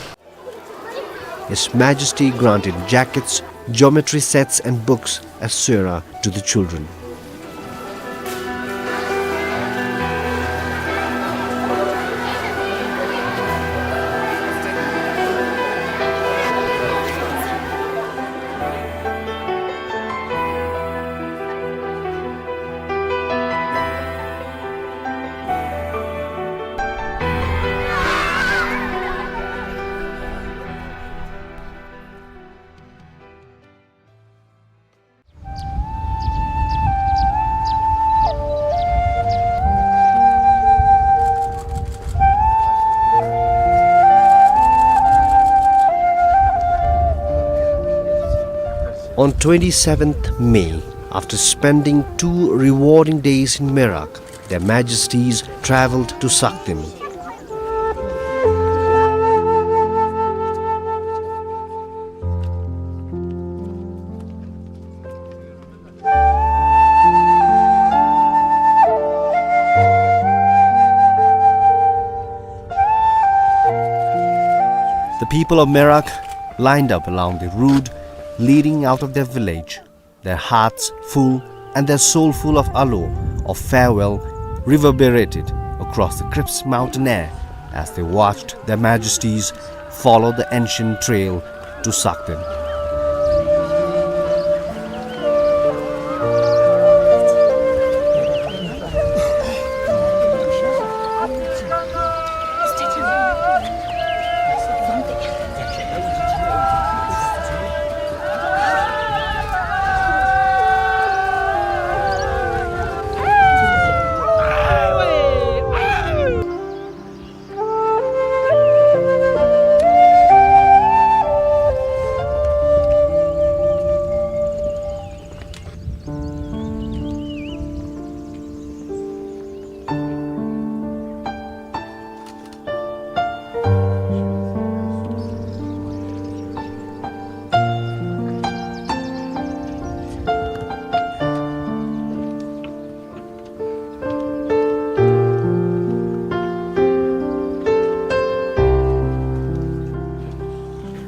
His Majesty granted jackets, geometry sets and books, et cetera to the children. On twenty-seventh May, after spending two rewarding days in Merak, Their Majesties travelled to Sakden. The people of Merak lined up along the road leading out of their village, their hearts full and their soul full of alo, of farewell, reverberated across the crisp mountain air as they watched Their Majesties follow the ancient trail to Sakden.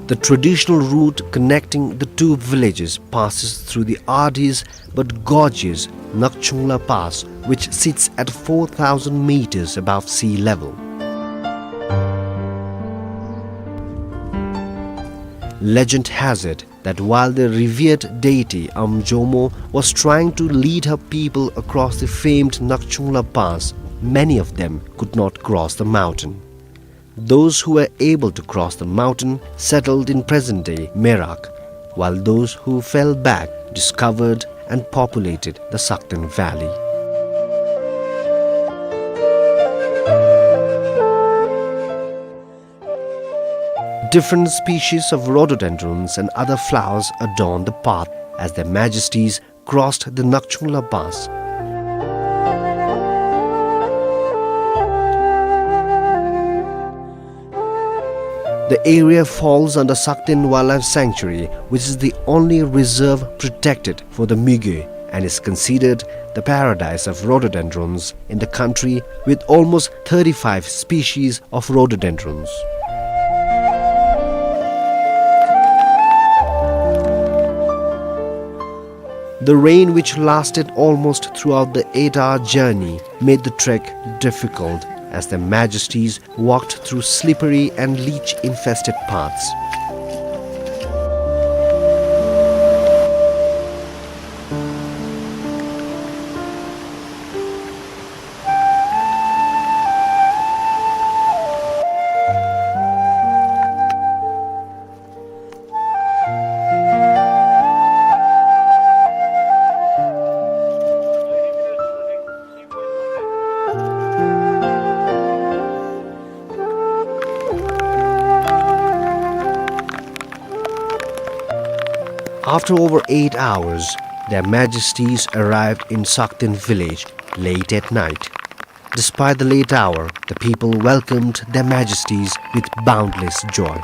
The traditional route connecting the two villages passes through the arduous but gorgeous Nakchungla Pass, which sits at four thousand meters above sea level. Legend has it that while the revered deity Amjomo was trying to lead her people across the famed Nakchungla Pass, many of them could not cross the mountain. Those who were able to cross the mountain settled in present-day Merak, while those who fell back discovered and populated the Sakten Valley. Different species of rhododendrons and other flowers adorn the path as their majesties crossed the Nakchungla Pass. The area falls under Sakten Wildlife Sanctuary, which is the only reserve protected for the migiu and is considered the paradise of rhododendrons in the country, with almost thirty-five species of rhododendrons. The rain, which lasted almost throughout the eight-hour journey, made the trek difficult as their majesties walked through slippery and leech-infested paths. After over eight hours, Their Majesties arrived in Sakten village late at night. Despite the late hour, the people welcomed Their Majesties with boundless joy.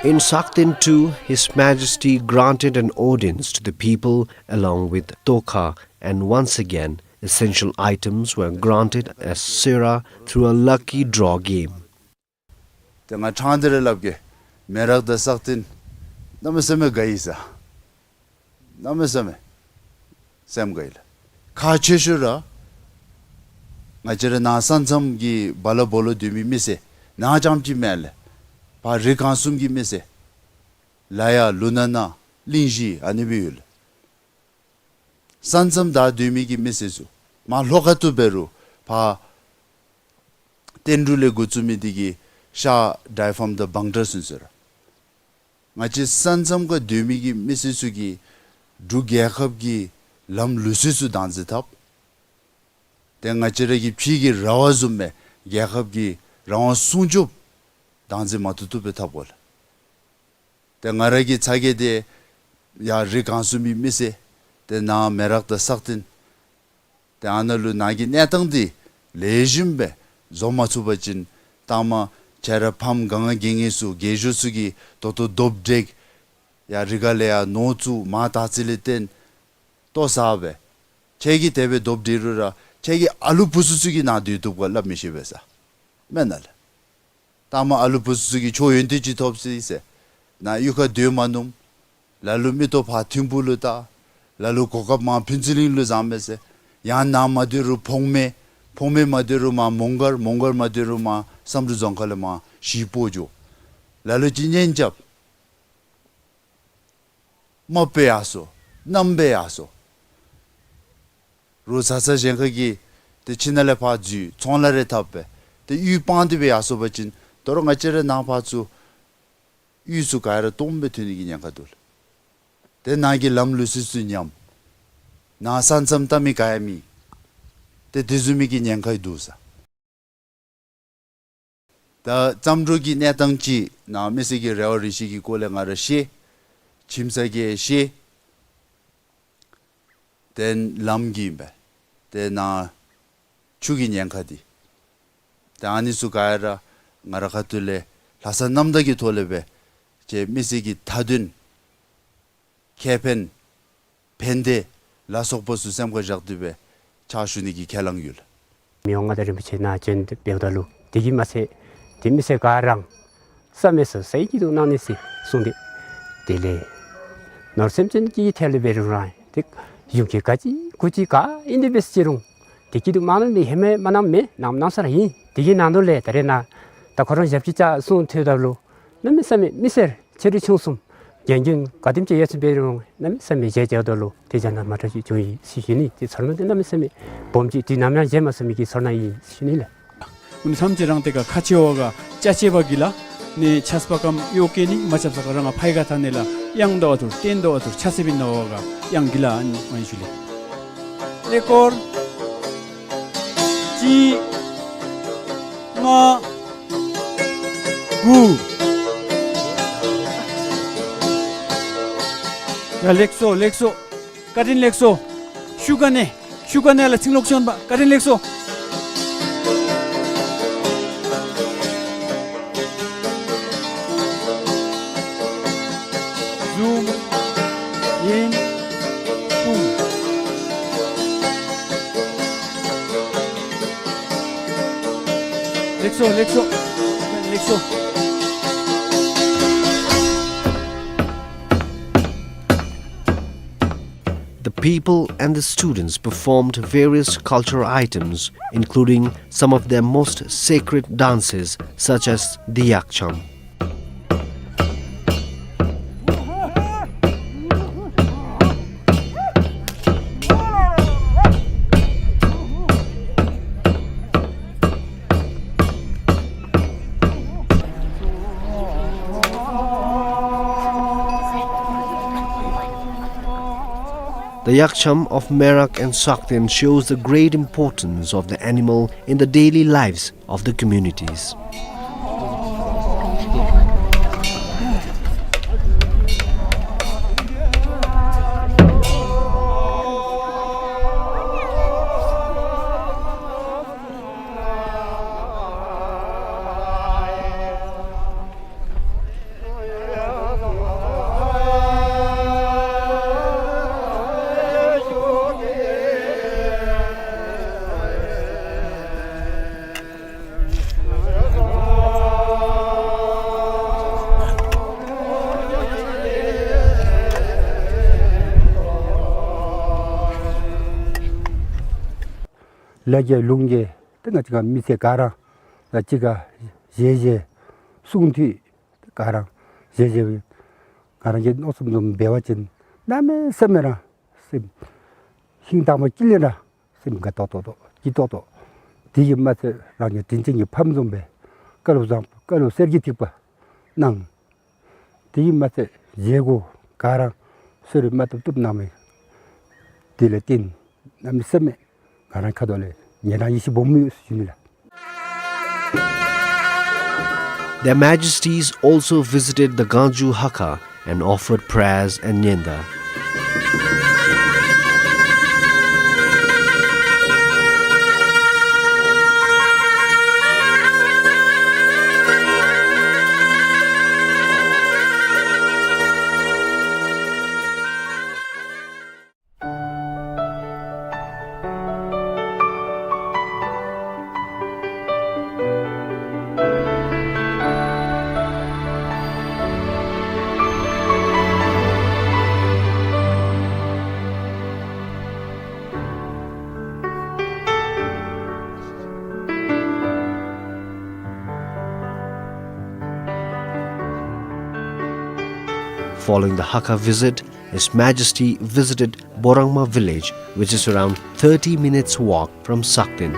In Sakten too, His Majesty granted an audience to the people along with Tokha, and once again, essential items were granted as sera through a lucky draw game. ཏེ་ང་ཕྲང་སྟེ་ར་སླབ་གེ། མེ་རག་དང་སག་སྟེང་གནམ་མེད་ས་མེད་དགའ་ཡི་ཟེར། གནམ་མེད་ས་མེད་སེམས་དགའ་ཡི་ལགས། ཁག་ཆེ་ཤོས་ར་ང་བཅས་ར་ནཱ་ས་མཚམས་ཀྱི་བ་ལ་བོ་ལོ་སྡོད་མི་མི་སེར་ནཱ་རྐྱངམ་ཅིག་མེན་ལགས། ཕར་རི་སྒང་གསུམ་གྱི་མི་སེར་ལ་ཡ་ལུ་ན་ན་གླིང་བཞི་ཨ་ནི་སྦེ་ཡོད་ལགས། ས་མཚམས་བདའ་སྡོད་མི་གི་མི་སེར་ཚུ་མར་ལྷོ་ཁ་ཐུག་འབད་རུང་ཕར་བསྟན་འབྲུག་ལས་འགོ་བཙུགས་མི་འདི་གིས་ཤར་ཌའི་ཕཱམ་དང་བང་ཊ་ཟེར་ཟེར། ང་བཅས་ས་མཚམས་ཁར་སྡོད་མི་གི་མི་སེར་ཚུ་གིས་འབྲུག་རྒྱལ་ཁབ་ཀྱི་ལམ་ལུགས་སྲོལ་ཚུ་བདག་འཛིན་འཐབ། ཏེ་ང་བཅས་ར་གི་ཕྱི་གི་ར་བ་བཟུམ་སྦེ་རྒྱལ་ཁབ་ཀྱི་རང་དབང་སྲུང་སྐྱོབ་བདག་འཛིན་མ་བཏུབ་བཏུབ་སྦེ་འཐབ་དགོ་ལགས། ཏེ་ང་ར་གི་ཚ་གྱང་འདི་ཡར་རི་སྒང་གསུམ་གྱི་མི་སེར་ཏེ་ནཱ་མེ་རག་དང་སག་སྟེང་ཏེ་ཨ་ནཱ་ལུ་ནཱ་གི་གནས་སྟངས་འདི་ལེགས་ཤོམ་སྦེ་བཟོ་མ་ཚུགས་པ་ཅིན་ལྟག་མ་ཁྱེད་ར་ཕམ་ག་ང་གི་ངེས་སུ་རྒས་ཤོས་ཚུ་གིས་ད་ལྟོ་རྡོབ་འདྲེག་ཡར་རི་ཁ་ལས་ཡར་ནོར་བཙུགས་མར་དར་ཚིལ་ལས་བཏོན་ལྟོ་ཟ་སྦེ་ཁྱེད་ཀྱིས་དེ་སྦེ་རྡོབ་འདྲེག་རུང་ར་ཁྱེད་ཀྱི་ཨ་ལུ་བུ་ཚུ་ཚུ་གིས་ནཱ་སྡོད་བཏུབ་ག་སླབ་མི་ཤེས་པས་ཟེར། མེན་ན་ལགས། ལྟག་མ་ཨ་ལུ་བུ་ཚུ་ཚུ་གིས་ཁྱོད་ཡོན་ཏན་ཅིག་ཐོབ་ཅི་ཟེར། ནཱ་གཡུས་ཁར་སྡོད་མ་ནུམ། ལ་ལུ་མིག་ཏོ་ཕར་ཐིམ་ཕུག་ལུ་བལྟ། ལ་ལུ་གོ་སྐབས་མར་ཕུན་ཚོགས་གླིང་ལུ་བཟང་མས་ཟེར། ཡང་ནཱ་མ་སྡོད་རུང་བོང་མེ། བོང་མེ་མ་སྡོད་རུང་མར་མོང་སྒར། མོང་སྒར་མ་སྡོད་རུང་མར་བསམ་གྲུབ་རྫོང་ཁག་ལས་མར་གཞིས་སྤོ་འགྱོ། ལ་ལུ་ཅིག་གཉེན་རྐྱབ། རྨགཔ་སྦེ་ཡར་སོ། མནའམ་སྦེ་ཡར་སོ། རོགས་བཟའ་ཚང་གཞན་ཁ་གིས་ཏེ་ཁྱིམ་ནང་ལས་ཕར་འཛུལ། ཚོང་ལཱ་རེ་འཐབ་སྦེ་ཏེ་གཡུས་སྤང་སྟེ་སྦེ་ཡར་སོ་བ་ཅིན་ད་རུང་ང་བཅས་ར་ནཱ་ཕར་ཚུར་གཡུས་ཚུ་ག་ར་སྟོངམ་སྦེ་ཐོན་ནི་གི་ཉེན་ཁ་འདུག་ལགས། ཏེ་ནཱ་གི་ལམ་ལུགས་སྲོལ་ཚུ་ཉམས། ནཱ་ས་མཚམས་བལྟ་མི་ག་ཡང་མེད། ཏེ་དེ་བཟུམ་མའི་གི་ཉེན་ཁ་འདུག་ཟེར། ད་བརྩམས་སྒྲུང་གི་གནས་སྟངས་ཅིག་ནཱ་མི་སེར་གྱི་རེ་བ་རེ་ཆེ་གི་སྐོར་ལས་ང་ར་ཤེས། ཁྱིམ་ས་གི་ཤེས། ཏེ་ལམ་གྱི་ཨིན་པས། ཏེ་ནཱ་ཆུ་གི་ཉེན་ཁ་འདི། ཏེ་ཨ་ནི་ཚུ་ག་ར་ང་ར་ཁ་ཐུག་ལས་ལྷག་བསམ་རྣམ་དག་གི་ཐོག་ལས་སྦེ་ཁྱེད་མི་སེར་གྱི་མཐའ་དོན་ཁེ་ཕན་ཕན་བདེ་ལ་སོགས་པ་ཚུ་སེམས་ཁར་བཞག་སྟེ་སྦེ་ཕྱག་ཞུ་ནི་གི་ཁས་བླངས་ཡོད་ལགས། མི་དབང་མངའ་བདག་རིན་པོ་ཆེ་ནཱ་བྱོན་འབདཝ་ད་ལུ་དེ་གིས་མ་ཚད་ཏེ་མི་སེར་ག་ར་བསམ་མེད་ས་ས་ཡི་སྐྱིད་སྡུག་གནང་ནི་ཟེར་གསུངས་ཏེ། དེ་ལས་ནོར་སེམས་ཅན་གྱི་ཐད་ལས་འབད་རུང་ར་ཏེ་གཞུང་གི་ག་ཅི་གུ་ཅི་ག་ཨིན་དེ་འབད་ཟེར་རུང་ཏེ་སྐྱིད་སྡུག་མ་གནང་མི་ཧེ་མ་མ་གནངམ་མེད། གནངམ་གནང་ས་ར་ཨིན། དེ་གི་ནང་དོག་ལས་ད་རེས་ནཱ་ད་ཁོ་ར་ཞབས་ཕྱི་བཅར་གསུངས་ཐོནམ་ད་ལུ་གནམ་མེད་ས་མེད་མི་སེར་ཆེ་འབྲིང་ཆུང་གསུམ་རྒན་རྒོན་ག་དེམ་ཅིག་ཡོད་ཚད་འབད་རུང་གནམ་མེད་ས་མེད་མཇལ་མཇལཝ་ད་ལུ་ཏེ་བྱ་ན་མ་འདྲཝ་ཅིག་བྱུང་ཡི་ཟེར་ཞུ་ནི། ཏེ་ཚོར་སྣང་འདི་གནམ་མེད་ས་མེད་སྦོམ་ཅིག་དུས་ནམ་ཡང་མཇལ་མ་ཚུགས་མི་གི་ཚོར་སྣང་ཨིན་ཟེར་ཞུ་ནི་ལགས། ཨུན་ཐམས་ཅད་རང་ཏེ་ག་ཁ་ཆེ་བ་ག་ཅ་ཆེ་བ་གི་ལ་ནི་ཆས་པ་ཀམ་གཡོག་གེ་ནི་མ་ཆས་པ་ག་རང་ཕའི་ག་ཐ་ནི་ལ་ཡང་དོ་བ་ཐུར་བརྟན་དོ་བ་ཐུར་ཆ་སེ་བིན་ནོ་བ་ག་ཡང་གི་ལ་ཨན་ཨན་ཞུ་ལེ། ཀླད་ཀོར་གཅིག་ལྔ་དགུ། ཡ་ལེགས་སོ་ལེགས་སོ། བཀའ་དྲིན་ལེགས་སོ། ཤུགས་ག་ནི་ཤུགས་ག་ནི་ལ་ཚིང་ལོག་ཤོན་པ་བཀའ་དྲིན་ལེགས་སོ། ཟུམ་ཨིན་ཀུམ། ལེགས་སོ་ལེགས་སོ་ལེགས་སོ། The people and the students performed various cultural items, including some of their most sacred dances, such as the Yakcham. The Yakcham of Merak and Sakteng shows the great importance of the animal in the daily lives of the communities. ལ་རྒྱལ་ལུང་རྒྱལ་ཏེ་ང་བཅས་ཀ་མི་སེར་ག་ར་ལ་གཅིག་ཁར་བཞེས་བཞེས་གསུང་ཐོས་ག་ར་བཞེས་བཞེས་ང་རང་གི་མནོ་བསམ་བཟུམ་འབད་བ་ཅིན་གནམ་མེད་ས་མེད་ར་སེམས་ཤིང་དང་པ་ཅིག་ལས་ར་སེམས་དགའ་ཏོག་ཏོ་སྐྱིད་ཏོག་ཏོ། དེ་གིས་མ་ཚད་རང་གི་དྲིན་ཅན་གྱི་ཕམ་བཟུམ་སྦེ་བཀའ་སློབ་བཟང་པོ་བཀའ་སློབ་གསེར་གྱི་ཐིགས་པ་གནང་། དེ་གིས་མ་ཚད་བཞེས་སྒོ་ག་ར་གསོལ་རས་མ་བཏུབ་བཏུབ་གནང་མི་དེ་ལས་བརྟེན་གནམ་མེད་ས་མེད་ང་རང་ཁ་ཐུག་ལས་ཉེ་རང་ཡིད་ཆེས་སྦོམ་ཡོད་ཟེར་ཞུ་ནི་ལགས། Their Majesties also visited the Ganju Hakha and offered prayers and nyenda. Following the Hakha visit, His Majesty visited Borangma village, which is around thirty minutes walk from Sakten.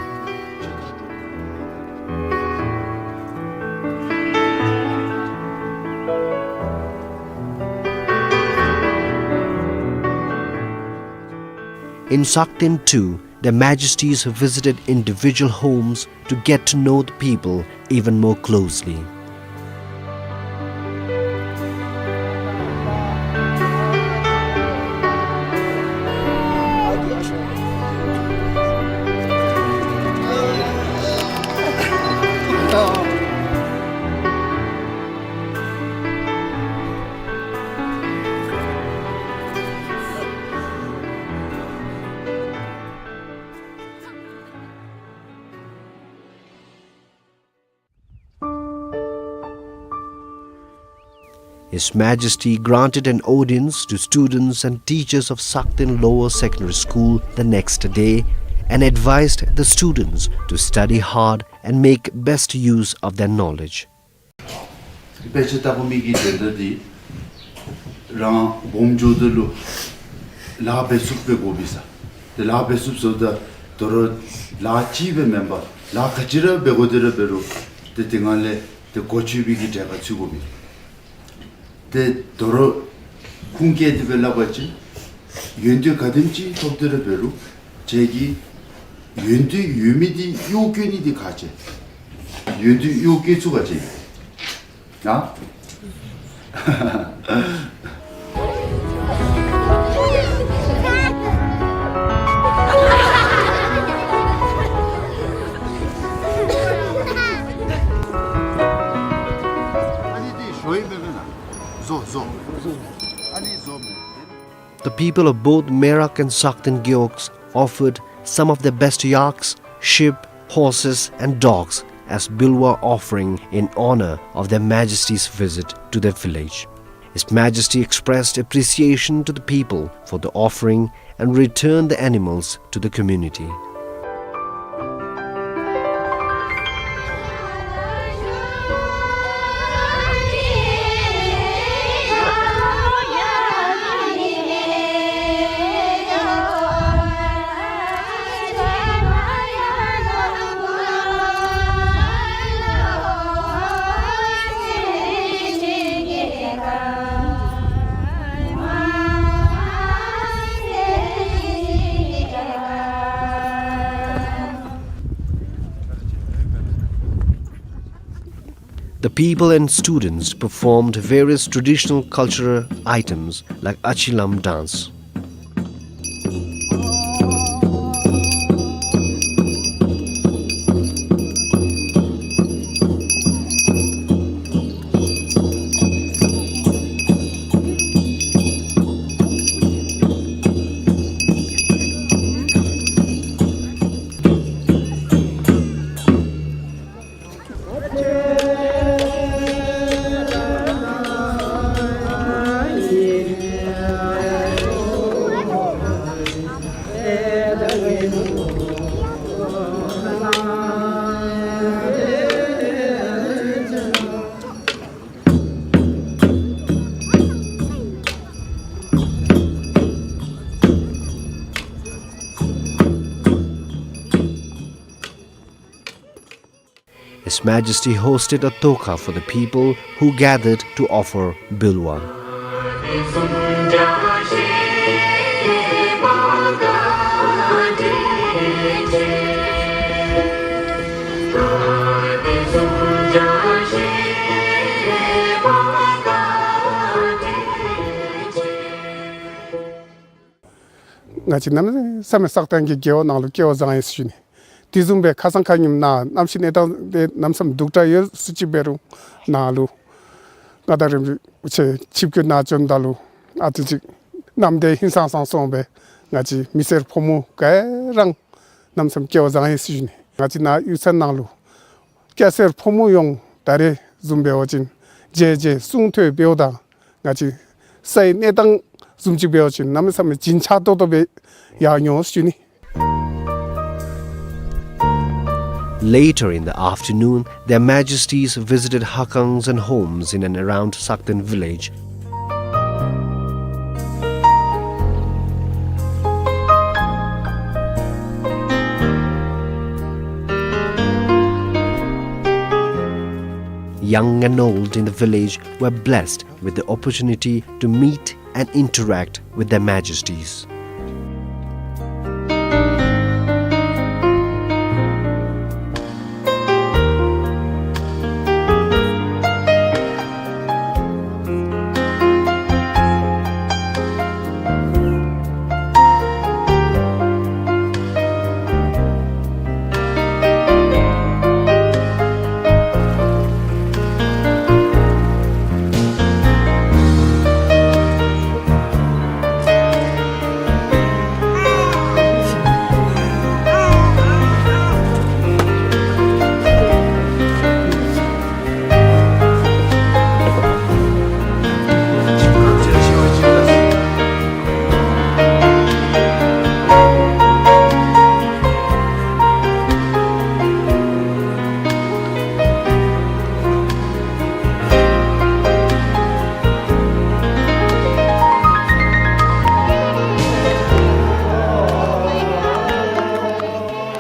In Sakten too, Their Majesties visited individual homes to get to know the people even more closely. His Majesty granted an audience to students and teachers of Sakten Lower Secondary School the next day and advised the students to study hard and make best use of their knowledge. དཔེ་ཆ་ལྟ་དགོ་མི་གི་དོན་དག་འདི་རང་སྦོམ་འགྱོཝ་ད་ལུ་ལཱ་འབད་ཚུགསཔ་སྦེ་དགོ་པས་ཟེར། ཏེ་ལཱ་འབད་ཚུགསཔ་ཟེརཝ་ད་དོ་རུང་ལཱ་གཅིག་སྦེ་མེན་པར་ལཱ་ག་ཅི་ར་འབད་དགོ་དེ་ར་འབད་རུང་ཏེ་དེ་སྒང་ལས་ཏེ་གོ་ཆོད་པའི་གི་གྲལ་ཁར་ཚུད་དགོ་པས། ཏེ་དོ་རུང་ཁུངས་བཀལ་ཏེ་སྦེ་སླབ་པ་ཅིན་ཡོན་ཏན་ག་དེམ་ཅིག་ཐོབ་སྟེ་ར་འབད་རུང་ཁྱེད་ཀྱི་ཡོན་ཏན་ཡོད་མི་འདི་གཡོག་བཀོལ་ནི་འདི་ཁག་ཆེ། ཡོན་ཏན་གཡོག་བཀོལ་ཚུགས་པ་ཅིན་ཨ་ཨ་ནི་འདི་ཞོ་ཨིན་མས་མེན་ན། བཟོ་བཟོ། ཨ་ནི་བཟོ་མས། The people of both Merak and Sakten Gewogs offered some of their best yaks, sheep, horses, and dogs as Bilwa offering in honor of Their Majesty's visit to their village. His Majesty expressed appreciation to the people for the offering and returned the animals to the community. The people and students performed various traditional cultural items like Achilam dance. His Majesty hosted a toka for the people who gathered to offer bilwa. ང་བཅས་གནམ་མེད་ས་མེད་སག་སྟེང་གི་རྒེད་འོག་ནང་ལུ་སྐྱེ་བ་བཟང་ཡི་ཟེར་ཞུ་ནི། དེ་བཟུམ་སྦེ་ཁ་སང་ཁ་ཉིནམ་ནཱ་གནམ་གཤིས་གནས་སྟངས་དེ་གནམ་མེད་ས་མེད་སྡུག་དྲགས་ཡོད་ཟེར་ཅིག་འབད་རུང་ནཱ་ལུ་ང་དང་རིམ་གྲོ་ཆེ་ཆིབས་བསྒྱུར་ནཱ་བྱོནམ་ད་ལུ་ཨ་ཙི་ཅིག་གནམ་དེ་ཧིང་སངས་སངས་སོང་སྦེ་ང་བཅས་མི་སེར་ཕོ་མོ་ག་ར་གནམ་མེད་ས་མེད་སྐྱེ་བ་བཟང་ཡི་ཟེར་ཞུ་ནི། ང་བཅས་ནཱ་གཡུས་ཚན་ནང་ལུ་སྐྱ་སེར་ཕོ་མོ་ཡོངས་ད་རེས་བཟུམ་འབད་བ་ཅིན་མཇལ་མཇལ་གསུང་ཐོས་འབདཝ་ད་ང་བཅས་སའི་གནས་སྟངས་བཟུམ་ཅིག་འབད་བ་ཅིན་གནམ་མེད་ས་མེད་བྱིན་ཆགས་ཏོག་ཏོ་སྦེ་ཡར་འགྱོ་ཟེར་ཞུ་ནི། Later in the afternoon, Their Majesties visited Hakangs and homes in and around Sakten village. Young and old in the village were blessed with the opportunity to meet and interact with their majesties.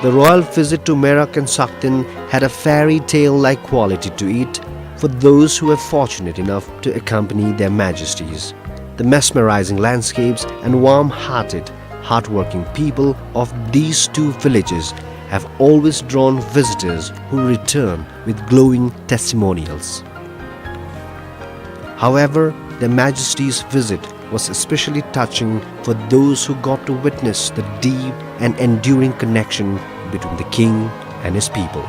The royal visit to Merak and Sakten had a fairy tale-like quality to it for those who were fortunate enough to accompany their majesties. The mesmerizing landscapes and warm-hearted, hardworking people of these two villages have always drawn visitors who return with glowing testimonials. However, their majesties' visit was especially touching for those who got to witness the deep and enduring connection between the king and his people.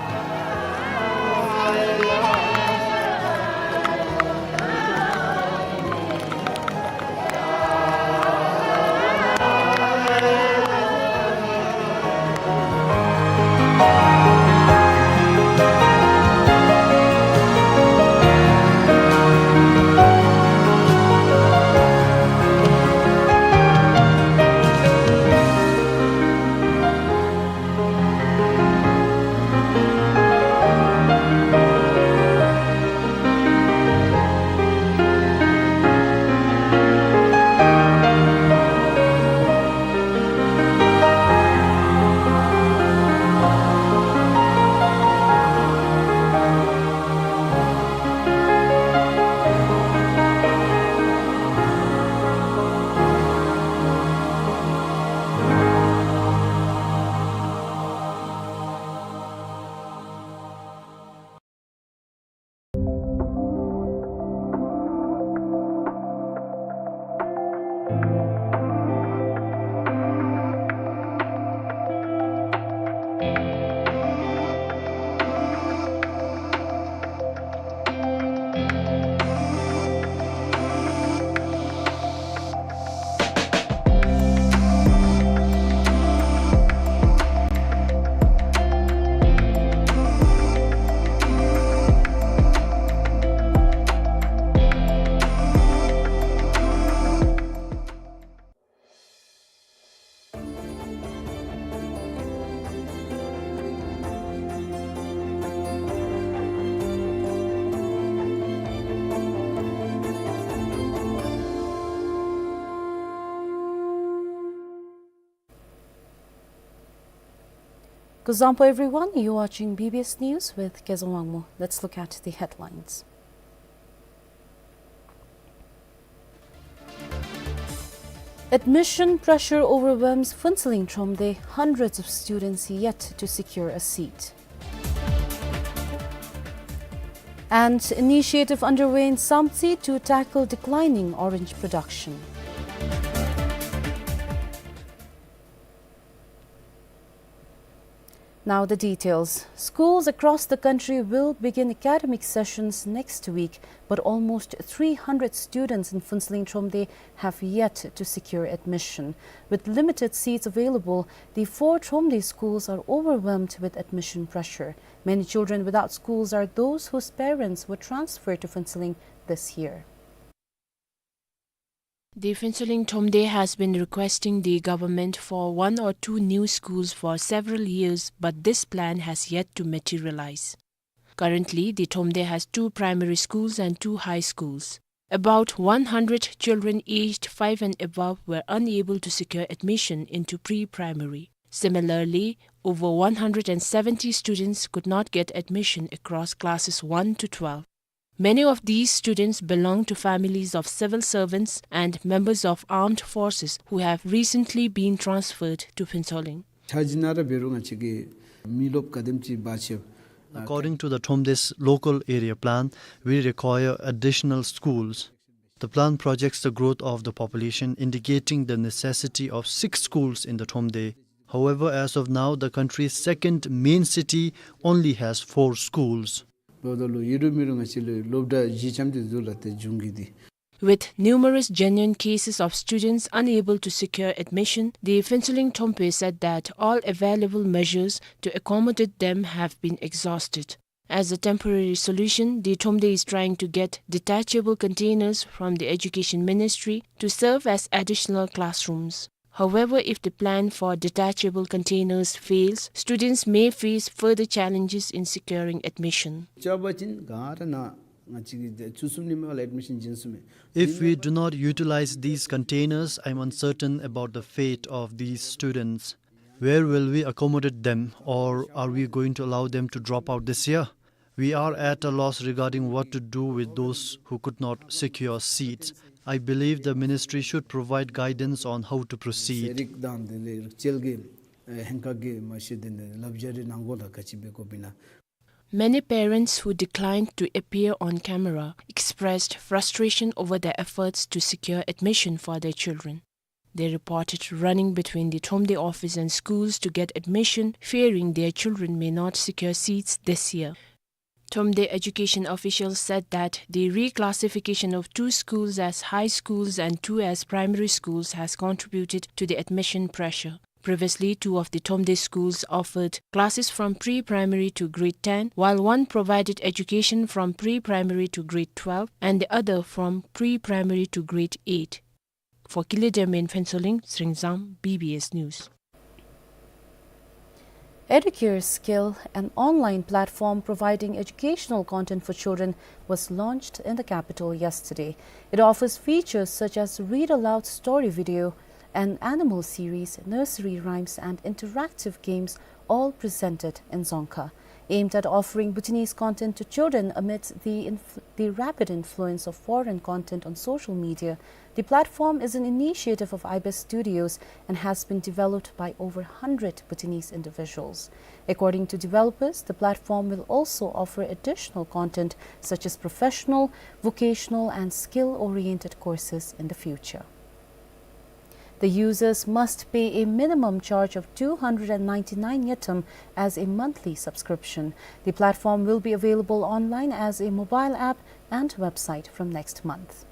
Kuzuzangpo everyone, you're watching B B S News with Kezang Wangmo. Let's look at the headlines. Admission pressure overwhelms Phuentsholing Thromde, hundreds of students yet to secure a seat. And initiative underway in Samtse to tackle declining orange production. Now the details. Schools across the country will begin academic sessions next week, but almost three hundred students in Phuentsholing Thromde have yet to secure admission. With limited seats available, the four Thromde schools are overwhelmed with admission pressure. Many children without schools are those whose parents were transferred to Phuentsholing this year. The Phuentsholing Thromde has been requesting the government for one or two new schools for several years, but this plan has yet to materialize. Currently, the Thromde has two primary schools and two high schools. About one hundred children aged five and above were unable to secure admission into pre-primary. Similarly, over one hundred and seventy students could not get admission across classes one to twelve. Many of these students belong to families of civil servants and members of armed forces who have recently been transferred to Phuentsholing. ཆ་བཞག་ན་ར་འབད་རུང་ང་བཅས་ཀྱི་མི་རློབས་ག་དེམ་ཅིག་འབག་ཆེ། According to the Thromde's local area plan, we require additional schools. The plan projects the growth of the population, indicating the necessity of six schools in the Thromde. However, as of now, the country's second main city only has four schools. ལོ་ད་ལོ་ཡོད་རུང་མེད་རུང་ང་བཅས་ལུ་སློབ་གྲྭ་བཞི་ཙམ་ཅིག་འདུག་ལགས། ཏེ་འབྱུང་གི་འདི། With numerous genuine cases of students unable to secure admission, the Phuentsholing Thromde said that all available measures to accommodate them have been exhausted. As a temporary solution, the Thromde is trying to get detachable containers from the Education Ministry to serve as additional classrooms. However, if the plan for detachable containers fails, students may face further challenges in securing admission. ཅ་བ་ཅིན་ག་ར་ན་ང་བཅས་ཀྱིས་ཚུ་གསུམ་ནི་མེད་པར་ལུ་ཨེཌ་མི་ཤཱན་བྱིན་ཚུགས་མས། If we do not utilize these containers, I am uncertain about the fate of these students. Where will we accommodate them, or are we going to allow them to drop out this year? We are at a loss regarding what to do with those who could not secure seats. I believe the ministry should provide guidance on how to proceed. ཟེར་རིགས་དང་དེ་ལས་རིགས་གཅལ་གྱི་ཨེ་ཧེང་ཁ་གི་མ་ཤེས་དེ་ནི་ལབ་རྒྱ་རི་ནང་གོ་ལ་ག་ཅི་འབད་དགོཔ་ཨིན་ན། Many parents who declined to appear on camera expressed frustration over the efforts to secure admission for their children. They reported running between the Thromde office and schools to get admission, fearing their children may not secure seats this year. Thromde education officials said that the reclassification of two schools as high schools and two as primary schools has contributed to the admission pressure. Previously, two of the Thromde schools offered classes from pre-primary to grade ten, while one provided education from pre-primary to grade twelve and the other from pre-primary to grade eight. For Kile Deme in Phuentsholing, Sringzang, B B S News. Educare Skill, an online platform providing educational content for children, was launched in the capital yesterday. It offers features such as read aloud story video, an animal series, nursery rhymes, and interactive games, all presented in Dzongkha. Aimed at offering Bhutanese content to children amidst the inf-, the rapid influence of foreign content on social media, the platform is an initiative of Ibis Studios and has been developed by over hundred Bhutanese individuals. According to developers, the platform will also offer additional content such as professional, vocational, and skill-oriented courses in the future. The users must pay a minimum charge of two hundred and ninety-nine ngultrum as a monthly subscription. The platform will be available online as a mobile app and website from next month.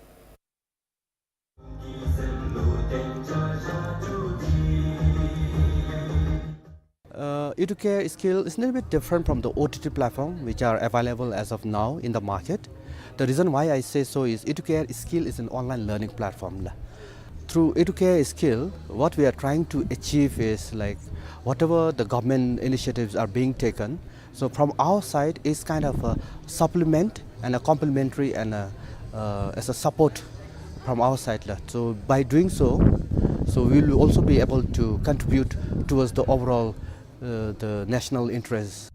Uh, Educare Skill is a little bit different from the O T T platform which are available as of now in the market. The reason why I say so is Educare Skill is an online learning platform. Through Educare Skill, what we are trying to achieve is, like, whatever the government initiatives are being taken, so from our side, it's kind of a supplement and a complementary and a, uh, as a support from our side la. So by doing so, so we will also be able to contribute towards the overall, uh, the national interests.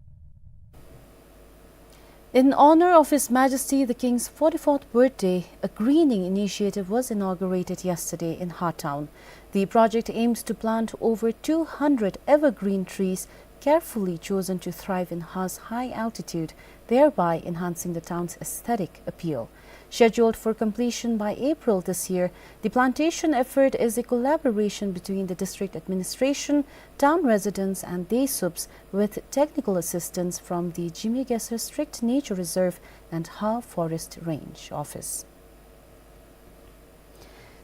In honor of His Majesty the King's forty-fourth birthday, a greening initiative was inaugurated yesterday in Har Town. The project aims to plant over two hundred evergreen trees carefully chosen to thrive in Har's high altitude, thereby enhancing the town's aesthetic appeal. Scheduled for completion by April this year, the plantation effort is a collaboration between the district administration, town residents and DASUPs with technical assistance from the Zimi Gesar Strict Nature Reserve and Har Forest Range Office.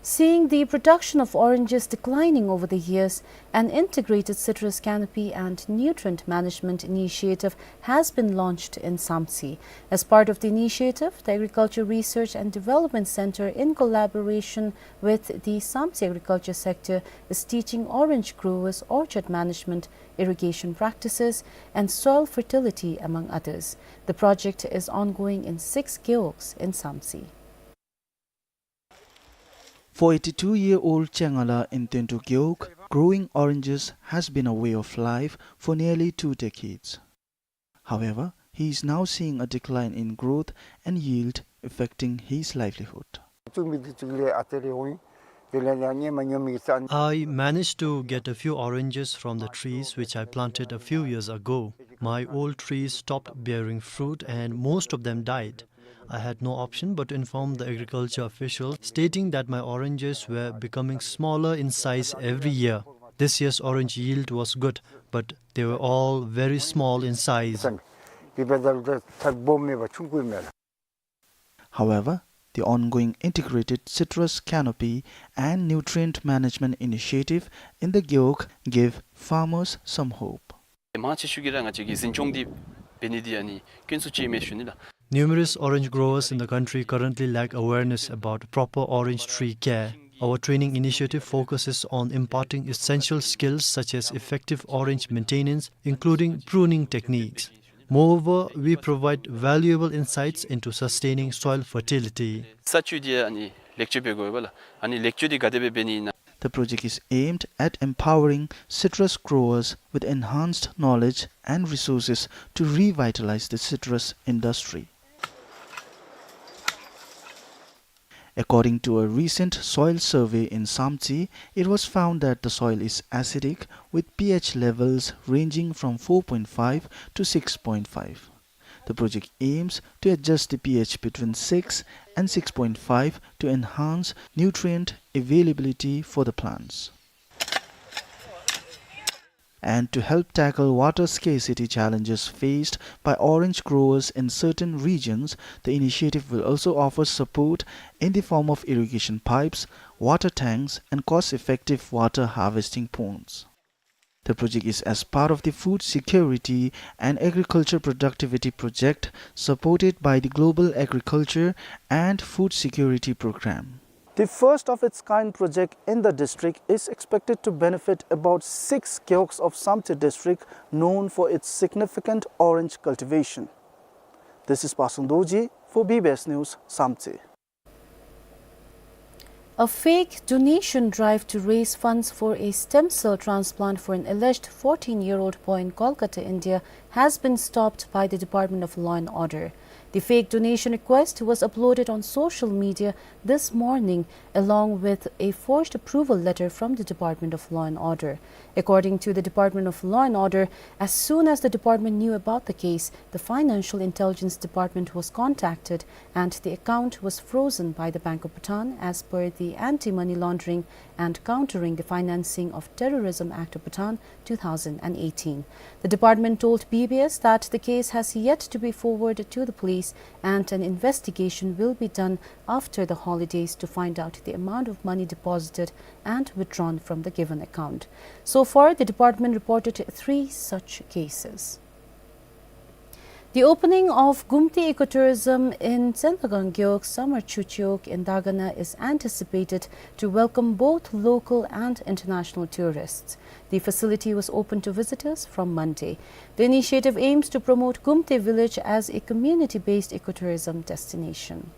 Seeing the production of oranges declining over the years, an integrated citrus canopy and nutrient management initiative has been launched in Samtse. As part of the initiative, the Agriculture Research and Development Center, in collaboration with the Samtse Agriculture Sector, is teaching orange growers orchard management, irrigation practices, and soil fertility, among others. The project is ongoing in six gewogs in Samtse. For eighty-two-year-old Chengala in Tentu Gewog, growing oranges has been a way of life for nearly two decades. However, He is now seeing a decline in growth and yield, affecting his livelihood. I managed to get a few oranges from the trees which I planted a few years ago. My old trees stopped bearing fruit and most of them died. I had no option but to inform the agriculture officials, stating that my oranges were becoming smaller in size every year. This year's orange yield was good, but they were all very small in size. However, the ongoing integrated citrus canopy and nutrient management initiative in the Gewog gave farmers some hope. མང་ཆེ་ཤོས་ཀྱིས་ར་ང་བཅས་ཀྱི་འཛིན་སྐྱོང་འདི་འབད་ནི་འདི་ཨ་ནི་དཀོན་སུ་ཅིག་ཨིན་མས་ཞུ་ནི་ལགས། Numerous orange growers in the country currently lack awareness about proper orange tree care. Our training initiative focuses on imparting essential skills such as effective orange maintenance, including pruning techniques. Moreover, we provide valuable insights into sustaining soil fertility. ས་བཅུད་འདི་ཨ་ནི་ལེགས་བཅོས་འབད་དགོ་པས་ལགས། ཨ་ནི་ལེགས་བཅོས་འདི་ག་དེ་སྦེ་འབད་ནི་ཨིན་ན། The project is aimed at empowering citrus growers with enhanced knowledge and resources to revitalize the citrus industry. According to a recent soil survey in Samtse, it was found that the soil is acidic, with pH levels ranging from four point five to six point five. The project aims to adjust the pH between six and six point five to enhance nutrient availability for the plants. And to help tackle water scarcity challenges faced by orange growers in certain regions, the initiative will also offer support in the form of irrigation pipes, water tanks, and cost-effective water harvesting ponds. The project is as part of the Food Security and Agriculture Productivity Project, supported by the Global Agriculture and Food Security Program. The first of its kind project in the district is expected to benefit about six gewogs of Samtse district, known for its significant orange cultivation. This is Pasang Dorji for B B S News, Samtse. A fake donation drive to raise funds for a stem cell transplant for an alleged fourteen-year-old boy in Kolkata, India, has been stopped by the Department of Law and Order. The fake donation request was uploaded on social media this morning, along with a forged approval letter from the Department of Law and Order. According to the Department of Law and Order, as soon as the department knew about the case, the Financial Intelligence Department was contacted and the account was frozen by the Bank of Bhutan as per the Anti-Money Laundering and Countering the Financing of Terrorism Act of Bhutan two thousand and eighteen. The department told B B S that the case has yet to be forwarded to the police and an investigation will be done after the holidays to find out the amount of money deposited and withdrawn from the given account. So far, the department reported three such cases. The opening of Gumti Ecotourism in Tsendagang Gewog Samar Chuchuk in Dagana is anticipated to welcome both local and international tourists. The facility was open to visitors from Monday. The initiative aims to promote Gumti village as a community-based ecotourism destination.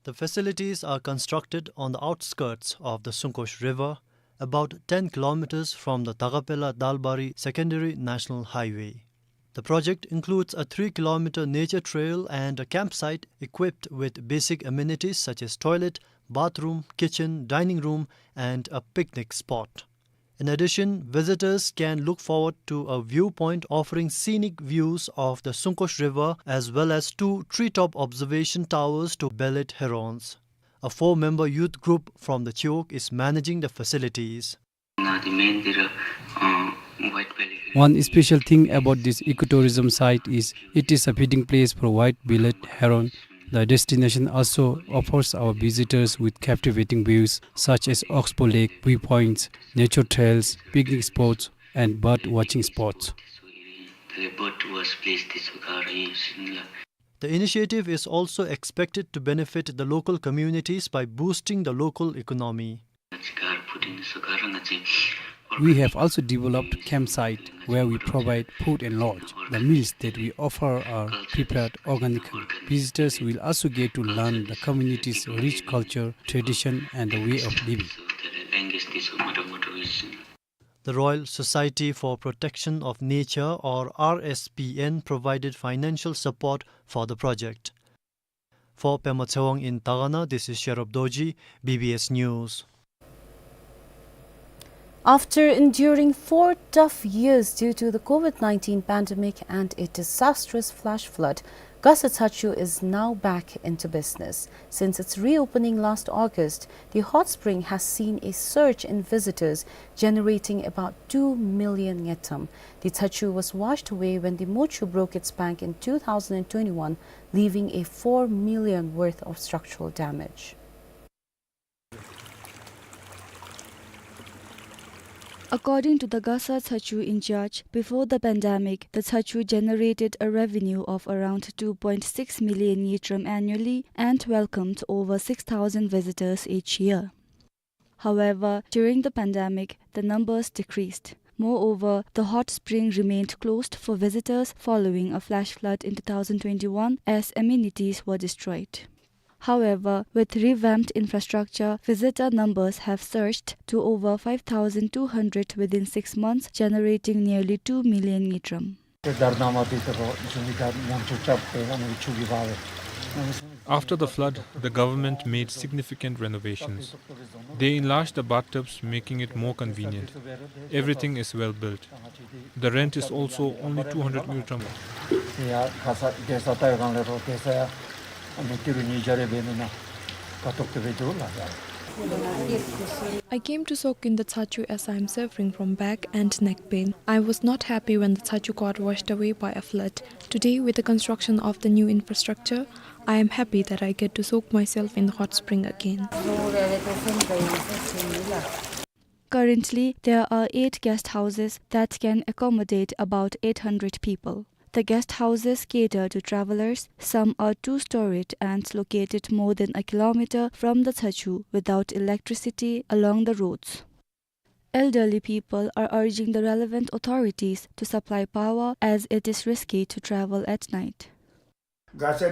The facilities are constructed on the outskirts of the Sungkosh River, about ten kilometers from the Dagapela Dalbari Secondary National Highway. The project includes a three kilometer nature trail and a campsite equipped with basic amenities such as toilet, bathroom, kitchen, dining room, and a picnic spot. In addition, visitors can look forward to a viewpoint offering scenic views of the Sungkosh River as well as two treetop observation towers to bellet herons. A four-member youth group from the Chiwog is managing the facilities. One special thing about this ecotourism site is it is a feeding place for white-bellied heron. The destination also offers our visitors with captivating views such as oxbow lake, viewpoints, nature trails, picnic spots, and bird watching spots. The initiative is also expected to benefit the local communities by boosting the local economy. We have also developed campsite where we provide food and lodge. The meals that we offer are prepared organically. Visitors will also get to learn the community's rich culture, tradition, and the way of living. The Royal Society for Protection of Nature, or R S P N, provided financial support for the project. For Pema Tshewang in Dagana, this is Sherub Dorji, B B S News. After enduring four tough years due to the COVID nineteen pandemic and a disastrous flash flood, Gasa Tshachyu is now back into business. Since its reopening last August, the hot spring has seen a surge in visitors, generating about two million ngultrum. The Tshachyu was washed away when the Mochu broke its bank in two thousand twenty-one, leaving a four million worth of structural damage. According to the Gasa Tshachyu in charge, before the pandemic, the Tshachyu generated a revenue of around two point six million ngultrum annually and welcomed over six thousand visitors each year. However, during the pandemic, the numbers decreased. Moreover, the hot spring remained closed for visitors following a flash flood in two thousand twenty-one, as amenities were destroyed. However, with revamped infrastructure, visitor numbers have surged to over five thousand two hundred within six months, generating nearly two million ngultrum. After the flood, the government made significant renovations. They enlarged the bathtubs, making it more convenient. Everything is well built. The rent is also only two hundred ngultrum. I came to soak in the Tshachyu as I am suffering from back and neck pain. I was not happy when the Tshachyu got washed away by a flood. Today, with the construction of the new infrastructure, I am happy that I get to soak myself in the hot spring again. Currently, there are eight guest houses that can accommodate about eight hundred people. The guest houses cater to travelers. Some are two-storied and located more than a kilometer from the Tshachyu without electricity along the roads. Elderly people are urging the relevant authorities to supply power as it is risky to travel at night. After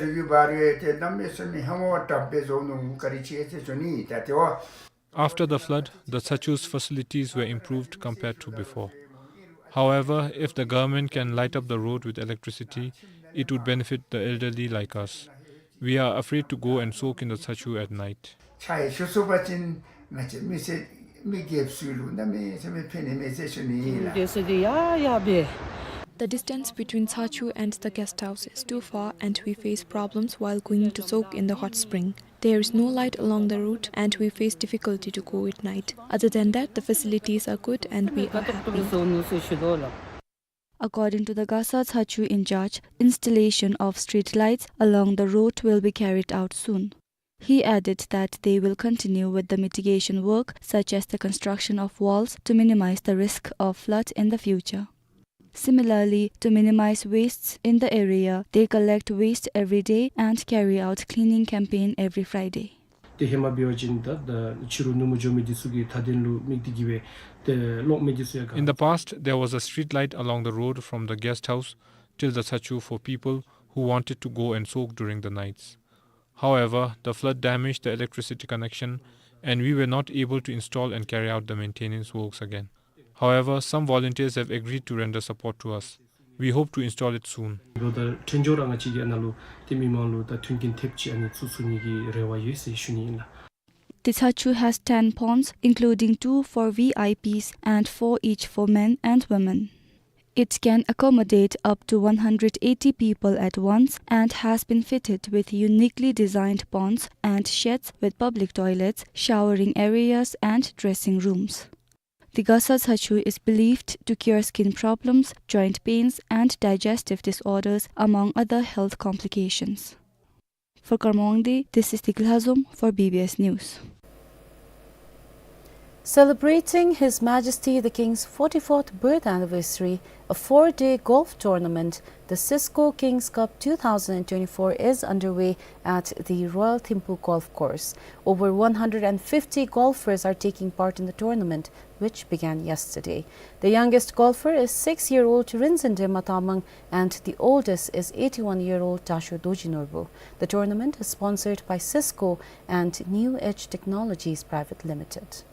the flood, the Tshachyu's facilities were improved compared to before. However, if the government can light up the road with electricity, it would benefit the elderly like us. We are afraid to go and soak in the Tshachyu at night. The distance between Tshachyu and the guest house is too far, and we face problems while going to soak in the hot spring. There is no light along the route, and we face difficulty to go at night. Other than that, the facilities are good and we are happy. According to the Gasa Tshachyu in charge, installation of street lights along the road will be carried out soon. He added that they will continue with the mitigation work, such as the construction of walls, to minimize the risk of flood in the future. Similarly, to minimize wastes in the area, they collect waste every day and carry out cleaning campaign every Friday. ཏེ་ཧེ་མ་འབད་བ་ཅིན་ད་ད་ཕྱི་རུ་ནུབ་མོ་འགྱོ་མི་འདི་ཚུ་གི་ད་དེ་ལུ་དམིགས་ཏེ་གིས་སྦེ་ཏེ་གློག་མེ་འདི་ཚུ་ཡང་ག། In the past, there was a street light along the road from the guest house till the Tshachyu for people who wanted to go and soak during the nights. However, the flood damaged the electricity connection, and we were not able to install and carry out the maintenance works again. However, some volunteers have agreed to render support to us. We hope to install it soon. ད་ཕྲན་ཚེགས་ར་ང་བཅས་ཀྱིས་ཨ་ནཱ་ལུ་ཏེ་མི་མང་ལུ་ད་མཐུན་རྐྱེན་ཐེབས་ཅིག་ཨ་ནི་བཙུགས་ཚུགས་ནི་གི་རེ་བ་ཡོད་ཟེར་ཞུ་ནི་ཨིན་ལགས། The Tshachyu has ten ponds, including two for V I Ps and four each for men and women. It can accommodate up to one hundred eighty people at once and has been fitted with uniquely designed ponds and sheds with public toilets, showering areas and dressing rooms. The Gasa Tshachyu is believed to cure skin problems, joint pains and digestive disorders, among other health complications. For Karma Wangdi, this is Tikil Hazum for B B S News. Celebrating His Majesty the King's forty-fourth birth anniversary, a four-day golf tournament, the CISCO King's Cup two thousand twenty-four, is underway at the Royal Thimphu Golf Course. Over one hundred and fifty golfers are taking part in the tournament, which began yesterday. The youngest golfer is six-year-old Rinzin Dema Tamang, and the oldest is eighty-one-year-old Tasho Doji Norbu. The tournament is sponsored by CISCO and New Edge Technologies Private Limited.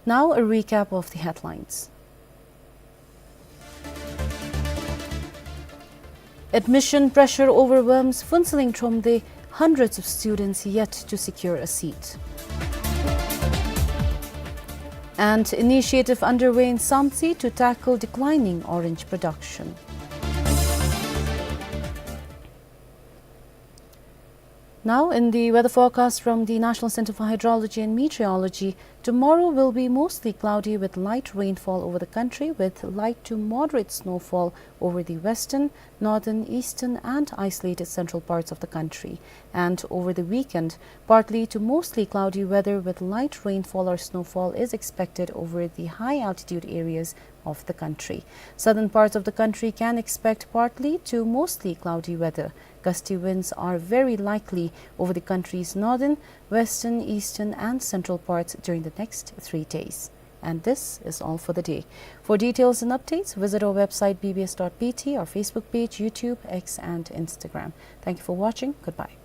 Now a recap of the headlines. Admission pressure overwhelms Phuentsholing Thromde, hundreds of students yet to secure a seat. And initiative underway in Samtse to tackle declining orange production. Now, in the weather forecast from the National Center for Hydrology and Meteorology, tomorrow will be mostly cloudy with light rainfall over the country, with light to moderate snowfall over the western, northern, eastern, and isolated central parts of the country. And over the weekend, partly to mostly cloudy weather with light rainfall or snowfall is expected over the high altitude areas of the country. Southern parts of the country can expect partly to mostly cloudy weather. Gusty winds are very likely over the country's northern, western, eastern, and central parts during the next three days. And this is all for the day. For details and updates, visit our website B B S dot B T, our Facebook page, YouTube, X, and Instagram. Thank you for watching. Goodbye.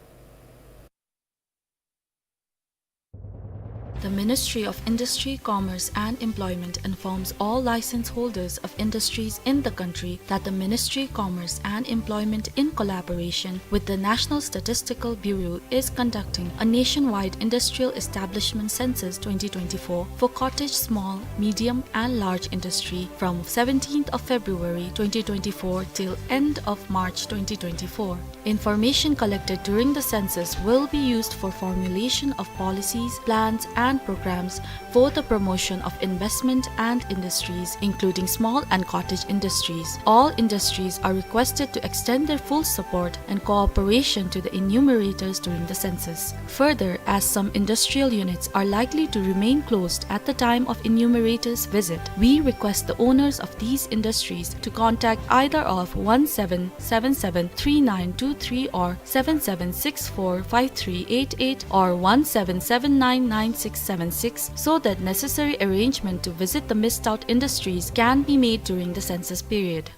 The Ministry of Industry, Commerce and Employment informs all license holders of industries in the country that the Ministry, Commerce and Employment, in collaboration with the National Statistical Bureau, is conducting a nationwide industrial establishment census twenty twenty-four for cottage, small, medium and large industry from seventeenth of February twenty twenty-four till end of March twenty twenty-four. Information collected during the census will be used for formulation of policies, plans, and programs for the promotion of investment and industries, including small and cottage industries. All industries are requested to extend their full support and cooperation to the enumerators during the census. Further, as some industrial units are likely to remain closed at the time of enumerators' visit, we request the owners of these industries to contact either of one seven seven seven three nine two three or seven seven six four five three eight eight or one seven seven nine nine six seven six, so that necessary arrangement to visit the missed out industries can be made during the census period.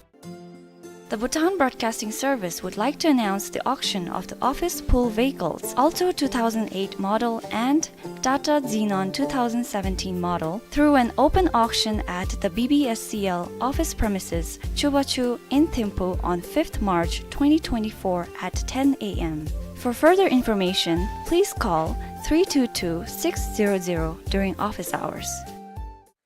The Bhutan Broadcasting Service would like to announce the auction of the office pool vehicles, Alto two thousand eight model and Tata Xenon two thousand seventeen model, through an open auction at the B B S C L office premises, Chubachu in Thimphu on fifth March twenty twenty-four at ten A M. For further information, please call three two two six zero zero during office hours.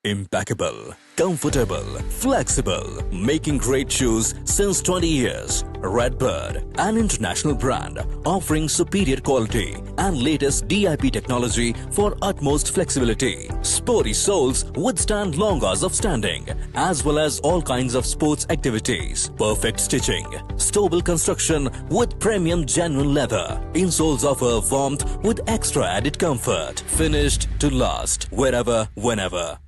Impeccable, comfortable, flexible. Making great shoes since twenty years. Redbird, an international brand offering superior quality and latest D I P technology for utmost flexibility. Sporty soles withstand long hours of standing, as well as all kinds of sports activities. Perfect stitching, stable construction with premium genuine leather. Insoles offer warmth with extra added comfort. Finished to last, wherever, whenever.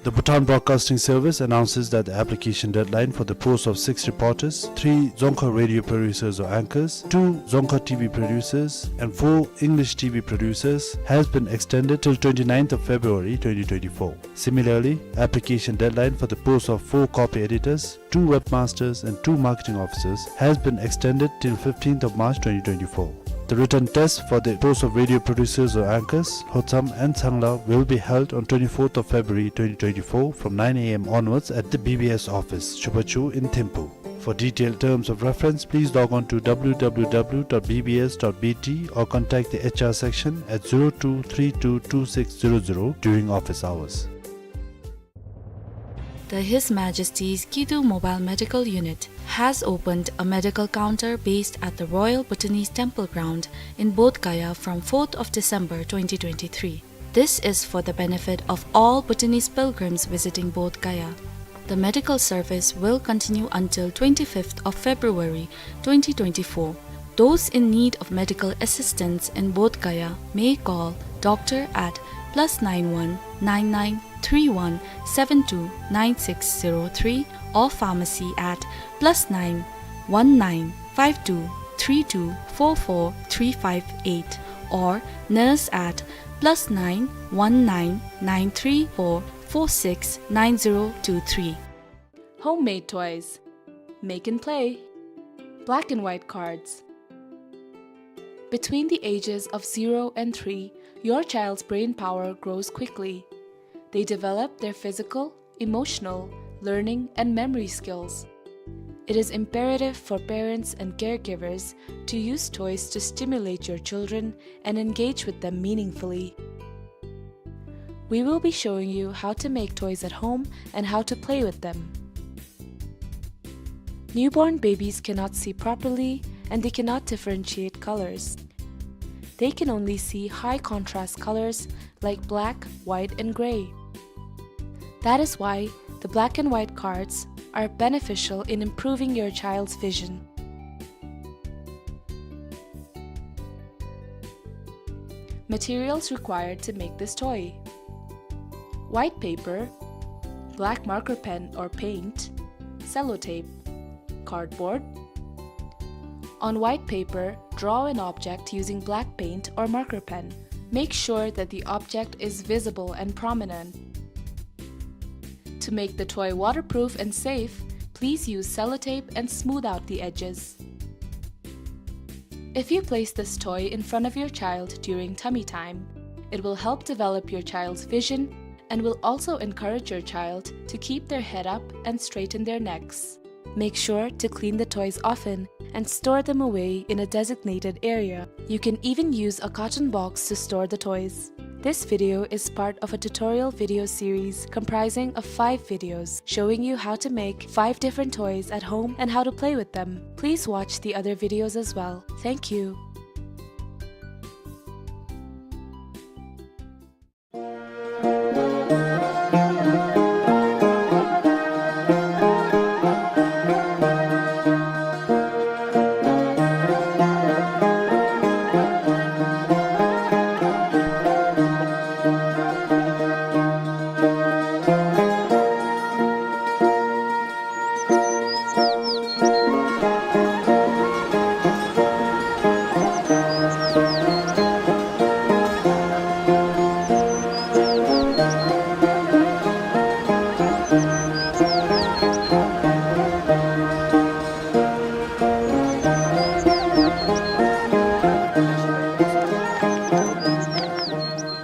The Bhutan Broadcasting Service announces that the application deadline for the post of six reporters, three Dzongkha radio producers or anchors, two Dzongkha T V producers, and four English T V producers has been extended till twenty-ninth of February twenty twenty-four. Similarly, application deadline for the post of four copy editors, two webmasters and two marketing officers has been extended till fifteenth of March twenty twenty-four. The written test for the post of radio producers or anchors, Hotsam and Tsangla, will be held on twenty-fourth of February twenty twenty-four from nine A M onwards at the B B S office, Chubachu in Thimphu. For detailed terms of reference, please log on to W W W dot B B S dot B T or contact the H R section at zero two three two two six zero zero during office hours. The His Majesty's Kidu Mobile Medical Unit has opened a medical counter based at the Royal Bhutanese Temple Ground in Bodh Gaya from fourth of December twenty twenty-three. This is for the benefit of all Bhutanese pilgrims visiting Bodh Gaya. The medical service will continue until twenty-fifth of February twenty twenty-four. Those in need of medical assistance in Bodh Gaya may call doctor at plus nine one nine nine three one seven two nine six zero three or pharmacy at plus nine one nine five two three two four four three five eight or nurse at plus nine one nine nine three four four six nine zero two three. Homemade toys. Make and play. Black and white cards. Between the ages of zero and three, your child's brain power grows quickly. They develop their physical, emotional, learning, and memory skills. It is imperative for parents and caregivers to use toys to stimulate your children and engage with them meaningfully. We will be showing you how to make toys at home and how to play with them. Newborn babies cannot see properly and they cannot differentiate colors. They can only see high contrast colors like black, white, and gray. That is why the black and white cards are beneficial in improving your child's vision. Materials required to make this toy: white paper, black marker pen or paint, sellotape, cardboard. On white paper, draw an object using black paint or marker pen. Make sure that the object is visible and prominent. To make the toy waterproof and safe, please use sellotape and smooth out the edges. If you place this toy in front of your child during tummy time, it will help develop your child's vision and will also encourage your child to keep their head up and straighten their necks. Make sure to clean the toys often and store them away in a designated area. You can even use a carton box to store the toys. This video is part of a tutorial video series comprising of five videos showing you how to make five different toys at home and how to play with them. Please watch the other videos as well. Thank you.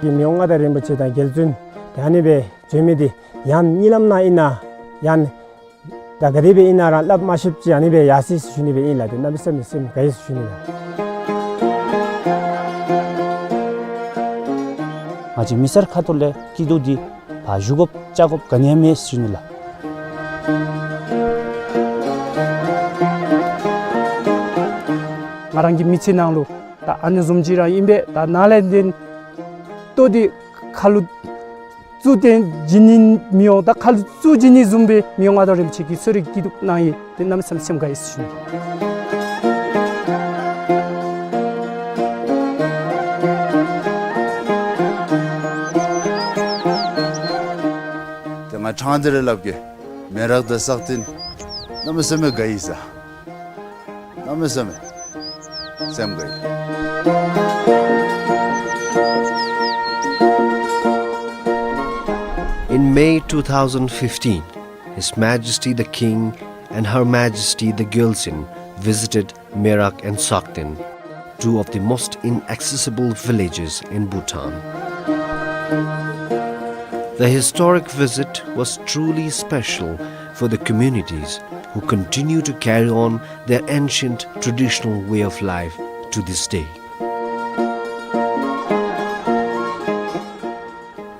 མི་དབང་མངའ་བདག་རིན་པོ་ཆེ་དང་རྒྱལ་བཙུན་ཨ་ནི་སྦེ་བྱོན་མི་འདི་ཡང་གཉིད་ལམ་ནང་ཨིན་ན་ཡང་ད་ག་དེ་སྦེ་ཨིན་ན་ར་སླབ་མ་ཤེསཔ་ཅིག་ཨ་ནི་སྦེ་ཡར་སོ་ཡི་ཟེར་ཞུ་ནི་སྦེ་ཨིན་ལགས། ཏེ་གནམ་མེད་ས་མེད་སེམས་དགའ་ཡི་ཟེར་ཞུ་ནི་ལགས། ང་བཅས་མི་སེར་ཁ་ཐུག་ལས་སྐྱིད་སྡུག་འདི་ཕར་ཞུ་དགོཔ་བཅར་དགོཔ་ག་ནི་ཡང་མེད་ཟེར་ཞུ་ནི་ལགས། ང་རང་གི་མི་ཚེ་ནང་ལུ་ད་ཨ་ནི་བཟུམ་ཅིག་ར་ཨིན་པས། ད་ནཱ་ལས་ཏེ་ལྟོ་འདི་ཁ་ལུ་བཙུགས་ཏེ་བྱིན་ནི་མི་འོང་། ད་ཁ་ལུ་བཙུགས་བྱིན་ནི་བཟུམ་སྦེ་མི་དབང་མངའ་བདག་རིན་པོ་ཆེ་གིས་གསོ་རིག་སྐྱིད་སྡུག་གནང་ཡི། ཏེ་གནམ་མེད་ས་མེད་སེམས་དགའ་ཡི་ཟེར་ཞུ་ནི། ཏེ་ང་ཕྲང་སྟེ་ར་སླབ་གེ། མེ་རག་དང་སག་སྟེང་གནམ་མེད་ས་མེད་དགའ་ཡི་ཟེར། གནམ་མེད་ས་མེད་སེམས་དགའ་ཡི། In May two thousand fifteen, His Majesty the King and Her Majesty the Gyaltsuen visited Merak and Sakten, two of the most inaccessible villages in Bhutan. The historic visit was truly special for the communities who continue to carry on their ancient traditional way of life to this day.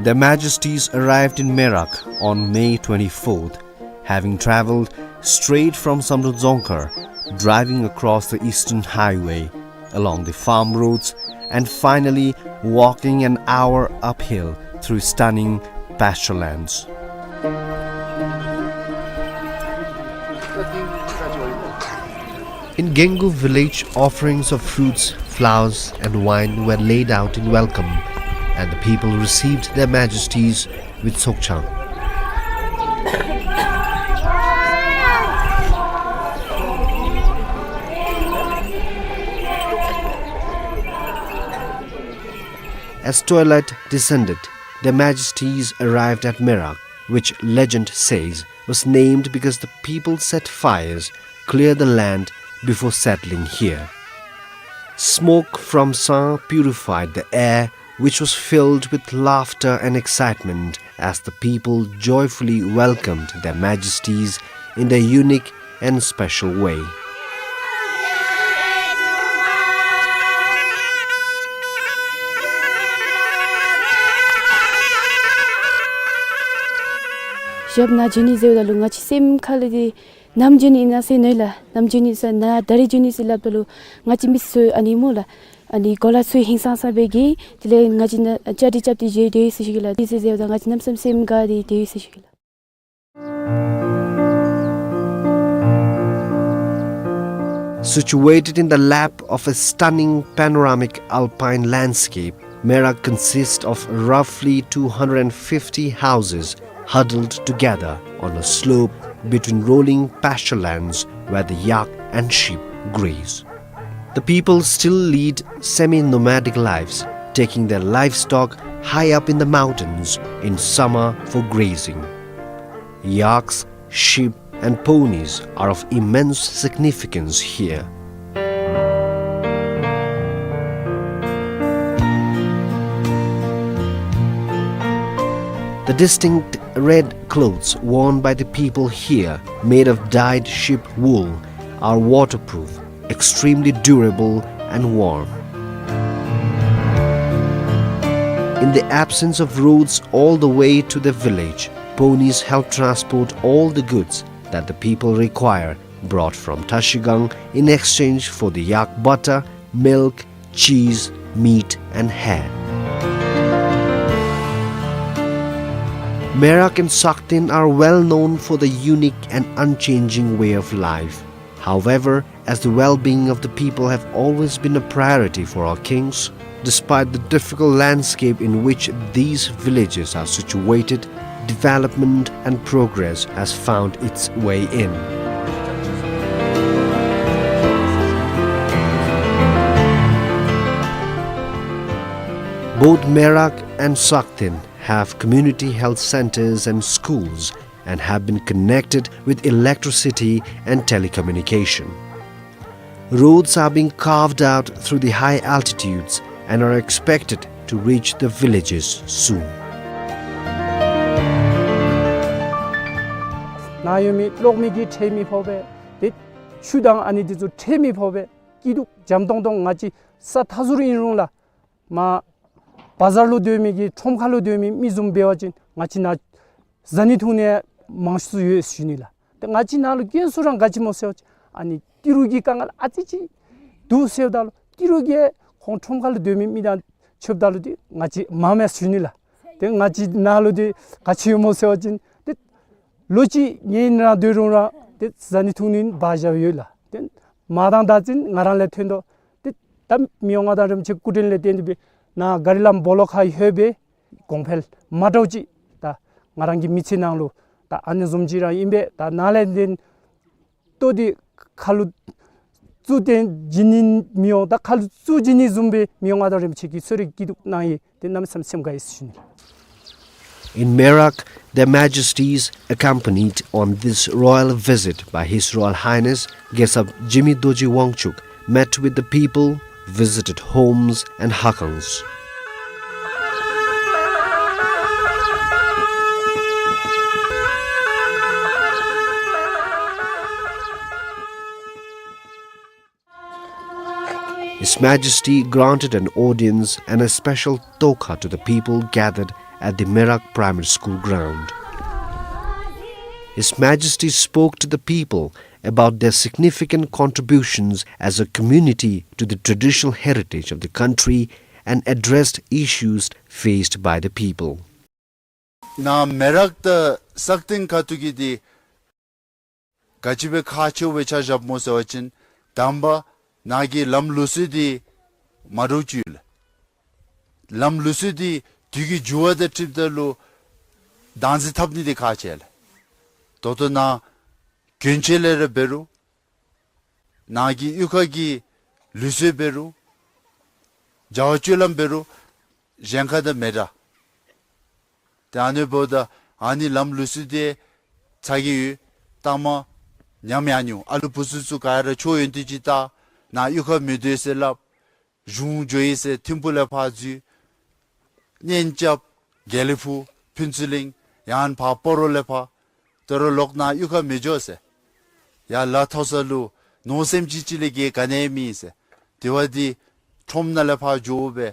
Their Majesties arrived in Merak on May twenty-fourth, having travelled straight from Samdrup Dzongkhar, driving across the Eastern Highway, along the farm roads, and finally walking an hour uphill through stunning pasture lands. In Gengu village, offerings of fruits, flowers, and wine were laid out in welcome, and the people received their majesties with sokchang. As twilight descended, their majesties arrived at Merak, which legend says was named because the people set fires, cleared the land before settling here. Smoke from sa purified the air, which was filled with laughter and excitement as the people joyfully welcomed their majesties in their unique and special way. ཞབས་ནཱ་འབྱོན་ནི་ཟེརཝ་ད་ལུ་ང་བཅས་སེམས་ཁ་ལས་འདི་ནམ་འབྱོན་ནི་ཨིན་ན་ཟེར་མནོ་ཡི་ལགས། ནམ་འབྱོན་ནི་ཟེར་ན་ད་རིས་འབྱོན་ནི་ཟེར་སླབ་ད་ལུ་ང་བཅས་མི་ཚུ་ཨ་ནི་སྨོ་ལགས། ཨ་ནི་གོ་ལ་ཚུ་ཧིང་སངས་ས་སྦེ་གི་དེ་ལས་ང་བཅས་ནཱ་བཅའ་སྒྲིག་རྐྱབ་སྟེ་བཞུགས་ཏེ་ཡོད་ཟེར་ཞུ་གེ་ལགས། དེ་ཟེར་ཟེརཝ་ད་ང་བཅས་གནམ་མེད་ས་མེད་སེམས་དགའ་སྟེ་ཡོད་ཟེར་ཞུ་གེ་ལགས། Situated in the lap of a stunning panoramic alpine landscape, Merak consists of roughly two hundred fifty houses huddled together on a slope between rolling pasture lands where the yak and sheep graze. The people still lead semi-nomadic lives, taking their livestock high up in the mountains in summer for grazing. Yaks, sheep, and ponies are of immense significance here. The distinct red clothes worn by the people here, made of dyed sheep wool, are waterproof, extremely durable and warm. In the absence of roads all the way to the village, ponies help transport all the goods that the people require, brought from Trashigang in exchange for the yak butter, milk, cheese, meat, and hair. Merak and Sakten are well known for the unique and unchanging way of life. However, as the well-being of the people have always been a priority for our kings, despite the difficult landscape in which these villages are situated, development and progress has found its way in. Both Merak and Sakten have community health centers and schools and have been connected with electricity and telecommunication. Roads are being carved out through the high altitudes and are expected to reach the villages soon. ནཱ་ཡོད་མི་གློག་མེ་གིས་ཁྲལ་མི་ཕོག་པས། ཏེ་ཆུ་དང་ཨ་ནི་འདི་ཚུ་ཁྲལ་མི་ཕོག་པས། སྐྱིད་སྡུག་འཇམ་ཏོང་ཏོ། ང་བཅས་ས་མཐའ་ཟུར་ཨིན་རུང་ལགས། མར་བ་ཛར་ལུ་སྡོད་མི་གི་ཁྲོམ་ཁ་ལུ་སྡོད་མི་མི་བཟུམ་འབད་བ་ཅིན་ང་བཅས་ནཱ་བཟའ་ནི་འཐུང་ནི་མང་སུ་ཡོད་ཟེར་ཞུ་ནི་ལགས། ཏེ་ང་བཅས་ནཱ་ལུ་དཀོན་སུ་ར་ག་ཅི་སྨོ་ཟེར་བ་ཅིན་ཨ་ནི་ཏི་རུ་གི་དཀའ་ངལ་ཨ་ཙི་ཅིག་འདུག་ཟེརཝ་ད་ལུ་ཏི་རུ་གིས་ཁོང་ཁྲོམ་ཁ་ལུ་སྡོད་མི་མི་དང་ཕྱདཔ་ད་ལུ་ཏེ་ང་བཅས་མངམ་མས་ཟེར་ཞུ་ནི་ལགས། ཏེ་ང་བཅས་ནཱ་ལུ་ཏེ་ག་ཅི་ཡོད་སྨོ་ཟེར་བ་ཅིན་ཏེ་ལོ་གཅིག་ངེའི་ནང་སྡོད་རུང་ར་ཏེ་བཟའ་ནི་འཐུང་ནི་འབག་བཞགཔ་ཡོད་ལགས། ཏེ་མར་དང་ད་ཅིན་ང་ར་ལས་ཐོན་དོ། ཏེ་ད་མི་དབང་མངའ་བདག་རིན་པོ་ཆེ་སྐུ་དྲིན་ལས་བརྟེན་ཏེ་སྦེ་ནཱ་ག་རི་ལམ་སྦོ་ལོགས་ཁར་ལྷོད་སྦེ་གོང་འཕེལ་མ་འདྲཝ་ཅིག་ད་ང་རང་གི་མི་ཚེ་ནང་ལུ་ད་ཨ་ནི་བཟུམ་ཅིག་ར་ཨིན་པས། ད་ནཱ་ལས་ཏེ་ལྟོ་འདི་ཁ་ལུ་བཙུགས་ཏེ་བྱིན་ནི་མི་འོང་། ད་ཁ་ལུ་བཙུགས་བྱིན་ནི་བཟུམ་སྦེ་མི་དབང་མངའ་བདག་རིན་པོ་ཆེ་གིས་གསོལ་རས་སྐྱིད་སྡུག་གནང་ཡི། ཏེ་གནམ་མེད་ས་མེད་སེམས་དགའ་ཡི་ཟེར་ཞུ་ནི། In Merak, Their Majesties, accompanied on this royal visit by His Royal Highness Gesap Jigme Dorji Wangchuck, met with the people, visited homes and hakans. His Majesty granted an audience and a special toka to the people gathered at the Merak Primary School ground. His Majesty spoke to the people about their significant contributions as a community to the traditional heritage of the country and addressed issues faced by the people. ནཱ་མེ་རག་དང་སག་སྟེང་ཁ་ཐུག་གི་འདི་ག་ཅི་སྦེ་ཁག་ཆེཝ་སྦེ་ཆ་བཞགཔ་སྨོ་ཟེར་བ་ཅིན་དང་པ་ནཱ་གི་ལམ་ལུགས་སྲོལ་འདི་མ་འདྲཝ་ཅིག་ཡོད་ལགས། ལམ་ལུགས་སྲོལ་འདི་དུས་ཀྱི་འགྱུར་བ་དང་འཁྲིལཝ་ད་ལུ་བདག་འཛིན་འཐབ་ནི་འདི་ཁག་ཆེ་ལགས། ད་ལྟོ་ནཱ་གྱོན་ཆས་ལས་ར་འབད་རུང་ནཱ་གི་གཡུས་ཁ་གི་ལུགས་སྲོལ་འབད་རུང་བྱ་བ་སྤྱོད་ལམ་འབད་རུང་གཞན་ཁ་དང་མི་འདྲ། ཏེ་ཨ་ནི་འབདཝ་ད་ཨ་ནི་ལམ་ལུགས་སྲོལ་འདི་ཚ་གྱང་ཡོད། ལྟག་མ་ཉམས་ཡར་འགྱོ། ཨ་ལུ་བུ་ཚུ་ཚུ་ག་ར་ཆོས་ཡོན་ཏན་ཅིག་བལྟ། ནཱ་གཡུས་ཁར་མི་སྡོད་ཟེར་སླབ། གཞུང་འགྱོ་ཡི་ཟེར་ཐིམ་ཕུག་ལས་ཕར་འཛུལ། གཉེན་རྐྱབ། དགེ་ལེགས་ཕུག། ཕུན་ཚོགས་གླིང་ཡང་ཕར་སྤ་རོ་ལས་ཕར་དོ་རུང་ལོག་ནཱ་གཡུས་ཁར་མི་འགྱོ་ཟེར། ཡར་ལ་ཐོག་ས་ལུ་མནོ་སེམས་ཅིག་ཅིག་ལས་བརྒལ་ག་ནི་ཡང་མེད་ཟེར། དེ་བ་འདི་ཁྲོམ་ནང་ལས་ཕར་འགྱོཝ་སྦེ་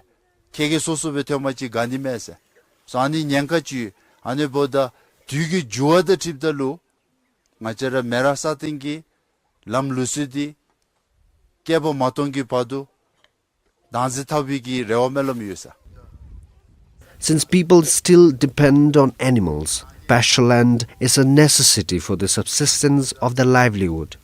ཁལ་ཁལ་སོ་སོ་སྦེ་ཐོན་པ་ཅིན་དགའ་ནི་མས་ཟེར། སོ་ཨ་ནི་ཉེན་ཁ་ཅིག་ཡོད། ཨ་ནི་འབདཝ་ད་དུས་ཀྱི་འགྱུར་བ་དང་འཁྲིལཝ་ད་ལུ་ང་བཅས་ར་མེ་རག་སག་སྟེང་གི་ལམ་ལུགས་སྲོལ་འདི་བསྐལ་པ་མ་སྟོང་གི་བར་དུ་བདག་འཛིན་འཐབ་པའི་གི་རེ་བ་སྨོན་ལམ་ཡོད་ཟེར། Since people still depend on animals, pasture land is a necessity for the subsistence of their livelihood.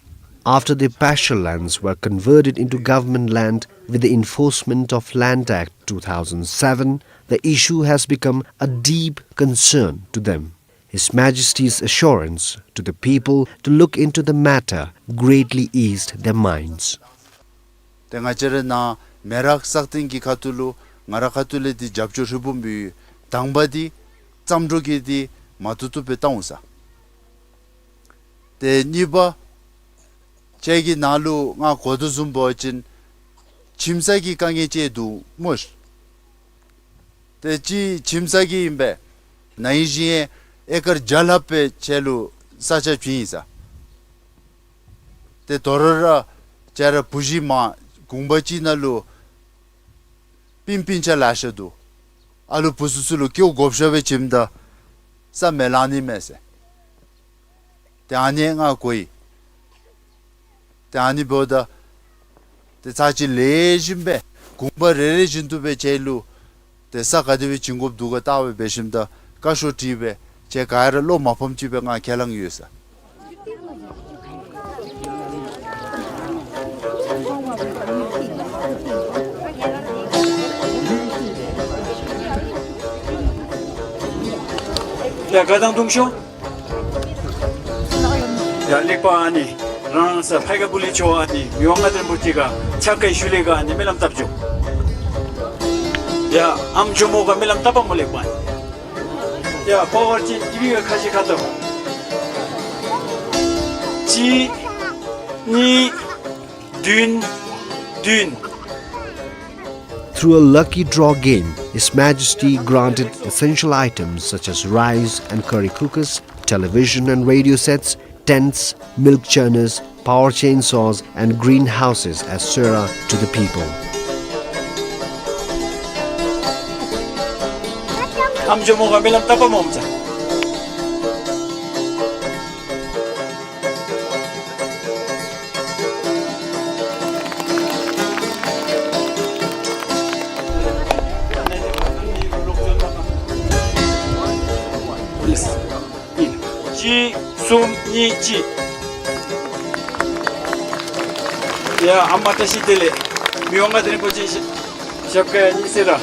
After the pasture lands were converted into government land with the Enforcement of Land Act two thousand seven, the issue has become a deep concern to them. His Majesty's assurance to the people to look into the matter greatly eased their minds. ཏེ་ང་བཅས་ར་ནཱ་མེ་རག་སག་སྟེང་གི་ཁ་ཐུག་ལུ་ང་ར་ཁ་ཐུག་ལས་འདི་རྒྱབ་སྐྱོར་ཧྲིལ་བུམ་འབད་ཡི། དང་པ་འདི་བརྩམས་སྒྲུང་གི་འདི་མ་བཏུབ་བཏུབ་སྦེ་བཏང་འོང་ཟེར། ཏེ་གཉིས་པ་ཁྱེད་ཀྱི་ནང་ལུ་ང་གོ་དོ་བཟུམ་འབད་བ་ཅིན་ཁྱིམ་ས་གི་དཀའ་ངལ་ཅིག་འདུག་སྨོ་ཤིག། ཏེ་ཅིག་ཁྱིམ་ས་གི་ཨིན་པས། ན་ཧིང་གཞེས་ཨེ་ཀར་བརྒྱ་ལྷགཔ་སྦེ་ཁྱེད་ལུ་ས་ཆ་བྱིན་ཡི་ཟེར། ཏེ་དོ་རུང་ར་ཁྱེད་ར་བུ་གཞི་མ་གུང་པ་ཅིག་ནང་ལུ་སྤུན་སྤུན་ཆ་ལེ་ཤ་འདུག། ཨ་ལུ་བུ་ཚུ་ཚུ་ལུ་སྐྱེཝ་དགོཔ་བཞག་སྦེ་བྱིནམ་ད་ས་མེད་ལང་ནི་མས་ཟེར། ཏེ་ཨ་ནི་ང་གོ་ཡི། ཏེ་ཨ་ནི་འབདཝ་ད་ཏེ་ཚར་གཅིག་ལེགས་ཤོམ་སྦེ་གུང་པ་རེ་རེ་བཞིན་དུ་སྦེ་ཁྱེད་ལུ་ཏེ་ས་ག་དེ་སྦེ་བྱིན་དགོཔ་འདུག་ག་བལྟ་སྦེ་འབད་ཞིནམ་ད་བཀའ་ཤོག་བྲིས་སྦེ་ཁྱེད་ག་ར་བློ་མ་ཕམ་ཅིག་སྦེ་ང་ཁས་བླངས་ཡོད་ཟེར། ཡ་ག་དང་དུང་ཤོ། ཡ་ལེགས་པ་ཨ་ནི་རང་ས་ཕའི་ཀ་བུ་ལི་ཆོ་ཨ་ནི་མི་དབང་མངའ་བདག་རིན་པོ་ཆེ་ག་ཕྱག་ཁའི་ཤུལ་ལས་ག་ཨ་ནི་སྨོན་ལམ་བཏབ་ཅི། ཡ་ཨམ་ཇོ་མོ་ག་སྨོན་ལམ་བཏབ་པ་སྨོ་ལེགས་པ་ཨ་ནི། ཡ་པ་ཝར་ཅིག་ཨི་བི་ག་ཁ་ཤི་ཁ་ཏོ། གཅིག་གཉིས་བདུན་བདུན། Through a lucky draw game, His Majesty granted essential items such as rice and curry cookers, television and radio sets, tents, milk churners, power chainsaws, and greenhouses as sera to the people. ཨམ་ཇོ་མོ་ག་སྨོན་ལམ་བཏབ་པ་སྨོ་ཨམ་ཅག། གཅིག་གསུམ་གཉིས་གཅིག། ཡ་ཨམ་བཀྲ་ཤིས་བདེ་ལེགས། མི་དབང་མངའ་བདག་རིན་པོ་ཆེ་ཞབས་ཁ་གཉིས་ཟེར་ར་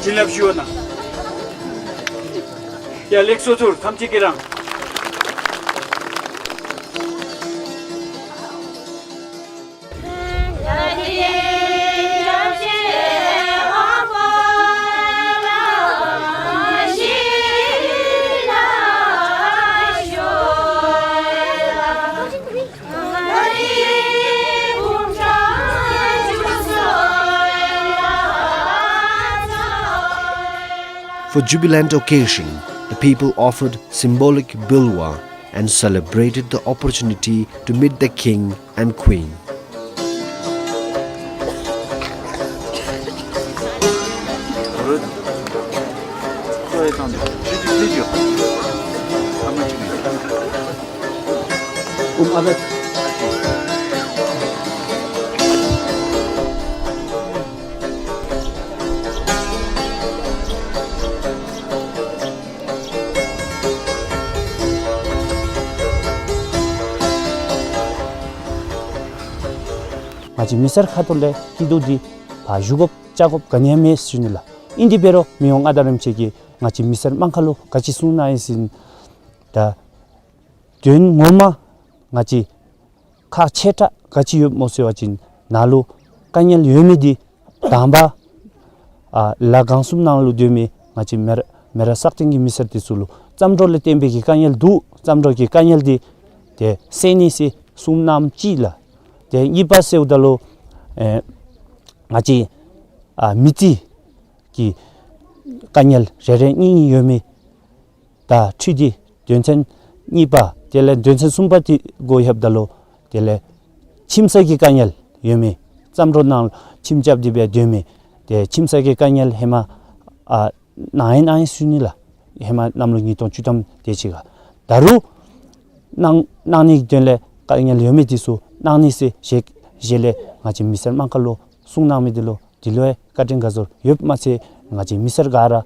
བྱིན་རླབས་ཞུ་བ་ན། ཡ་ལེགས་སོ་ཐུར་ཐམས་ཅད་ཀྱིས་རང་། For jubilant occasion, the people offered symbolic bilwa and celebrated the opportunity to meet the king and queen. ང་བཅས་མི་སེར་ཁ་ཐུག་ལས་སྐྱིད་སྡུག་འདི་ཕར་ཞུ་དགོཔ་བཅར་དགོཔ་ག་ནི་ཡང་མེད་ཟེར་ཞུ་ནི་ལགས། ཨིན་དེ་འབད་རུང་མི་དབང་མངའ་བདག་རིན་པོ་ཆེ་གིས་ང་བཅས་མི་སེར་དམངས་ཁ་ལུ་ག་ཅི་གསུངས་གནང་ཡི་ཟེར་ན། ད་དོན་ངོ་མ་ང་བཅས་ཁག་ཆེ་དྲགས་ག་ཅི་ཡོདཔ་སྨོ་ཟེར་བ་ཅིན་ནཱ་ལུ་དཀའ་ངལ་ཡོད་མི་འདི་དང་པ་ཨ་ལ་གང་གསུམ་ནང་ལུ་སྡོད་མི་ང་བཅས་མེ་ར་མེ་ར་སག་སྟེང་གི་མི་སེར་འདི་ཚུ་ལུ་བརྩམས་སྒྲུང་ལས་བརྟེན་པའི་གི་དཀའ་ངལ་འདུག། བརྩམས་སྒྲུང་གི་དཀའ་ངལ་འདི་ཏེ་སེལ་ནི་ཟེར་གསུངས་གནངམ་ཅིག་ལགས། ཏེ་གཉིས་པ་ཟེརཝ་ད་ལུ་ཨེ་ང་བཅས་ཨ་མི་རྩིས་ཀྱི་དཀའ་ངལ་རེ་རེ་གཉིས་གཉིས་ཡོད་མི་ དང་འཁྲིལ་ཏེ་དོན་ཚན་གཉིས་པ་དེ་ལས་དོན་ཚན་གསུམ་པ་དེ་སྒོ་ཕྱེཝ་ད་ལུ་དེ་ལས་ཁྱིམ་ས་གི་དཀའ་ངལ་ཡོད་མི་བརྩམས་སྒྲུང་ནང་ཁྱིམ་རྐྱབ་སྟེ་སྦེ་སྡོད་མི་དེ་ཁྱིམ་ས་གི་དཀའ་ངལ་ཧེ་མ་ཨ་གནང་ཡི་གནང་ཡི་ཟེར་ཞུ་ནི་ལགས། ཧེ་མ་གནམ་ལོ་ཉིས་སྟོང་བཅུ་ཐམ་དེ་ཅིག་ཁར། ད་རུང་གནང་གནང་ནི་གི་དོན་ལས་དཀའ་ངལ་ཡོད་མི་དེ་ཚུ་གནང་ནི་ཟེར་ཞལ་ཞལ་ལས་ང་བཅས་མི་སེར་དམངས་ཁ་ལུ་གསུངས་གནང་མི་དེ་ལུ་དེ་ལུ་ཡང་བཀའ་དྲིན་དགའ་ཚོར་ཡོདཔ་མ་ཚད་ང་བཅས་མི་སེར་ག་ར་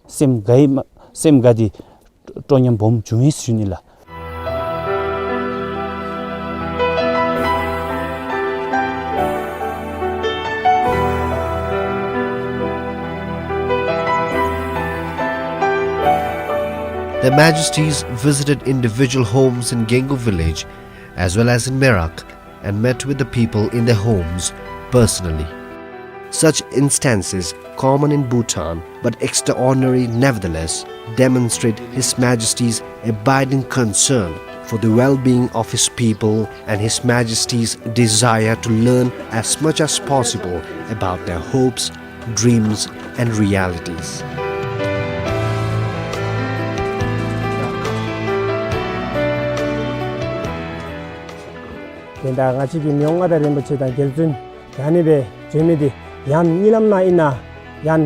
སེམས་དགའ་ཡི་མ་སེམས་དགའ་སྟེ་སྤྲོ་ཉམས་སྦོམ་བྱུང་ཡི་ཟེར་ཞུ་ནི་ལགས། Their Majesties visited individual homes in Gengu village as well as in Merak and met with the people in their homes personally. Such instances, common in Bhutan but extraordinary nevertheless, demonstrate His Majesty's abiding concern for the well-being of his people and His Majesty's desire to learn as much as possible about their hopes, dreams, and realities. དེ་ད་ང་བཅས་ཀྱི་མི་དབང་མངའ་བདག་རིན་པོ་ཆེ་དང་རྒྱལ་བཙུན་དེ་ཨ་ནི་སྦེ་བྱོན་མི་དེ་ཡང་གཉིད་ལམ་ནང་ཨིན་ན་ཡང་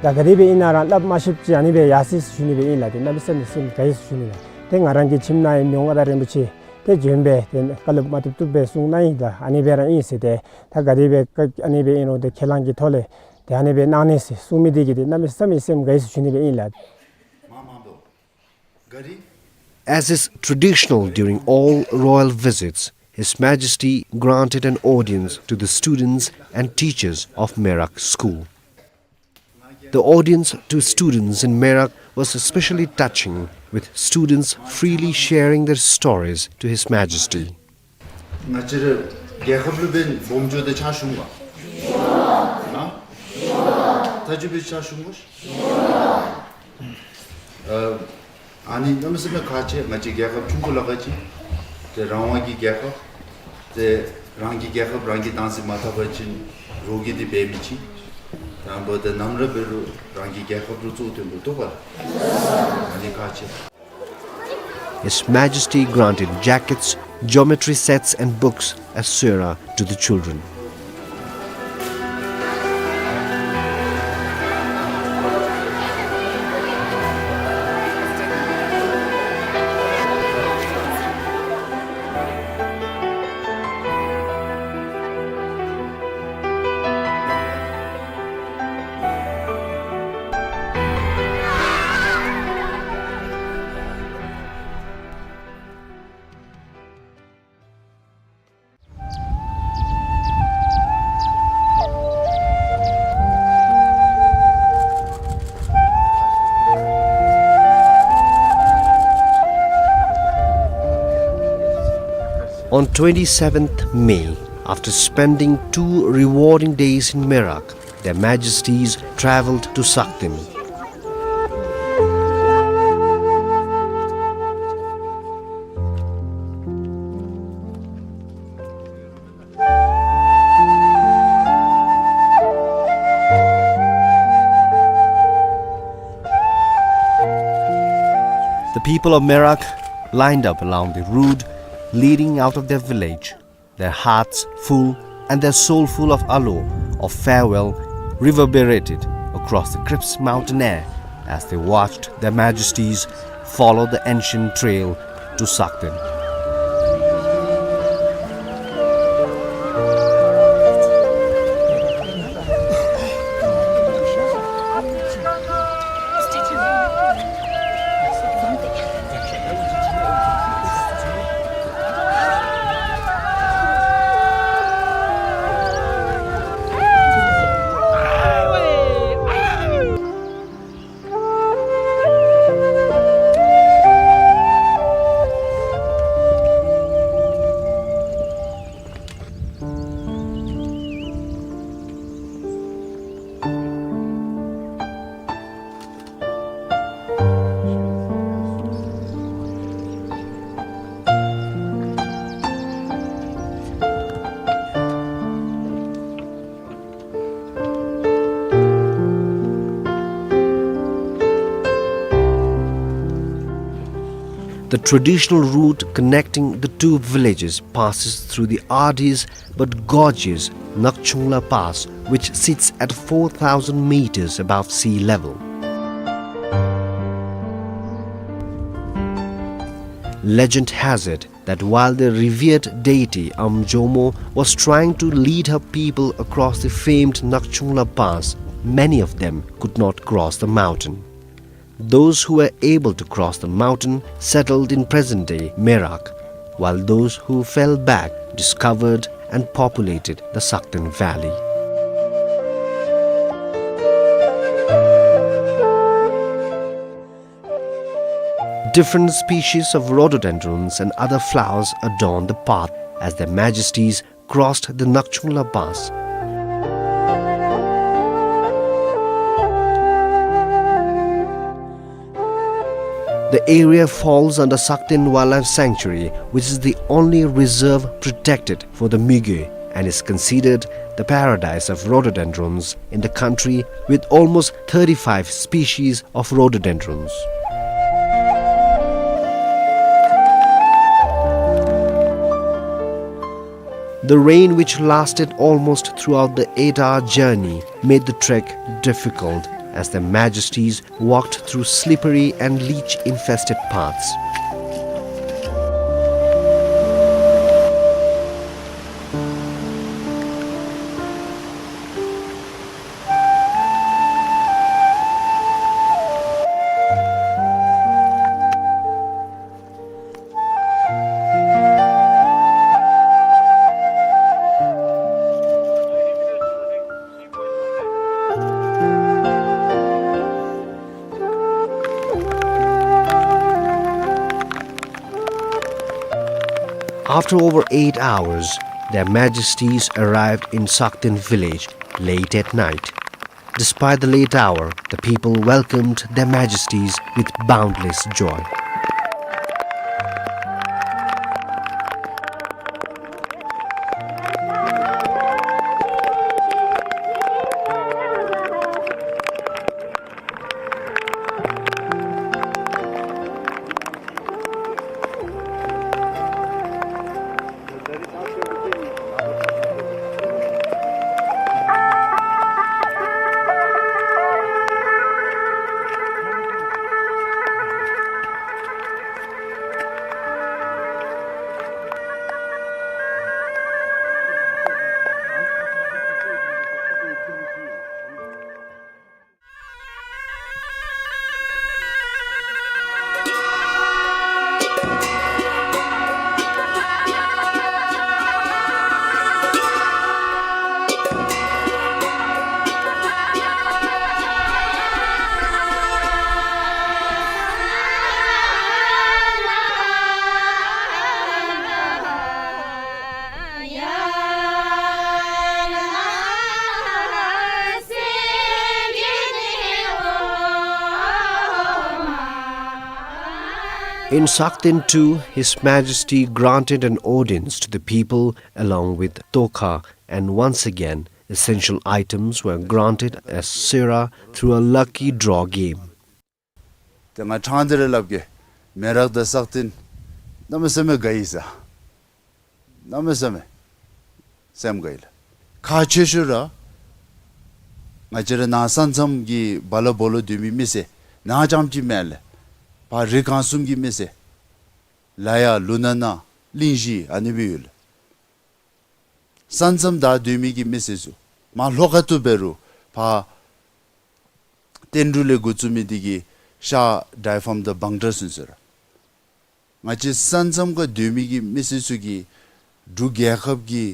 ད་ག་དེ་སྦེ་ཨིན་ན་རང་སླབ་མ་ཤེསཔ་ཅིག་ཨ་ནི་སྦེ་ཡར་སོ་ཡི་ཟེར་ཞུ་ནི་སྦེ་ཨིན་ལགས། དེ་གནམ་མེད་ས་མེད་སེམས་དགའ་ཡི་ཟེར་ཞུ་ནི་ལགས། དེ་ང་རང་གི་ཁྱིམ་ནང་ཡང་མི་དབང་མངའ་བདག་རིན་པོ་ཆེ་དེ་བྱོན་སྦེ་དེ་བཀའ་སློབ་མ་བཏུབ་བཏུབ་སྦེ་གསུངས་གནང་ཡི་ལགས། ཨ་ནི་སྦེ་ར་ཨིན་ཟེར་ཏེ་ད་ག་དེ་སྦེ་ཨ་ནི་སྦེ་ཨིན་རུང་དེ་ཁས་བླངས་ཀྱི་ཐོག་ལས་དེ་ཨ་ནི་སྦེ་གནང་ནི་ཟེར་གསུངས་མི་དེ་གིས་དེ་གནམ་མེད་ས་མེད་སེམས་དགའ་ཡི་ཟེར་ཞུ་ནི་སྦེ་ཨིན་ལགས། As is traditional during all royal visits, His Majesty granted an audience to the students and teachers of Merak School. The audience to students in Merak was especially touching, with students freely sharing their stories to His Majesty. ང་བཅས་ར་རྒྱལ་ཁབ་ལུ་འབདན་སྦོམ་ཆུང་དེ་ཆ་ཤུང་ག། ཨ། ད་ཅི་འབད་ཆ་ཤུང་ག། ཨ་ཨ་ནི་གནམ་མེད་ས་མེད་ཁག་ཆེ། ང་བཅས་རྒྱལ་ཁབ་ཆུང་ཀུ་ལ་ཁག་ཆེ། དེ་རང་དབང་གི་རྒྱལ་ཁབ། དེ་རང་གི་རྒྱལ་ཁབ་རང་གིས་བདག་འཛིན་མ་འཐབ་པ་ཅིན་རོགས་ཀྱིས་དེ་འབད་མི་ཅིག། དང་པོ་དེ་ནམ་ར་འབད་རུང་རང་གི་རྒྱལ་ཁབ་ལུ་གཙོ་བོ་བཏོན་དགོ་འདུག་པ། ཨ་ནི་ཁག་ཆེ། His Majesty granted jackets, geometry sets and books, et cetera to the children. On twenty-seventh May, after spending two rewarding days in Merak, Their Majesties travelled to Sakden. The people of Merak lined up along the road leading out of their village. Their hearts full and their soul full of alo, of farewell, reverberated across the crisp mountain air as they watched Their Majesties follow the ancient trail to Sakden. The traditional route connecting the two villages passes through the arduous but gorgeous Nakchungla Pass, which sits at four thousand meters above sea level. Legend has it that while the revered deity Amjomo was trying to lead her people across the famed Nakchungla Pass, many of them could not cross the mountain. Those who were able to cross the mountain settled in present-day Merak, while those who fell back discovered and populated the Sakten Valley. Different species of rhododendrons and other flowers adorn the path as their majesties crossed the Nakchungla Pass. The area falls under Sakten Wildlife Sanctuary, which is the only reserve protected for the migiu and is considered the paradise of rhododendrons in the country, with almost thirty-five species of rhododendrons. The rain, which lasted almost throughout the eight-hour journey, made the trek difficult as their majesties walked through slippery and leech-infested paths. After over eight hours, Their Majesties arrived in Sakten village late at night. Despite the late hour, the people welcomed Their Majesties with boundless joy. In Sakten too, His Majesty granted an audience to the people along with Tokha, and once again, essential items were granted as sera through a lucky draw game. ཏེ་ང་ཕྲང་སྟེ་ར་སླབ་གེ། མེ་རག་དང་སག་སྟེང་གནམ་མེད་ས་མེད་དགའ་ཡི་ཟེར། གནམ་མེད་ས་མེད་སེམས་དགའ་ཡི་ལགས། ཁག་ཆེ་ཤོས་ར་ང་བཅས་ར་ནཱ་ས་མཚམས་ཀྱི་བ་ལ་བོ་ལོ་སྡོད་མི་མི་སེར་ནཱ་རྐྱངམ་ཅིག་མེན་ལགས། ཕར་རི་སྒང་གསུམ་གྱི་མི་སེར་ལ་ཡ་ལུ་ན་ན་གླིང་བཞི་ཨ་ནི་སྦེ་ཡོད་ལགས། ས་མཚམས་བདའ་སྡོད་མི་གི་མི་སེར་ཚུ་མར་ལྷོ་ཁ་ཐུག་འབད་རུང་ཕར་བསྟན་འབྲུག་ལས་འགོ་བཙུགས་མི་འདི་གིས་ཤར་ཌའི་ཕཱམ་དང་བང་ཊ་ཟེར་ཟེར། ང་བཅས་ས་མཚམས་ཁར་སྡོད་མི་གི་མི་སེར་ཚུ་གིས་འབྲུག་རྒྱལ་ཁབ་ཀྱི་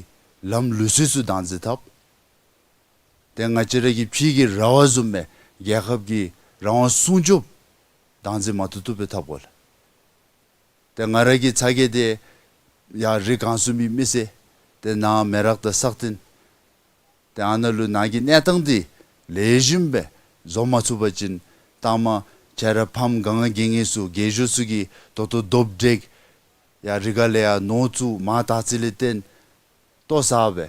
ལམ་ལུགས་སྲོལ་ཚུ་བདག་འཛིན་འཐབ། ཏེ་ང་བཅས་ར་གི་ཕྱི་གི་ར་བ་བཟུམ་སྦེ་རྒྱལ་ཁབ་ཀྱི་རང་དབང་སྲུང་སྐྱོབ་བདག་འཛིན་མ་བཏུབ་བཏུབ་སྦེ་འཐབ་དགོ་ལགས། ཏེ་ང་ར་གི་ཚ་གྱང་འདི་ཡར་རི་སྒང་གསུམ་གྱི་མི་སེར་ཏེ་ནཱ་མེ་རག་དང་སག་སྟེང་ཏེ་ཨ་ནཱ་ལུ་ནཱ་གི་གནས་སྟངས་འདི་ལེགས་ཤོམ་སྦེ་བཟོ་མ་ཚུགས་པ་ཅིན་ལྟ་མ་ཁྱེད་ར་ཕམ་ག་ང་གི་ངེས་སུ་རྒས་ཤོས་ཚུ་གིས་ད་ལྟོ་རྡོབ་འདྲེག་ཡར་རི་ཁ་ལས་ཡར་ནོར་བཙུགས་མར་དར་ཚིལ་ལས་བཏོན་ལྟོ་ཟ་སྦེ་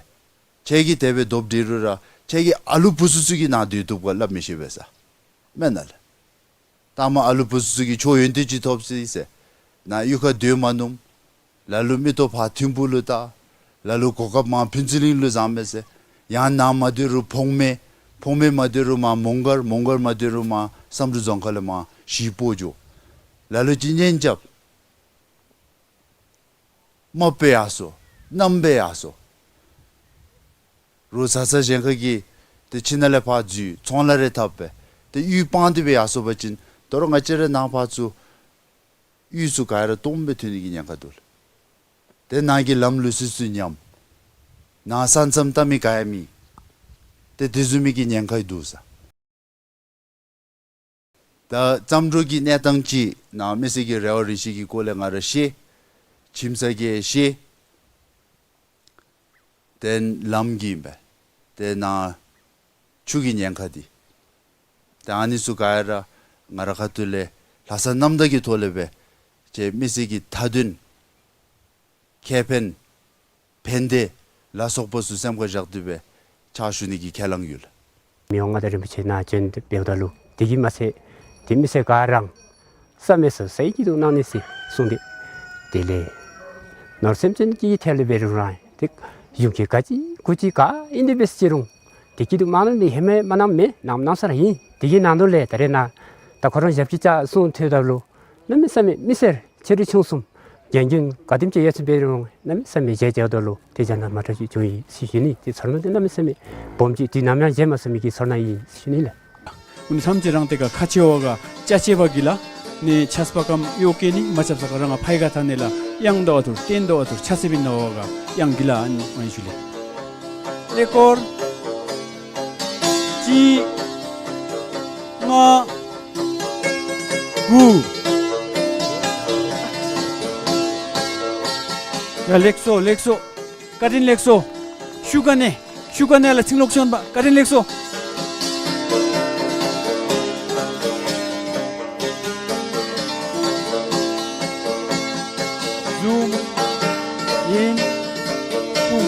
ཁྱེད་ཀྱིས་དེ་སྦེ་རྡོབ་འདྲེག་རུང་ར་ཁྱེད་ཀྱི་ཨ་ལུ་བུ་ཚུ་ཚུ་གིས་ནཱ་སྡོད་བཏུབ་ག་སླབ་མི་ཤེས་པས་ཟེར། མེན་ན་ལགས། ལྟ་མ་ཨ་ལུ་བུ་ཚུ་ཚུ་གིས་ཁྱོད་ཡོན་ཏན་ཅིག་ཐོབ་ཅི་ཟེར། ནཱ་གཡུས་ཁར་སྡོད་མ་ནུམ། ལ་ལུ་མིག་ཏོ་ཕར་ཐིམ་ཕུག་ལུ་བལྟ། ལ་ལུ་གོ་སྐབས་མར་ཕུན་ཚོགས་གླིང་ལུ་བཟང་མས་ཟེར། ཡང་ནཱ་མ་སྡོད་རུང་བོང་མེ། བོང་མེ་མ་སྡོད་རུང་མར་མོང་སྒར། མོང་སྒར་མ་སྡོད་རུང་མར་བསམ་གྲུབ་རྫོང་ཁག་ལས་མར་གཞིས་སྤོ་འགྱོ། ལ་ལུ་ཅིག་གཉེན་རྐྱབ། རྨགཔ་སྦེ་ཡར་སོ། མནའམ་སྦེ་ཡར་སོ། རོགས་བཟའ་ཚང་གཞན་ཁ་གིས་ཏེ་ཁྱིམ་ནང་ལས་ཕར་འཛུལ། ཚོང་ལཱ་རེ་འཐབ་སྦེ་ཏེ་གཡུས་སྤང་སྟེ་སྦེ་ཡར་སོ་བ་ཅིན་ད་རུང་ང་བཅས་ར་ནཱ་ཕར་ཚུར་གཡུས་ཚུ་ག་ར་སྟོངམ་སྦེ་ཐོན་ནི་གི་ཉེན་ཁ་འདུག་ལགས། ཏེ་ནཱ་གི་ལམ་ལུགས་སྲོལ་ཚུ་ཉམས། ནཱ་ས་མཚམས་བལྟ་མི་ག་ཡང་མེད། ཏེ་དེ་བཟུམ་མའི་གི་ཉེན་ཁ་འདུག་ཟེར། ད་བརྩམས་སྒྲུང་གི་གནས་སྟངས་ཅིག་ནཱ་མི་སེར་གྱི་རེ་བ་རེ་ཆེ་གི་སྐོར་ལས་ང་ར་ཤེས། ཁྱིམ་ས་གི་ཤེས། ཏེ་ལམ་གྱི་ཨིན་པས། ཏེ་ནཱ་ཆུ་གི་ཉེན་ཁ་འདི། ཏེ་ཨ་ནི་ཚུ་ག་ར་ང་ར་ཁ་ཐུག་ལས་ལྷག་བསམ་རྣམ་དག་གི་ཐོག་ལས་སྦེ་ཅིག་མི་སེར་གྱི་མཐའ་དོན་ཁེ་ཕན་ཕན་བདེ་ལ་སོགས་པ་ཚུ་སེམས་ཁར་བཞག་སྟེ་སྦེ་ཕྱག་ཞུ་ནི་གི་ཁས་བླངས་ཡོད་ལགས། མི་དབང་མངའ་བདག་རིན་པོ་ཆེ་ནཱ་བྱོན་འབདཝ་ད་ལུ་དེ་གིས་མ་ཚད་ཏེ་མི་སེར་ག་ར་བསམ་མེད་ས་ས་ཡི་སྐྱིད་སྡུག་གནང་ནི་ཟེར་གསུངས་ཏེ། དེ་ལས་ནོར་སེམས་ཅན་གྱི་ཐད་ལས་འབད་རུང་ར་ཏེ་གཞུང་གི་ག་ཅི་གུ་ཅི་ག་ཨིན་དེ་འབད་ཟེར་རུང་ཏེ་སྐྱིད་སྡུག་མ་གནང་མི་ཧེ་མ་མ་གནངམ་མེད། གནངམ་གནང་ས་ར་ཨིན། དེ་གི་ནང་དོག་ལས་ད་རེས་ནཱ་ད་ཁོ་ར་ཞབས་ཕྱི་བཅར་གསུངས་ཐོནམ་ད་ལུ་གནམ་མེད་ས་མེད་མི་སེར་ཆེ་འབྲིང་ཆུང་གསུམ་རྒན་རྒོན་ག་དེམ་ཅིག་ཡོད་ཚད་འབད་རུང་གནམ་མེད་ས་མེད་མཇལ་མཇལཝ་ད་ལུ་ཏེ་བྱ་ན་མ་འདྲཝ་ཅིག་བྱུང་ཡི་ཟེར་ཞུ་ནི། ཏེ་ཚོར་སྣང་འདི་གནམ་མེད་ས་མེད་སྦོམ་ཅིག་དུས་ནམ་ཡང་མཇལ་མ་ཚུགས་མི་གི་ཚོར་སྣང་ཨིན་ཟེར་ཞུ་ནི་ལགས། ཨུ་ནི་ཐམས་ཅད་རང་ཏེ་ག་ཁ་ཆེ་བ་ག་ཅ་ཆེ་བ་གི་ལ་ནི་ཆས་པ་ཀམ་གཡོག་གེ་ནི་མ་ཆས་པ་ག་རང་ཕའི་ག་ཐ་ནི་ལ་གཡང་དོ་བ་ཐུར་སྟེང་དོ་བ་ཐུར་ཆ་སེ་བིན་ནོ་བ་ག་གཡང་གི་ལ་ཨ་ནི་ཨ་ནི་ཞུ་ལེ། ཀླད་ཀོར་གཅིག་ལྔ་དགུ། ཡ་ལེགས་སོ་ལེགས་སོ། བཀའ་དྲིན་ལེགས་སོ། ཤུགས་ག་ནི་ཤུགས་ག་ནི་ལ་ཚིང་ལོག་ཤོན་པ་བཀའ་དྲིན་ལེགས་སོ། ཟུམ་ཨིན་ཀུམ།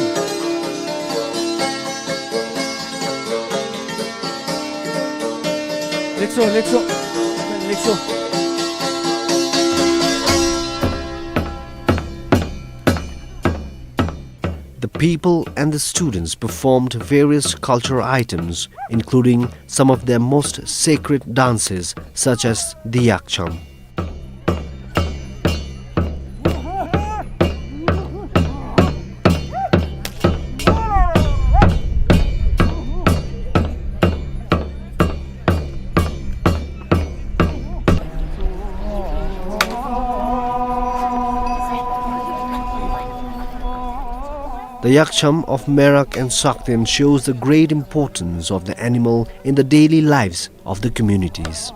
ལེགས་སོ་ལེགས་སོ་ལེགས་སོ། The people and the students performed various cultural items, including some of their most sacred dances, such as the Yakcham. The Yakcham of Merak and Sakten shows the great importance of the animal in the daily lives of the communities.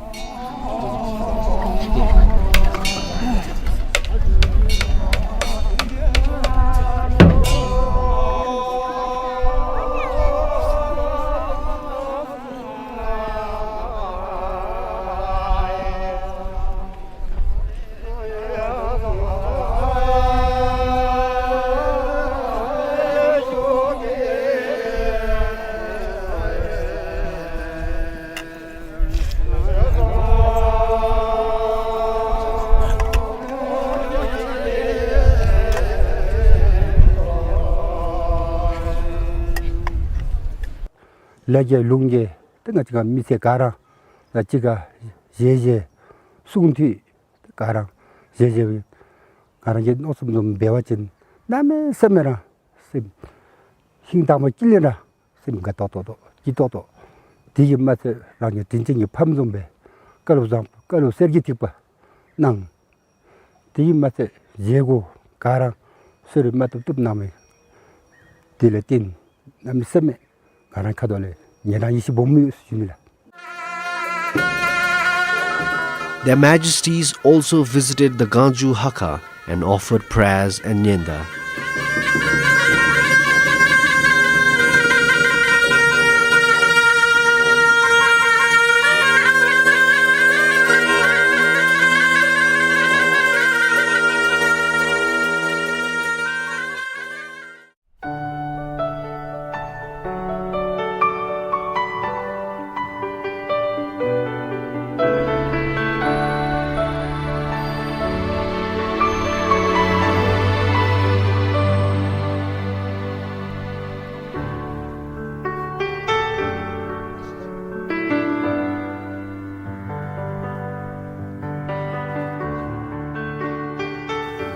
ལ་རྒྱལ་ལུང་རྒྱལ་ཏེ་ང་བཅས་ཀ་མི་སེར་ག་ར་ལ་གཅིག་ཁར་བཞེས་བཞེས་གསུང་ཐོས་ག་ར་བཞེས་བཞེས་སྦེ་ང་ར་གི་མནོ་བསམ་བཟུམ་འབད་བ་ཅིན་གནམ་མེད་ས་མེད་ར་སེམས་ཤིང་དང་པ་ཅིག་ལས་ར་སེམས་དགའ་ཏོག་ཏོ་སྐྱིད་ཏོག་ཏོ། དེ་གིས་མ་ཚད་རང་གི་དྲིན་ཅན་གྱི་ཕམ་བཟུམ་སྦེ་བཀའ་སློབ་བཟང་བཀའ་སློབ་གསེར་གྱི་ཐིགས་པ་གནང་། དེ་གིས་མ་ཚད་བཞེས་སྒོ་ག་ར་གསོལ་རས་མ་བཏུབ་བཏུབ་གནང་མི་དེ་ལས་བརྟེན་གནམ་མེད་ས་མེད་ང་རའི་ཁ་ཐུག་ལས་ངེ་རང་ཡིད་ཆེས་སྦོམ་ཡོད་ཟེར་ཞུ་ནི་ལགས། Their Majesties also visited the Ganju Hakha and offered prayers and nyenda.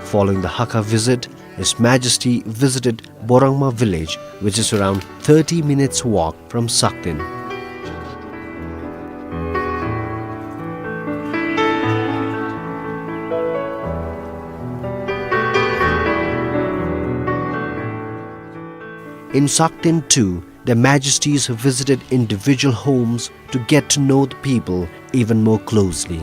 Following the Hakha visit, His Majesty visited Borangma village, which is around thirty minutes walk from Sakten. In Sakten too, Their Majesties visited individual homes to get to know the people even more closely.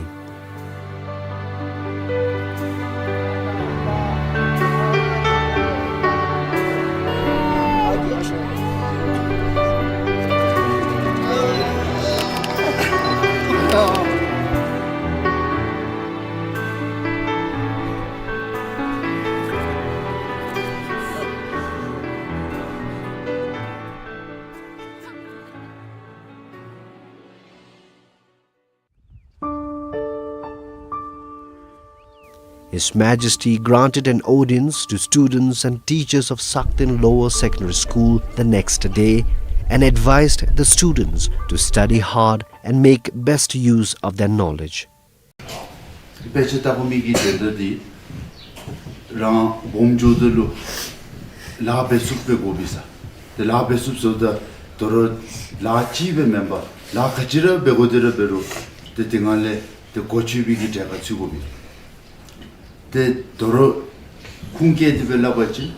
His Majesty granted an audience to students and teachers of Sakten Lower Secondary School the next day and advised the students to study hard and make best use of their knowledge. དཔེ་ཆ་ལྟ་དགོ་མི་གི་དོན་དག་འདི་རང་སྦོམ་འགྱོཝ་ད་ལུ་ལཱ་འབད་ཚུགསཔ་འབད་དགོ་པས་ཟེར། ཏེ་ལཱ་འབད་ཚུགསཔ་ཟེརཝ་ད་དོ་རུང་ལཱ་གཅིག་སྦེ་མེན་པར་ལཱ་ག་ཅི་ར་འབད་དགོ་དེ་ར་འབད་རུང་ཏེ་དེ་སྒང་ལས་ཏེ་གོ་ཆོད་པའི་གི་གྲལ་ཁར་ཚུད་དགོ་པས། ཏེ་དོ་རུང་ཁུངས་བཀལ་ཏེ་སྦེ་སླབ་པ་ཅིན་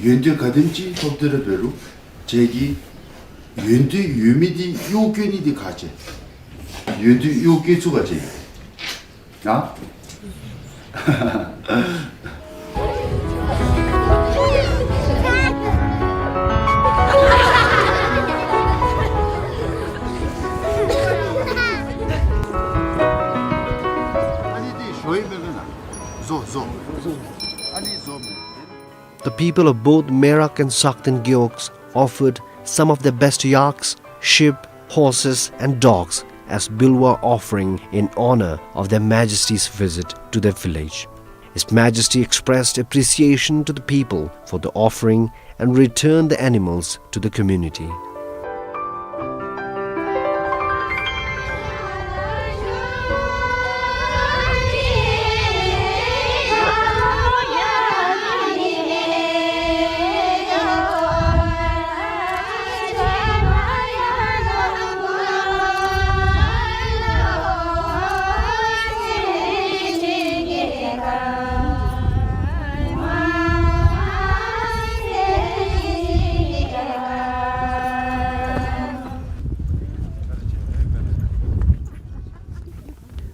ཡོན་ཏན་ག་དེམ་ཅིག་ཐོབ་སྟེ་ར་འབད་རུང་ཁྱེད་ཀྱི་ཡོན་ཏན་ཡོད་མི་འདི་གཡོག་བཀོལ་ནི་འདི་ཁག་ཆེ། ཡོན་ཏན་གཡོག་བཀོལ་ཚུགས་པ་ཅིན་ཨ། The people of both Merak and Sakten Gewogs offered some of their best yaks, sheep, horses, and dogs as Bilwa offering in honor of Their Majesty's visit to their village. His Majesty expressed appreciation to the people for the offering and returned the animals to the community.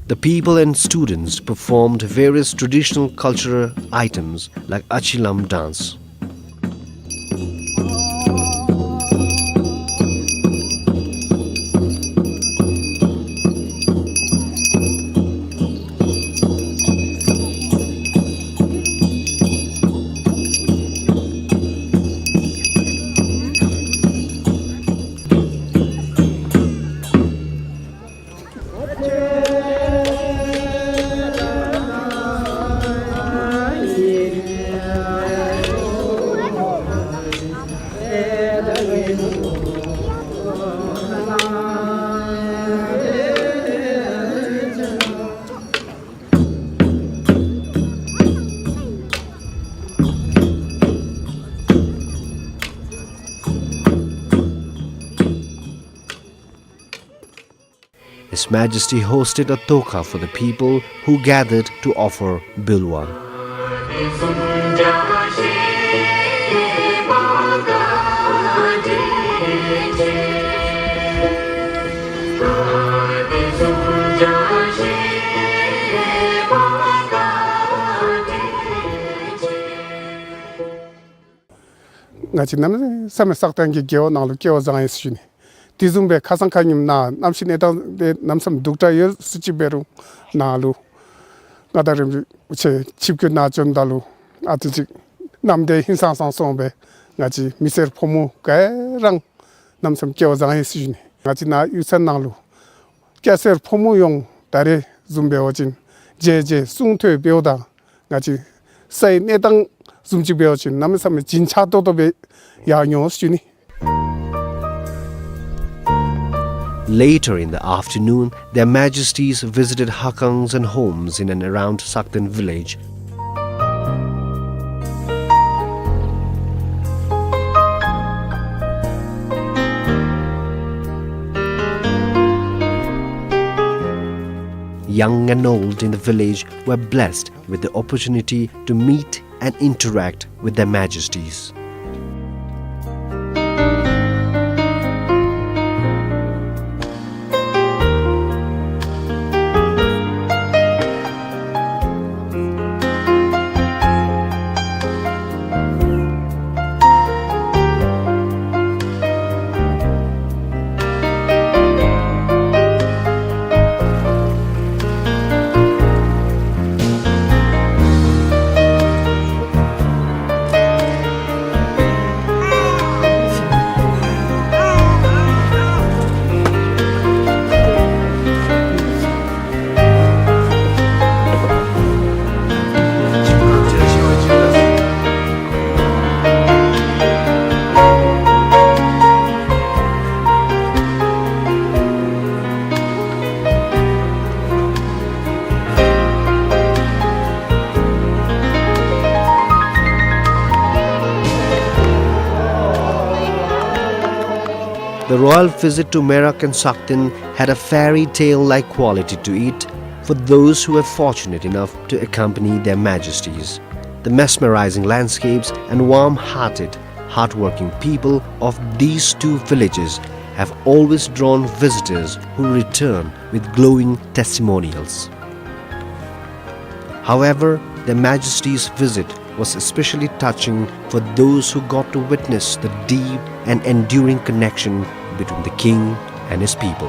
The people and students performed various traditional cultural items like Achilam dance. His Majesty hosted a toka for the people who gathered to offer bilwa. ང་བཅས་གནམ་མེད་ས་མེད་ས་སྟེང་གི་རྒེད་འོག་ནང་ལུ་སྐྱེ་བ་བཟང་ཡི་ཟེར་ཞུ་ནི། དེ་བཟུམ་སྦེ་ཁ་སང་ཁ་ཉིནམ་ནང་གནམ་གཤིས་གནས་སྟངས་དེ་གནམ་མེད་ས་མེད་སྡུག་དྲགས་ཡོད་ཟེར་ཅིག་འབད་རུང་ནང་ལུ་ང་དང་རིམ་གྲོ་ཆེ་ཆིབས་བསྒྱུར་ནང་བྱོནམ་ད་ལུ་ཨ་ཙི་ཅིག་གནམ་དེ་ཧིང་སངས་སངས་སོང་སྦེ་ང་བཅས་མི་སེར་ཕོ་མོ་ག་ར་གནམ་མེད་ས་མེད་སྐྱེ་བ་བཟང་ཡི་ཟེར་ཞུ་ནི། ང་བཅས་ནཱ་གཡུས་ཚན་ནང་ལུ་སྐྱ་སེར་ཕོ་མོ་ཡོངས་ད་རེས་བཟུམ་འབད་བ་ཅིན་མཇལ་མཇལ་གསུང་ཐོས་འབདཝ་ད་ང་བཅས་སའི་གནས་སྟངས་བཟུམ་ཅིག་འབད་བ་ཅིན་གནམ་མེད་ས་མེད་བྱིན་ཆགས་ཏོག་ཏོ་སྦེ་ཡར་འགྱོ་ཟེར་ཞུ་ནི། Later in the afternoon, Their Majesties visited Hakangs and homes in and around Sakten village. Young and old in the village were blessed with the opportunity to meet and interact with their majesties. The royal visit to Merak and Sakten had a fairy tale-like quality to it for those who were fortunate enough to accompany their majesties. The mesmerizing landscapes and warm-hearted, hardworking people of these two villages have always drawn visitors who return with glowing testimonials. However, their majesties' visit was especially touching for those who got to witness the deep and enduring connection between the king and his people.